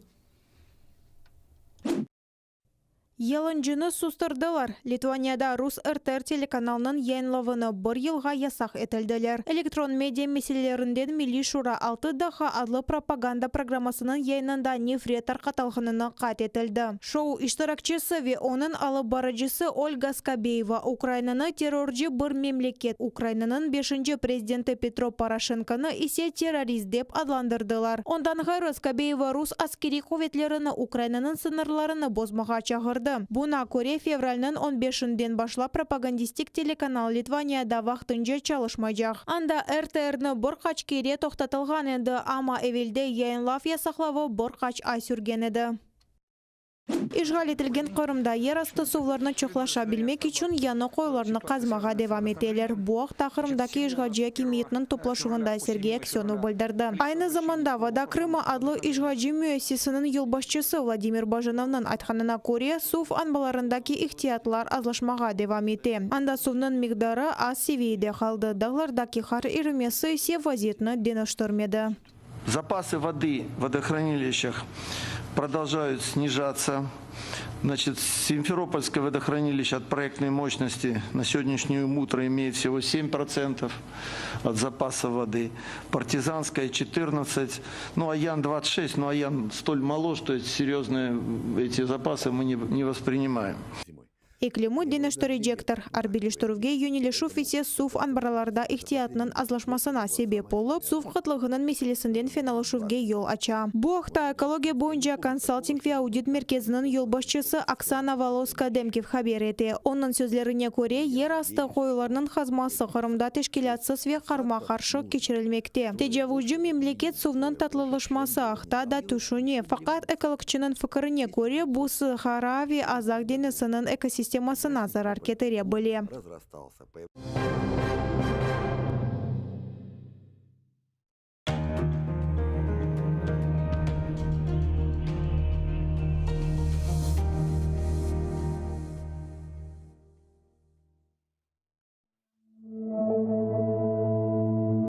Yalancını sustırdılar. Litvaniyada rus RTR telekanalınıñ yayınlavını bir yılğa yasaq etildiler. Elektron media meselelerinden Milliy şura 6 daha adlı propaganda programmasınıñ yayınında nefret tarqatılğanını qayd etildi. Şou iştirakçisi ve onıñ alıp barıcısı Olga Skabeyeva Ukrainanı terrorcı bir memleket, Ukrainanıñ beşinci prezidenti Petro Poroşenkonı ise terrorist dep adlandırdılar. Ondan ğayrı Skabeyeva rus askeriy quvetlerini Ukrainanıñ sıñırlarını bozmağa çağırdı. Buna köre, fevralniñ on beşinden başlap propagandistik telekanal Litvaniyada vaqtınca çalışmaycaq. Anda RTR-ni bir qaç kere toqtatılğan edi, amma evelde yayınlav yasaqlavı bir qaç ay sürgen edi. İşğal etilgen Qırımda yerastı suvlarnı çoqlaşabilmek içün yañı quyularnı qazmağa devam eteler. Bu aqta Qırımdaki işğalci akimiyetniñ toplaşuvında Sergey Aksönov bildirdi. Aynı zamanda Voda Krıma adlı işğalci müessiseniñ yolbaşçısı Vladimir Bajanovnıñ aytqanına köre, suv anbalarındaki ihtiyatlar azlaşmağa devam ete. Anda suvnıñ miqdarı az seviyede qaldı, dağlardaki qar irimesi ise vaziyetni deñiştirmedi. Запасы воды в водохранилищах продолжают снижаться. Значит, Симферопольское водохранилище от проектной мощности на сегодняшнее утро имеет всего 7% от запаса воды. Партизанское 14, ну Аян 26, но Аян столь мало, что эти серьезные эти запасы мы не, не воспринимаем. İklimni deñiştirecektir. Arbiyleştirüvge yönelişüv ise suv anbarlarda ihtiyatnıñ azlaşmasına sebep olıp, suv qıtlığınıñ meselesinden fenalaşuvge yol aça. Bu aqta Ekologiya boyunca konsalting ve audit merkeziniñ yolbaşçısı Oksana Voloska-Demkiv haber ete. Onıñ sözlerine köre, yer astı qoyularnıñ qazması Qırımda teşkilâtsız ve qarma-qarışıq keçirilmekte. Tecavuzcı memleket suvnıñ tatlılışması aqta da tüşüne, faqat ekologçınıñ fikirine köre, bu Sahara ve Azaq deñiziniñ ekosistemasına zarar ketire bile.